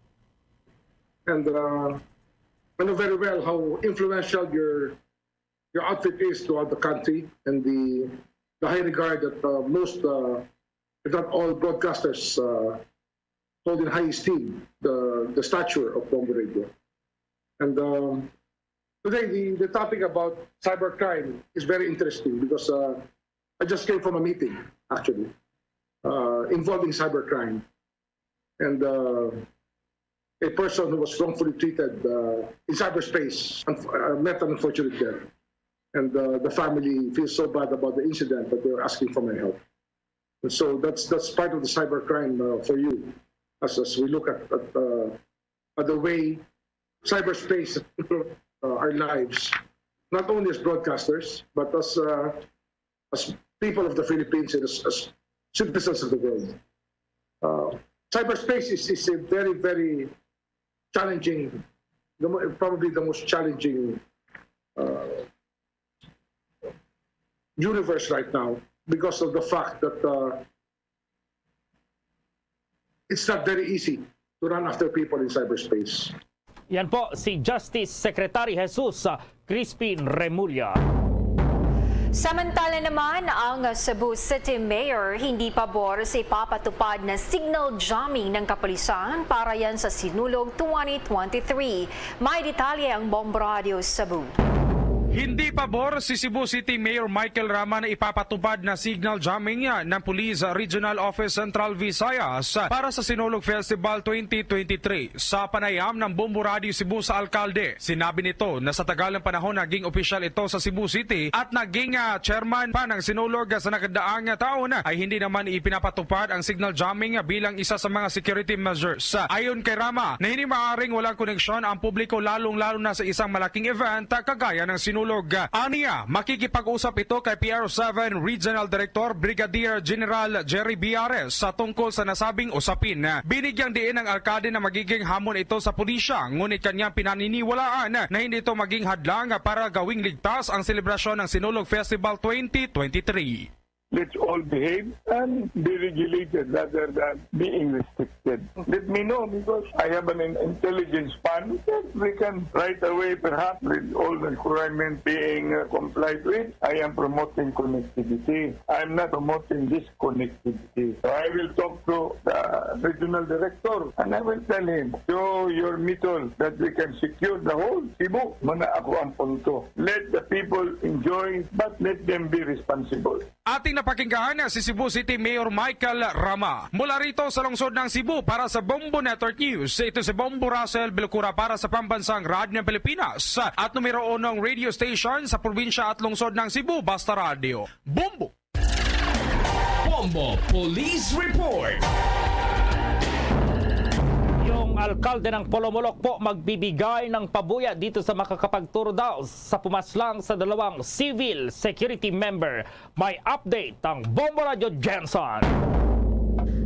And, uh, I know very well how influential your, your outfit is throughout the country and the, the high regard that, uh, most, uh, if not all broadcasters, uh, hold in high esteem the, the stature of Bombo Radio. And, um, today, the, the topic about cybercrime is very interesting because, uh, I just came from a meeting, actually, uh, involving cybercrime. And, uh, a person who was wrongfully treated, uh, in cyberspace, unf-, uh, met an unfortunate death. And, uh, the family feels so bad about the incident that they're asking for my help. And so that's, that's part of the cybercrime, uh, for you, as, as we look at, at, uh, at the way cyberspace, uh, our lives, not only as broadcasters, but as, uh, as people of the Philippines and as, as citizens of the world. Uh, cyberspace is, is a very, very challenging, the mo-, probably the most challenging, uh, universe right now because of the fact that, uh, it's not very easy to run after people in cyberspace. Yan po si Justice Secretary Jesus, ah, Crispin Remulla. Samantala naman, ang Cebu City Mayor hindi pabor sa ipapatupad na signal jamming ng kapulisan para yan sa Sinulog twenty twenty-three. May detalye ang Bombo Radio Cebu. Hindi pabor si Cebu City Mayor Michael Rama na ipapatupad na signal jamming ng Police Regional Office Central Visayas para sa Sinulog Festival twenty twenty-three. Sa panayam ng Bombo Radio Cebu sa alkalde, sinabi nito na sa tagal ng panahon naging opisyal ito sa Cebu City at naging, ah, chairman pa ng Sinulog sa nagdaang taon ay hindi naman ipinapatupad ang signal jamming bilang isa sa mga security measures. Ayon kay Rama, na hindi maaaring walang koneksyon ang publiko, lalong-lalo na sa isang malaking event kagaya ng Sinulog. Aniya, makikipag-usap ito kay P R seven Regional Director Brigadier General Jerry Biares sa tungkol sa nasabing usapin. Binigyang diin ang alkalde na magiging hamon ito sa pulisya, ngunit kanyang pinaniniwalaan na hindi ito maging hadlang para gawing ligtas ang selebrasyon ng Sinulog Festival twenty twenty-three. Let's all behave and be regulated rather than being restricted. Let me know, because I have an in-, intelligence fund that we can right away, perhaps, with all the requirements being, uh, complied with. I am promoting connectivity. I'm not promoting disconnectivity. So I will talk to the regional director and I will tell him, "Show your mettle that we can secure the whole Cebu." Muna ako ang punto. Let the people enjoy, but let them be responsible. Ating napakinggan si Cebu City Mayor Michael Rama. Mula rito sa lungsod ng Cebu, para sa Bombo Network News, ito si Bombo Russell Belcura para sa Pambansang Radyo ng Pilipinas at numero unong radio station sa probinsya at lungsod ng Cebu, Basta Radyo. Bombo! Bombo Police Report. Yung alkalde ng Polomolok po magbibigay ng pabuya dito sa makakapagturo daw sa pumaslang sa dalawang civil security member. May update ang Bombo Radyo Jensen.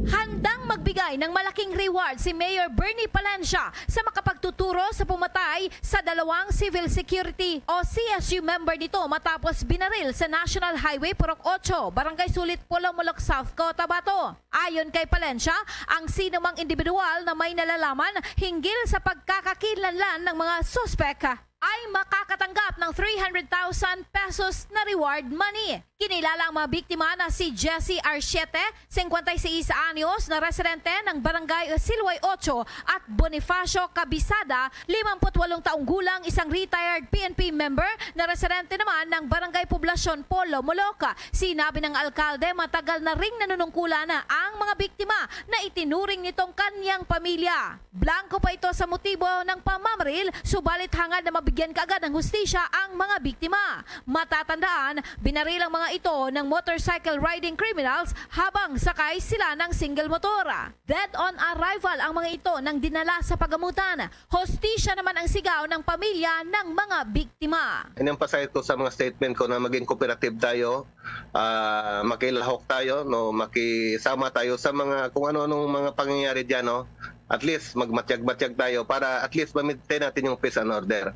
Handang magbigay ng malaking reward si Mayor Bernie Palencia sa makapagtuturo sa pumatay sa dalawang civil security o C S U member nito matapos binaril sa National Highway Purok Ocho, Barangay Sulit, Polomolok, South Cotabato. Ayon kay Palencia, ang sinumang individual na may nalalaman hinggil sa pagkakakilanlan ng mga suspek ay makakatanggap ng three hundred thousand pesos na reward money. Kinilala ang mga biktima na si Jesse Arsiete, singkwenta y seis anyos, na residente ng Barangay Silway Ocho, at Bonifacio Cabisada, limampu't walong taong gulang, isang retired P N P member na residente naman ng Barangay Poblacion Polo, Moloca. Sinabi ng alkalde, matagal na ring nanunungkulan ang mga biktima na itinuring nitong kanyang pamilya. Blanco pa ito sa motibo ng pamamaril, subalit hangad na mabigyan kaagad ng hustisya ang mga biktima. Matatandaan, binaril ang mga ito ng motorcycle riding criminals habang sakay sila ng single motor. Dead on arrival ang mga ito nang dinala sa pagamutan. Hustisya naman ang sigaw ng pamilya ng mga biktima. In-emphasize ko sa mga statement ko na maging cooperative tayo, ah, makilahok tayo, no, makisama tayo sa mga kung ano-anong mga pangyayari diyan, no. At least magmatyag-matyag tayo para at least ma-maintain natin yung peace and order.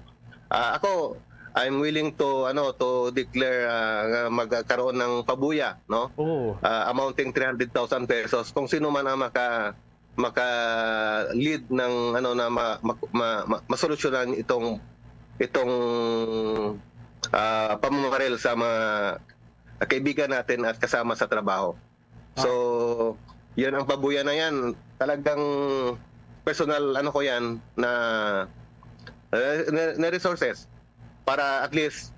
Ah, ako, I'm willing to, ano, to declare, ah, nga magkaroon ng pabuya, no? Oo. Ah, amounting three hundred thousand pesos kung sino man ang maka-, maka-lead ng, ano, na ma-, ma-, ma-, ma-, masolusyonan itong, itong, ah, pamamaril sa mga kaibigan natin at kasama sa trabaho. So, yan ang pabuya na yan. Talagang personal, ano ko yan, na, na, na resources para at least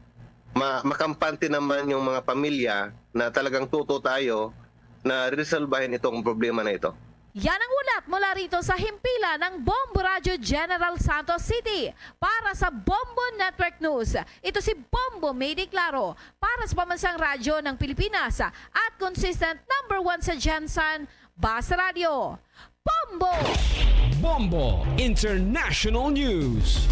ma-, makampante naman yung mga pamilya na talagang tuto tayo na resolbahin itong problema na ito. Yan ang ulat mula rito sa himpilan ng Bombo Radyo General Santos City. Para sa Bombo Network News, ito si Bombo Medi Claro para sa Pambansang Radyo ng Pilipinas at consistent number one sa Gensan, Basta Radyo. Bombo! Bombo International News.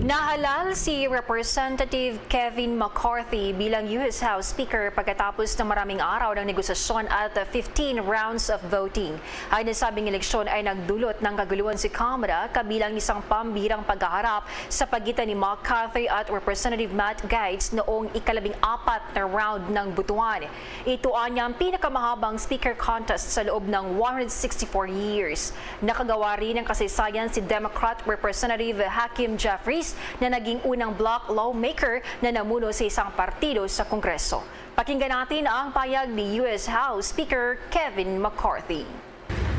Nahalal si Representative Kevin McCarthy bilang U S House Speaker pagkatapos ng maraming araw ng negosasyon at fifteen rounds of voting. Ang nasabing eleksyon ay nagdulot ng kaguluhan sa Kamara, kabilang isang pambihirang paghaharap sa pagitan ni McCarthy at Representative Matt Gaetz noong ikalabing apat na round ng butuan. Ito anya ang pinakamahabang speaker contest sa loob ng one hundred sixty-four years. Nakagawa rin ng kasaysayan si Democrat Representative Hakeem Jeffries, na naging unang black lawmaker na namuno sa isang partido sa Kongreso. Pakinggan natin ang pahayag ni U S House Speaker Kevin McCarthy.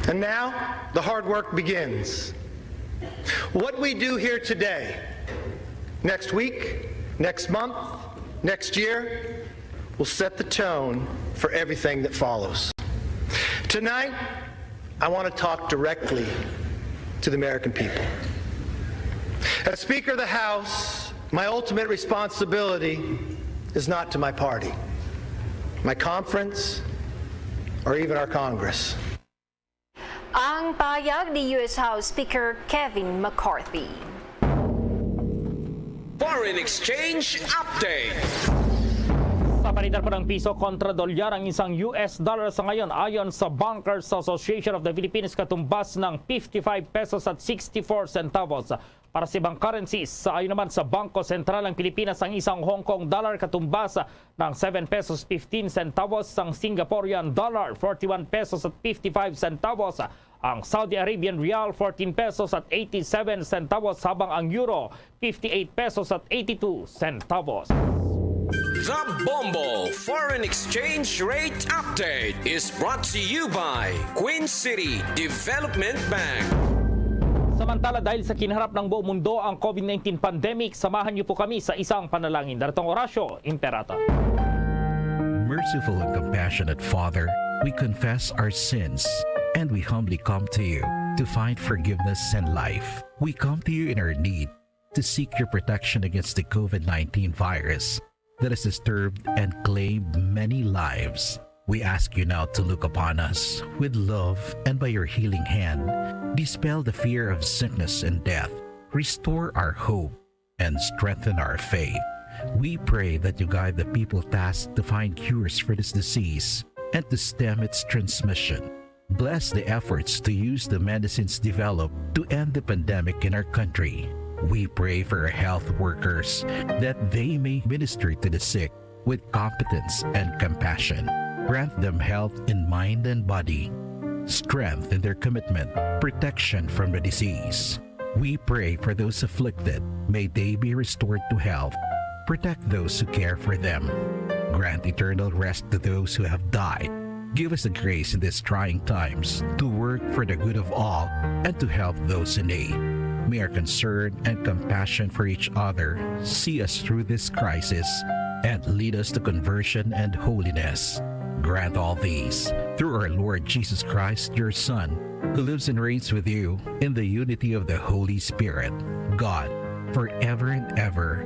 And now, the hard work begins. What we do here today Next week, next month, next year will set the tone for everything that follows. Tonight, I want to talk directly to the American people. As Speaker of the House, my ultimate responsibility is not to my party, my conference, or even our Congress. Ang pahayag ni U S House Speaker Kevin McCarthy. Foreign Exchange Update. Sa paritan po ng piso kontra dolyar ang isang U S dollar sa ngayon, ayon sa Bankers Association of the Philippines, katumbas ng fifty-five pesos at sixty-four centavos. Para sa ibang currencies, ayon naman sa Bangko Sentral ng Pilipinas, ang isang Hong Kong dollar katumbas ng seven pesos fifteen centavos, ang Singaporean dollar forty-one pesos at fifty-five centavos, ang Saudi Arabian rial fourteen pesos at eighty-seven centavos, habang ang euro fifty-eight pesos at eighty-two centavos. The Bombo Foreign Exchange Rate Update is brought to you by Queen City Development Bank. Samantala, dahil sa kinaharap ng buong mundo ang COVID nineteen pandemic, samahan niyo po kami sa isang panalangin. Daratong Horacio Imperata. Merciful and compassionate Father, we confess our sins and we humbly come to you to find forgiveness and life. We come to you in our need to seek your protection against the COVID nineteen virus that has disturbed and claimed many lives. We ask you now to look upon us with love and by your healing hand, dispel the fear of sickness and death, restore our hope, and strengthen our faith. We pray that you guide the people tasked to find cures for this disease and to stem its transmission. Bless the efforts to use the medicines developed to end the pandemic in our country. We pray for our health workers that they may minister to the sick with competence and compassion. Grant them health in mind and body, strength in their commitment, protection from the disease. We pray for those afflicted. May they be restored to health. Protect those who care for them. Grant eternal rest to those who have died. Give us the grace in these trying times to work for the good of all and to help those in need. May our concern and compassion for each other see us through this crisis and lead us to conversion and holiness. Grant all these through our Lord Jesus Christ, your Son, who lives and reigns with you in the unity of the Holy Spirit, God, forever and ever.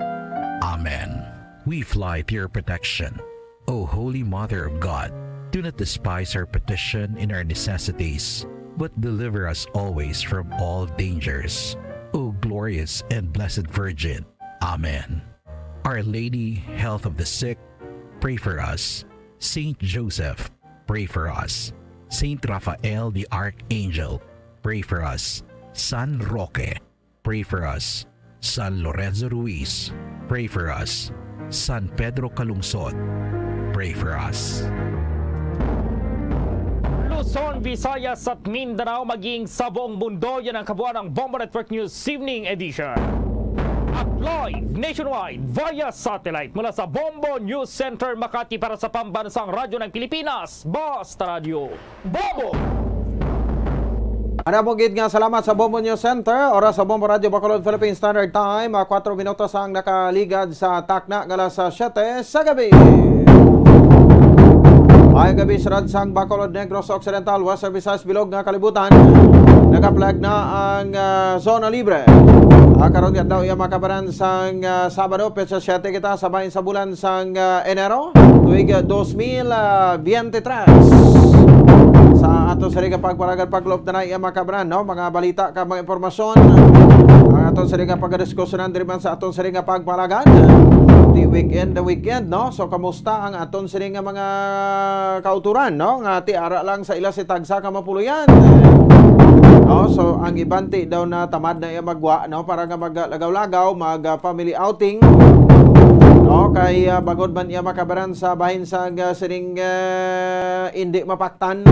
Amen. We fly to your protection, O Holy Mother of God. Do not despise our petition in our necessities, but deliver us always from all dangers, O glorious and blessed Virgin. Amen. Our Lady, Health of the Sick, pray for us. Saint Joseph, pray for us. Saint Raphael the Archangel, pray for us. San Roque, pray for us. San Lorenzo Ruiz, pray for us. San Pedro Calungsod, pray for us. Luzon, Visayas at Mindanao, maging sa buong mundo, yan ang kabuuan ng Bombo Network News Evening Edition. At live nationwide via satellite mula sa Bombo News Center Makati para sa Pambansang Radyo ng Pilipinas, Basta Radyo Bombo! Ano mo gid nga salamat sa Bombo News Center, oras sa Bombo Radio Bacolod Philippine Standard Time, ah, kwatro minutos ang nakaligad sa takna nga alas siyete sa gabi. Maayong gabi sa Radsang Bacolod, Negros Occidental, Western Visayas, bilog nga kalibutan. Nagaplag na ang, ah, zona libre. Ah, karon nga daw iya makabaran sang, ah, Sabado, petsa siyete kita sa bahin sa bulan sang, ah, Enero, tuig, ah, dos mil, ah, biyente tres. Sa ato sa ring pagpalagan, paglup na iya makabaran, no? Mga balita ka mga impormasyon. Ang aton sa ring pagdiskusyonan diri man sa aton sa ring pagpalagan. The weekend, the weekend, no? So, kamusta ang aton sa ring mga kauturan, no? Nga ti ara lang sa ila si tagsa ka mapuloyan. No? So, ang iban ti daw na tamad na iya magwa, no? Para nga maglagaw-lagaw, mag, ah, family outing. No? Kay, ah, bangod man iya makabaran sa bahin sa, ah, siring, ah, indi mapaktan.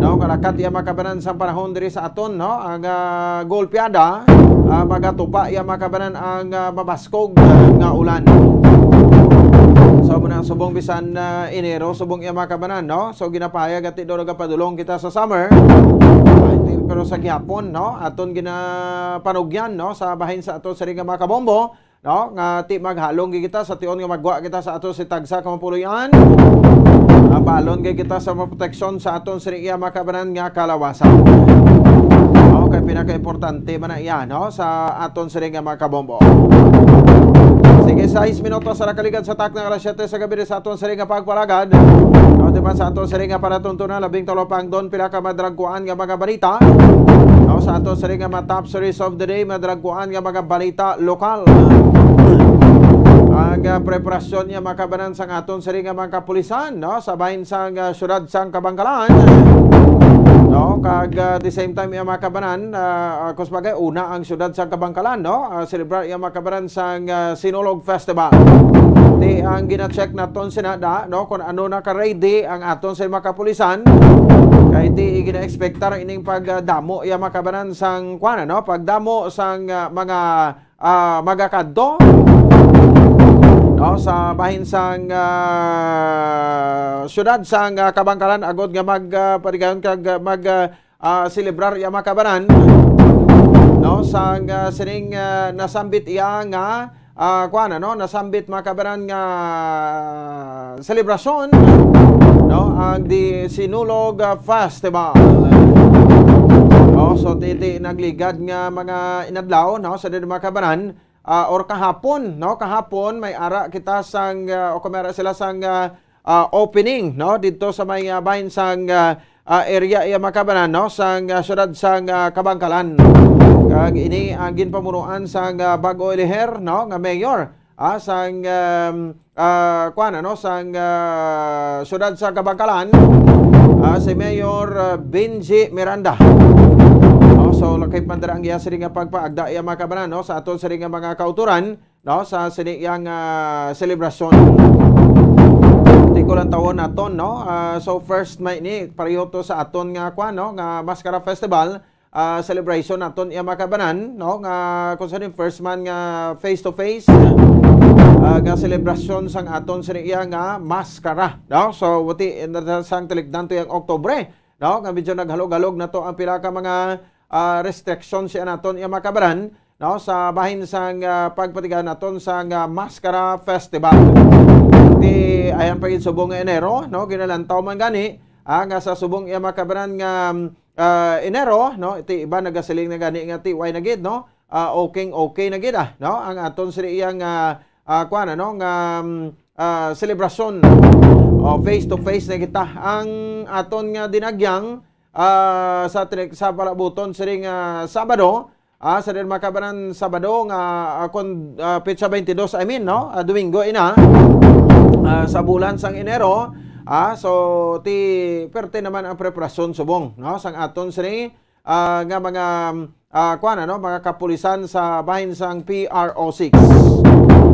No? Kalakat iya makabaran sa panahon diri sa aton, no? Ang, ah, golpeada, ah, magatupa iya makabaran ang, ah, mabaskog, ah, nga ulan. So, muna subong bisan, ah, Enero, subong iya makabaran, no? So, ginapahayag ati daw nagapadulong kita sa summer. Ay, ti-, pero sa gihapon, no? Aton ginapanugyan, no? Sa bahin sa ato sa ring mga kabombo, no, nga ti maghalong gid kita sa tion nga magwa kita sa ato si tagsa ka mapuloy-an. Mabalon gid kita sa mga proteksyon sa aton sini iya makabanan nga kalawasan. Okay, pinaka-importante man na iya, no, sa aton sini nga mga kabombo. Sige, sais minutos sa nakaligad sa takna nga alas siyete sa gabi sa aton sini nga pagpalagad. No, di ba sa aton sini nga panatuntunan, labing talapangdon pila ka madragkuan nga mga balita. No, sa aton sini nga mga top series of the day, madragkuan nga mga balita lokal. Ang ah, preparasyon niya makabanan sang aton sini nga mga kapulisan, no, sa bahin sang ah, syudad sang Kabangkalan. No, kag ah, the same time iya makabanan, ah, ah, kus bagay una ang syudad sang Kabangkalan, no, ah, celebrar iya makabanan sang ah, Sinulog Festival. Ti ang gina-check naton sinada, no, kung ano naka-ready ang aton sa mga kapulisan. Kay ti gina-expectar ining pagdamo iya makabanan sang kuan, no, pagdamo sang ah, mga ah, magakadto, no, sa bahin sang ah, syudad sang ah, Kabangkalan agod nga mag ah, parigayon kag ah, mag ah, ah, celebrar iya makabanan, no, sang ah, sining ah, nasambit iya nga ah, kuan, ano, nasambit makabanan nga selebrasyon, no, ang di Sinulog ah, Festival. Oh, so titi nagligad nga mga inadlaw, no, sa diri makabanan, ah, or kahapon, no, kahapon may ara kita sang ah, o kung may ara sila sang ah, ah, opening, no, dito sa may ah, bahin sang ah, ah, area iya makabanan, no, sang ah, syudad sang ah, Kabangkalan. Kag ini ang ginpamunuan sang ah, bag-o eleher, no, nga mayor, ah, sang um, ah, kuan, ano, sang ah, syudad sa Kabangkalan, ah, si Mayor ah, Benji Miranda. No, so lakip man dira ang iya sini nga pagpaagda iya makabanan, no, sa aton sini nga mga kauturan, no, sa sini iyang ah, selebrasyon. Di ko lang tawon naton, no. Ah, so first may ni pareho to sa aton nga kuan, no, nga Mascara Festival, ah, celebration naton iya makabanan, no, nga kung sa first man nga face to face ah, nga selebrasyon sang aton sini iya nga Mascara, no. So wati sang talikdan to yang Oktubre, no, nga medyo naghalog-halog na to ang pila ka mga ah, restriction siya naton iya makabanan, no, sa bahin sang ah, pagpatigayon naton sang ah, Mascara Festival. Ti ayan pa gid subong nga Enero, no, ginalantaw man gani ah, nga sa subong iya makabanan nga ah, Enero, no, ti iba nagasiling na gani nga ti way na gid, no, ah, okay, okay na gid ah, no, ang aton sila iyang ah, ah, kuan, ano, nga mm, ah, selebrasyon o face to face na kita. Ang aton nga dinagyang ah, sa tri- sa palabuton siring nga Sabado, ah, sa din makabanan Sabado nga ah, kun ah, petsa twenty-two, I mean, no, ah, Domingo ina ah, sa bulan sang Enero, ah, so ti perte naman ang preparasyon subong, no, sang aton sini ah, nga mga ah, kuan, ano, mga kapulisan sa bahin sang P R O six.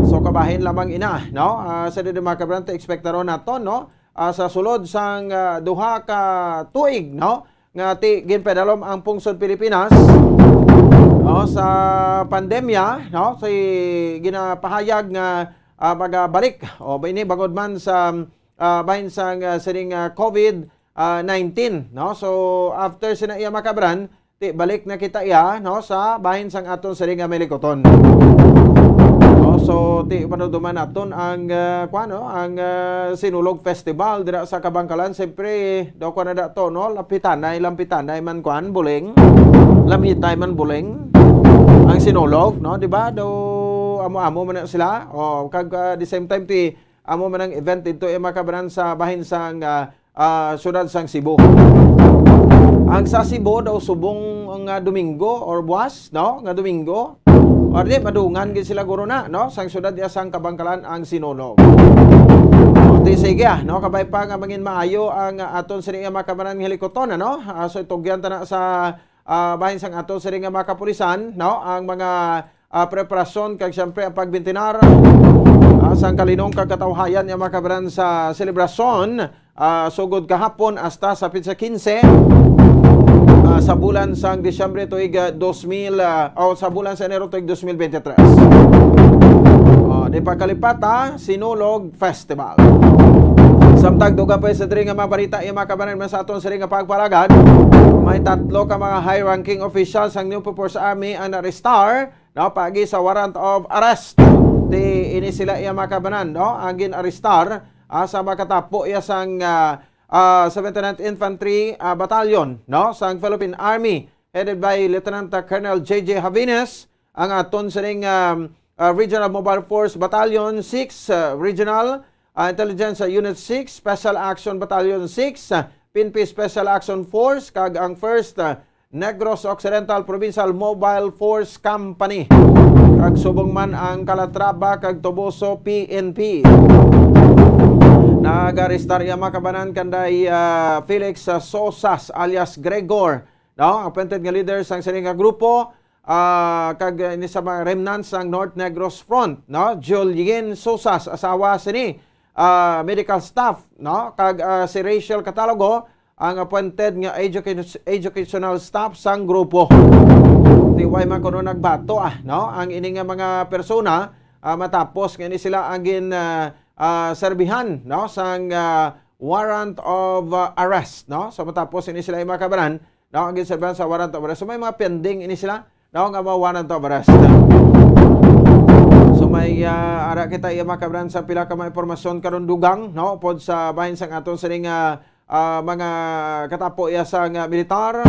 So kabahin lamang ina, no, ah, sa din makabanan ti ekspektaron naton, no, ah, sa sulod sang ah, duha ka tuig, no, nga ti ginpadalom ang pungsod Pilipinas, no, sa pandemya, no, si ginapahayag nga ah, magabalik o ba ini bangod man sa ah, bahin sang ah, sining ah, covid ah, nineteen, no. So after sina iya makabanan, ti balik na kita iya, no, sa bahin sang aton sini nga Milikoton. No, so ti panuduman naton ang ah, kuan, no, ang ah, Sinulog Festival dira sa Kabangkalan. Siyempre, daw ko na dato, no, lampitanay, lampitanay man kuan, buling. Lamitay man buling ang Sinulog, no, di ba? Daw amo-amo man na sila. O kag ah, the same time ti amo man ang event dito, eh, makabanan sa bahin sang ah, ah, siyudad sang Cebu. Ang sa Cebu daw subong nga Domingo or buwas, no? Nga Domingo. Or di, madungan gid sila guro na, no? Sang siyudad ya sang Kabangkalan ang Sinulog. O, di sige ah, no? Kabay pa nga mangin maayo ang ah, aton sini nga makabanan nga Hilikoton, ano? Ah, so itugyan ta na sa ah, bahin sang ato sini nga mga kapulisan, no? Ang mga ah, preparasyon kag siyempre ang pagbintinar ah, sang kalinong kag katawhayan nga makabanan sa selebrasyon ah, sugod kahapon hasta sa petsa quince ah, sa bulan sang Disyembre tuig ah, dos mil ah, o sa bulan sa Enero tuig dos mil bente tres. Ah, di pa kalipata, Sinulog Festival. Samtang dugang pa sa diri nga mga balita, iya makabanan man sa aton sini nga pagpalagad, may tatlo ka mga high-ranking officials sang New People's Army ang na-arrestar, no, paagi sa warrant of arrest. Ti ini sila iya mga kabanan, no? Ang gin-arestar, ah, sa makatapo iya sang, ah, ah, seventy-ninth Infantry, ah, Battalion, no? Sang Philippine Army, headed by Lieutenant Colonel J J Javines, ang aton sining, um, ah, Regional Mobile Force Battalion six, ah, Regional, ah, Intelligence, ah, Unit six, Special Action Battalion six, ah, P N P Special Action Force, kag ang first, ah, Negros Occidental Provincial Mobile Force Company, kag subong man ang Calatrava kag Toboso P N P. Nag-arestar iya mga kabanan kanday, ah, Felix, ah, Sosas alias Gregor, no? Appointed nga leader sang sini nga grupo, ah, kag, ah, ini sa mga remnants sang North Negros Front, no? Julien Sosas, asawa sini, ah, medical staff, no? Kag, ah, si Rachel Catalogo, ang appointed nga educa-, educational staff sang grupo. Ti way man kuno nagbato, ah, no? Ang ini nga mga persona, ah, matapos nga ini sila ang gin, ah, ah, serbihan, no? Sang, ah, warrant of, ah, arrest, no? So matapos ini sila yung mga kabanan, no? Ang ginserbihan sa warrant of arrest. So may mga pending ini sila, no, nga mga warrant of arrest. So may, ah, ara kita iya mga kabanan sa pila ka mga impormasyon karon dugang, no, pod sa bahin sang aton sining, ah, ah, mga katapo iya sang, ah, militar,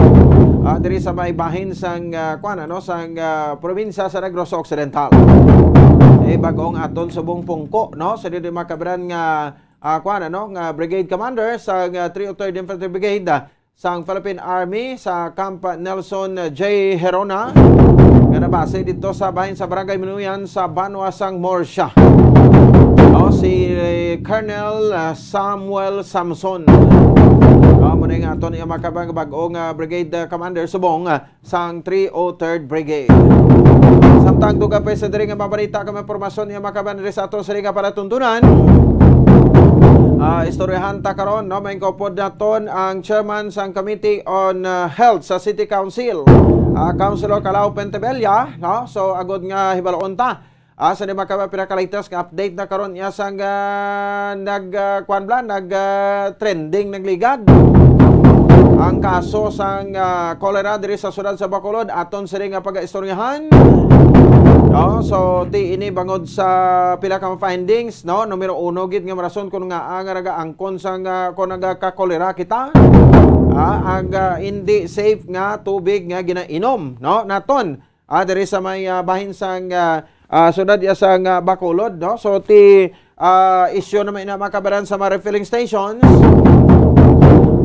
ah, diri sa may bahin sang, ah, kuan, ano, sang, ah, probinsya sa Negros Occidental. Eh, bag-ong aton subong pungko, no, sa diri mga kabanan nga, ah, kuan, ano, nga brigade commander sa, ah, three oh third Infantry Brigade, ah, sang Philippine Army sa Camp Nelson J Gerona, nga nabase dito sa bahin sa Barangay Minuyan sa Banwa sang Murcia. No, si Colonel, ah, Samuel Samson. No, muna nga aton iya mga kabang bag-o nga brigade, ah, commander subong, ah, sang three oh third Brigade. Samtang dugang pa sa diri nga mabalita kag impormasyon nga makaban diri sa aton sa nga palatuntunan. Ah, istoryahan ta karon, no, maingkupod naton ang chairman sang Committee on, ah, Health sa City Council, ah, Councilor Calao Pentebella, no? So agod nga hibalon ta, ah, sa mga pinakalitas nga update na karon iya sang, ah, nag, ah, kuwan bala, nag, ah, trending, nagligad ang kaso sang, ah, cholera diri sa siyudad sa Bacolod. Aton sini nga pagaistoryahan. No? So, ti ini bangod sa pila ka findings, no? Numero uno gid nga rason kung nga ang nagaangkon sang, ah, kung nagaka-cholera kita, ah, ang, ah, hindi safe nga tubig nga ginainom, no? Naton, ah, diri sa may, ah, bahin sang, ah, ah, siyudad iya sang, ah, Bacolod, no? So, ti, ah, issue naman ina mga kabaran sa mga refilling stations.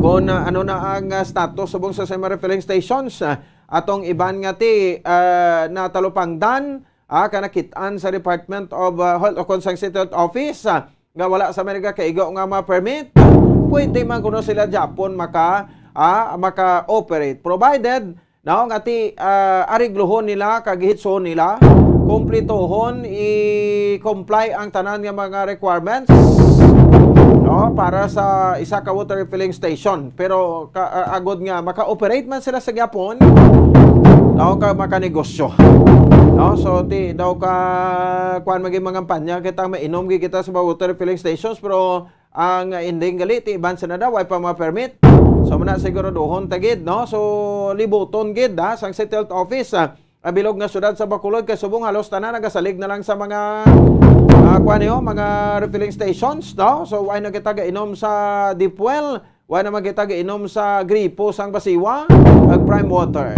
Kung, ah, ano na ang, ah, status subong sa, sa mga refilling stations, ah, atong iban nga ti, ah, natalupangdan, ah, ka nakit-an sa Department of, ah, Health o kung sa City Health Office, ah, nga wala sa may nagakaigo nga mga permit, pwede man kuno sila Japon maka, ah, maka-operate, provided, no, nga ti, ah, ariglohon nila kag hitsohon nila, kumplituhon, i-comply ang tanan nga mga requirements, no, para sa isa ka water refilling station. Pero ka, ah, agod nga maka-operate man sila sa Japon, no, ka makanegosyo, no. So ti daw ka kuan, maging mangampanya kita, mainom gid kita sa mga water refilling stations, pero ang ending gali ti iban sila daw way pa mga permit. So muna siguraduhon ta gid, no. So libuton gid, ha, sang City Health Office, ah, ang bilog nga syudad sa Bacolod, kay subong halos tanan nagasalig na lang sa mga, ah, kuan niyo, mga refilling stations, no. So way na kita gainom sa deep well, way naman kita gainom sa gripo sang Basiwa, ag prime water.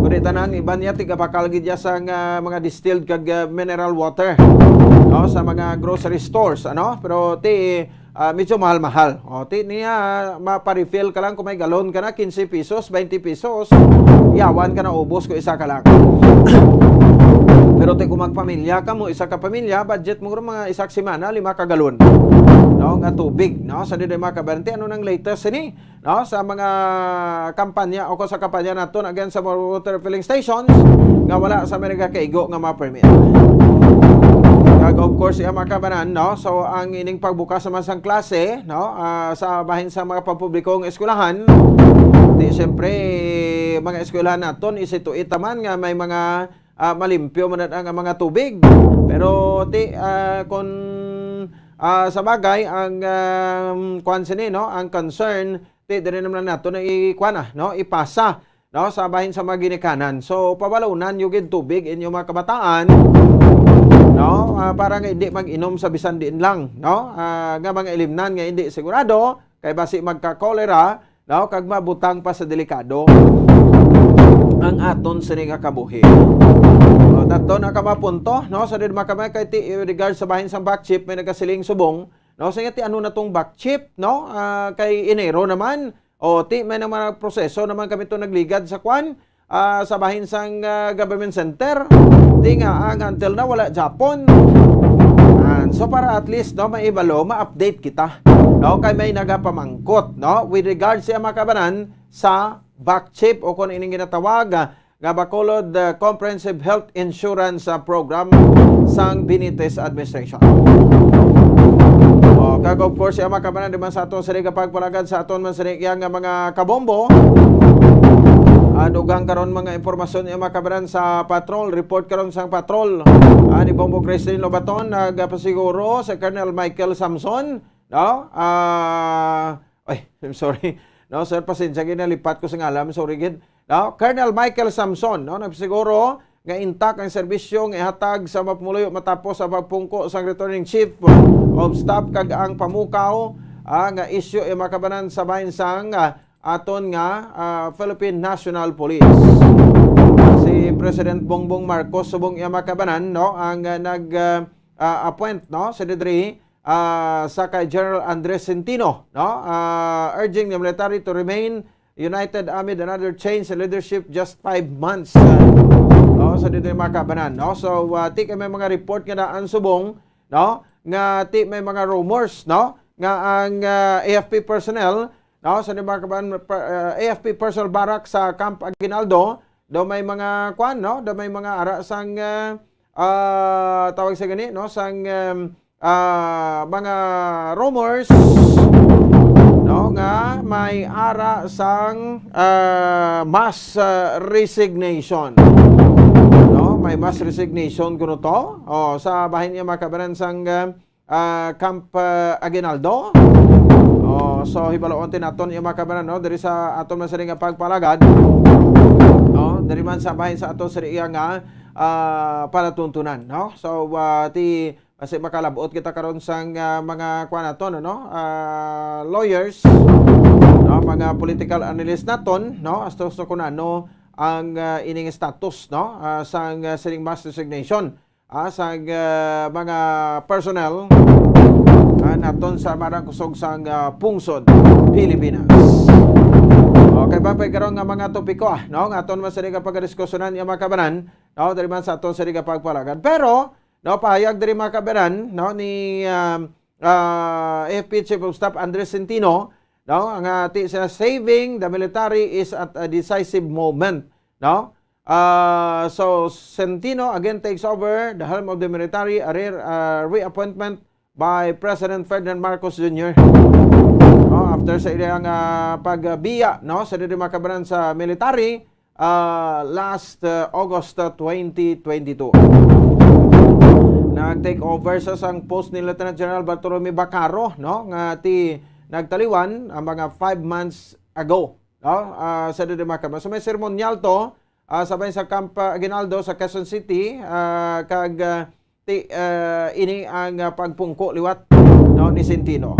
Kundi tanan iban niya tigabakal gid ya sang, ah, mga distilled kag, ah, mineral water, no, sa mga grocery stores, ano. Pero ti, ah, medyo mahal-mahal. O, ti niya, mapa-refill ka lang kung may galon ka na, quince pesos, twenty pesos, yawan ka na ubos kung isa ka lang. Pero ti kung magpamilya ka mo, isa ka pamilya, budget mo mga isa ka semana, lima ka galon, no, nga tubig, no, sa dili mga kabaran. Ti ano nang latest ini, no, sa mga kampanya o kung sa kampanya naton against sa mga water filling stations nga wala sa may nagakaigo nga mga permit. Kag of course, iya mga kabanan, no? So, ang ining pagbukas naman sang klase, no? Ah, sa bahin sa mga pampublikong eskwelahan, di siyempre, mga eskwelahan naton, isituit naman nga may mga, ah, malimpyo man ang, ang mga tubig. Pero, ti, ah, kung, ah, sa bagay, ang, um, kwan sini, no? Ang concern, ti, diri naman nato na i-, kwan na, no? Ipasa, no? Sa bahin sa mga ginikanan. So, pabalunan nyo gid tubig inyo mga kabataan. no? Ah, para nga hindi mag-inom sa bisan diin lang, no? Ah, nga mga ilimnan nga hindi sigurado, kay basi magka-cholera, no? Kag mabutang pa sa delikado ang aton sini nga kabuhi. O, tatlo na ka mga punto, no? Sa did makamay kay ti, with regard sa bahin sang back chip, may nagasiling subong, no? Sa nga ti ano na tong back chip, no? Ah, kay Enero naman, o ti may nang mga proseso naman kami to nagligad sa kwan, ah, sa bahin sang, ah, government center. Ti nga ang until na wala Japon. And so para at least, no, maibalo, ma-update kita, no, kay may nagapamangkot, no, with regard sa mga kabanan sa back chip o kung ining ginatawag, ah, nga Bacolod, ah, Comprehensive Health Insurance, ah, Program sang Benitez Administration. O, kag of course, ang mga kabanan, di man sa aton sini kapagpalagad sa aton man sini iya nga mga kabombo. Ah, dugang karon mga impormasyon iya mga kabanan sa patrol, report karon sang patrol. Ah, ni Bombo Christine Lobaton, nagapasiguro sa Colonel Michael Samson, no? Ah, ay, I'm sorry. No, sir, pasensya, ginalipat ko sa ngalan. Sorry, gid. No? Colonel Michael Samson, no? Nagsiguro nga intact ang serbisyo nga ihatag sa mapumuluyo matapos ang pagpungko sang returning chief of staff kag ang pamukaw, ah, nga isyu iya mga kabanan sa bahin sang, ah, aton nga, ah, Philippine National Police. Si President Bongbong Marcos subong iya mga kabanan, no, ang, ah, nag, ah, ah, appoint, no, sa didri, ah, sa kay General Andres Centino, no, ah, urging the military to remain united amid another change in leadership just five months, ah, no, sa didri mga kabanan, no. So, ah, ti kay may mga report nga daan subong, no, nga ti may mga rumors, no, nga ang, ah, A F P personnel, no, sa mga kabanan, pa-, ah, A F P personnel barrack sa Camp Aguinaldo, daw may mga kwan, no, daw may mga ara sang, ah, ah, tawag sa gani, no, sang, um, ah, mga rumors, no, nga may ara sang, ah, mass, ah, resignation. No, may mass resignation kuno to. O, sa bahin niya mga kabanan sang, ah, ah, Camp, ah, Aguinaldo. O, so hibaloon ti naton iya mga kabanan, no, diri sa aton man sini nga pagpalagad. No, diri man sa bahin sa aton sini iya nga, ah, palatuntunan, no. So, ah, ti Kasi makalabot kita karon sang, ah, mga kuan naton, ano, ah, lawyers, no, mga political analyst naton, no, as to sa kung ano ang, ah, ining status, no, ah, sang, ah, sining mass resignation, ah, sang, ah, mga personnel, ah, naton sa Armadang Kusog sang, ah, pungsod Pilipinas. Okay, ba pa karon nga mga topiko, ah, no, nga aton man sa nga pagdiskusyonan, yung mga kabanan, no, diri man sa aton sa nga pagpalagad. Pero no, pahayag diri mga kabanan, no, ni, um, ah, A F P Chief of Staff Andres Centino, no, nga ti siya, "Saving the military is at a decisive moment," no? Ah, so, Centino again takes over the helm of the military, a rare, ah, reappointment by President Ferdinand Marcos Junior No, after sa iyang, ah, pagbiya, no, sa diri mga kabanan sa military, ah, last, ah, August, ah, twenty twenty-two. Nag-take over sa sang post ni Lieutenant General Bartolome Bacaro, no, nga ti nagtaliwan ang mga five months ago, no, ah, sa diri mga kabanan. So may seremonyal to, ah, sa bahin sa Camp, ah, Aguinaldo sa Quezon City, ah, kag, ah, ti, ah, ini ang, ah, pagpungko liwat, no, ni Centino.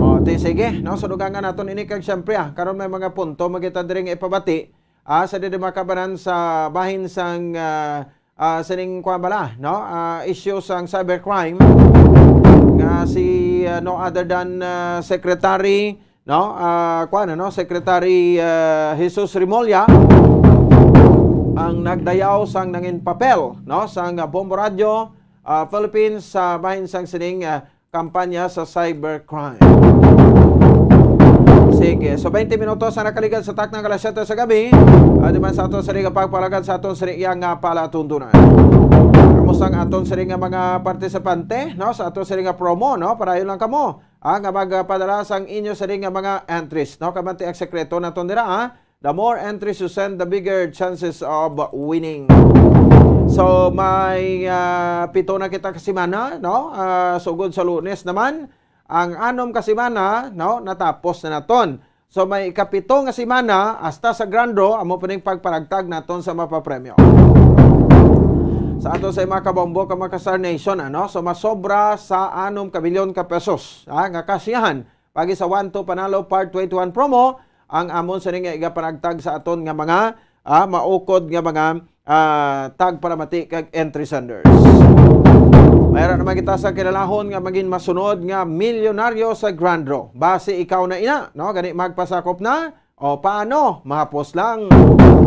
O, ti, sige, no, so dugangan naton ini kag siyempre, ah, karon may mga punto magita diri nga ipabati, ah, sa diri mga kabanan sa bahin sang, ah, ah, sining kuwan bala, no, ah, issue sang cybercrime nga si, ah, no other than, ah, Secretary no, ah, kuwan, ano, Secretary, ah, Jesus Remulla ang nagdayaw sang nangin papel, no, sang, ah, Bombo Radyo, ah, Philippines sa bahin sang sining, ah, kampanya sa cybercrime. Sige, so twenty minutos ang nakaligad sa takna nga alas siyete sa gabi, ah, di man sa aton sa liga pagpalagad sa aton sa iya nga palatuntunan. Kamusta ang aton sa nga mga partisipante, no, sa aton sa nga promo, no, para yun lang kamo. Ah, nga magpadala sang inyo sini nga mga entries, no? Kamanti ang sekreto naton dira, ah. The more entries you send, the bigger chances of winning. So, may, ah, pito na kita ka semana, no? Ah, sugod sa Lunes naman, ang anom ka semana, no? Natapos na naton. So, may ikapito nga semana, hasta sa grand draw, amo pa ning pagparagtag naton sa mapapremyo. sa ato sa mga kabombo ka mga ka-Star Nation, ano? So, masobra sa anom ka milyon ka pesos, ha, nga kasiyahan. Pagi sa One to Panalo Part twenty-one promo, ang amon sa nga igapanagtag sa aton nga mga, ah, maukod nga mga, ah, tagpalamati kag entry senders. Mayra naman kita sa kilalahon nga maging masunod nga milyonaryo sa Grand Draw. Basi ikaw na ina, no? Gani magpasakop na? O paano? Mahapos lang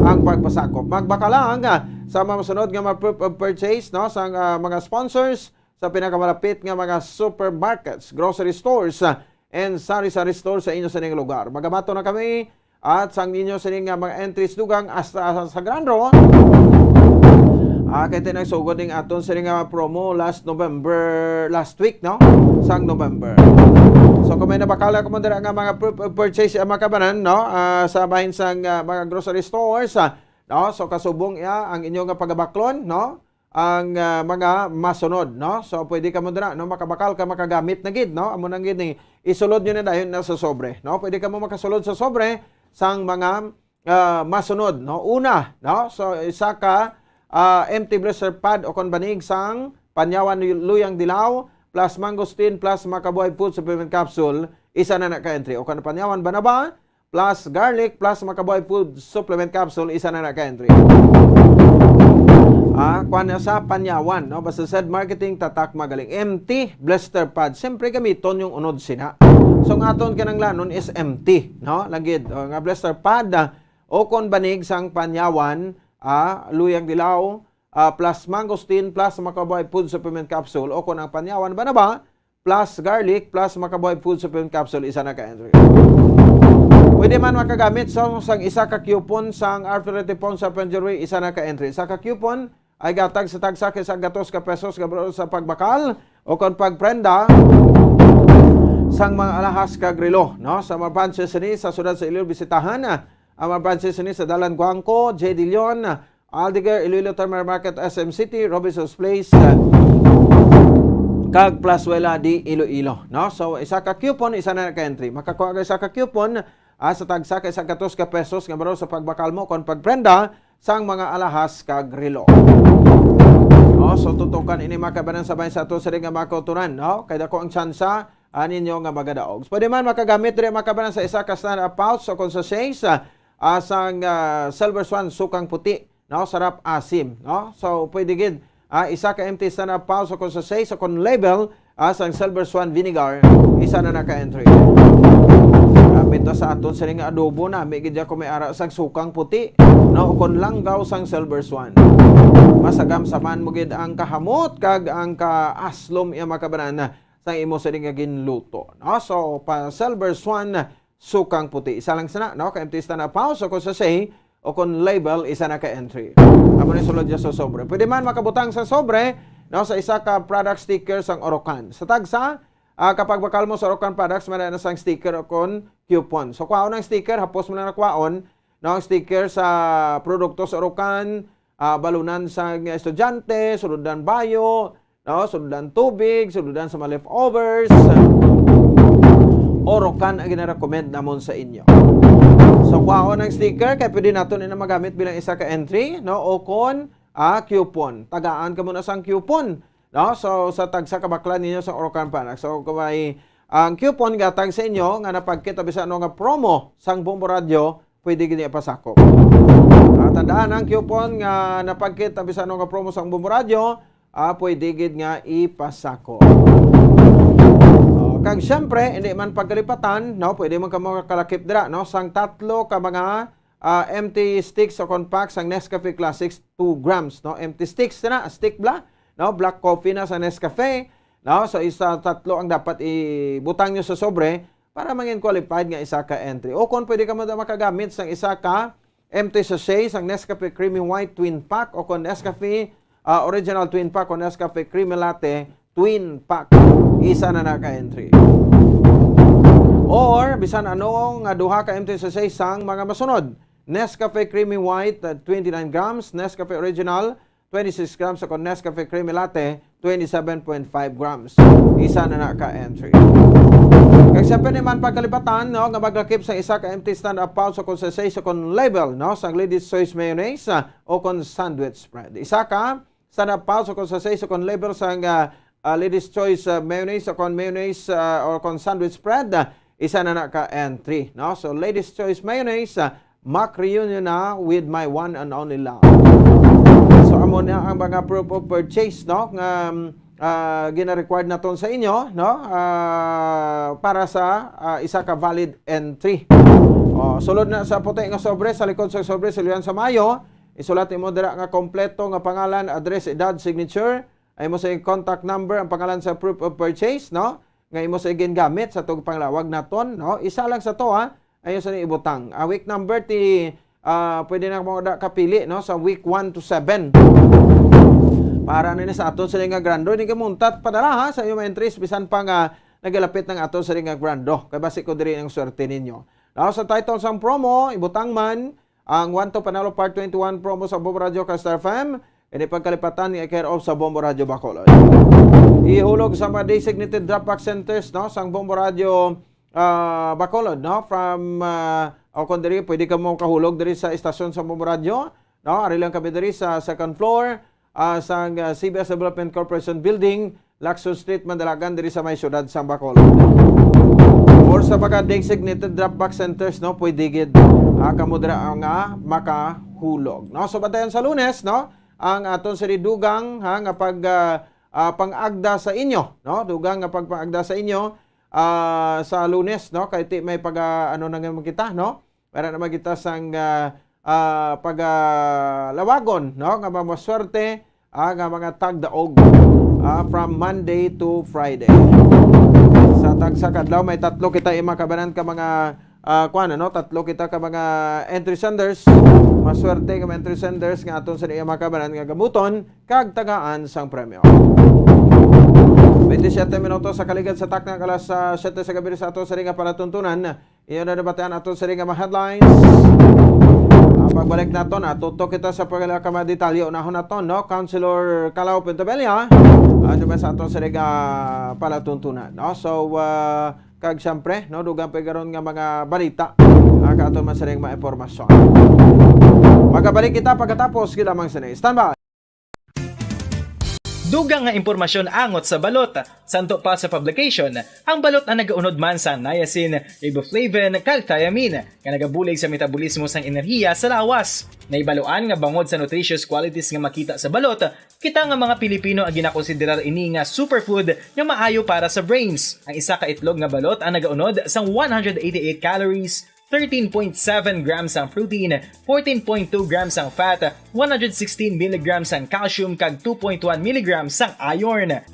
ang pagpasakop. Magbakal lang, ah, sa mga masunod nga mga proof of purchase, no? Sa, ah, mga sponsors sa pinakamalapit nga mga supermarkets, grocery stores, ah, and sari-sari store sa inyo sa inyong lugar. Magamaton na kami at sang ninyo sini nga mga entries dugang hasta sa, sa Grand Draw. Ah, kay tinagsugod ning aton sini nga promo last November, last week, no? Sang November. So, kung may nabakala ko man dira nga mga pur-, purchase, ah, mga kabanan, no? Ah, sa bahin sang, ah, mga grocery stores, ah, no? So, kasubong iya ang inyo nga pagabaklon, no? Ang, ah, mga masunod, no? So, pwede ka mo dira, no? Makabakal ka, makagamit na gid, no? Amo nang gid ni, isulod nyo na dayon na sa sobre, no? Pwede ka mo makasulod sa sobre sang mga, ah, masunod, no? Una, no? So, isa ka, ah, empty blister pad o kon banig sang Panyawan Luy-, Luyang Dilaw plus Mangosteen plus Makabuhay Food Supplement Capsule, isa na na ka entry. O kon Panyawan Banaba plus Garlic plus Makabuhay Food Supplement Capsule, isa na na ka entry. Ah, kuan na sa Panyawan, no? Basta said marketing, tatak magaling. Empty blister pad. Siyempre, gamiton yung unod sina. So, ang aton kinanglanon is empty, no? Lagid, o, nga blister pad, ah, o kon banig sang Panyawan, ah, Luyang Dilaw, ah, plus Mangosteen plus Makabuhay Food Supplement Capsule, o kon ang Panyawan Banaba, plus Garlic plus Makabuhay Food Supplement Capsule, isa na ka entry. Pwede man makagamit sa, sang isa ka coupon sang Arthur Etiponza Penjoy, isa na ka entry. Isa ka coupon ay gatag sa tagsa kay sa gatos ka pesos nga bro sa pagbakal o kon pagprenda sang mga alahas kag relo, no? Sa mga branches ni sa siyudad sa Iloilo, bisitahan, ah, ang mga branches ni sa Dalan Guangco, J D Leon, Aldeguer, Iloilo Terminal Market, S M City, Robinson's Place, ah, kag Plazuela de Iloilo, no? So, isa ka coupon, isa na ka entry. Makakuha ka isa ka coupon, ah, sa tagsa ka isa gatos ka pesos nga baro sa pagbakal mo kon pagprenda sang mga alahas kag relo. Oh, so tutukan ini, mga kabanan, sa bahin sa ato sini nga mga kautoran, no? Kay dako ang tsansa, ah, ninyo nga magadaog. Pwede man makagamit diri, mga kabanan, sa isa ka stand-up pouch o kon sa sachet, ah, ah, sang, ah, Silver Swan sukang puti, no? Sarap asim, no? So, pwede gid, ah, isa ka empty stand-up pouch o kon sa sachet o kon label, ah, sang Silver Swan vinegar, isa na na ka entry. Gamit to sa aton sini nga adobo, nami gid ako may ara sang sukang puti, no? O kon langgaw sang Silver Swan. Masagamsaman mo gid ang kahamot kag ang kaaslom iya, mga kabanan, sang imo sini nga ginluto, no? So, pa Silver Swan, sukang puti. Isa lang sana, no? Ka empty stand-up pouch o kon sa sachet, o kon label, isa na ka entry. Amo ni sulod niya sa sobre. Pwede man makabutang sa sobre, no, sa isa ka product sticker sang Orocan. Sa tagsa, ah, kapag bakal mo sa Orocan products, may na sang sticker o kon coupon. So, kwaon ang sticker, hapos mo na nakwaon, no, ang sticker sa produkto sa Orocan, ah, balunan sang estudyante, suludan bayo, no? Suludan tubig, suludan sa mga leftovers. Orocan ang ginarecommend namon sa inyo. So, kwaon ang sticker, kay pwede naton ina magamit bilang isa ka entry, no? O kon, ah, coupon. Tagaan ka muna sang coupon, no? So, sa tagsa ka bakla ninyo sa Orocan Panax. So, kung may, ang coupon gatag sa inyo nga napagkit bisan ano nga promo sang Bombo Radio, pwede gid ipasakop. Ah, tandaan, ang coupon nga napagkit bisan ano nga promo sang Bombo Radio, ah, pwede gid nga ipasakop. Oh, kag siyempre, hindi man pagkalipatan, no, pwede man kamo makalakip dira, no, sang tatlo ka mga, ah, empty sticks o kon pack sang Nescafe Classics, two grams, no, empty sticks na, stick bala, no, black coffee na sa Nescafe, no, so isa, tatlo ang dapat ibutang nyo sa sobre para mangin qualified nga isa ka entry. O kon pwede ka mo da makagamit sang isa ka empty sachet sang Nescafe Creamy White Twin Pack o kon Nescafe, ah, Original Twin Pack o Nescafe Creamy Latte Twin Pack. Isa na na ka entry. Or bisan ano nga duha ka empty sachet sang mga masunod: Nescafe Creamy White, ah, twenty-nine grams, Nescafe Original, twenty-six grams, o kon Nescafe Creamy Latte, twenty-seven point five grams. Isa na na ka entry. Kag siyempre, di man pagkalipatan, no, nga maglakip sa isa ka empty stand-up pouch o kon sa sachet o kon label, no, sa Ladies Choice Mayonnaise, ah, o kon sandwich spread. Isa ka sa na pouch, o kon sachet, o kon label sang, ah, ah, Ladies Choice, ah, mayonnaise, o kon mayonnaise, ah, or kon sandwich spread, ah, isa na na ka entry, no? So, Ladies Choice mayonnaise, ah, Mac reunion na with my one and only love. So, amo na ang mga proof of purchase, no? Nga, um, ah, gina-required naton sa inyo, no? Ah, para sa, ah, isa ka valid entry. Oh, sulod na sa puti nga sobre, sa likod sa sobre, sulian sa mayo, isulat nimo dira nga kompleto nga pangalan, address, edad, signature, ay mo sa contact number, ang pangalan sa proof of purchase, no? Nga imo sa gingamit sa tug panglawag naton, no? Isa lang sa to, ha? Ayo sa ni ibutang. Ah, week number ti, ah, pwede na mo da kapili, no? Sa week one to seven. Para na ni sa aton sila nga grando, di ka muntat padala, ha? Sa iyong entries, bisan pa nga nagalapit ng aton sila nga grando. Kay basi ko diri ang swerte ninyo. Now, sa title sang promo, ibutang man ang One to Panalo Part twenty-one promo sa Bombo Radio kag Star F M. Ini pagkalipatan nga i-care of sa Bombo Radio Bacolod. Ihulog sa mga designated drop box centers, no, sang Bombo Radio, ah, Bacolod, no, from, ah, o kung diri, pwede ka mo kahulog diri sa istasyon sa Bombo Radio, no, ari lang kami diri sa second floor, ah, sang, ah, C B S Development Corporation Building, Lacson Street, Mandalagan, diri sa may siyudad sang Bacolod. Or sa mga designated drop box centers, no, pwede gid, ah, kamo dira nga makahulog, no? So, bantayan sa Lunes, no, ang aton sini dugang, ha, nga pag, ah, ah, pang-agda sa inyo, no? Dugang nga pagpang-agda sa inyo, ah, sa Lunes, no? Kay ti may pag, ah, ano na nga kita, no? Para naman kita sang, ah, ah, pag, ah, lawagon, no? Nga mga maswerte, ah, nga mga tagdaog, ah, from Monday to Friday. Sa tagsa ka adlaw, may tatlo kita imakabanan ka mga, ah, kuwan, ano? Tatlo kita ka mga entry senders. Maswerte nga mga entry senders nga aton sa iya makabanan nga gamuton kag tagaan sang premyo. Twenty-seven minutos sa kaligad sa takna, alas, ah, siyete sa gabi sa ato sa ring nga palatuntunan. Iyo na nabatian ato sa ring nga mga headlines. Ah, pagbalik naton, atutok kita sa pagkala ka mga detalye. Unahon naton, no? Councilor Calao Pintabella, ano ba sa ato sa ring nga palatuntunan, no? So, ah, kag siyempre, no, dugang pa karon nga mga balita, ah, ka aton man sa ring mga impormasyon. Magabalik kita pagkatapos, gid lamang sini. Standby. Dugang nga impormasyon angot sa balot. Santo pa sa publication, ang balot ang nagaunod man sa niacin, riboflavin, kag thiamine, nga nagabulig sa metabolismo sang enerhiya sa lawas. Nahibaluan nga bangod sa nutritious qualities nga makita sa balot, kita nga mga Pilipino ang ginakonsiderar ini nga superfood nga maayo para sa brains. Ang isa ka itlog nga balot ang nagaunod sang one hundred eighty-eight calories, thirteen point seven grams ang protein, fourteen point two grams ang fat, one hundred sixteen milligrams ang calcium, kag two point one milligrams ang iron.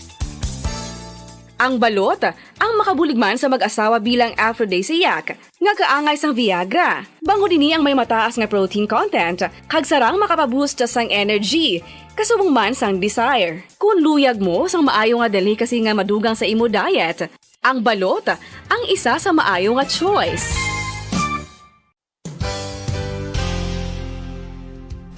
Ang balot, ang makabulig man sa mag-asawa bilang aphrodisiac, nga kaangay sang Viagra. Bangod ini ang may mataas nga protein content, kag sarang makapaboost sang energy, kasubong man sang desire. Kung luyag mo sang maayo nga delicacy nga madugang sa imo diet, ang balot ang isa sa maayo nga choice.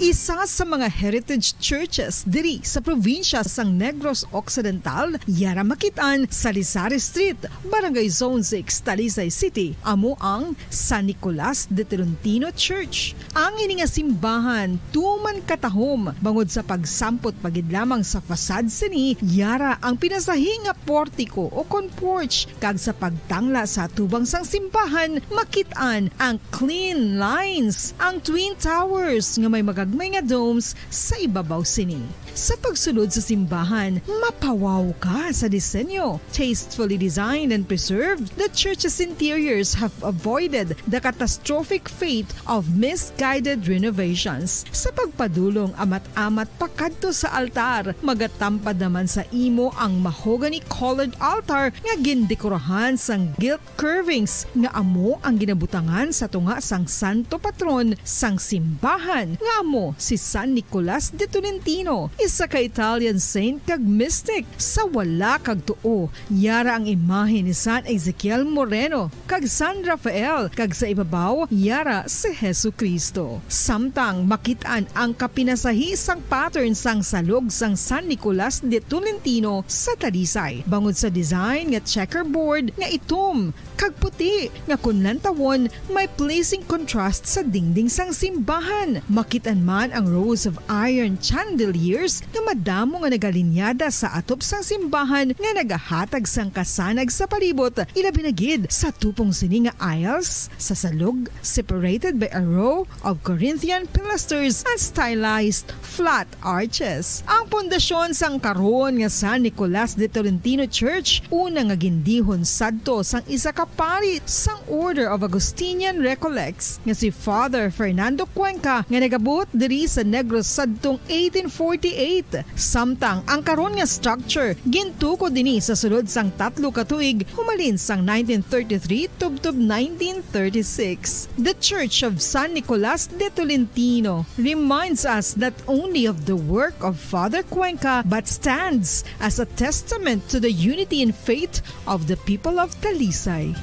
Isa sa mga heritage churches diri sa probinsya sang Negros Occidental, yara makit-an sa Lisari Street, Barangay Zone six, Talisay City, amo ang San Nicolas de Tolentino Church. Ang ini nga simbahan tuman katahom bangod sa pagsampot pa gid lamang sa facade sini, yara ang pinasahi nga portiko o kon porch, kag sa pagtangla sa atubang sang simbahan, makit-an ang clean lines, ang twin towers nga may magagmay nga domes sa ibabaw sini. Sa pagsulod sa simbahan, mapawaw ka sa disenyo. Tastefully designed and preserved, the church's interiors have avoided the catastrophic fate of misguided renovations. Sa pagpadulong amat-amat pakadto sa altar, magatampad naman sa imo ang mahogany-colored altar nga gindekorahan sang gilt curvings nga amo ang ginabutangan sa tunga sang santo patron sang simbahan, nga amo si San Nicolas de Tolentino, isa ka Italian saint kag mystic. Sa wala kag tuo, yara ang imahe ni San Ezekiel Moreno kag San Rafael, kag sa ibabaw, yara si Jesu-Cristo. Samtang makit-an ang kapinasahi sang pattern sang salog sang San Nicolas de Tolentino sa Talisay, bangod sa design nga checkerboard nga itom kag puti, nga kun lantawon, may pleasing contrast sa dingding sang simbahan. Makit-an man ang rows of iron chandeliers nga madamo nga nagalinyada sa atop sang simbahan nga nagahatag sang kasanag sa palibot, ilabi na gid sa tupong sini nga aisles sa salog, separated by a row of Corinthian pilasters and stylized flat arches. Ang pundasyon sang karon nga San Nicolas de Tolentino Church, una nga gindihon sadto sang isa ka pari sang Order of Augustinian Recollects nga si Father Fernando Cuenca, nga nagabuot diri sa Negros sadtong eighteen forty-eight. Samtang ang karon nga structure gintukod ini sa sulod sang tatlo ka tuig, humalin sang nineteen thirty-three tubtob nineteen thirty-six. The Church of San Nicolas de Tolentino reminds us not only of the work of Father Cuenca, but stands as a testament to the unity in faith of the people of Talisay.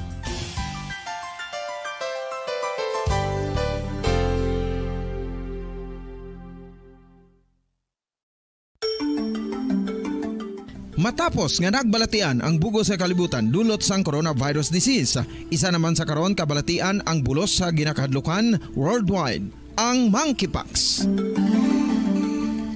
Matapos nga nagbalatian ang bug-os nga kalibutan dulot sang coronavirus disease, isa naman sa karon kabalatian ang bulos sa ginakahadlukan worldwide, ang monkeypox.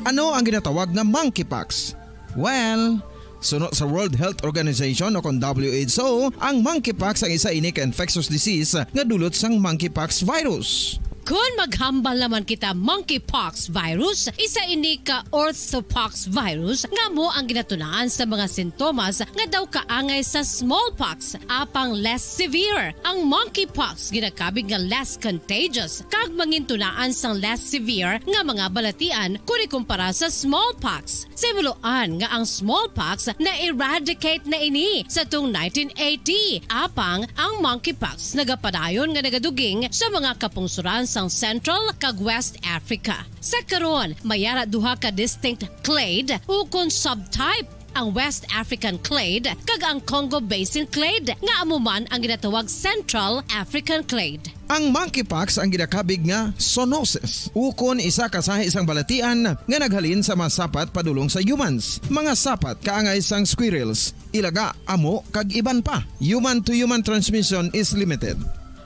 Ano ang ginatawag nga monkeypox? Well, suno sa World Health Organization o kon W H O, ang monkeypox ang isa ini ka infectious disease nga dulot sang monkeypox virus. Kon maghambal naman kita, monkeypox virus, isa ini ka orthopox virus nga amo ang ginatunaan sa mga sintomas nga daw kaangay sa smallpox, apang less severe. Ang monkeypox ginakabig nga less contagious kag mangintunaan sang less severe nga mga balatian kon ikumpara sa smallpox. Sa himuloan nga ang smallpox na-eradicate na ini sa tong nineteen eighty, apang ang monkeypox nagapadayon nga nagaduging sa mga kapungsoran sang Central kag West Africa. Sa karon, may ara duha ka distinct clade ukon subtype, ang West African clade kag ang Congo Basin clade, nga amo man ang ginatawag Central African clade. Ang monkeypox ang ginakabig nga zoonosis, ukon isa ka sahi sang balatian nga naghalin sa mga sapat padulong sa humans, mga sapat kaangay sang squirrels, ilaga, amo, kag iban pa. Human-to-human transmission is limited.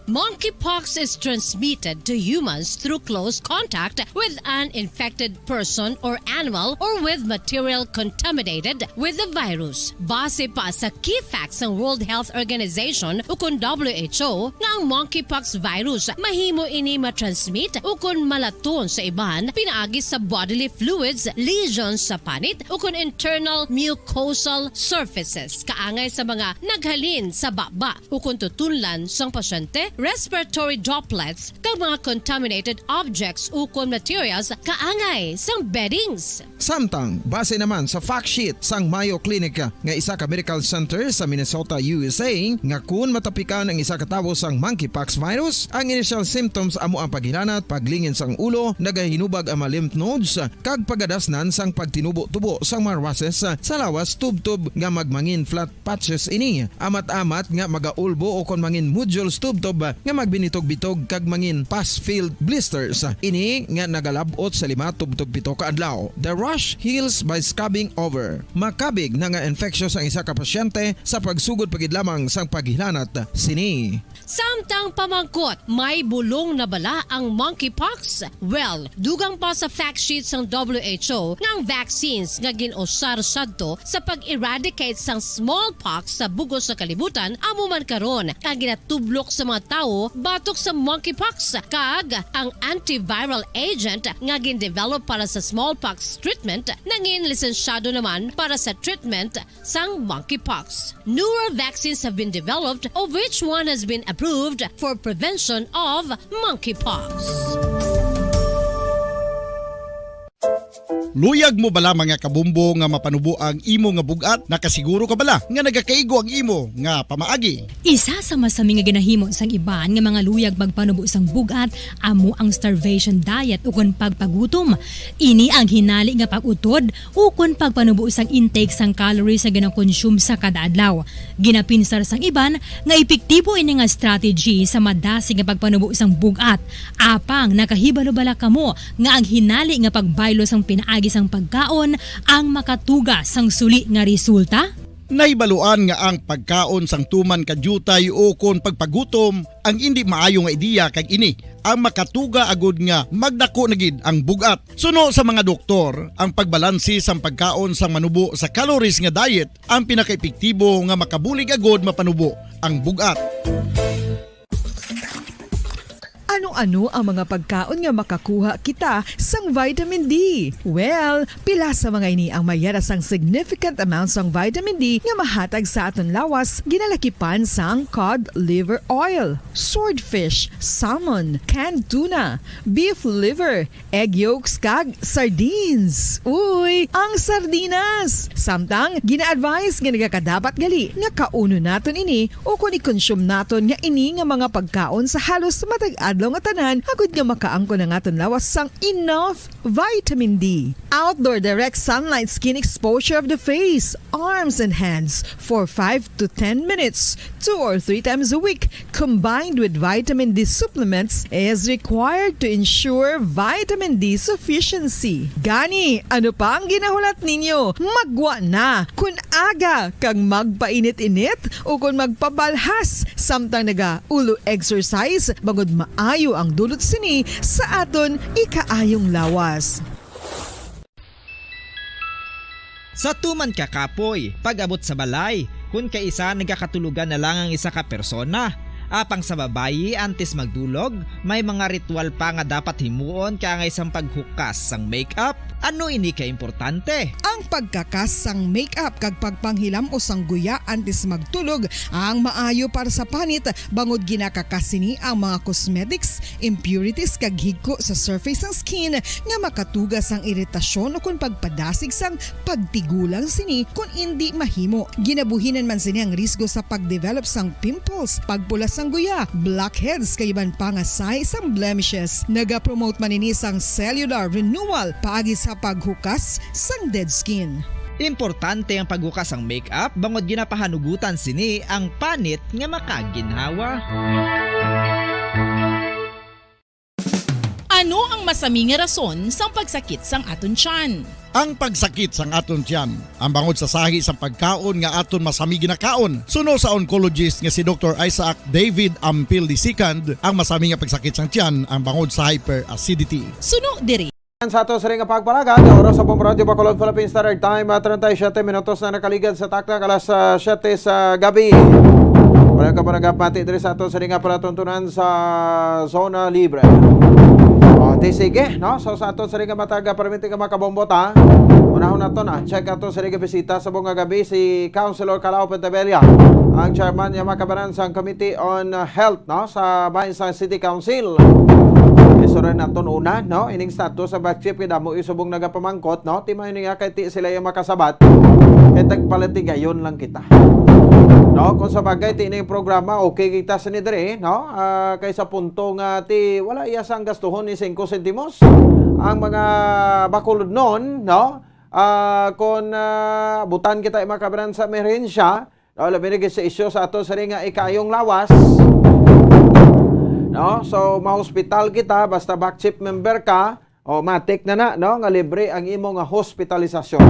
Monkeypox is transmitted to humans through close contact with an infected person or animal or with material contaminated with the virus. Base pa sa key facts sang World Health Organization ukon W H O nga ang monkeypox virus mahimo ini matransmit ukon malaton sa iban pinaagi sa bodily fluids, lesions sa panit ukon internal mucosal surfaces kaangay sa mga naghalin sa baba ukon tutunlan sang pasyente, respiratory droplets, kag mga contaminated objects ukon materials kaangay sang beddings. Samtang, base naman sa fact sheet sang Mayo Clinic nga isa ka medical center sa Minnesota, U S A, nga kun matapikan ang isa ka tawo sang monkeypox virus, ang initial symptoms amo ang paghilanat, paglingin sang ulo, nagahinubag ang mga lymph nodes, kag pagadasnan sang pagtinubo-tubo sang mga rushes sa lawas tubtob nga magmangin flat patches ini. Amat-amat nga magaulbo o kon mangin nodules tubtob nga magbinitog-bitog kag mangin pus-filled blisters. Ini nga nagalab-ot sa lima tubtob pito ka adlaw. The rash heals by scabbing over. Makabig na nga infectious ang isa ka pasyente sa pagsugod pa gid lamang sang paghilanat sini. Samtang pamangkot, may bulong na bala ang monkeypox? Well, dugang pa sa fact sheet sang W H O nga ang vaccines nga gin-usar sadto sa pag-eradicate sang smallpox sa bug-os nga kalibutan amo man karon ang ginatublok sa mga tawo batok sa monkeypox, kag ang antiviral agent nga gin-develop para sa smallpox treatment nangin lisensyado naman para sa treatment sang monkeypox. Newer vaccines have been developed, of which one has been approved for prevention of monkeypox. Luyag mo bala, mga kabombo, nga mapanubo ang imo nga bug-at? Nakasiguro ka bala nga nagakaigo ang imo nga pamaagi? Isa sa masami nga ginahimo sang iban nga mga luyag magpanubo sang bug-at amo ang starvation diet ukon pagpagutom. Ini ang hinali nga pag-utod ukon pagpanubo sang intake sang calories nga ginakonsume sa kada adlaw. Ginapinsar sang iban nga epektibo ini nga strategy sa madasig nga pagpanubo sang bug-at. Apang nakahibalo bala kamo nga ang hinali nga pagbaylo sang pinaagi sang pagkaon ang makatuga sang suli nga resulta? Nahibaluan nga ang pagkaon sang tuman ka diutay o kon pagpagutom ang indi maayo nga ideya, kag ini ang makatuga agud nga magdako na gid ang bug-at. Suno sa mga doktor, ang pagbalanse sang pagkaon sang manubo sa calories nga diet ang pinakaepektibo nga makabulig agud mapanubo ang bug-at. Ano-ano ang mga pagkaon nga makakuha kita sang vitamin D? Well, pila sa mga ini ang mayara sang significant amount sang vitamin D nga mahatag sa aton lawas, ginalakipan sang cod liver oil, swordfish, salmon, canned tuna, beef liver, egg yolks, kag sardines. Uy, ang sardinas! Samtang, gina-advise nga nagakadapat gali nga kaunon naton ini o kon i-consume naton nga ini nga mga pagkaon sa halos matag adlaw nga tanan, agud nga makaangkon ang aton lawas sang enough vitamin D. Outdoor direct sunlight skin exposure of the face, arms, and hands for five to ten minutes, two or three times a week, combined with vitamin D supplements, is required to ensure vitamin D sufficiency. Gani, ano pa ang ginahulat ninyo? Maggwa na! Kun aga kag magpainit-init o kon magpabalhas samtang naga-ulo exercise, bangod maayo ang dulot sini sa aton ikaayong lawas. Sa tuman ka kapoy, pag-abot sa balay, kun kaisa nagakatulogan na lang ang isa ka persona. Apang sa babayi, antes magdulog, may mga ritual pa nga dapat himuon, kaangay sang paghukas sang makeup. Ano ini ka importante? Ang pagkakas sang makeup kag pagpanghilam-os sang guya antes magtulog ang maayo para sa panit, bangod ginakakas sini ang mga cosmetics, impurities kag higko sa surface sang skin nga makatuga sang iritasyon o kon pagpadasig sang pagtigulang sini kon indi mahimo. Ginabuhinan man sini ang risgo sa pagdevelop sang pimples, pagpula sang guya, blackheads, kag iban pa nga sign sang blemishes. Nagapromote man ini sang cellular renewal paagi sa paghukas sang dead skin. Importante ang paghukas sang makeup bangod ginapahanugutan sini ang panit nga makaginhawa. Ano ang masami nga rason sang pagsakit sang aton tiyan? Ang pagsakit sang aton tiyan, ang bangod sa sahi sang pagkaon nga aton masami ginakaon. Suno sa oncologist nga si Doktor Isaac David Ampil the second, ang masami nga pagsakit sang tiyan ang bangod sa hyperacidity. Suno diri. Sa ato sa ring pagpalagad, oras sa Bombo Radyo Bacolod, Philippine Standard Time, ah, treinta y siete minutos na nakaligad sa taktak alas, ah, siete sa gabi. Wala ka pa nagapati diri sa ato sa ring palatuntunan sa Zona Libre. O, di sige, no? So, sa ato sa ring matag, ah, permit nga makabombo ta. Unahon nato na, check ato sa ring bisita sa buong gabi si Councilor Calao Pentebella, ang chairman niya makabaran sa Committee on, ah, Health, no, sa bahin sa City Council. Isuroy naton una, no, ining status sa back chief kay damo yung subong nagapamangkot, no, ti mayo niya kay ti sila yung makasabat, kay tagpalatigayon lang kita. No, kung sa bagay, ti ining programa, okay kita sa ni diri, no, ah, kay sa punto nga ti wala iya sang gastuhon ni singko sentimos ang mga bakulod noon, no, ah, kung, ah, butan kita yung makabaran sa emerhensya, no, labi na gid sa isyu sa ato sa ring, ah, ikayong lawas. No? So, ma-hospital kita, basta back chief member ka, o matik na na, no, nga libre ang imo nga hospitalisasyon.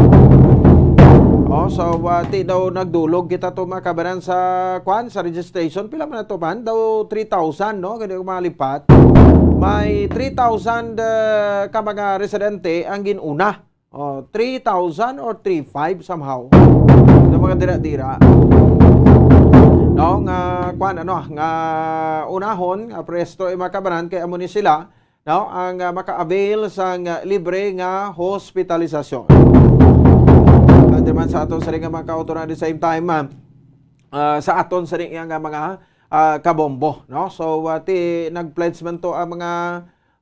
O, so, ah, ti daw nagdulog kita to makabaran sa, kwan, sa registration. Pila man na to man? Daw three thousand, no? Kaya ko malipat. May three thousand, ah, ka mga residente ang ginuna. Oh, three thousand or three five somehow. Sa mga dira-dira. No, nga, kwan, ano, nga unahon, nga presto ay makabanan, kay amo ni sila, no, ang, ah, maka-avail sang, ah, libre nga hospitalisasyon. Pwede man sa aton sa ring mga kautoran at the same time, ah, ah, sa aton sa ring nga mga, ah, kabombo, no? So, ah, ti, nag-pledge man to ang mga,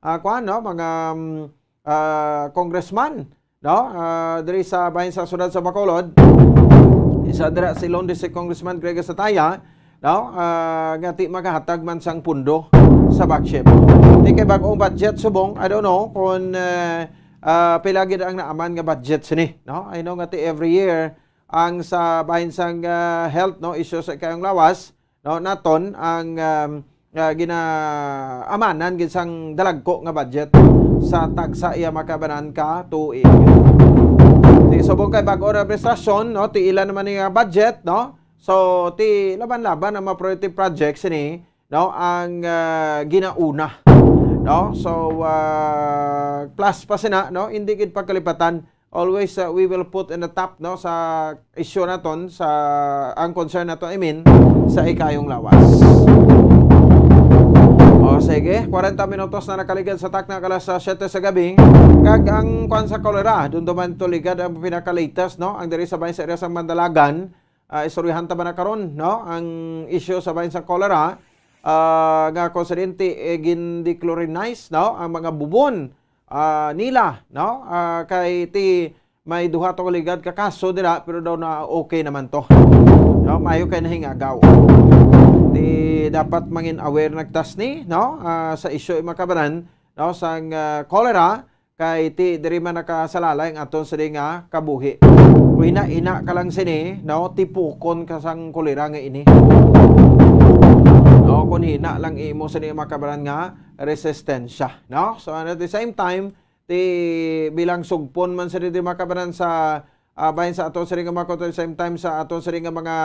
ah, kwan, no? Mga, mm, ah, congressman, no? Ah, diri sa bahin sa syudad sa Bacolod. Isa dira si Lone District Congressman Greg Sataya, no? Ah, nga ti magahatag man sang pundo sa back chief. Di kay bag-ong budget subong, I don't know kung, eh, ah, pila gid ang naaman nga budget sini, no? I know nga ti every year ang sa bahin sang, ah, health, no, issue sa ikayong lawas, no, naton ang, um, ah, ginaamanan gid sang dalagko nga budget sa tagsa iya makabanan ka tuig. Ti Subong kay bag-o na administrasyon, no, ti ila naman ni, ah, budget, no? So, ti laban-laban ang mga priority projects ini, no, ang, ah, ginauna, no? So, ah, plus pa sina, no, hindi gid pagkalipatan. Always, ah, we will put in the top, no, sa issue naton, sa, ang concern naton, I mean, sa ikayong lawas. O, sige, kwarenta minutos na nakaligad sa takna kalas sa siyete sa gabi. Kag ang kwan sa kolera, dumduman to ligad ang pinaka-latest, no? Ang diri sa bayan sa area sang Mandalagan, ah, istoryahan ta ba na karon, no? Ang issue sa bayan sa kolera, ah, nga konsidente, eh, gin-dechlorinize, no? Ang mga bubon, ah, nila, no? Ah, kay ti may duha to ka ligad ka kaso dira, pero daw na okay naman to. No? Maayo kay nahingagaw. Ti dapat mangin aware nagtas ni, no? Ah, sa isyu, mga kabanan, no? Sang, ah, cholera, kay ti diri man nakasalalay ang aton sini nga kabuhi. Kung ina-ina ka lang sini, no? Tipukon ka sang kolera nga ini. No? Kung hina lang imo sini, mga kabanan, nga resistensya, no? So, and at the same time, ti bilang sugpon man sini di, mga kabanan, sa, ah, bahin sa aton sini nga mga kuto, same time sa aton sini nga mga,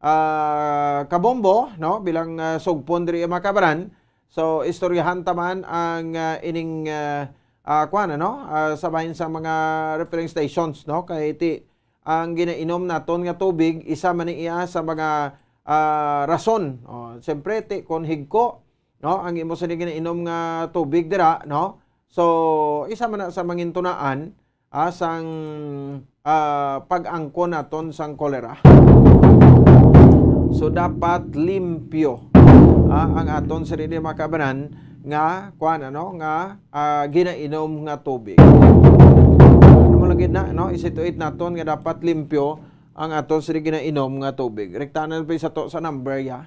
ah, kabombo, no? Bilang, ah, sugpon diri, mga kabanan. So, istoryahan ta man ang, ah, ining, ah, ah, kwan, ano? Ah, sa bahin sa mga refueling stations, no? Kay ti ang ginainom naton nga tubig, isa man ni iya sa mga, ah, rason. O, siyempre, ti kon higko, no? Ang imo sini ginainom nga tubig dira, no? So, isa man na sa mangintunaan, ah, sang, ah, pag-angkon naton sang kolera. So, dapat limpyo, ah, ang aton sarili, mga kabanan, nga, kuan, ano, nga, ah, ginainom nga tubig. Ano mo lang gid na, no? Isituate naton nga dapat limpyo ang aton sini ginainom nga tubig. Rektanan pa sa to sa number, ya.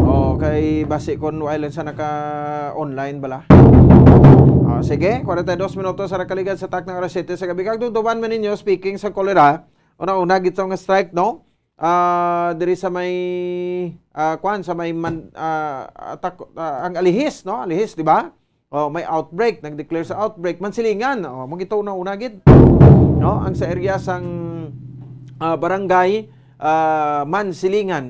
O, kay basi kon wala lang sa naka-online bala. Ah, sige, kwarenta y dos minutos sa nakaligad sa takna alas siyete sa gabi. Kag duduman man ninyo, speaking sa kolera, una-una, gito nga strike, no? Ah, diri sa may, ah, kwan, sa may man-, ah, atak-, ah, ang Alihis, no? Alihis, di ba? O, may outbreak, nag-declare sa outbreak. Mansilingan, o, mangito una-una gid. No? Ang sa area sang, ah, barangay, ah, Mansilingan.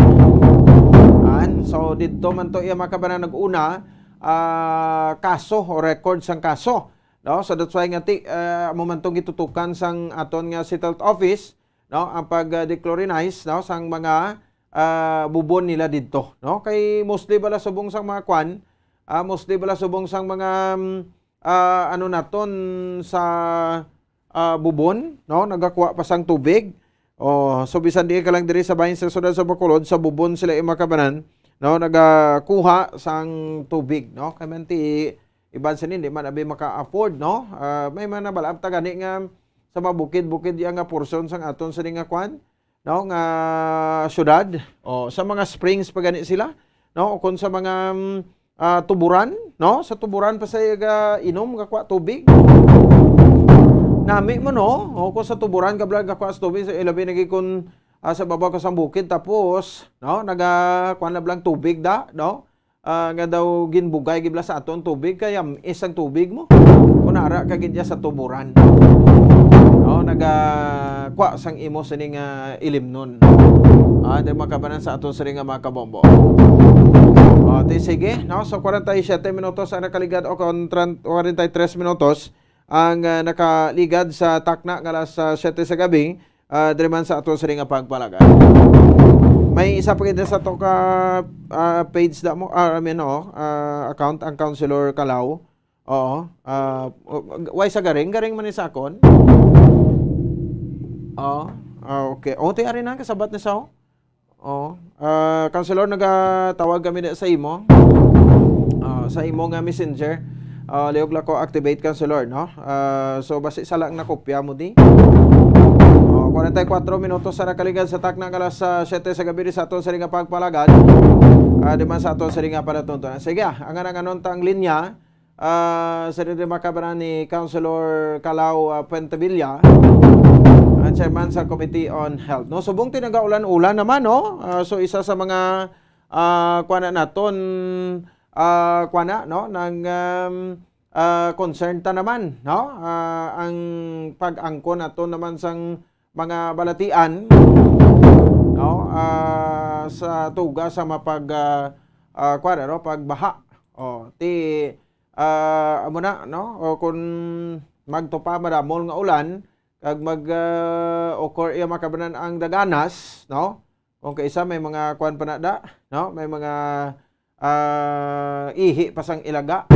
An, so, didto man to iya, mga kabanan, nag-una, ah, kaso o record sang kaso. No? So, that's why nga ti, ah, amo man tong gitutukan sang aton nga City Health Office, no, ang pag, ah, dechlorinize, no, sang mga, ah, bubon nila didto, no? Kay mostly bala subong sang mga kwan, ah, mostly bala subong sang mga, mm, ah, ano naton sa, ah, bubon, no? Nagakuha pa sang tubig. O, so bisan di ka lang diri sa bahin sa siyudad sa Bacolod, sa bubon sila, mga kabanan, no, nagakuha sang tubig, no? Kay man ti iban sini, di man abi maka-afford, no? Ah, may mga nabal-ab ta gani nga sa mga bukid-bukid iya nga portion sang aton sini nga kwan, no, nga syudad. O, sa mga springs pa gani sila, no? O kung sa mga, mm, ah, tuburan, no? Sa tuburan pa sa iya ga inom, ga kuha tubig. Nami mo, no? O, kung sa tuburan ka bala ga kuha sa tubig, sa ilabi lagi kung, ah, sa babaw ka sang bukid, tapos, no, naga, kuha na bala ang tubig da, no? Ah, nga daw ginbugay gid bala sa aton tubig, kay am-is ang tubig mo. Kung ara ka gid sa tuburan. No, naga, kuha sang imo sini nga ilimnon. Ah, di makabanan sa aton sini nga mga kabombo. O, ti sige, no? So, kwarenta y siyete minutos ang nakaligad o kon tren-, kwarenta y tres minutos ang, ah, nakaligad sa takna nga alas, ah, siyete sa gabi. Ah, diri man sa ato sini nga pagpalagad. May isa pa kita sa to ka, ah, page da mo, ah, I mean, no, ah, account ang Councilor Calao. Oo. Ah, o, why sa garing? Garing man ni sa akon? Oo. Ah, okay. O, ti ari na ang kasabat ni sa, oh. Oh, ah, Councilor, nagatawag kami na sa imo. Ah, sa imo nga messenger. Ah, liog lang ko activate, Councilor, no? Ah, so, basi sa lang nakopya mo di. Oh, kwarenta y kuwatro minutos sa nakaligad sa takna nga alas, ah, siyete sa gabi di sa aton sini nga pagpalagad. Ah, di man sa aton sini nga palatuntunan. Sige, ah, ang anang anon ta ang linya. Ah, sa diri makabaran ni Councilor Calao, ah, Puentevilla, ang chairman sa Committee on Health. No, subong ti nagaulan-ulan naman, no? Ah, so, isa sa mga, ah, kuwan na naton, ah, kuwan na, no? Nang, um, ah, concern ta naman, no? Ah, ang pag-angkon nato naman sang mga balatian, no? Ah, sa tuga sa mapag, ah, ah, kuwan, ano, pagbaha. O, ti, ah, amo na, no? O, kung magtupa madamol nga ulan, kag mag, ah, occur iya makabanan ang daganas, no? Kung kaisa may mga kuwan pa na da, no? May mga, ah, ihi pa sang ilaga.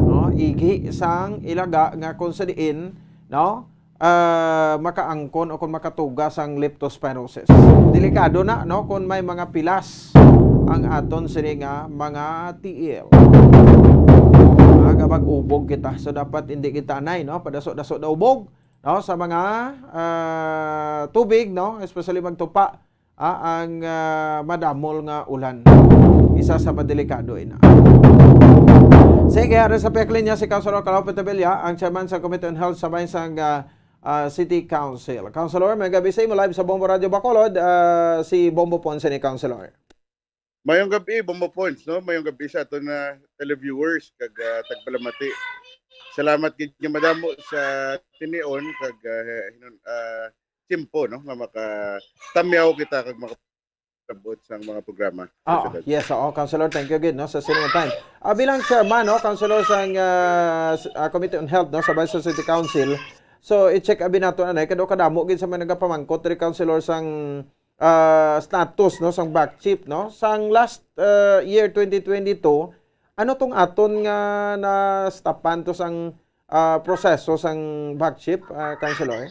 No? Ihi sang ilaga nga kung sa diin, no? Ah, makaangkon o kung makatuga sang leptospirosis. Delikado na, no? Kung may mga pilas ang aton sini nga mga tiil. Aga mag-ubog kita. So, dapat hindi kita anay, no? Padaso-daso na ubog, no? Sa mga, ah, tubig, no? Especially magtupa, ah, ang, ah, madamol nga ulan. Isa sa madelikado ina. Sige, ari sa pihak linya si Councilor Calao Petevilla, ang chairman sa Committee on Health sa Bayan sang, ah, ah, City Council. Councilor, may gabi sa imo, live sa Bombo Radio Bacolod, ah, si Bombo Ponce ni Councilor. Mayong gabi, Bombo Ponce, no? Mayong gabi sa aton na televiewers kag, ah, tagpalamati. Salamat gid nga madamo sa tinion kag, ah, hinon-, ah, tiyempo, no, nga makatamyaw kita kag makapabot sang mga programa. Ah, President. Yes, oo, Councilor, thank you gid, no, sa sini nga time. Ah, bilang chairman, no, Councilor sang, ah, s-, ah, Committee on Health, no, sa Bayan sa City Council. So, i-check abi nato anay kado kadamo gid sa may nagapamangkot diri, Councilor, sang, ah, status, no, sang back chip, no. Sang last, ah, year twenty twenty-two, ano tong aton nga nastapan to sang, ah, proseso sang back chip, ah, Councilor?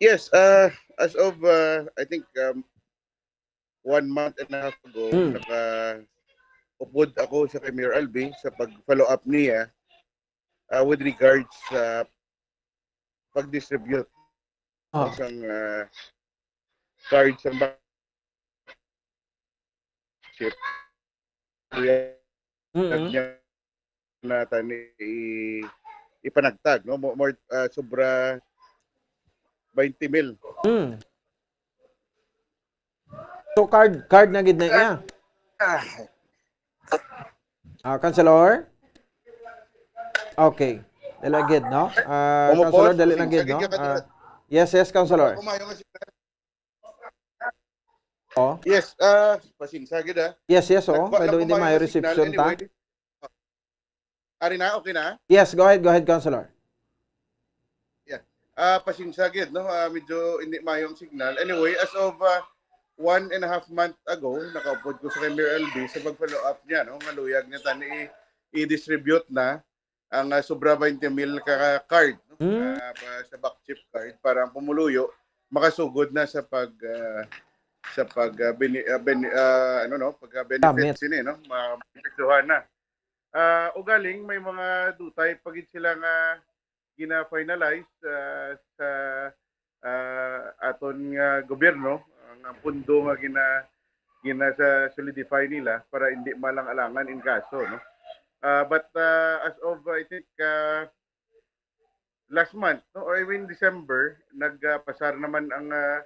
Yes, uh, as of, uh, I think, um, one month and a half ago, Hmm. nakaupod ako sa kay Mayor Albi sa pag-follow up niya, uh, with regards sa pag-distribute Ah. sang, uh, card sa membership. Kuya, Mm-mm. niya na tani i-, ipanagtag, no? Mo-, more, ah, sobra twenty mil. Mm. So, card, card na gid na iya? Ah. Ah, Councilor? Okay. Dali gid, no? Ah, Omo, Councilor, boss. Dali na Sige, gid, sige, no? Councilor. Ah, yes, yes, Councilor. Kumayo nga si Oh. Yes, ah, pasensya gid, ah. Yes, yes, oh. Nagba-, Kay daw hindi nagkumayo maayo ang signal. Reception ta. Anyway. Ari na, okay na? Yes, go ahead, go ahead, Councilor. Yeah. Ah, pasensya gid, no? Ah, medyo hindi maayo ang signal. Anyway, as of, ah, one and a half month ago, nakaupod ko sa kay Mayor L B sa pag-follow up niya, no? Nga luyag niya tani i-, i-distribute na ang, ah, sobra twenty mil ka card, no? Hmm. Ah, pa, sa back chip card para ang pumuluyo makasugod na sa pag, ah, sa pag, ah, bene-, ah, bene-, ah, ano, no? Pag, ah, benefit Gamit. Sini, no? Ma-, maapektuhan na. Ah, ugaling may mga dutay pa gid sila nga gina-finalize, ah, sa, ah, aton nga gobyerno, ang, ang pundo nga gina-, gina-, sa solidify nila para hindi malang-alangan in kaso, no? Ah, but, ah, as of, I think, ah, last month, no, or even December, nagpasar naman ang, ah,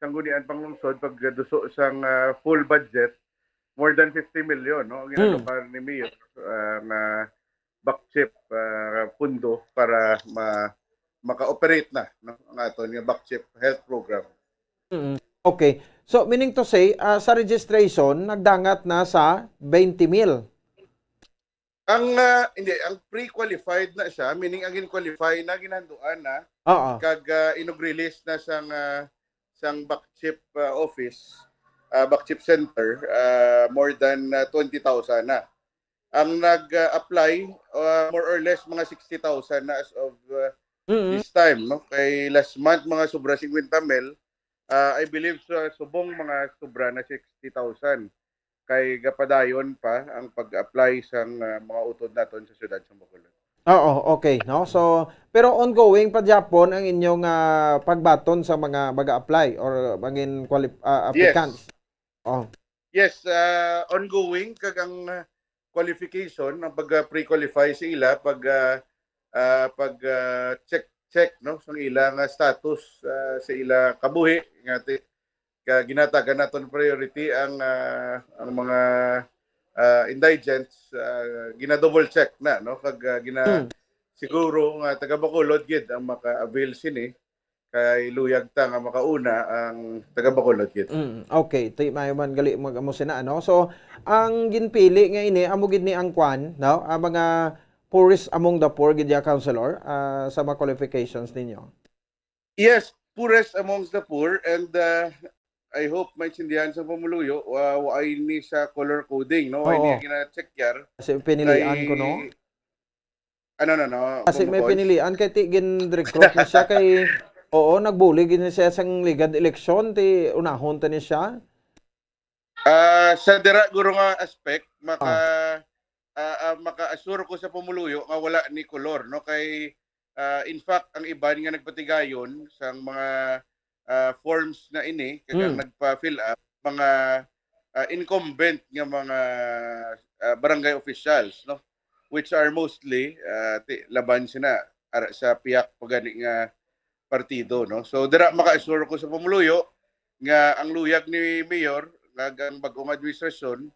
Sangguniang Panglungsod pagduso sang, ah, full budget, more than fifty million, no, ang Hmm. ginalokar ni Mayor, ah, nga back chip, ah, pundo para ma-, maka-operate na, no, ang aton nga back chip health program. Mm. Okay. So, meaning to say, ah, sa registration, nagdangat na sa twenty mil. Ang, ah, hindi, ang pre-qualified na siya, meaning ang gin-qualify na, ginhanduan na, Oo. kag, ah, inug-release na sang, ah, sang back chip, ah, office, ah, back chip center, ah, more than, ah, twenty thousand na. Ang nag, ah, apply, ah, more or less mga sixty thousand na as of, ah, Mm. this time, no? Kay last month, mga sobra fifty mil, ah, I believe sa subong mga sobra na sixty thousand. Kay gapadayon pa ang pag-apply sang, ah, mga utod naton sa siyudad sa Bacolod. Oo, okay, no? So, pero ongoing pa gyapon ang inyong, ah, pagbaton sa mga mag-a-apply or mangin quali-, ah, Yes. applicants? Oh. Yes, ah, ongoing kag ang, ah, qualification, ang pag, ah, pre-qualify sa ila, pag, ah, ah, pag, ah, check, check, no, sa ila nga status, ah, sa ila kabuhi, nga ti-, ka ginatagan naton priority ang, ah, ang mga ah, indigents, ah, gina-double check na, no? Kag, ah, gina-, Hmm. siguro nga taga Bacolod gid ang maka-avail sini, kay luyag ta nga makauna ang taga Bacolod gid. Mm, okay. Ti-, maayo man gali mag-, amo sina, ano? So, ang ginpili nga ini, amo gid ni ang kwan, no? Ang mga poorest among the poor gid ya, Councilor, ah, sa mga qualifications ninyo. Yes, poorest amongst the poor, and, uh, I hope maintindihan sa pumuluyo, uh, wa ini sa color coding, no? Wa ini Oo. gina-check yar. Kasi pinilian Kay ko, no? Ano, no, no? Kasi may Pumupons? pinilian kay ti gin-recruit na siya kay, oo, nagbulig gid siya sang ligad eleksyon, ti unahon ta ni siya. Ah, sa dira guro nga aspect, maka, Ah. ah, ah, maka-assure ko sa pumuluyo nga wala ni kolor, no? Kay, ah, in fact, ang iban nga nagpatigayon sang mga, ah, forms na ini, kag ang Hmm. nagpa-fill up, mga, ah, incumbent nga mga, ah, barangay officials, no? Which are mostly, ah, ti-, laban sina ara sa pihak pa gani nga partido, no? So, dira maka-assure ko sa pumuluyo nga ang luyag ni Mayor, nga ang bag-ong administrasyon,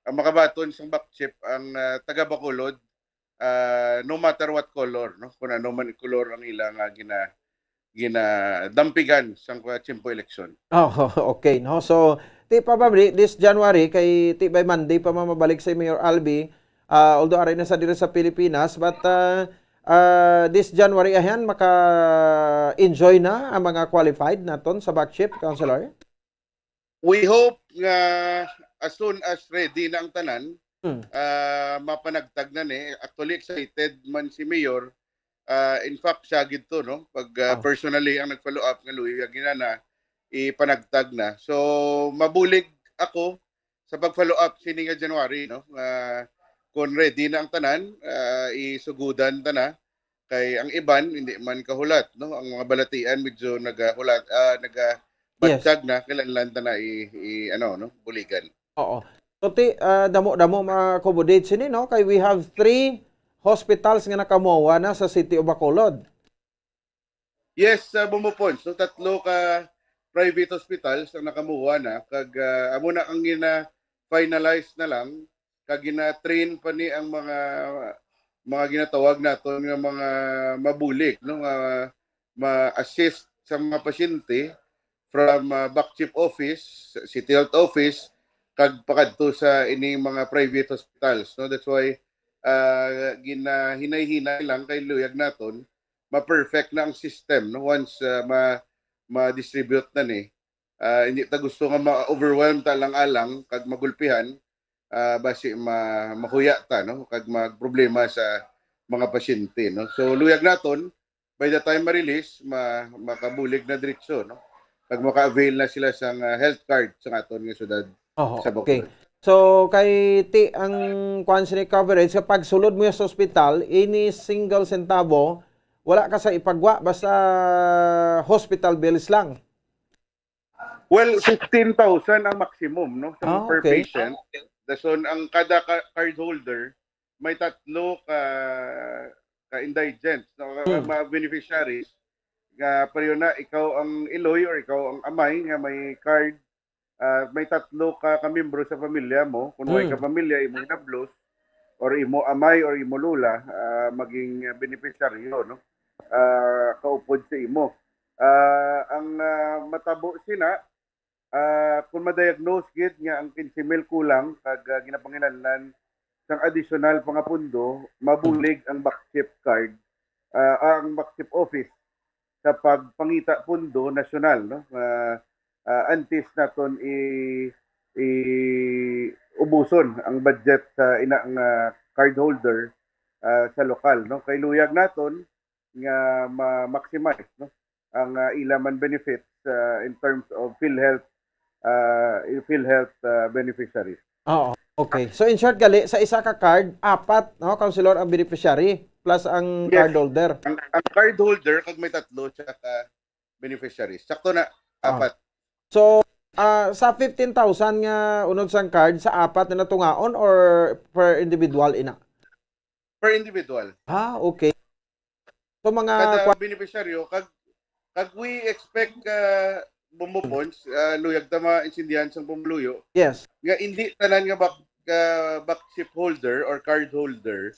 ang makabaton sang BACCHIP ang, ah, taga Bacolod, ah, no matter what color, no? Kung ano man kolor ang ila nga gina-, ginadampigan sang, ah, tiyempo eleksyon. Oh, okay, no? So, ti pa ba, di-, this January, kay ti by Monday pa mamabalik si Mayor Albi, ah, although aray na sa diri sa Pilipinas, but, ah, ah, this January ayan, maka-enjoy na ang mga qualified naton sa BACCHIP, Councilor? We hope nga as soon as ready na ang tanan, Hmm. ah, mapanagtag na ni. Actually, excited man si Mayor. Ah, in fact, siya gid to, no? Pag, ah, Oh. personally ang nag-follow up nga luyag ginana, ipanagtag na. So, mabulig ako sa pag-follow up sini nga January, no? Nga kung ready na ang tanan, ah, isugudan ta na. Kay ang iban, hindi man kahulat, no? Ang mga balatian medyo nagahulat, ah, naga-, Yes. batyag na, kinahanglan ta na i-, i-, ano, no? Buligan. Oo. So, ti, ah, damo-damo ma-accommodate sini, no? Kay we have three hospitals nga nakamuwa na sa City of Bacolod. Yes, sa Bombo Pons. So, tatlo ka private hospitals ang nakamuwa na. Kag, ah, amo na ang gina-finalize na lang. Kag gina-train pa ni ang mga, mga ginatawag naton nga mga mabulig, no? Nga ma-assist sa mga pasyente from, ah, BACCHIP office, City Health Office, kag pakadto sa ining mga private hospitals, no? That's why, ah, ginahinay-hinay lang kay luyag naton ma-perfect na ang system, no? Once, ah, ma-, ma-distribute na ni, ah, hindi ta gusto nga ma-overwhelm ta lang alang kag magulpihan, ah, basi ma-, mahuya ta, no? Kag magproblema sa mga pasyente, no? So, luyag naton, by the time ma-release, ma-, makabulig na diretso, no? Kag maka-avail na sila sang, ah, health card sa aton nga syudad Oho, sa Bacolod. Okay. So, kay ti ang kuan sini coverage, sa pagsulod mo sa ospital, any single centavo, wala ka sa ipagwa, basta hospital bills lang. Well, fifteen thousand ang maximum, no, sa Ah, per okay. patient. Ah, okay. Dason ang kada ka-, card holder may tatlo ka, ka indigents, no, ka, Hmm. mga beneficiaries. Nga, pareho na, ikaw ang iloy or ikaw ang amay nga may card, ah, may tatlo ka, ka membro sa pamilya mo. Kung may Hmm. kapamilya, imo hinablos, or imo amay or imo lola, ah, maging beneficiaryo, no? Ah, kaupod sa imo. Ah, ang, ah, matabo sina, ah, kung ma-diagnose gid nga ang quince mil kulang kag, ah, ginapanginahanglan sang additional pa nga pundo, mabulig ang BACCHIP card, ah, ang BACCHIP office sa pagpangita pundo nasyonal, no? Ah, ah, antes naton i-, i-, ubuson ang budget sa ina nga cardholder, ah, sa lokal, no? Kay luyag naton nga ma-maximize, no, ang, ah, ila man benefits, ah, in terms of PhilHealth, ah, PhilHealth, ah, beneficiaries. Oo, okay. So, in short, gali, sa isa ka card, apat, no, Councilor, ang beneficiary, plus ang Yes. cardholder. Ang, ang cardholder, kag may tatlo siya ka beneficiaries. Sakto na, Ah. apat. So, ah, sa fifteen thousand nga unod sang card, sa apat na natungaon or per individual ina? Per individual. Ah, okay. So, mga Kada kwa- beneficiaryo, kag, kag we expect, ah, Bombo Pons, ah, luyag ta maintindihan sang pumuluyo, Yes. nga hindi tanan nga bak-, ka bakchip holder or card holder,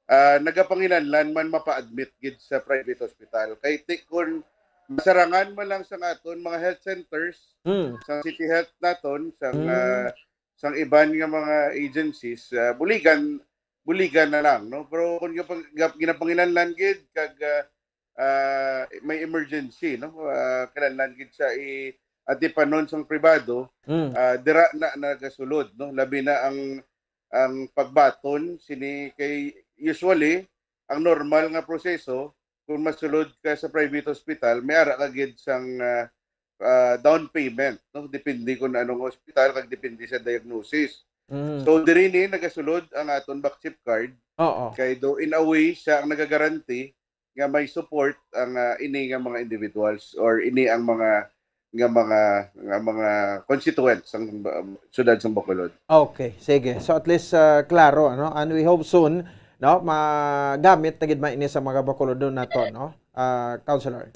ah, nagapanginahanglan man mapa-admit gid sa private hospital. Kay ti-, kun masarangan man lang sang aton mga health centers, Mm. sang City Health naton, sang, Mm. ah, sang iban nga mga agencies, ah, buligan, buligan na lang, no? Pero kung gapang-, gap-, ginapanginahanglan gid kag, ah, ah, may emergency, no? Ah, kinahanglan gid siya i-atipanon sang pribado, Mm. ah, dira na nagasulod, no? Labi na ang, ang pagbaton sini kay usually ang normal nga proseso kung masulod ka sa private hospital, may ara ka gid sang, ah, ah, down payment, no? Depende kung anong hospital kag depende sa diagnosis. Mm. So, diri ni nagasulod ang aton bakchip card. Oo. Kay do in a way siya ang nagagarantee nga may support ang, ah, ini nga mga individuals or ini ang mga, nga mga, nga mga constituents sang, ah, siyudad sang Bacolod. Okay, sige. So at least, ah, klaro, ano? And we hope soon, no, magamit na gid man ini sa mga Bacolodon nato, no? Ah, Councilor.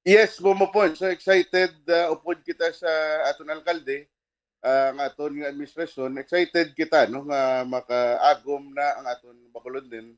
Yes, Bombo Pons. So excited, ah, upod kita sa aton alkalde, ah, ang aton nga administrasyon. Excited kita, no, nga makaagom na ang aton Bacolodnon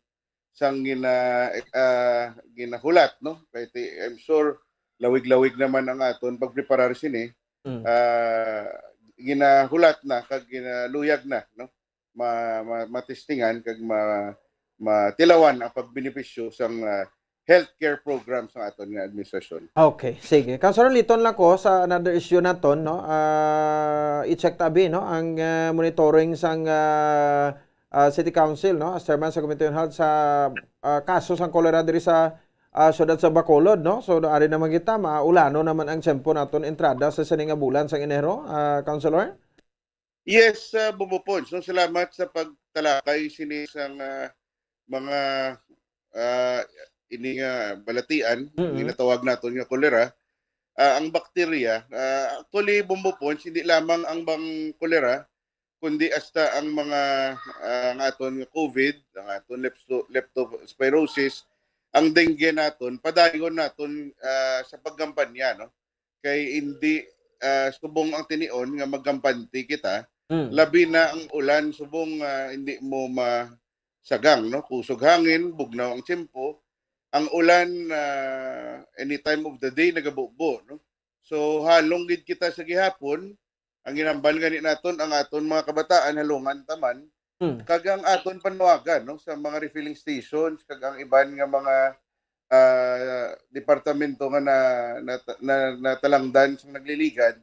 sang gina-, ah, ginahulat, no? Kay ti-, I'm sure lawig-lawig naman ang aton pagpreparar sini. Mm. Ah, ginahulat na kag ginaluyag na, no? Ma-, ma-, matistingan kag ma-, matilawan ang pagbenepisyo sang, ah, healthcare program sang aton nga administrasyon. Okay, sige. Councilor, liton lang ko sa another issue naton, no? Ah, i-check tabi, no, ang, ah, monitoring sang, ah, ah, City Council, no, as chairman sa Committee on Health sa, ah, kaso sang kolera diri sa, ah, siyudad sa Bacolod, no? So, ari naman kita, maulano naman ang tiyempo naton entrada sa sini nga bulan sang Enero, ah, Councilor? Yes, ah, Bombo Pons. So, salamat sa pagtalakay sini sang, ah, mga, ah, ini nga balatian, Mm-mm. ginatawag naton nga kolera. Ah, ang bakterya, ah, actually, Bombo Pons, hindi lamang ang bang kolera, kundi hasta ang mga, ah, ang aton nga COVID, ang aton lepto-, leptospirosis, ang dengue naton, padayon naton, ah, sa pagkampanya, no? Kay hindi, ah, subong ang tinion nga magkampante kita, Mm. labi na ang ulan, subong, ah, hindi mo masagang, no? Kusog hangin, bugnaw ang tiyempo. Ang ulan, ah, any time of the day, nagabubo, no? So, halong gid kita sa gihapon. Ang ginambal gani naton, ang aton mga kabataan, halungan ta man. Mm. Kag ang aton panawagan, no, sa mga refilling stations, kag ang iban nga mga, ah, departamento nga na, na, na, natalangdan sa nagliligad,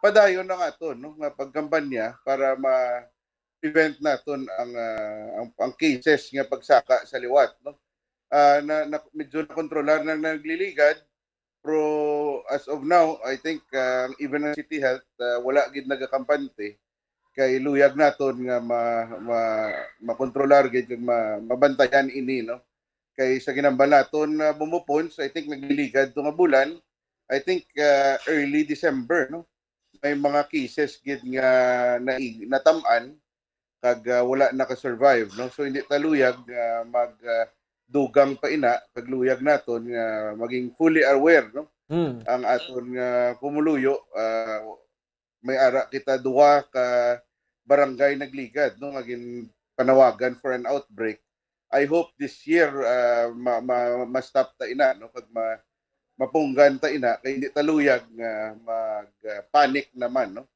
padayon ang aton, no, nga pagkampanya para ma-prevent naton ang, ah, ang, ang cases nga pagsaka sa liwat, no. Ah, na, na, medyo nakontrolar na nagliligad, pero as of now, I think, ah, even ang City Health, ah, wala gid nagakampante kay luyag naton nga ma-, ma-, makontrolar gid kag ma-, mabantayan ini, no? Kay sa ginambal naton, ah, Bombo Pons, I think nagliligad to nga bulan, I think, ah, early December, no? May mga cases gid nga nai-, natam-an kag, ah, wala naka-survive, no? So, hindi ta luyag nga mag, ah, dugang pa ina, kag luyag naton nga maging fully aware, no? Mm. Ang aton nga pumuluyo, ah, may ara kita duha ka barangay nagligad, no, nga ginpanawagan for an outbreak. I hope this year, ah, ma-, ma-, ma-stop ta ina, no, kag ma-, mapunggan ta ina, kay hindi ta luyag nga mag, ah, panic naman, no,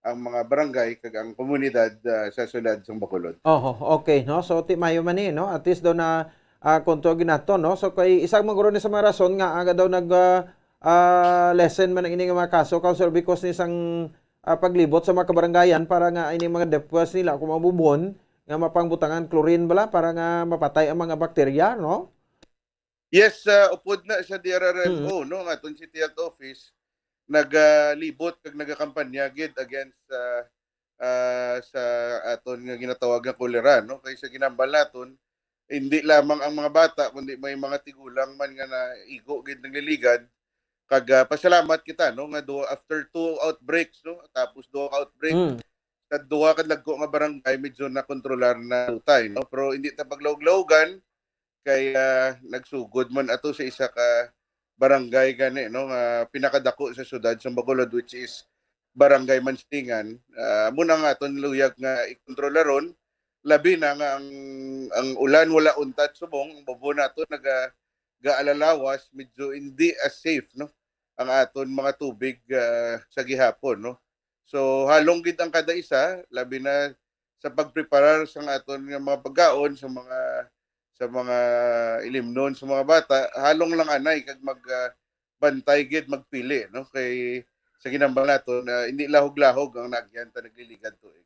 ang mga barangay kag ang komunidad, ah, sa siyudad sang Bacolod. Oho, okay, no? So, ti mayo man ni, no? At least daw na, ah, kontrol gid nato, no? So, kay isa man guro ni sa mga rason nga aga daw nag, ah, ah, lessen man ang ini nga mga kaso, Councilor, because ni sang, ah, paglibot sa mga kabarangayan para nga ini mga depots nila kung mabubon nga mapangbutangan chlorine bala para nga mapatay ang mga bakterya, no? Yes, ah, upod na sa D R R M O, Mm. no, ang aton City Health Office, nagalibot kag nagakampanya gid against, ah, ah, sa aton nga ginatawag nga kolera, no? Kay sa ginambal naton, hindi lamang ang mga bata, kundi may mga tigulang man nga naigo gid nagliligad. Kag, ah, pasalamat kita, no, nga duha, after two outbreaks, no, tapos duha ka outbreak, Mm. sa duha ka dagko nga barangay, medyo nakontrolar na utay, no? Pero hindi ta paglawog-lawogan, kay, ah, nagsugod man ato sa isa ka barangay gani, no, nga pinakadako sa siyudad sa Bacolod, which is Barangay Mansilingan. Ah, amo na nga aton luyag nga ikontrola ron, labi na nga ang, ang ulan wala untat subong, ang bubon nato naga-, gaalalawas, medyo hindi as safe, no, ang aton mga tubig, ah, sa gihapon, no. So, halong gid ang kada isa, labi na sa pagpreparar sang aton nga mga pagkaon sa mga, sa mga ilimnon, sa mga bata, halong lang anay kag mag, ah, bantay gid, magpili, no, kay sa ginambal naton, ah, hindi lahog-lahog ang naagyan ta nagliligad tuig.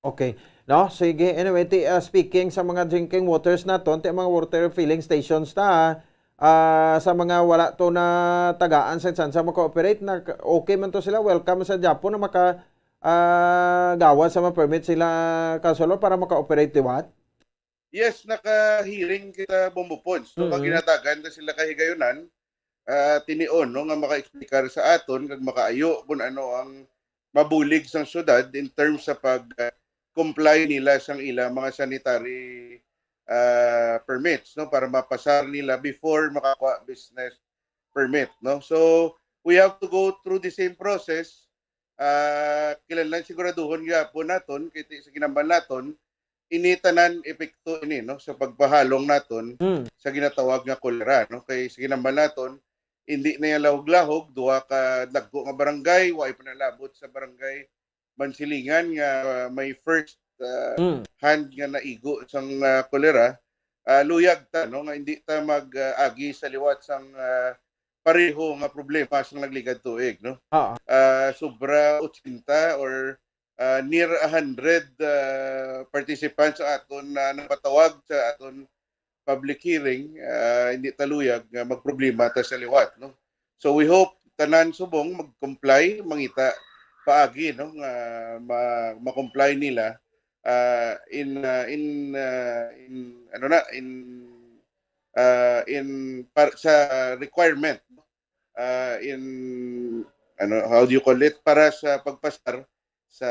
Okay. No, sige. Anyway, ti, ah, speaking sa mga drinking waters naton, ti mga water filling stations ta, ah, sa mga wala to na tagaan sa tsansa maka-operate, na okay man to sila, welcome sa Japan na maka, ah, gawas sa mga permit sila, Councilor, para maka-operate liwat? Yes, naka-hearing kita, Bombo Pons. So, pag Mm. ginatagan na sila kahigayunan, ah, tinion, no, nga maka-explicar sa aton kag makaayo kung ano ang mabulig sang syudad in terms sa pag, ah, comply nila sang ila mga sanitary, ah, permits, no, para mapasar nila before makakuha business permit, no. So, we have to go through the same process. Ah, kinahanglan siguraduhon gyapon naton kay ti-, sa ginambal naton, ini tanan epekto ini, no, sa pagpahalong naton Mm. sa ginatawag nga kolera, no? Kay sa ginambal naton, hindi na yan lahog-lahog, duha ka dagko nga barangay, wa pa nalabot sa barangay Mansilingan nga may first, ah, Mm. hand nga naigo sang, ah, kolera. Ah, luyag ta, no, nga hindi ta mag, ah, agi sa liwat sang, ah, pareho nga problema sang nagligad tuig, no? Oo. Ah, sobra ochenta or ah, near a hundred, ah, participants ang aton na napatawag sa aton public hearing. Ah, hindi ta luyag nga magproblema ta sa liwat, no? So, we hope tanan subong mag-comply, mangita paagi, no, nga ma-, ma-comply nila, ah, in, ah, in, ah, in, ano na, in, ah, in par-, sa requirement, no? Ah, in, ano, how do you call it, para sa pagpasar sa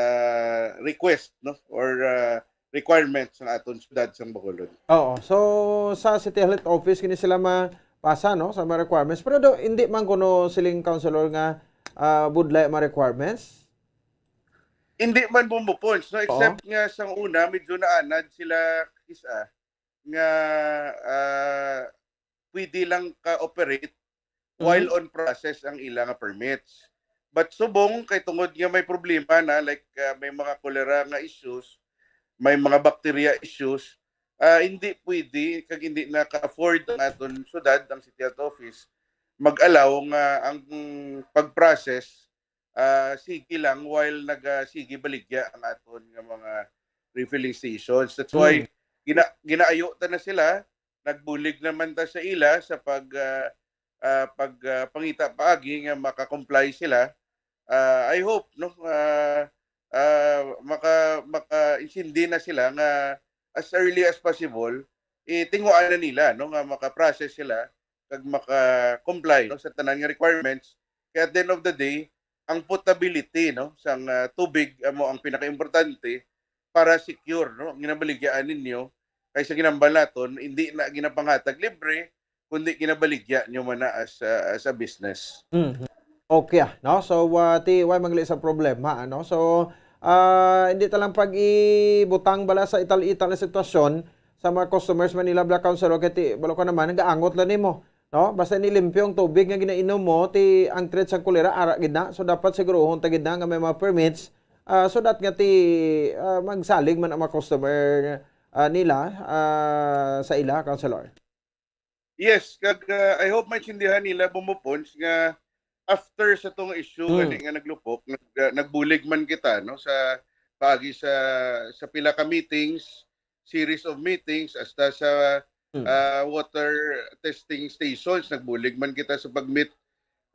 request, no, or, ah, requirements sa aton syudad sang Bacolod. Oo. So, sa City Health Office kini sila mapasa, no, sa mga requirements. Pero do, hindi man kuno siling, Councilor, nga, ah, budlay ang mga requirements? Hindi man, Bombo Pons, no, Oo. Except nga sang una, medyo naanad sila isa nga, ah, pwede lang ka-operate while Mhm. on process ang ila nga permits. But subong kay tungod nga may problema na, like, ah, may mga cholera nga issues, may mga bacteria issues, ah, hindi pwede kag hindi na ka-afford ang aton syudad, ang City Health Office, mag-allow nga ang pag-process, ah, sige lang while naga-, sige baligya ang aton nga mga refilling stations. That's why Mm. gina-, ginaayo ta na sila, nagbulig naman ta sa ila sa pag, ah, ah, pag, ah, pangita paagi nga maka-comply sila. Ah, I hope, no, ah, ah, maka-, maka-insindi na sila nga as early as possible, eh, tinguhaan na nila, no, nga maka-process sila kag maka-comply, no, sa tanan nga requirements. Kay at the end of the day, ang potability, no, sang, ah, tubig amo ang pinakaimportante para secure, no, ang ginabaligyaan ninyo. Kay sa ginambal naton, hindi na ginapanghatag libre, kundi ginabaligya nyo man na as, ah, as a business. Mhm. Okay, ah, no? So, ah, ti, way mangli sa problema, ano? So, ah, hindi ta lang pag-ibutang bala sa ital-ital na sitwasyon sa mga customers man nila, Black Council, okay, ti, balo ka naman, nagaangot lang nimo, no? Basta nilimpyo ang tubig nga ginainom mo, ti, ang threat sang kolera, ara gid na. So, dapat siguruhon ta gid na nga may mga permits, ah, so that nga ti, ah, magsalig man ang mga customer, ah, nila, ah, sa ila, Councilor. Yes, kag, ah, I hope maintindihan nila, Bombo Pons, nga after sa tong issue Mm. gani nga naglupok, nag-, ah, nagbulig man kita, no, sa paagi sa, sa pila ka meetings, series of meetings, hasta sa, Mm. ah, water testing stations. Nagbulig man kita sa pag-meet,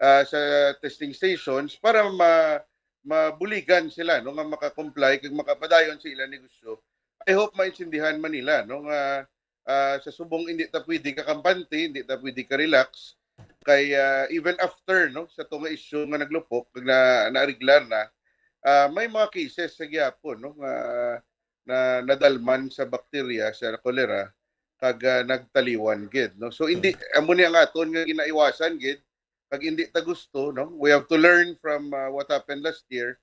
ah, sa testing stations para ma-, mabuligan sila, no, nga maka-comply kag makapadayon sa ilang negosyo. I hope maintindihan man nila, no, nga ah, sa subong hindi ta pwede kakampante, hindi ta pwede ka-relax. Kay, ah, even after, no, sa to nga issue nga naglupok, na, naariglar na, ah, may mga cases sa gihapon, no, nga na, nadalman sa bakterya sa kolera, kag, ah, nagtaliwan gid, no. So, hindi, Mm. amo ni ang aton nga ginaiwasan gid, kag hindi ta gusto, no. We have to learn from, ah, what happened last year.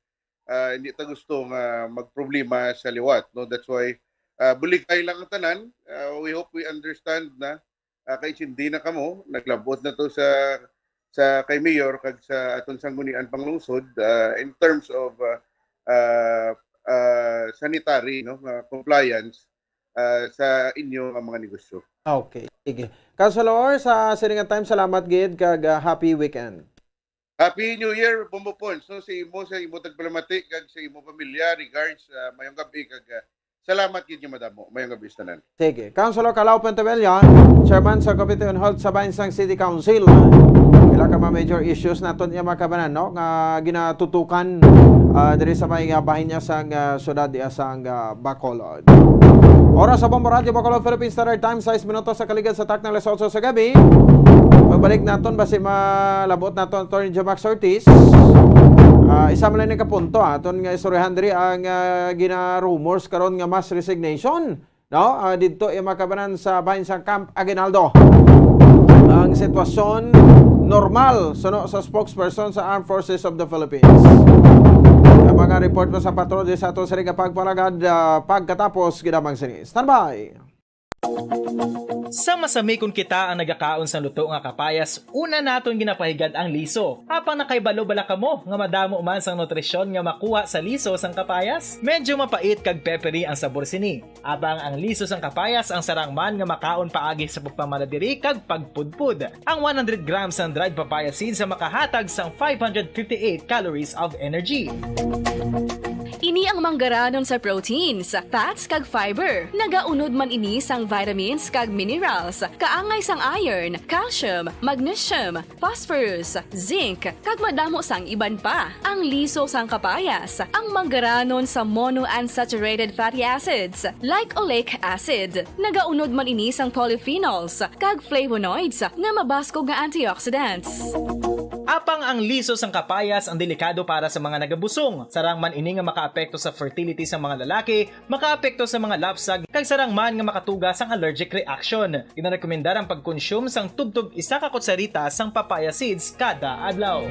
ah, hindi ta gusto nga magproblema sa liwat, no? That's why, ah, buligay lang ang tanan. Ah, we hope we understand na, ah, kaintindi na kamo. Naglabot na to sa, sa kay Mayor kag sa aton sanggunian panglungsod, ah, in terms of, ah, ah, ah, sanitary, no, nga compliance, ah, sa inyo nga mga negosyo. Okay, sige. Councilor, sa sining nga time, salamat gid kag, ah, happy weekend. Happy New Year, Bombo Pons, no? Sa imo, sa imo tagpalamati, kag sa imo pamilya, regards, ah, mayong gabi, kag, ah, salamat gid nga madamo. Mayong gabi sa tanan. Sige. Councilor Calao Pentevella, Chairman sa Committee on Health sa Bahinsang City Council. Pila ka mga major issues naton iya mga kabanan, no? Nga ginatutukan, ah, diri sa may, ah, bahin niya sang, ah, syudad iya sang, ah, Bacolod. Oras sa Bombo Radyo Bacolod, Philippine Standard Time, sais minutos sa kaligad sa takna alas otso sa gabi. Pagbalik naton, basi malabot naton, Attorney Jomax Ortiz. Ah, isa man lang ni kapunto, ah, aton nga istoryahan diri ang, ah, gina-rumors karon nga mass resignation, no? Ah, didto, eh, mga kabanan, sa bahin sa Camp Aguinaldo. Ang sitwasyon normal, suno sa spokesperson sa Armed Forces of the Philippines. Ang mga report mo sa patrol di sa ato sa Riga Pagpalagad, ah, pagkatapos, gidamang sini. Standby! Sa masami kon kita ang nagakaon sang luto nga kapayas, una naton ginapahigad ang liso. Apang nakahibalo bala kamo nga madamo man sang nutrisyon nga makuha sa liso sang kapayas? Medyo mapait kag peppery ang sabor sini. Apang ang liso sang kapayas ang sarang man nga makaon paagi sa pagpamala diri kag pagpudpod. Ang one hundred grams sang dried papaya seeds ang makahatag sang five hundred fifty-eight calories of energy. Ini ang manggaranon sa proteins, fats, kag fiber. Nagaunod man ini sang vitamins kag minerals, kaangay sang iron, calcium, magnesium, phosphorus, zinc, kag madamo sang iban pa. Ang liso sang kapayas, ang manggaranon sa monounsaturated fatty acids, like oleic acid. Nagaunod man ini sang polyphenols kag flavonoids nga mabaskog nga antioxidants. Apang ang liso sang kapayas ang delikado para sa mga nagabusong. Sarang man ini nga makaapekto sa fertility sa mga lalaki, makaapekto sa mga lapsag, kag sarang man nga makatuga sang allergic reaction. Ginarekomendar ang pagkonsume sang tubtob isa ka kutsarita sang papaya seeds kada adlaw.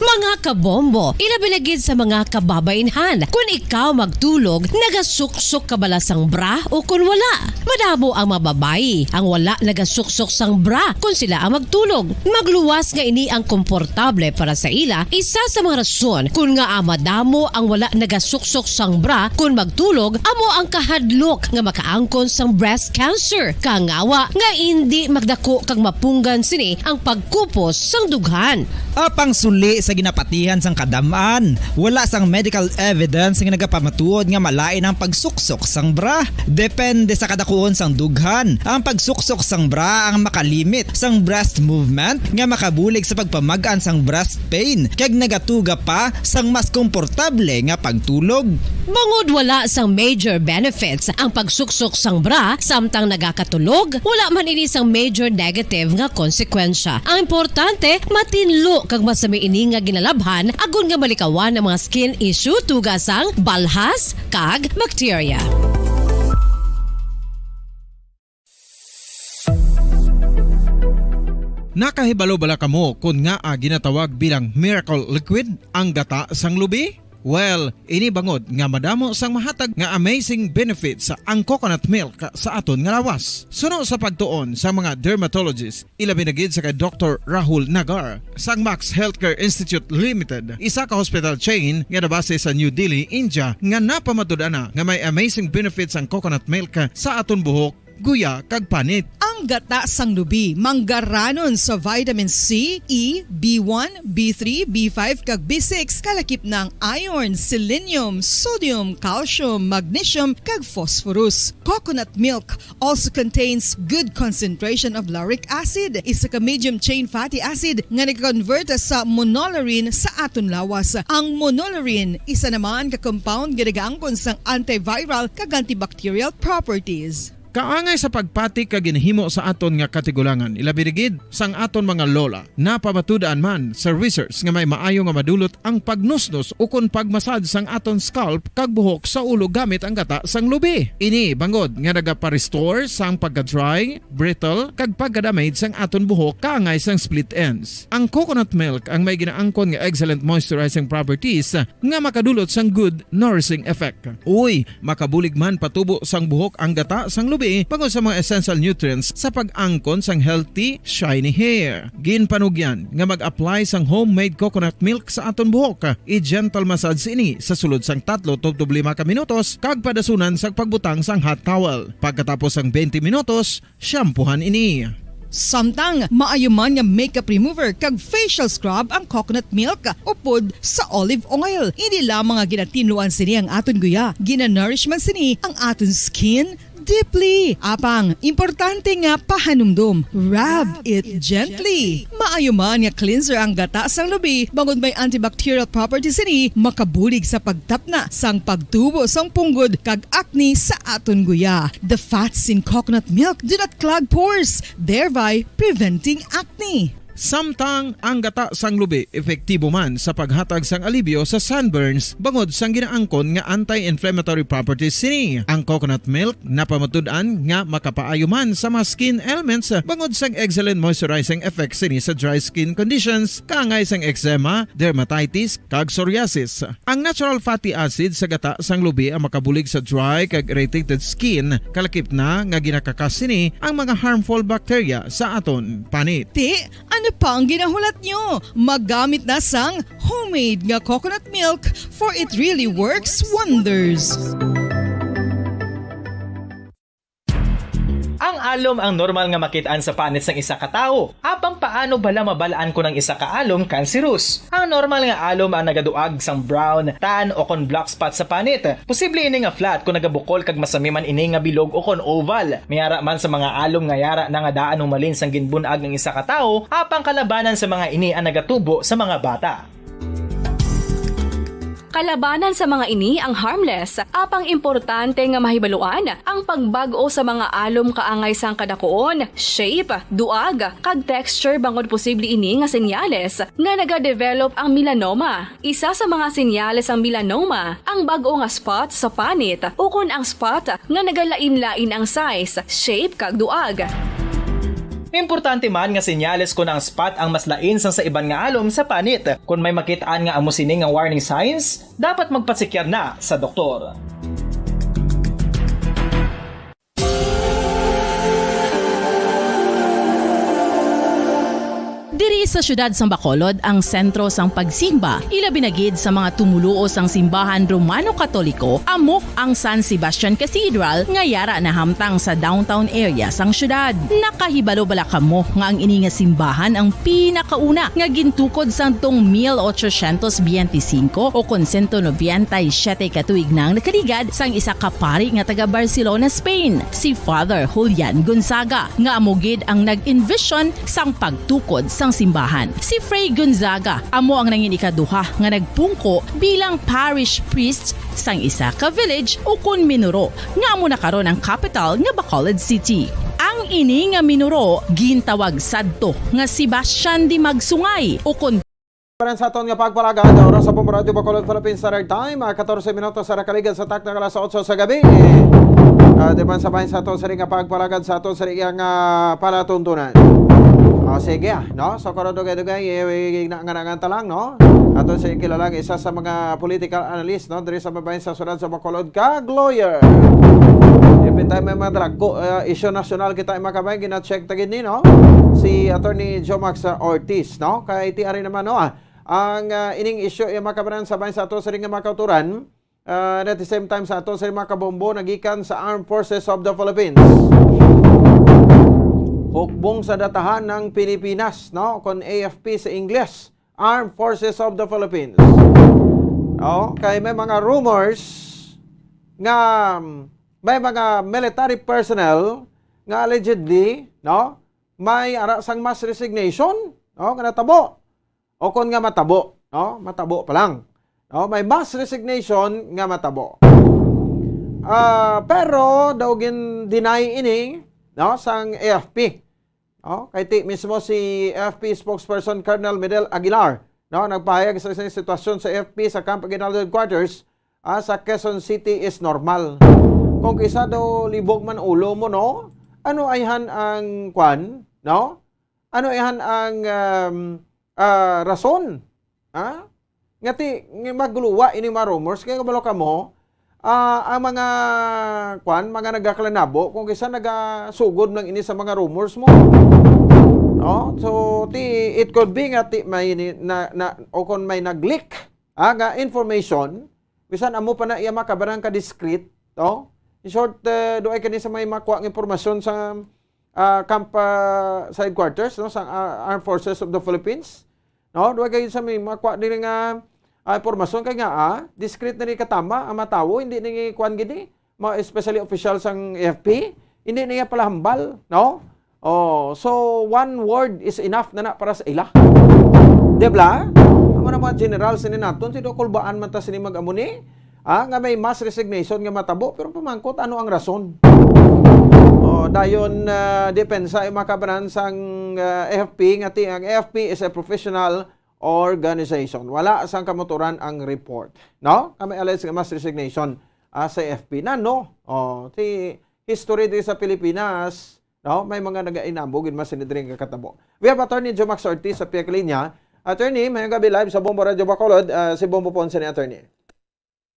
Mga kabombo, ilabi na gid sa mga kababainhan, kun ikaw magtulog, nagasuksok ka bala sang bra o kun wala? Madamo ang mga babayi ang wala nagasuksok sang bra kun sila ang magtulog. Magluwas nga ini ang komportable para sa ila, isa sa mga rason kun ngaa madamo ang wala nagasuksok sang bra kun magtulog amo ang kahadlok nga makaangkon sang breast cancer. Kangawa nga indi magdako kag mapunggan sini ang pagkupos sang dughan. Apang suli sa ginapatihan sang kadam-an, wala sang medical evidence nga nagapamatuod nga malain ang pagsuksok sang bra. Depende sa kadakuon sang dughan, ang pagsuksok sang bra ang makalimit sang breast movement nga makabulig sa pagpamag-an sang breast pain kag nagatuga pa sang mas komportable nga pagtulog. Bangod wala sang major benefits ang pagsuksok sang bra samtang nagakatulog, wala man ini sang major negative nga konsekwensya. Ang importante, matinlo kag masami ini nga ginalabhan agod nga malikawan ang mga skin issue tuga sang balhas kag bakterya. Nakahibalo bala kamo kon ngaa ginatawag bilang miracle liquid ang gata sang lubi? Well, ini bangod nga madamo sang mahatag nga amazing benefits ang coconut milk sa aton nga lawas. Suno sa pagtuon sa mga dermatologist, ilabi na gid sa kay Doktor Rahul Nagar sang Max Healthcare Institute Limited, isa ka hospital chain nga nabase sa New Delhi, India, nga napamatud-an na nga may amazing benefits ang coconut milk sa aton buhok, guya, kag panit. Ang gata sang lubi manggaranon sa vitamin C, E, B one, B three, B five, kag B six, kalakip na ang iron, selenium, sodium, calcium, magnesium, kag phosphorus. Coconut milk also contains good concentration of lauric acid, isa ka medium chain fatty acid nga nag-convert sa monolaurin sa aton lawas. Ang monolaurin, isa naman ka compound nga nagaangkon sang antiviral kag antibacterial properties. Kaangay sa pagpati kag ginhimo sa aton nga katigulangan, ilabi na gid sang aton mga lola. Napamatud-an man sa research nga may maayo nga madulot ang pagnusnos ukon pagmasad sang aton scalp kag buhok sa ulo gamit ang gata sang lubi. Ini bangod nga nagapa-restore sang pagka-dry, brittle, kag pagka-damage sang aton buhok kaangay sang split ends. Ang coconut milk ang may ginaangkon nga excellent moisturizing properties nga makadulot sang good nourishing effect. Uy, makabulig man patubo sang buhok ang gata sang lubi bangod sa mga essential nutrients sa pag-angkon sang healthy, shiny hair. Ginpanugyan nga mag-apply sang homemade coconut milk sa aton buhok. I-gentle massage ini sa sulod sang tatlo tubtob lima ka minutos kag padasunan sang pagbutang sang hot towel. Pagkatapos sang twenty minutos, shampoohan ini. Samtang maayo man nga makeup remover kag facial scrub ang coconut milk upod sa olive oil. Hindi lamang nga ginatinluan sini ang aton guya, ginanourish man sini ang aton skin deeply. Apang, importante nga pahanumdom, rub it gently. Maayo man nga cleanser ang gata sang lubi bangod may antibacterial properties sini, makabulig sa pagtapna sang pagtubo sang punggod kag acne sa aton guya. The fats in coconut milk do not clog pores, thereby preventing acne. Samtang ang gata sang lubi epektibo man sa paghatag sang alibyo sa sunburns bangod sang ginaangkon nga anti-inflammatory properties sini. Ang coconut milk napamatud-an nga makapaayo man sa mga skin ailments bangod sang excellent moisturizing effects sini sa dry skin conditions, kaangay sang eczema, dermatitis, kag psoriasis. Ang natural fatty acid sa gata sang lubi ang makabulig sa dry kag irritated skin, kalakip na nga ginakakas sini ang mga harmful bacteria sa aton panit. Ti, ano pa ang ginahulat nyo? Maggamit na sang homemade nga coconut milk, for it really works wonders. Ang alom ang normal nga makit-an sa panit sang isa ka tawo. Apang paano bala mabal-an kon ang isa ka alom cancerous? Ang normal nga alom ang nagaduag sang brown, tan, o kon black spot sa panit. Posible ini nga flat kon nagabukol kag masami man ini nga bilog o kon oval. May ara man sa mga alom nga yara na nga daan humalin sang ginbun-ag ang isa ka tawo, apang kalabanan sa mga ini ang nagatubo sa mga bata. Kalabanan sa mga ini ang harmless, apang importante nga mahibaluan ang pagbag-o sa mga alom kaangay sang kadakuon, shape, duag, kag texture bangod posible ini nga senyales nga nagadevelop ang melanoma. Isa sa mga senyales sang melanoma ang bag-o nga spot sa panit ukon ang spot nga nagalain-lain ang size, shape, kag duag. Importante man nga senyales kon ang spot ang mas lain sang sa iban nga alom sa panit. Kon may makit-an nga amo sini nga warning signs, dapat magpatsikyar na sa doktor. Diri sa siyudad sang Bacolod ang sentro sang pagsimba, ilabi na gid sa mga tumoluo sang simbahan Romano Katoliko, amo ang San Sebastian Cathedral nga yara nahamtang sa downtown area sang siyudad. Nakahibalo bala kamo nga ang ini nga simbahan ang pinakauna nga gintukod sadtong mil ochocientos biyente singko o kon sento nobenta y siyete ka tuig nang nakaligad sang isa ka pari nga taga Barcelona, Spain, si Father Julian Gonzaga, nga amo gid ang nag-envision sang pagtukod sang simbahan. Si Fray Gonzaga amo ang nangin ikaduha nga nagpungko bilang parish priest sang isa ka village ukon minuro nga amo na karon ang kapital nga Bacolod City. Ang ini nga minuro gintawag sadto nga Sebastian de Magsungay ukon Para sa aton nga pagpalagad, oras sa Pumbo Radio Bacolod Philippine Standard Time, ah, katorse minutos sa nakaligad sa takna nga alas otso sa gabi. Ah, di man sa bahin sa aton sini nga pagpalagad sa aton sini nga palatuntunan. Ah, sige, ah, no? So, karon dugay-dugay, eh, eh, na, nga nanganta lang, no? Aton sini kilala nga isa sa mga political analyst, no? Diri sa mabahin sa syudad sa Bacolod, kag lawyer. Every time may mga drag ko, ah, issue nasyonal kita, mga kabayan, gina-check ta gid ni, no? Si Attorney Jomax, ah, Ortiz, no? Kay ti ari naman, no? Ah, ang, ah, ining issue, eh, mga kabayan, sa bahin sa aton sini nga mga kauturan, ah, and at the same time, sa aton sini mga kabombo, nagikan sa Armed Forces of the Philippines. Hukbong sa datahan ng Pilipinas, no? Kon A F P sa Ingles, Armed Forces of the Philippines. Oh, kay may mga rumors nga, um, may mga military personnel nga allegedly, no, may ara sang mass resignation, no, nga natabo. O kon nga matabo, no, matabo pa lang. No, may mass resignation nga matabo. Ah, pero daw gin-deny ini, no, sang A F P. No? Kay ti mismo si A F P spokesperson Colonel Medel Aguilar, no, nagpahayag sa, sa sitwasyon sa A F P sa Camp Aguinaldo headquarters, ah, sa Quezon City is normal. Kung kisa daw libog man ulo mo, no? Ano ayhan ang kwan, no? Ano ayhan ang, um, ah, rason? Ha? Nga ti, nga magluwa ini mga rumors, kay kabalo kamo, ah, ang mga, kwan, mga nagakalanabo, kung kisa nagasugod lang ini sa mga rumors mo. No? So, ti, it could be nga ti, may ni-, na, na, o kung may nag-leak, ah, nga information, bisan amo pa na iya makabarang ka discreet, no? In short, eh, do ay kani sa may makuha nga impormasyon sa, ah, camp, ah, sa headquarters, no, sa, ah, Armed Forces of the Philippines, no? Do ay kani sa may makuha diri nga, ah, impormasyon kay nga, ah, discreet na ni katama ang matawo, hindi ni kuan gid ni, ma-, especially official sang A F P, hindi niya palahambal, no? Oh, so one word is enough na na para sa ila. Di ba? Amo na mga general sini naton, si Dokol Baan man ta sini mag-amo ni, ah, nga may mass resignation nga matabo, pero pamangkot, ano ang rason? Oh, dayon, ah, depensa yung mga kabanan sang, ah, A F P, nga ti, ang A F P is a professional organization. Wala sang kamotoran ang report, no? Kami alleged nga mass resignation, ah, sa A F P. Na, no? Oh, ti history diri sa Pilipinas, no? May mga nagainambog gid mas sinidring nga katabo. We have Attorney Jomax Ortiz sa pihak linya. Attorney, mayong gabi, live sa Bombo Radyo Bacolod. Ah, si Bombo Ponce ni, Attorney.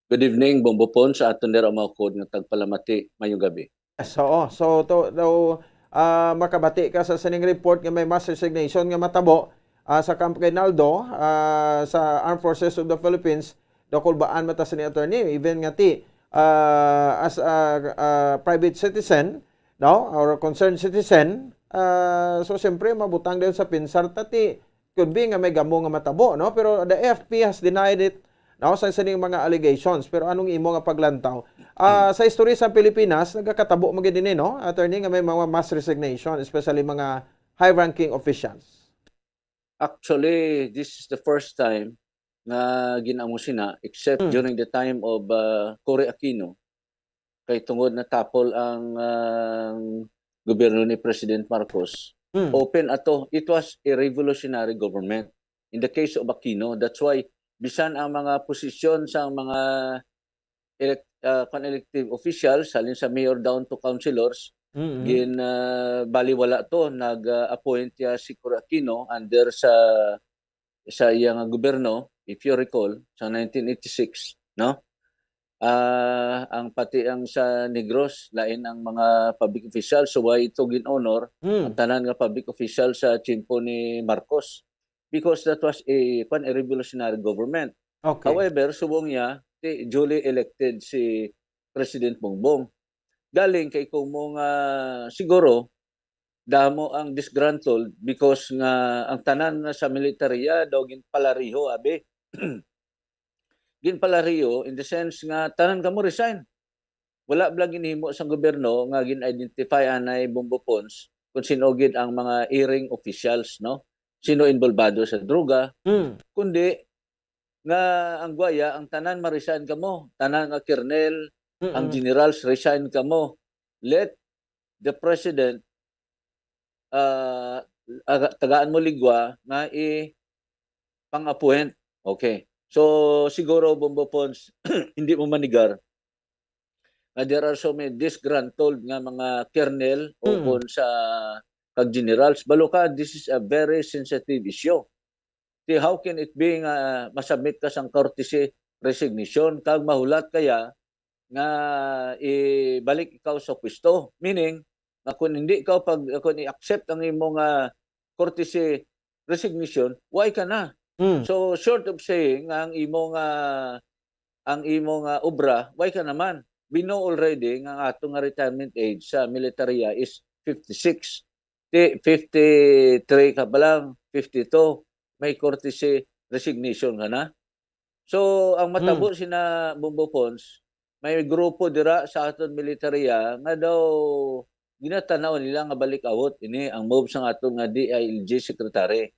Good evening, Bombo Ponce, sa aton dira mga ukod nga tagpalamati. Mayong gabi. Yes, oo. So, to, to, ah, makabati ka sa sining report nga may mass resignation nga matabo, ah, sa Camp Aguinaldo, ah, sa Armed Forces of the Philippines, Dokol Baan man ta sini, Attorney, even nga ti, ah, as a, ah, private citizen, no, or concerned citizen, ah, so siyempre mabutang din sa pinsar ta ti could be nga may gamo nga matabo, no? Pero the A F P has denied it, no, sa sining mga allegations. Pero anong imo nga paglantaw? Ah, sa istorya sa Pilipinas, nagakatabo man gid ini, no, Attorney, nga may mga mass resignation, especially mga high-ranking officials. Actually, this is the first time nga gin-amo sina, except Mm. during the time of, uh, Cory Aquino, kay tungod natapol ang, ang gobyerno ni President Marcos, Mm. open ato. It was a revolutionary government in the case of Aquino. That's why bisan ang mga posisyon sa mga elect-, ah, kwan, elective officials, halin sa mayor down to councilors, Mm-hmm. gin, ah, baliwala to. Nag, ah, appoint ya si Cory Aquino under sa, sa iya nga gobyerno, if you recall, sa nineteen eighty-six, no? Ah, ang pati ang sa Negros, lain ang mga public officials. So, why ito gin-honor? Mm. Ang tanan nga public official sa tiyempo ni Marcos? Because that was a, kwan, a revolutionary government. Okay. However, subong niya, ti, duly elected si President Bongbong. Galing kay kung mo nga, siguro, damo ang disgruntled because nga ang tanan nga sa militarya daw ginpalariho, abi. Ginpalariho in the sense nga tanan kamo resign. Wala bala ginhimo sang gobyerno nga gin-identify anay, Bombo Ponce, kung sino gid ang mga erring officials, no? Sino involbado sa droga, Mm. kundi nga ang gwaya, ang tanan ma-resign kamo, tanan nga kernel, ang Mm-mm. generals resign kamo. Let the president, ah, aga-, tagaan mo ligwa nga i-pang-appoint. Okay. So, siguro, Bombo Ponce, hindi mo manigar nga there are so many disgruntled nga mga kernel o Mm. kung sa kag generals. Balo ka, this is a very sensitive issue. Ti, how can it be nga masubmit ka sang courtesy resignation kag mahulat kaya nga ibalik ikaw sa pwesto? Meaning, nga kung hindi ka pag, kung i-accept ang imo nga courtesy resignation, why ka na? Mm. So, short of saying nga ang imo nga, ang imo nga obra, why ka naman? We know already nga ang ato nga retirement age sa militarya is fifty-six. Ti, fifty-three ka pa lang, fifty-two, may courtesy resignation ka na. So, ang matabo Mm. sina Bombo Ponce, may grupo dira sa aton militarya nga daw ginatanaw nila nga balik-awot ini ang move sang aton nga D I L G secretary.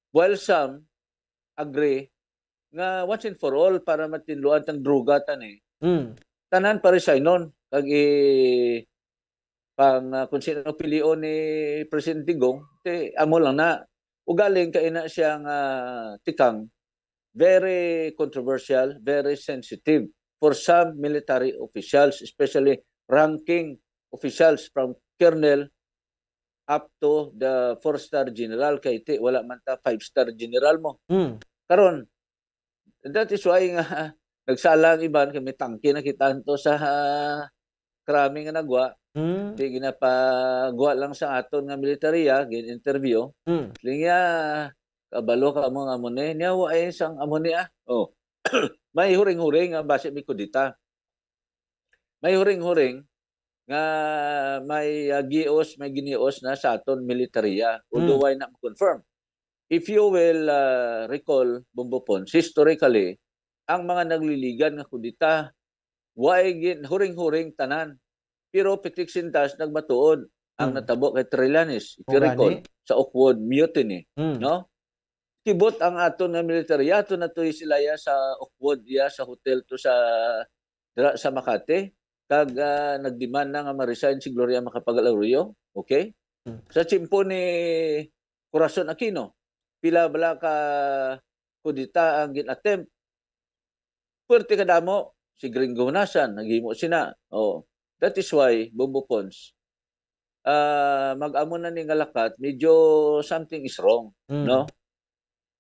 While some agree nga once and for all para matinluan tang droga ta ni, Mm. tanan pa resignon. kag i-, pang, ah, kung sino pilion ni Presidente Digong, ti amo lang na. Ugaling kay na siya nga tikang very controversial, very sensitive for some military officials, especially ranking officials from colonel up to the four-star general, kay ti wala man ta five-star general mo. Mm. Karon, that is why nga nagsala ang iban kay may tangke na kita to sa, ah, krami nga nagwa. Mm. Di ginapagwa lang sa aton nga militarya, gin-interview. Mm. Siling niya, "Kabalo ka mo nga amo ni?" Niya, "Wa ay sang amo ni, ah." Oh. May huring-huring nga basi may kudita. May huring-huring nga may, ah, gios, may ginios na sa aton militarya, although Mm. why not confirm. If you will, ah, recall, Bombo Pons, historically, ang mga nagliligan nga kudita, way gin-, huring-huring tanan. Pero pitik sintas nagmatuod ang Mm. natabo kay Trillanes, if you Mao recall, gani. sa Oakwood Mutiny, Mm. no? Kibot ang aton nga militarya, ato na to sila ya sa Oakwood, ya sa hotel to sa, dira sa Makati, kag, ah, nag-demand na nga ma-resign si Gloria Macapagal Arroyo, okay? Mm. Sa tiyempo ni Corazon Aquino, pila bala ka kudita ang gin-attempt? Puwerte kadamo, si Gringo Honasan, naghimo sina. Oh, that is why, Bombo Pons, ah, mag-amo na ni nga lakat, medyo something is wrong, Mm. no?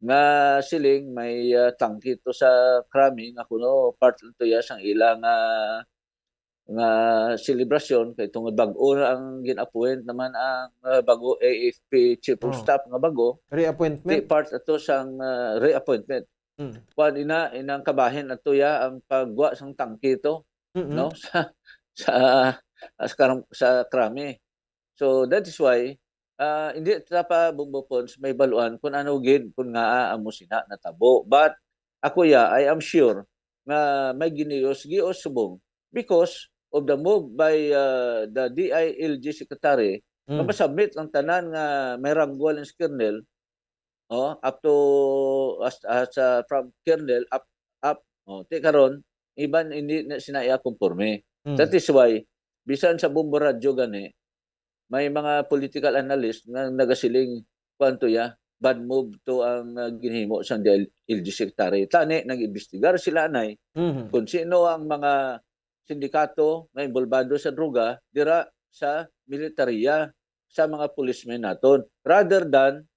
Nga siling may, ah, tangke to sa krami nga kuno part lang to ya sang ilang, ah, nga selebrasyon kay tungod bag-o na ang gin-appoint naman ang, ah, bag-o A F P chief of Oh. staff nga bag-o, Reappointment. di part ato sang, ah, reappointment. Mm. Kuwan ina, inang kabahin ato ya ang pagwa sang tangke to, Mm-mm. no? Sa, sa, sa, karam-, sa krami. So, that is why, ah, hindi ta pa, Bombo Pons, may baluan kung ano gid, kung ngaa amo sina natabo. But, ako ya, I am sure nga may ginios-gios subong because of the move by, ah, the D I L G secretary nga Mm. masubmit ang tanan nga may ranggo halin sa colonel, oh, up to, as, as, ah, from colonel up, up. Oh, ti karon, iban hindi na sina iya konporme. Mm. That is why, bisan sa Bombo Radyo gani, may mga political analyst nga nagasiling, kuwan to ya, bad move to ang, ah, ginhimo sang D I L G secretary. Tani, nag-imbestigar sila anay Mhm. kung sino ang mga sindikato nga involbado sa droga dira sa militarya, sa mga policemen naton, rather than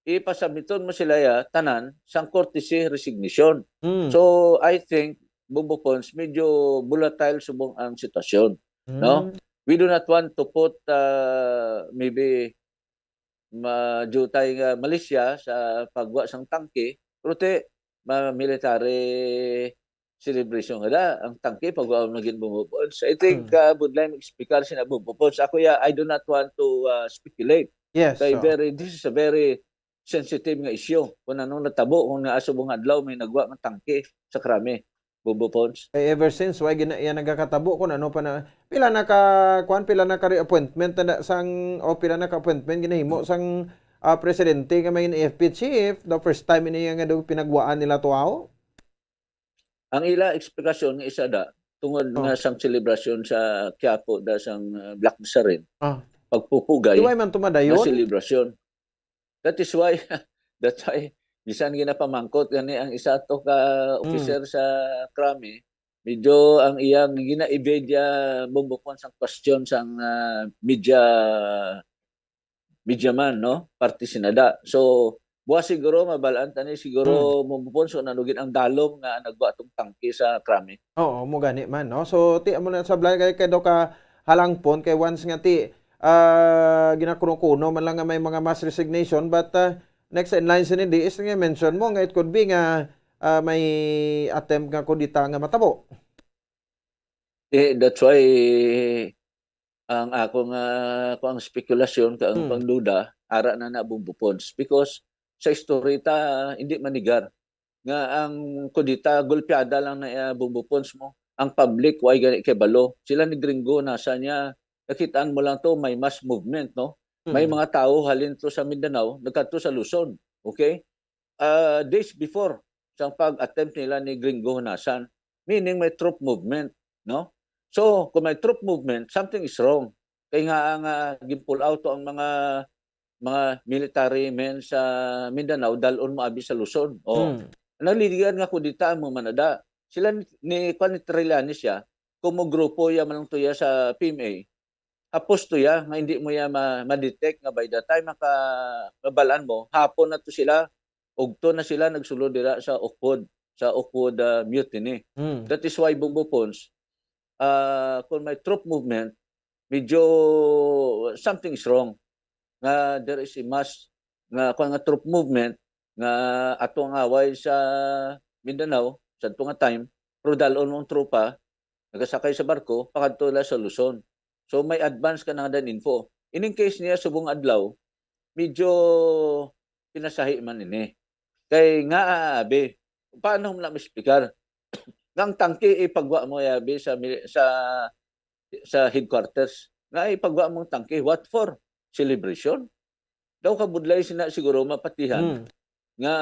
ipasabmiton mo sila ya tanan sang courtesy resignation. Mm. So, I think, Bombo Pons, medyo volatile subong ang sitwasyon, no? Mm. We do not want to put, uh, maybe, madutay nga malisya sa pagwa sang tangke, pero ti, ma-, military celebration nga da, ang tangke pagwa na gid, Bombo Pons. I think, Mm. uh, budlay mag-explicar sina, Bombo Pons. Ako ya, I do not want to, uh, speculate. Yes, Kay so very, this is a very sensitive nga issue. Kung ano natabo, kung naa subong adlaw may nagwa nga tangke sa krami, Bombo Pons. Kay ever since, way gina-, iya nagakatabo kung ano pa na, pila na ka, kuwan, pila na ka reappointment na sang, o pila na ka appointment ginahimo sang, ah, presidente nga may A F P chief, the first time ini nga daw pinagwaan nila to, aw? Ang ila eksplikasyon nga isa da, tungod Oh. nga sang selebrasyon sa Quiapo da sang, ah, Black Nazarene, Ah. pagpupugay Di way man to nga madayon? selebrasyon. That is why, that's why, bisan ginapamangkot gani ang isa to ka Mm. officer sa krami, medyo ang iyang gina-evade ya, Bombo Pons, ang question sang, ah, media, media man, no? Parte sina da. So, buwas siguro, mabal-an ta ni siguro, Mm. Bombo Pons, kung ano gid ang dalom nga nagwa tong tangke sa krami. Oo, mo gani man, no? So, ti, amo na sablay kay, kay daw ka halangpon, kay once nga ti, ah, ginakuno-kuno man lang nga may mga mass resignation, but, ah, next in line sini di is nga mention mo nga it could be nga, ah, may attempt nga kudeta nga matabo. Eh, that's why ang ako nga, kung ang spekulasyon, ka ang Hmm. pangduda, ara na na, Bombo Pons. Because sa istorya ta, hindi manigar nga ang kudeta, golpeada lang na, ah, Bombo Pons mo. Ang public, way gani kay balo. Sila ni Gringo, nasa niya, nakitaan mo lang to, may mass movement, no? May Hmm. mga tao halin to sa Mindanao, nagkadto sa Luzon. Okay? Ah, days before sang pag-attempt nila ni Gringo Honasan, meaning may troop movement, no? So, kung may troop movement, something is wrong. Kay nga nga gin-pull out ang mga mga military men sa Mindanao, dal-on mo abi sa Luzon. O, Mm. naliligan nga kudita mo manada. Sila ni, ni, kwan ni Trillanes siya, kung mo grupo ya man lang to ya sa P M A, hapos to ya nga hindi mo ya ma, ma-detect nga by the time maka, mabalaan mo, hapon na to sila, ugto na sila nagsulod dira sa Ukbod, sa Ukbod, ah, mutiny. Mm. That is why Bumbo Pons, ah, kung may troop movement, medyo something is wrong. Nga there is a mass nga, kung nga troop movement, nga ato ang away sa Mindanao, sa ato nga time, pero dalon mong tropa, nagasakay sa barko, pakadto la sa Luzon. So, may advance ka na nga info. Ining case niya, subong adlaw, medyo pinasahi man ini. Kay nga, abi, paano mo na ma-explicar? Nga ang tangke ipagwa mo, abi, sa, mil- sa, sa headquarters. Nga ipagwa mo ang tangke. What for? Celebration? Daw kabudlay sina siguro mapatihan Mm. nga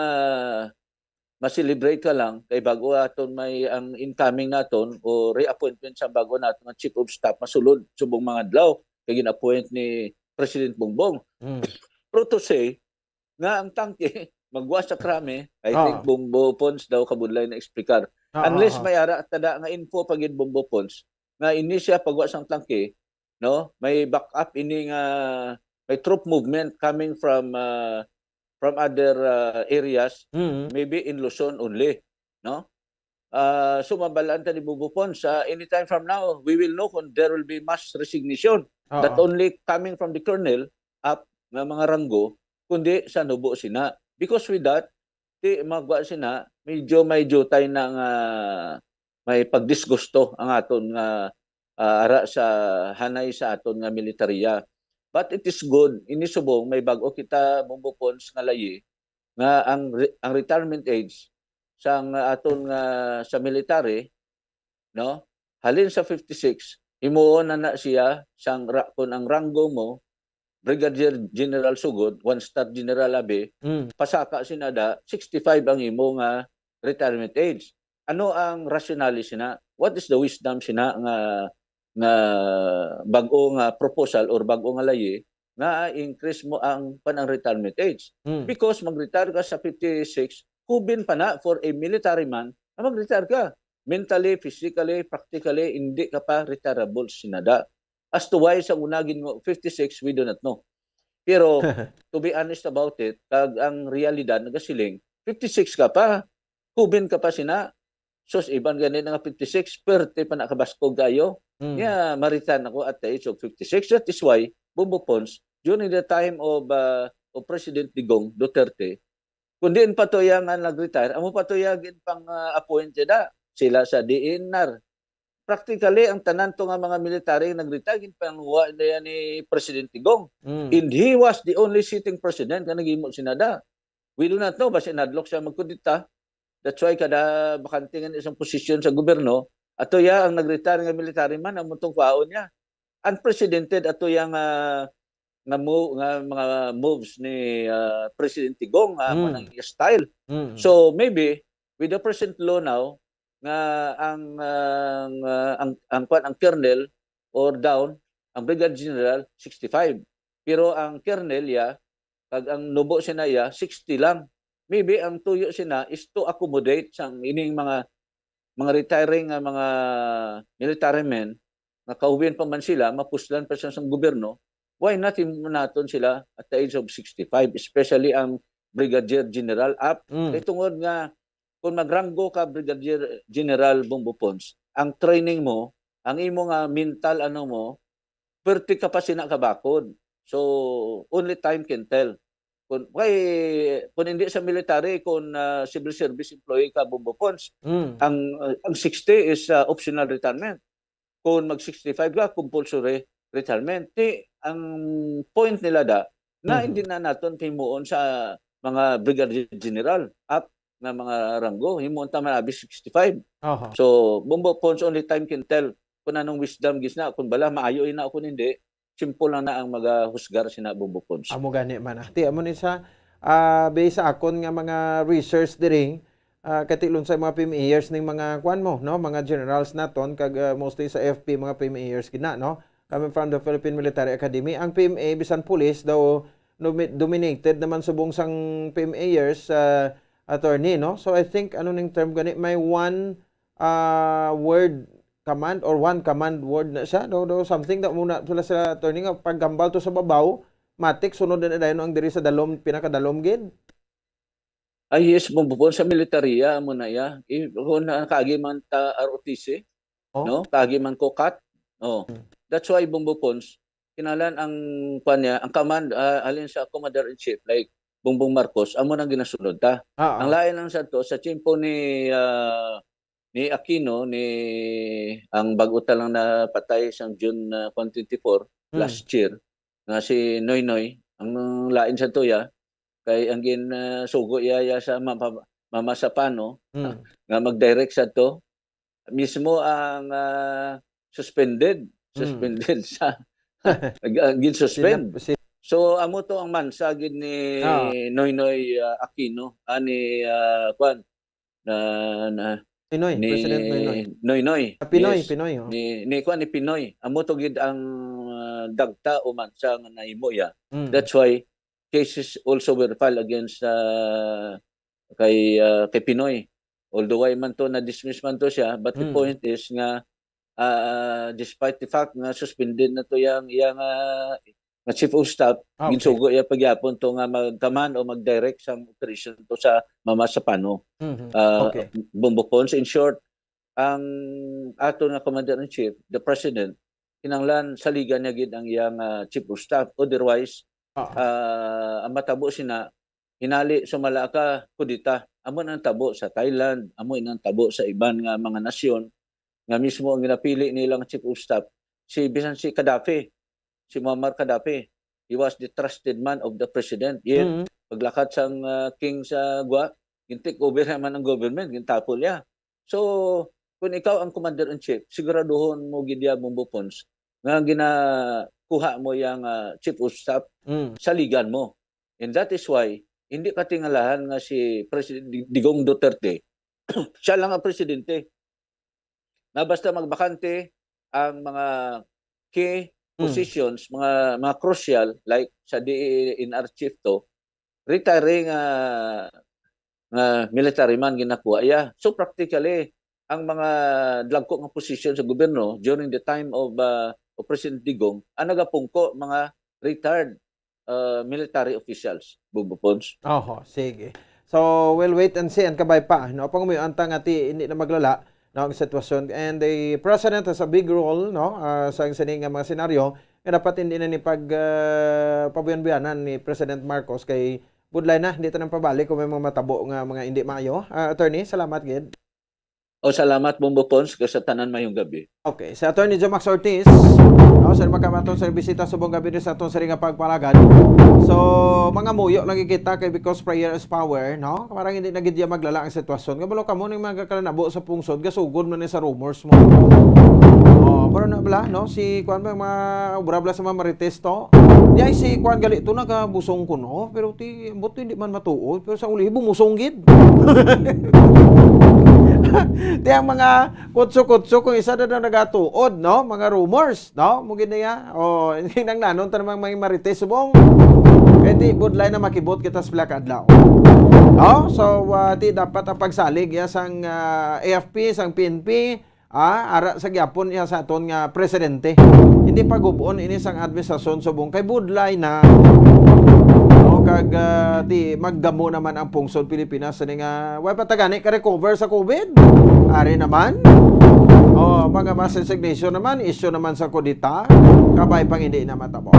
ma-celebrate ka lang kay bago aton may ang incoming naton o reappointment sa bago naton nga chief of staff masulod subong mga adlaw kay gin-appoint ni President Bongbong. Mm. Pero to say nga ang tangke magwa sa krami, I Ah. think Bumbo Pons daw kabudlay na explicar. Ah, Unless ah, ah. may ara tada nga info pa gid Bumbo Pons nga ini siya pagwa sang tangke, no? May backup ini nga may troop movement coming from, ah, from other, ah, areas, Mm. maybe in Luzon only, no? Ah, so mabalaan ta ni Bumbo Pons, sa anytime from now, we will know kung there will be mass resignation. Not Oo. only coming from the colonel up nga mga ranggo, kundi sa nubo sina. Because with that, ti magwa sina, medyo may jutay na nga may pagdisgusto ang aton nga, ah, ara sa hanay sa aton nga militarya. But it is good, ini subong may bag-o kita, Bumbo Pons, nga layi nga ang re- ang retirement age sang aton nga sa military, no? Halin sa fifty-six, himuon na na siya sang ra- kung ang ranggo mo Brigadier General sugod, one star general abi, Mm. pasaka sina da, sixty-five ang imo nga retirement age. Ano ang rationale sina? What is the wisdom sina nga nga bag-o nga proposal or bag-o nga layi nga increase mo ang pan ang retirement age? Mm. Because mag-retire ka sa fifty-six, hubin pa na for a military man na mag-retire ka. Mentally, physically, practically, hindi ka pa retirable sina da. As to why sa una gid mo fifty-six, we do not know. Pero to be honest about it, kag ang realidad nagasiling, fifty-six ka pa, hubin ka pa sina. Sus, iban gani na nga fifty-six, perte pa na kabaskog kayo. Mm. Yeah, maritan ako at the age of fifty-six. That is why, Bumbo Pons, during the time of, uh, of President Digong Duterte, kung diin pa to iya nga nag-retire, amo pa to iya gin pang, uh, appointed na sila sa D E N R. Practically, ang tanan to nga mga military nga nag-retire, ginpanguha na yan ni President Digong. Mm. And he was the only sitting president nga naghimo sina da. We do not know, basi nadlok siya magkudita. That's why kada bakante nga isang posisyon sa gobyerno, ato ya ang nag-retire nga military man, ang mutong kwaon niya. Unprecedented ato ya nga, nga mo-, nga mga moves ni, ah, President Digong, nga amo Mm. nang iya style. Mm. So maybe with the present law now, nga ang, ang, ah, ang, ang kwan, ang colonel or down, ang brigadier general, sixty-five. Pero ang colonel ya, kag ang nubo sina ya, sixty lang. Maybe ang tuyo sina is to accommodate sang ining mga, mga retiring nga mga military men nga kauwin pa man sila, mapuslan pa sila sang gobyerno, why not himo naton sila at the age of sixty-five, especially ang brigadier general up? Mm. Kay tungod nga kung magranggo ka brigadier general Bumbo Pons, ang training mo, ang imo nga mental ano mo, perte ka pa sina kabakod. So only time can tell. Kung kay, kung hindi sa military, kung, ah, civil service employee ka, Bumbo Pons, Mm. ang, ah, ang sixty is, ah, optional retirement. Kung mag sixty-five ka, compulsory retirement. Ti, ang point nila da, na Mhm. hindi na naton himuon sa mga brigadier general up nga mga ranggo, himuon ta man abi sixty-five. Aha. So, Bumbo Pons, only time can tell kung anong wisdom gis na, kung bala maayo ina o kung hindi, simple lang na ang magahusgar sina Bumbo Pons. Amo gani man, ah. Ti, amo ni sa, ah, based sa akon nga mga research diri, ah, kay tilon sa mga P M Ers ning mga kuan mo, no? Mga generals naton, kag, ah, mostly sa F P, mga P M Ers gid na, no? Coming from the Philippine Military Academy, ang P M A, bisan pulis daw, domi-, dominated naman subong sang P M Ers, ah, attorney, no? So, I think, ano ning term gani, may one, ah, word command or one command word na siya, no? No, something that muna sila sa attorney nga paghambal to sa babaw, matik, sunod na dayon ang diri sa dalom, pinakadalom gid. Ay, yes, Bong Bupon, sa militarya, amo na iya. Eh, kung na, kaagi man ta R O T C, Oh. no? Kaagi man ko kat. Oh. Hmm. That's why, Bong Bupon, kinahanglan ang, kwan niya, ang command, ah, halin sa Commander-in-Chief, like Bongbong Marcos, amo nang ginasunod ta. Ah, Ang ah. lain lang sa to, sa tiyempo ni, ah, ni Aquino, ni, ang bago ta lang napatay sang June, ah, kwan, twenty-four, Hmm. last year, nga si Noynoy, ang lain sa to, ya, kay ang gin, ah, sugo iya, iya sa mapa-, Mama Sapano, Hmm. nga mag-direct sa to, mismo ang, ah, suspended, Hmm. suspended sa, ag-, ang gin-suspend. Sila, si So, amo to ang mansa gid ni Ah. Noynoy, ah, Aquino, ah, ni, ah, kwan, na, na, Pinoy, ni President Noynoy. Noynoy. Ah, Pinoy, Yes. Pinoy, oh. Ni, ni, kwan, ni Pinoy. Amo to gid ang, ah, dagta o mansa nga nahimo iya. Mm. That's why cases also were filed against, ah, kay, ah, kay Pinoy. Although why man to, na-dismiss man to siya, but the Mm. point is nga, ah, despite the fact nga suspended na to yang, yang, ah, nga chief of staff, Okay. ginsugo iya pagyapon to nga mag-command o mag-direct sang operation to sa Mama Sapano. Mhm. Ah, Okay. Bong Bupon. So, in short, ang ato nga commander-in-chief, the president, kinahanglan saligan niya gid ang iyang, ah, chief of staff. Otherwise, Ah. ah, ang matabo sina, hinali sumala ka, kudeta. Amo na ang tabo sa Thailand, amo na ang tabo sa iban nga mga nasyon nga mismo ang ginapili nilang chief of staff, si, bisan si Gaddafi, si Muammar Gaddafi. He was the trusted man of the president. Yet, Mm. paglakat sang, ah, king sa gwa, gin-take over naman ang government, gintapol niya. So, kung ikaw ang commander-in-chief, siguraduhon mo gid ya, Bong Bupon, nga ginakuha mo yang, ah, chief of staff, Mm. saligan mo. And that is why, hindi katingalahan nga si President Dig-, Digong Duterte, siya lang ang presidente. Na basta magbakante ang mga key Mm. positions, mga, mga crucial, like sa D E N R chief to, retiring, ah, nga military man ginakuha iya. So, practically, ang mga dagko nga posisyon sa gobyerno during the time of, ah, of President Digong, ang nagapungko, mga retired, ah, military officials, Bong Bupon. Oho, sige. So, we'll wait and see. Ang kabay pa, no? Pangumian ta nga ti, hindi na maglala, no, ang sitwasyon. And the president has a big role, no, ah, sa sini nga mga senaryo, nga dapat hindi na ni pag, ah, pabuyan-buyanan ni President Marcos kay budlay na, hindi ta nang pabalik kung may mga matabo nga mga hindi maayo. Ah, attorney, salamat gid. O, salamat, Bong Bupon, sa tanan, mayong gabi. Okay, si Attorney Jomax Ortiz, no, sa makabaton sa bisita subong gabi sa aton sini nga pagpalagad. So, mga muyo lagi kita kay because prayer is power, no? Parang hindi na gid ya maglala ang sitwasyon. Kabalo kamo ning mga kalanabo sa pungsod, gasugod man ni sa rumors mo. Oh, pero na bala, no? Si kuan ba, mga obra bala sa mga Marites to? Di ay si kuan gali to, nagabusong ko, no? Pero ti, ambot to, hindi man matuod, pero sa uli, bumusong gid. Ti ang mga kutso-kutso, kung isa na daw nagatuod, no? Mga rumors, no? Mo gid niya. Oh, hindi nang nanon ta namang mga Marites subong. Kay ti, budlay na makibot kita sa pila ka adlaw. No? So, ah, ti dapat ang pagsalig ya sang, ah, A F P, sang P N P, ah, ara sa gyapon iya sa aton nga presidente. Hindi pagub-on ini sang administrasyon subong kay budlay na. No, kag, ah, ti maggamo naman ang pungsod Pilipinas ani nga way pa ta gani ka-recover sa COVID. Ari naman. Oh, mga mass resignation naman, issue naman sa kudeta. Kabay pang hindi na matabo.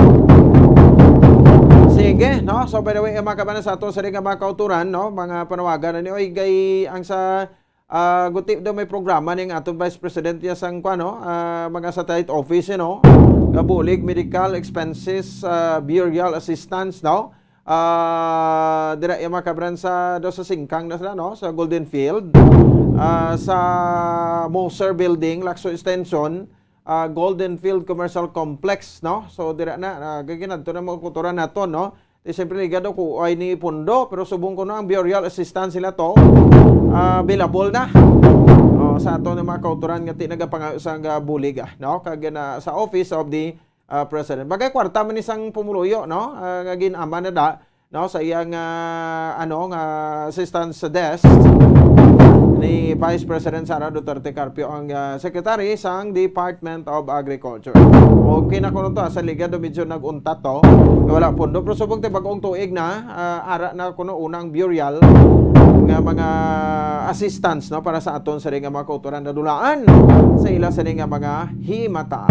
Sige, no? So, by the way, mga kabanan sa aton sa mga kauturan, no? Mga panawagan na ni, oy, gay, ang sa Ah, guti daw may programa ning ato Vice President ya sang, kuan, no? Ah, mga satellite office, you know? Kabulig, medical expenses, ah, burial assistance, no? Ah, dira ya mga kabran sa, daw sa Singkang na sila, no? Sa Golden Field. Ah, sa Moser Building, Lacson Extension, ah, Golden Field Commercial Complex, no? So, dira na, ah, gaginadto na mga kultura nato, no? Di siyempre, liga daw ko ay ni pundo, pero subong ko no, ang burial assistance nila to, ah, available na. Oh, sa ato ng mga kauturan nga ti nagapangayo sa nga bulig, ah, no? Kag na sa Office of the, ah, President. Bagay kwarta man ni sang pumuluyo, no? Ah, nga gin-ama na da, no? Sa iyang, ah, ano, nga assistance desk ni Vice President Sara Duterte Carpio ang, ah, secretary sang Department of Agriculture. Okay na kuno to, ah, sa liga do medyo nag-untat to. Wala pundo, pero subong ti bag-ong tuig na, ah, ara na kuno unang burial nga mga assistance, no, para sa aton sa nga mga kauturan na dulaan sa ila sa nga mga himata.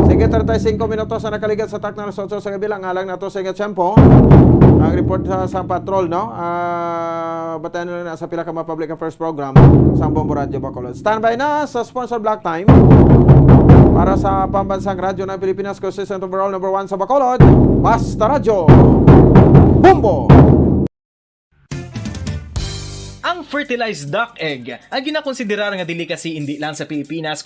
Sige, thirty-five minutos na nakaligat sa takna alas otso sa gabi lang. Alang nato sa nga tiyempo. Ang report sa, sa patrol, no? Ah, batayan na na sa pila ka mga public affairs program sa Bombo Radio Bacolod. Standby na sa sponsor block time para sa pambansang radyo ng Pilipinas, consistent overall number one sa Bacolod. Basta Radyo Bombo! Ang fertilized duck egg ay ginakonsiderar nga delicacy indi lang sa Pilipinas,